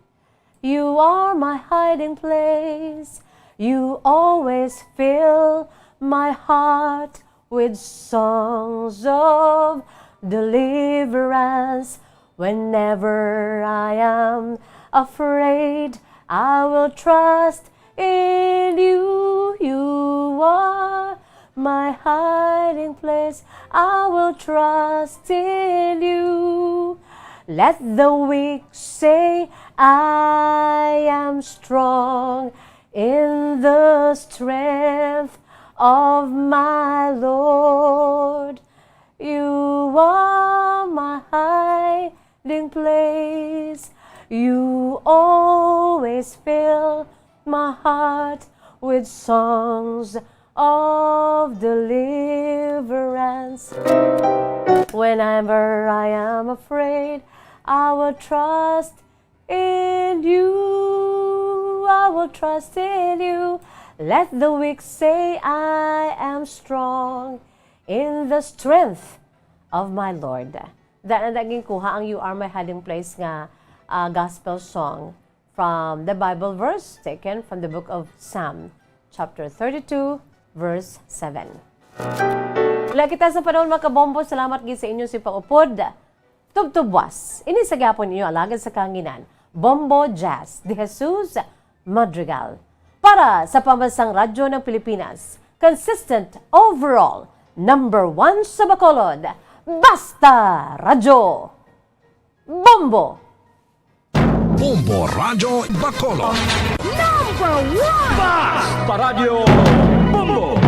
"You are my hiding place. You always fill my heart with songs of deliverance. Whenever I am afraid, I will trust in you. You are my hiding place. I will trust in you. Let the weak say, I am strong in the strength of my Lord. You are my hiding place. You always fill my heart with songs of deliverance. Whenever I am afraid, I will trust in you. I will trust in you. Let the weak say, I am strong in the strength of my Lord." Da na ginkuha ang "You Are My Hiding Place" nga, ah, gospel song from the Bible verse taken from the book of Psalm, chapter thirty-two, verse seven. Wala kita sa panahon, mga kabombo. Salamat gid sa inyo si paupod. Tubtubwas, ini sa gyapon inyo alagad sa kahanginan, Bombo Jazz de Jesus Madrigal. Para sa Pambansang Radyo ng Pilipinas, consistent overall, number one sa Bacolod, Basta Radyo Bombo! Bombo Radyo Bacolod. Number one! Basta Radyo Bombo!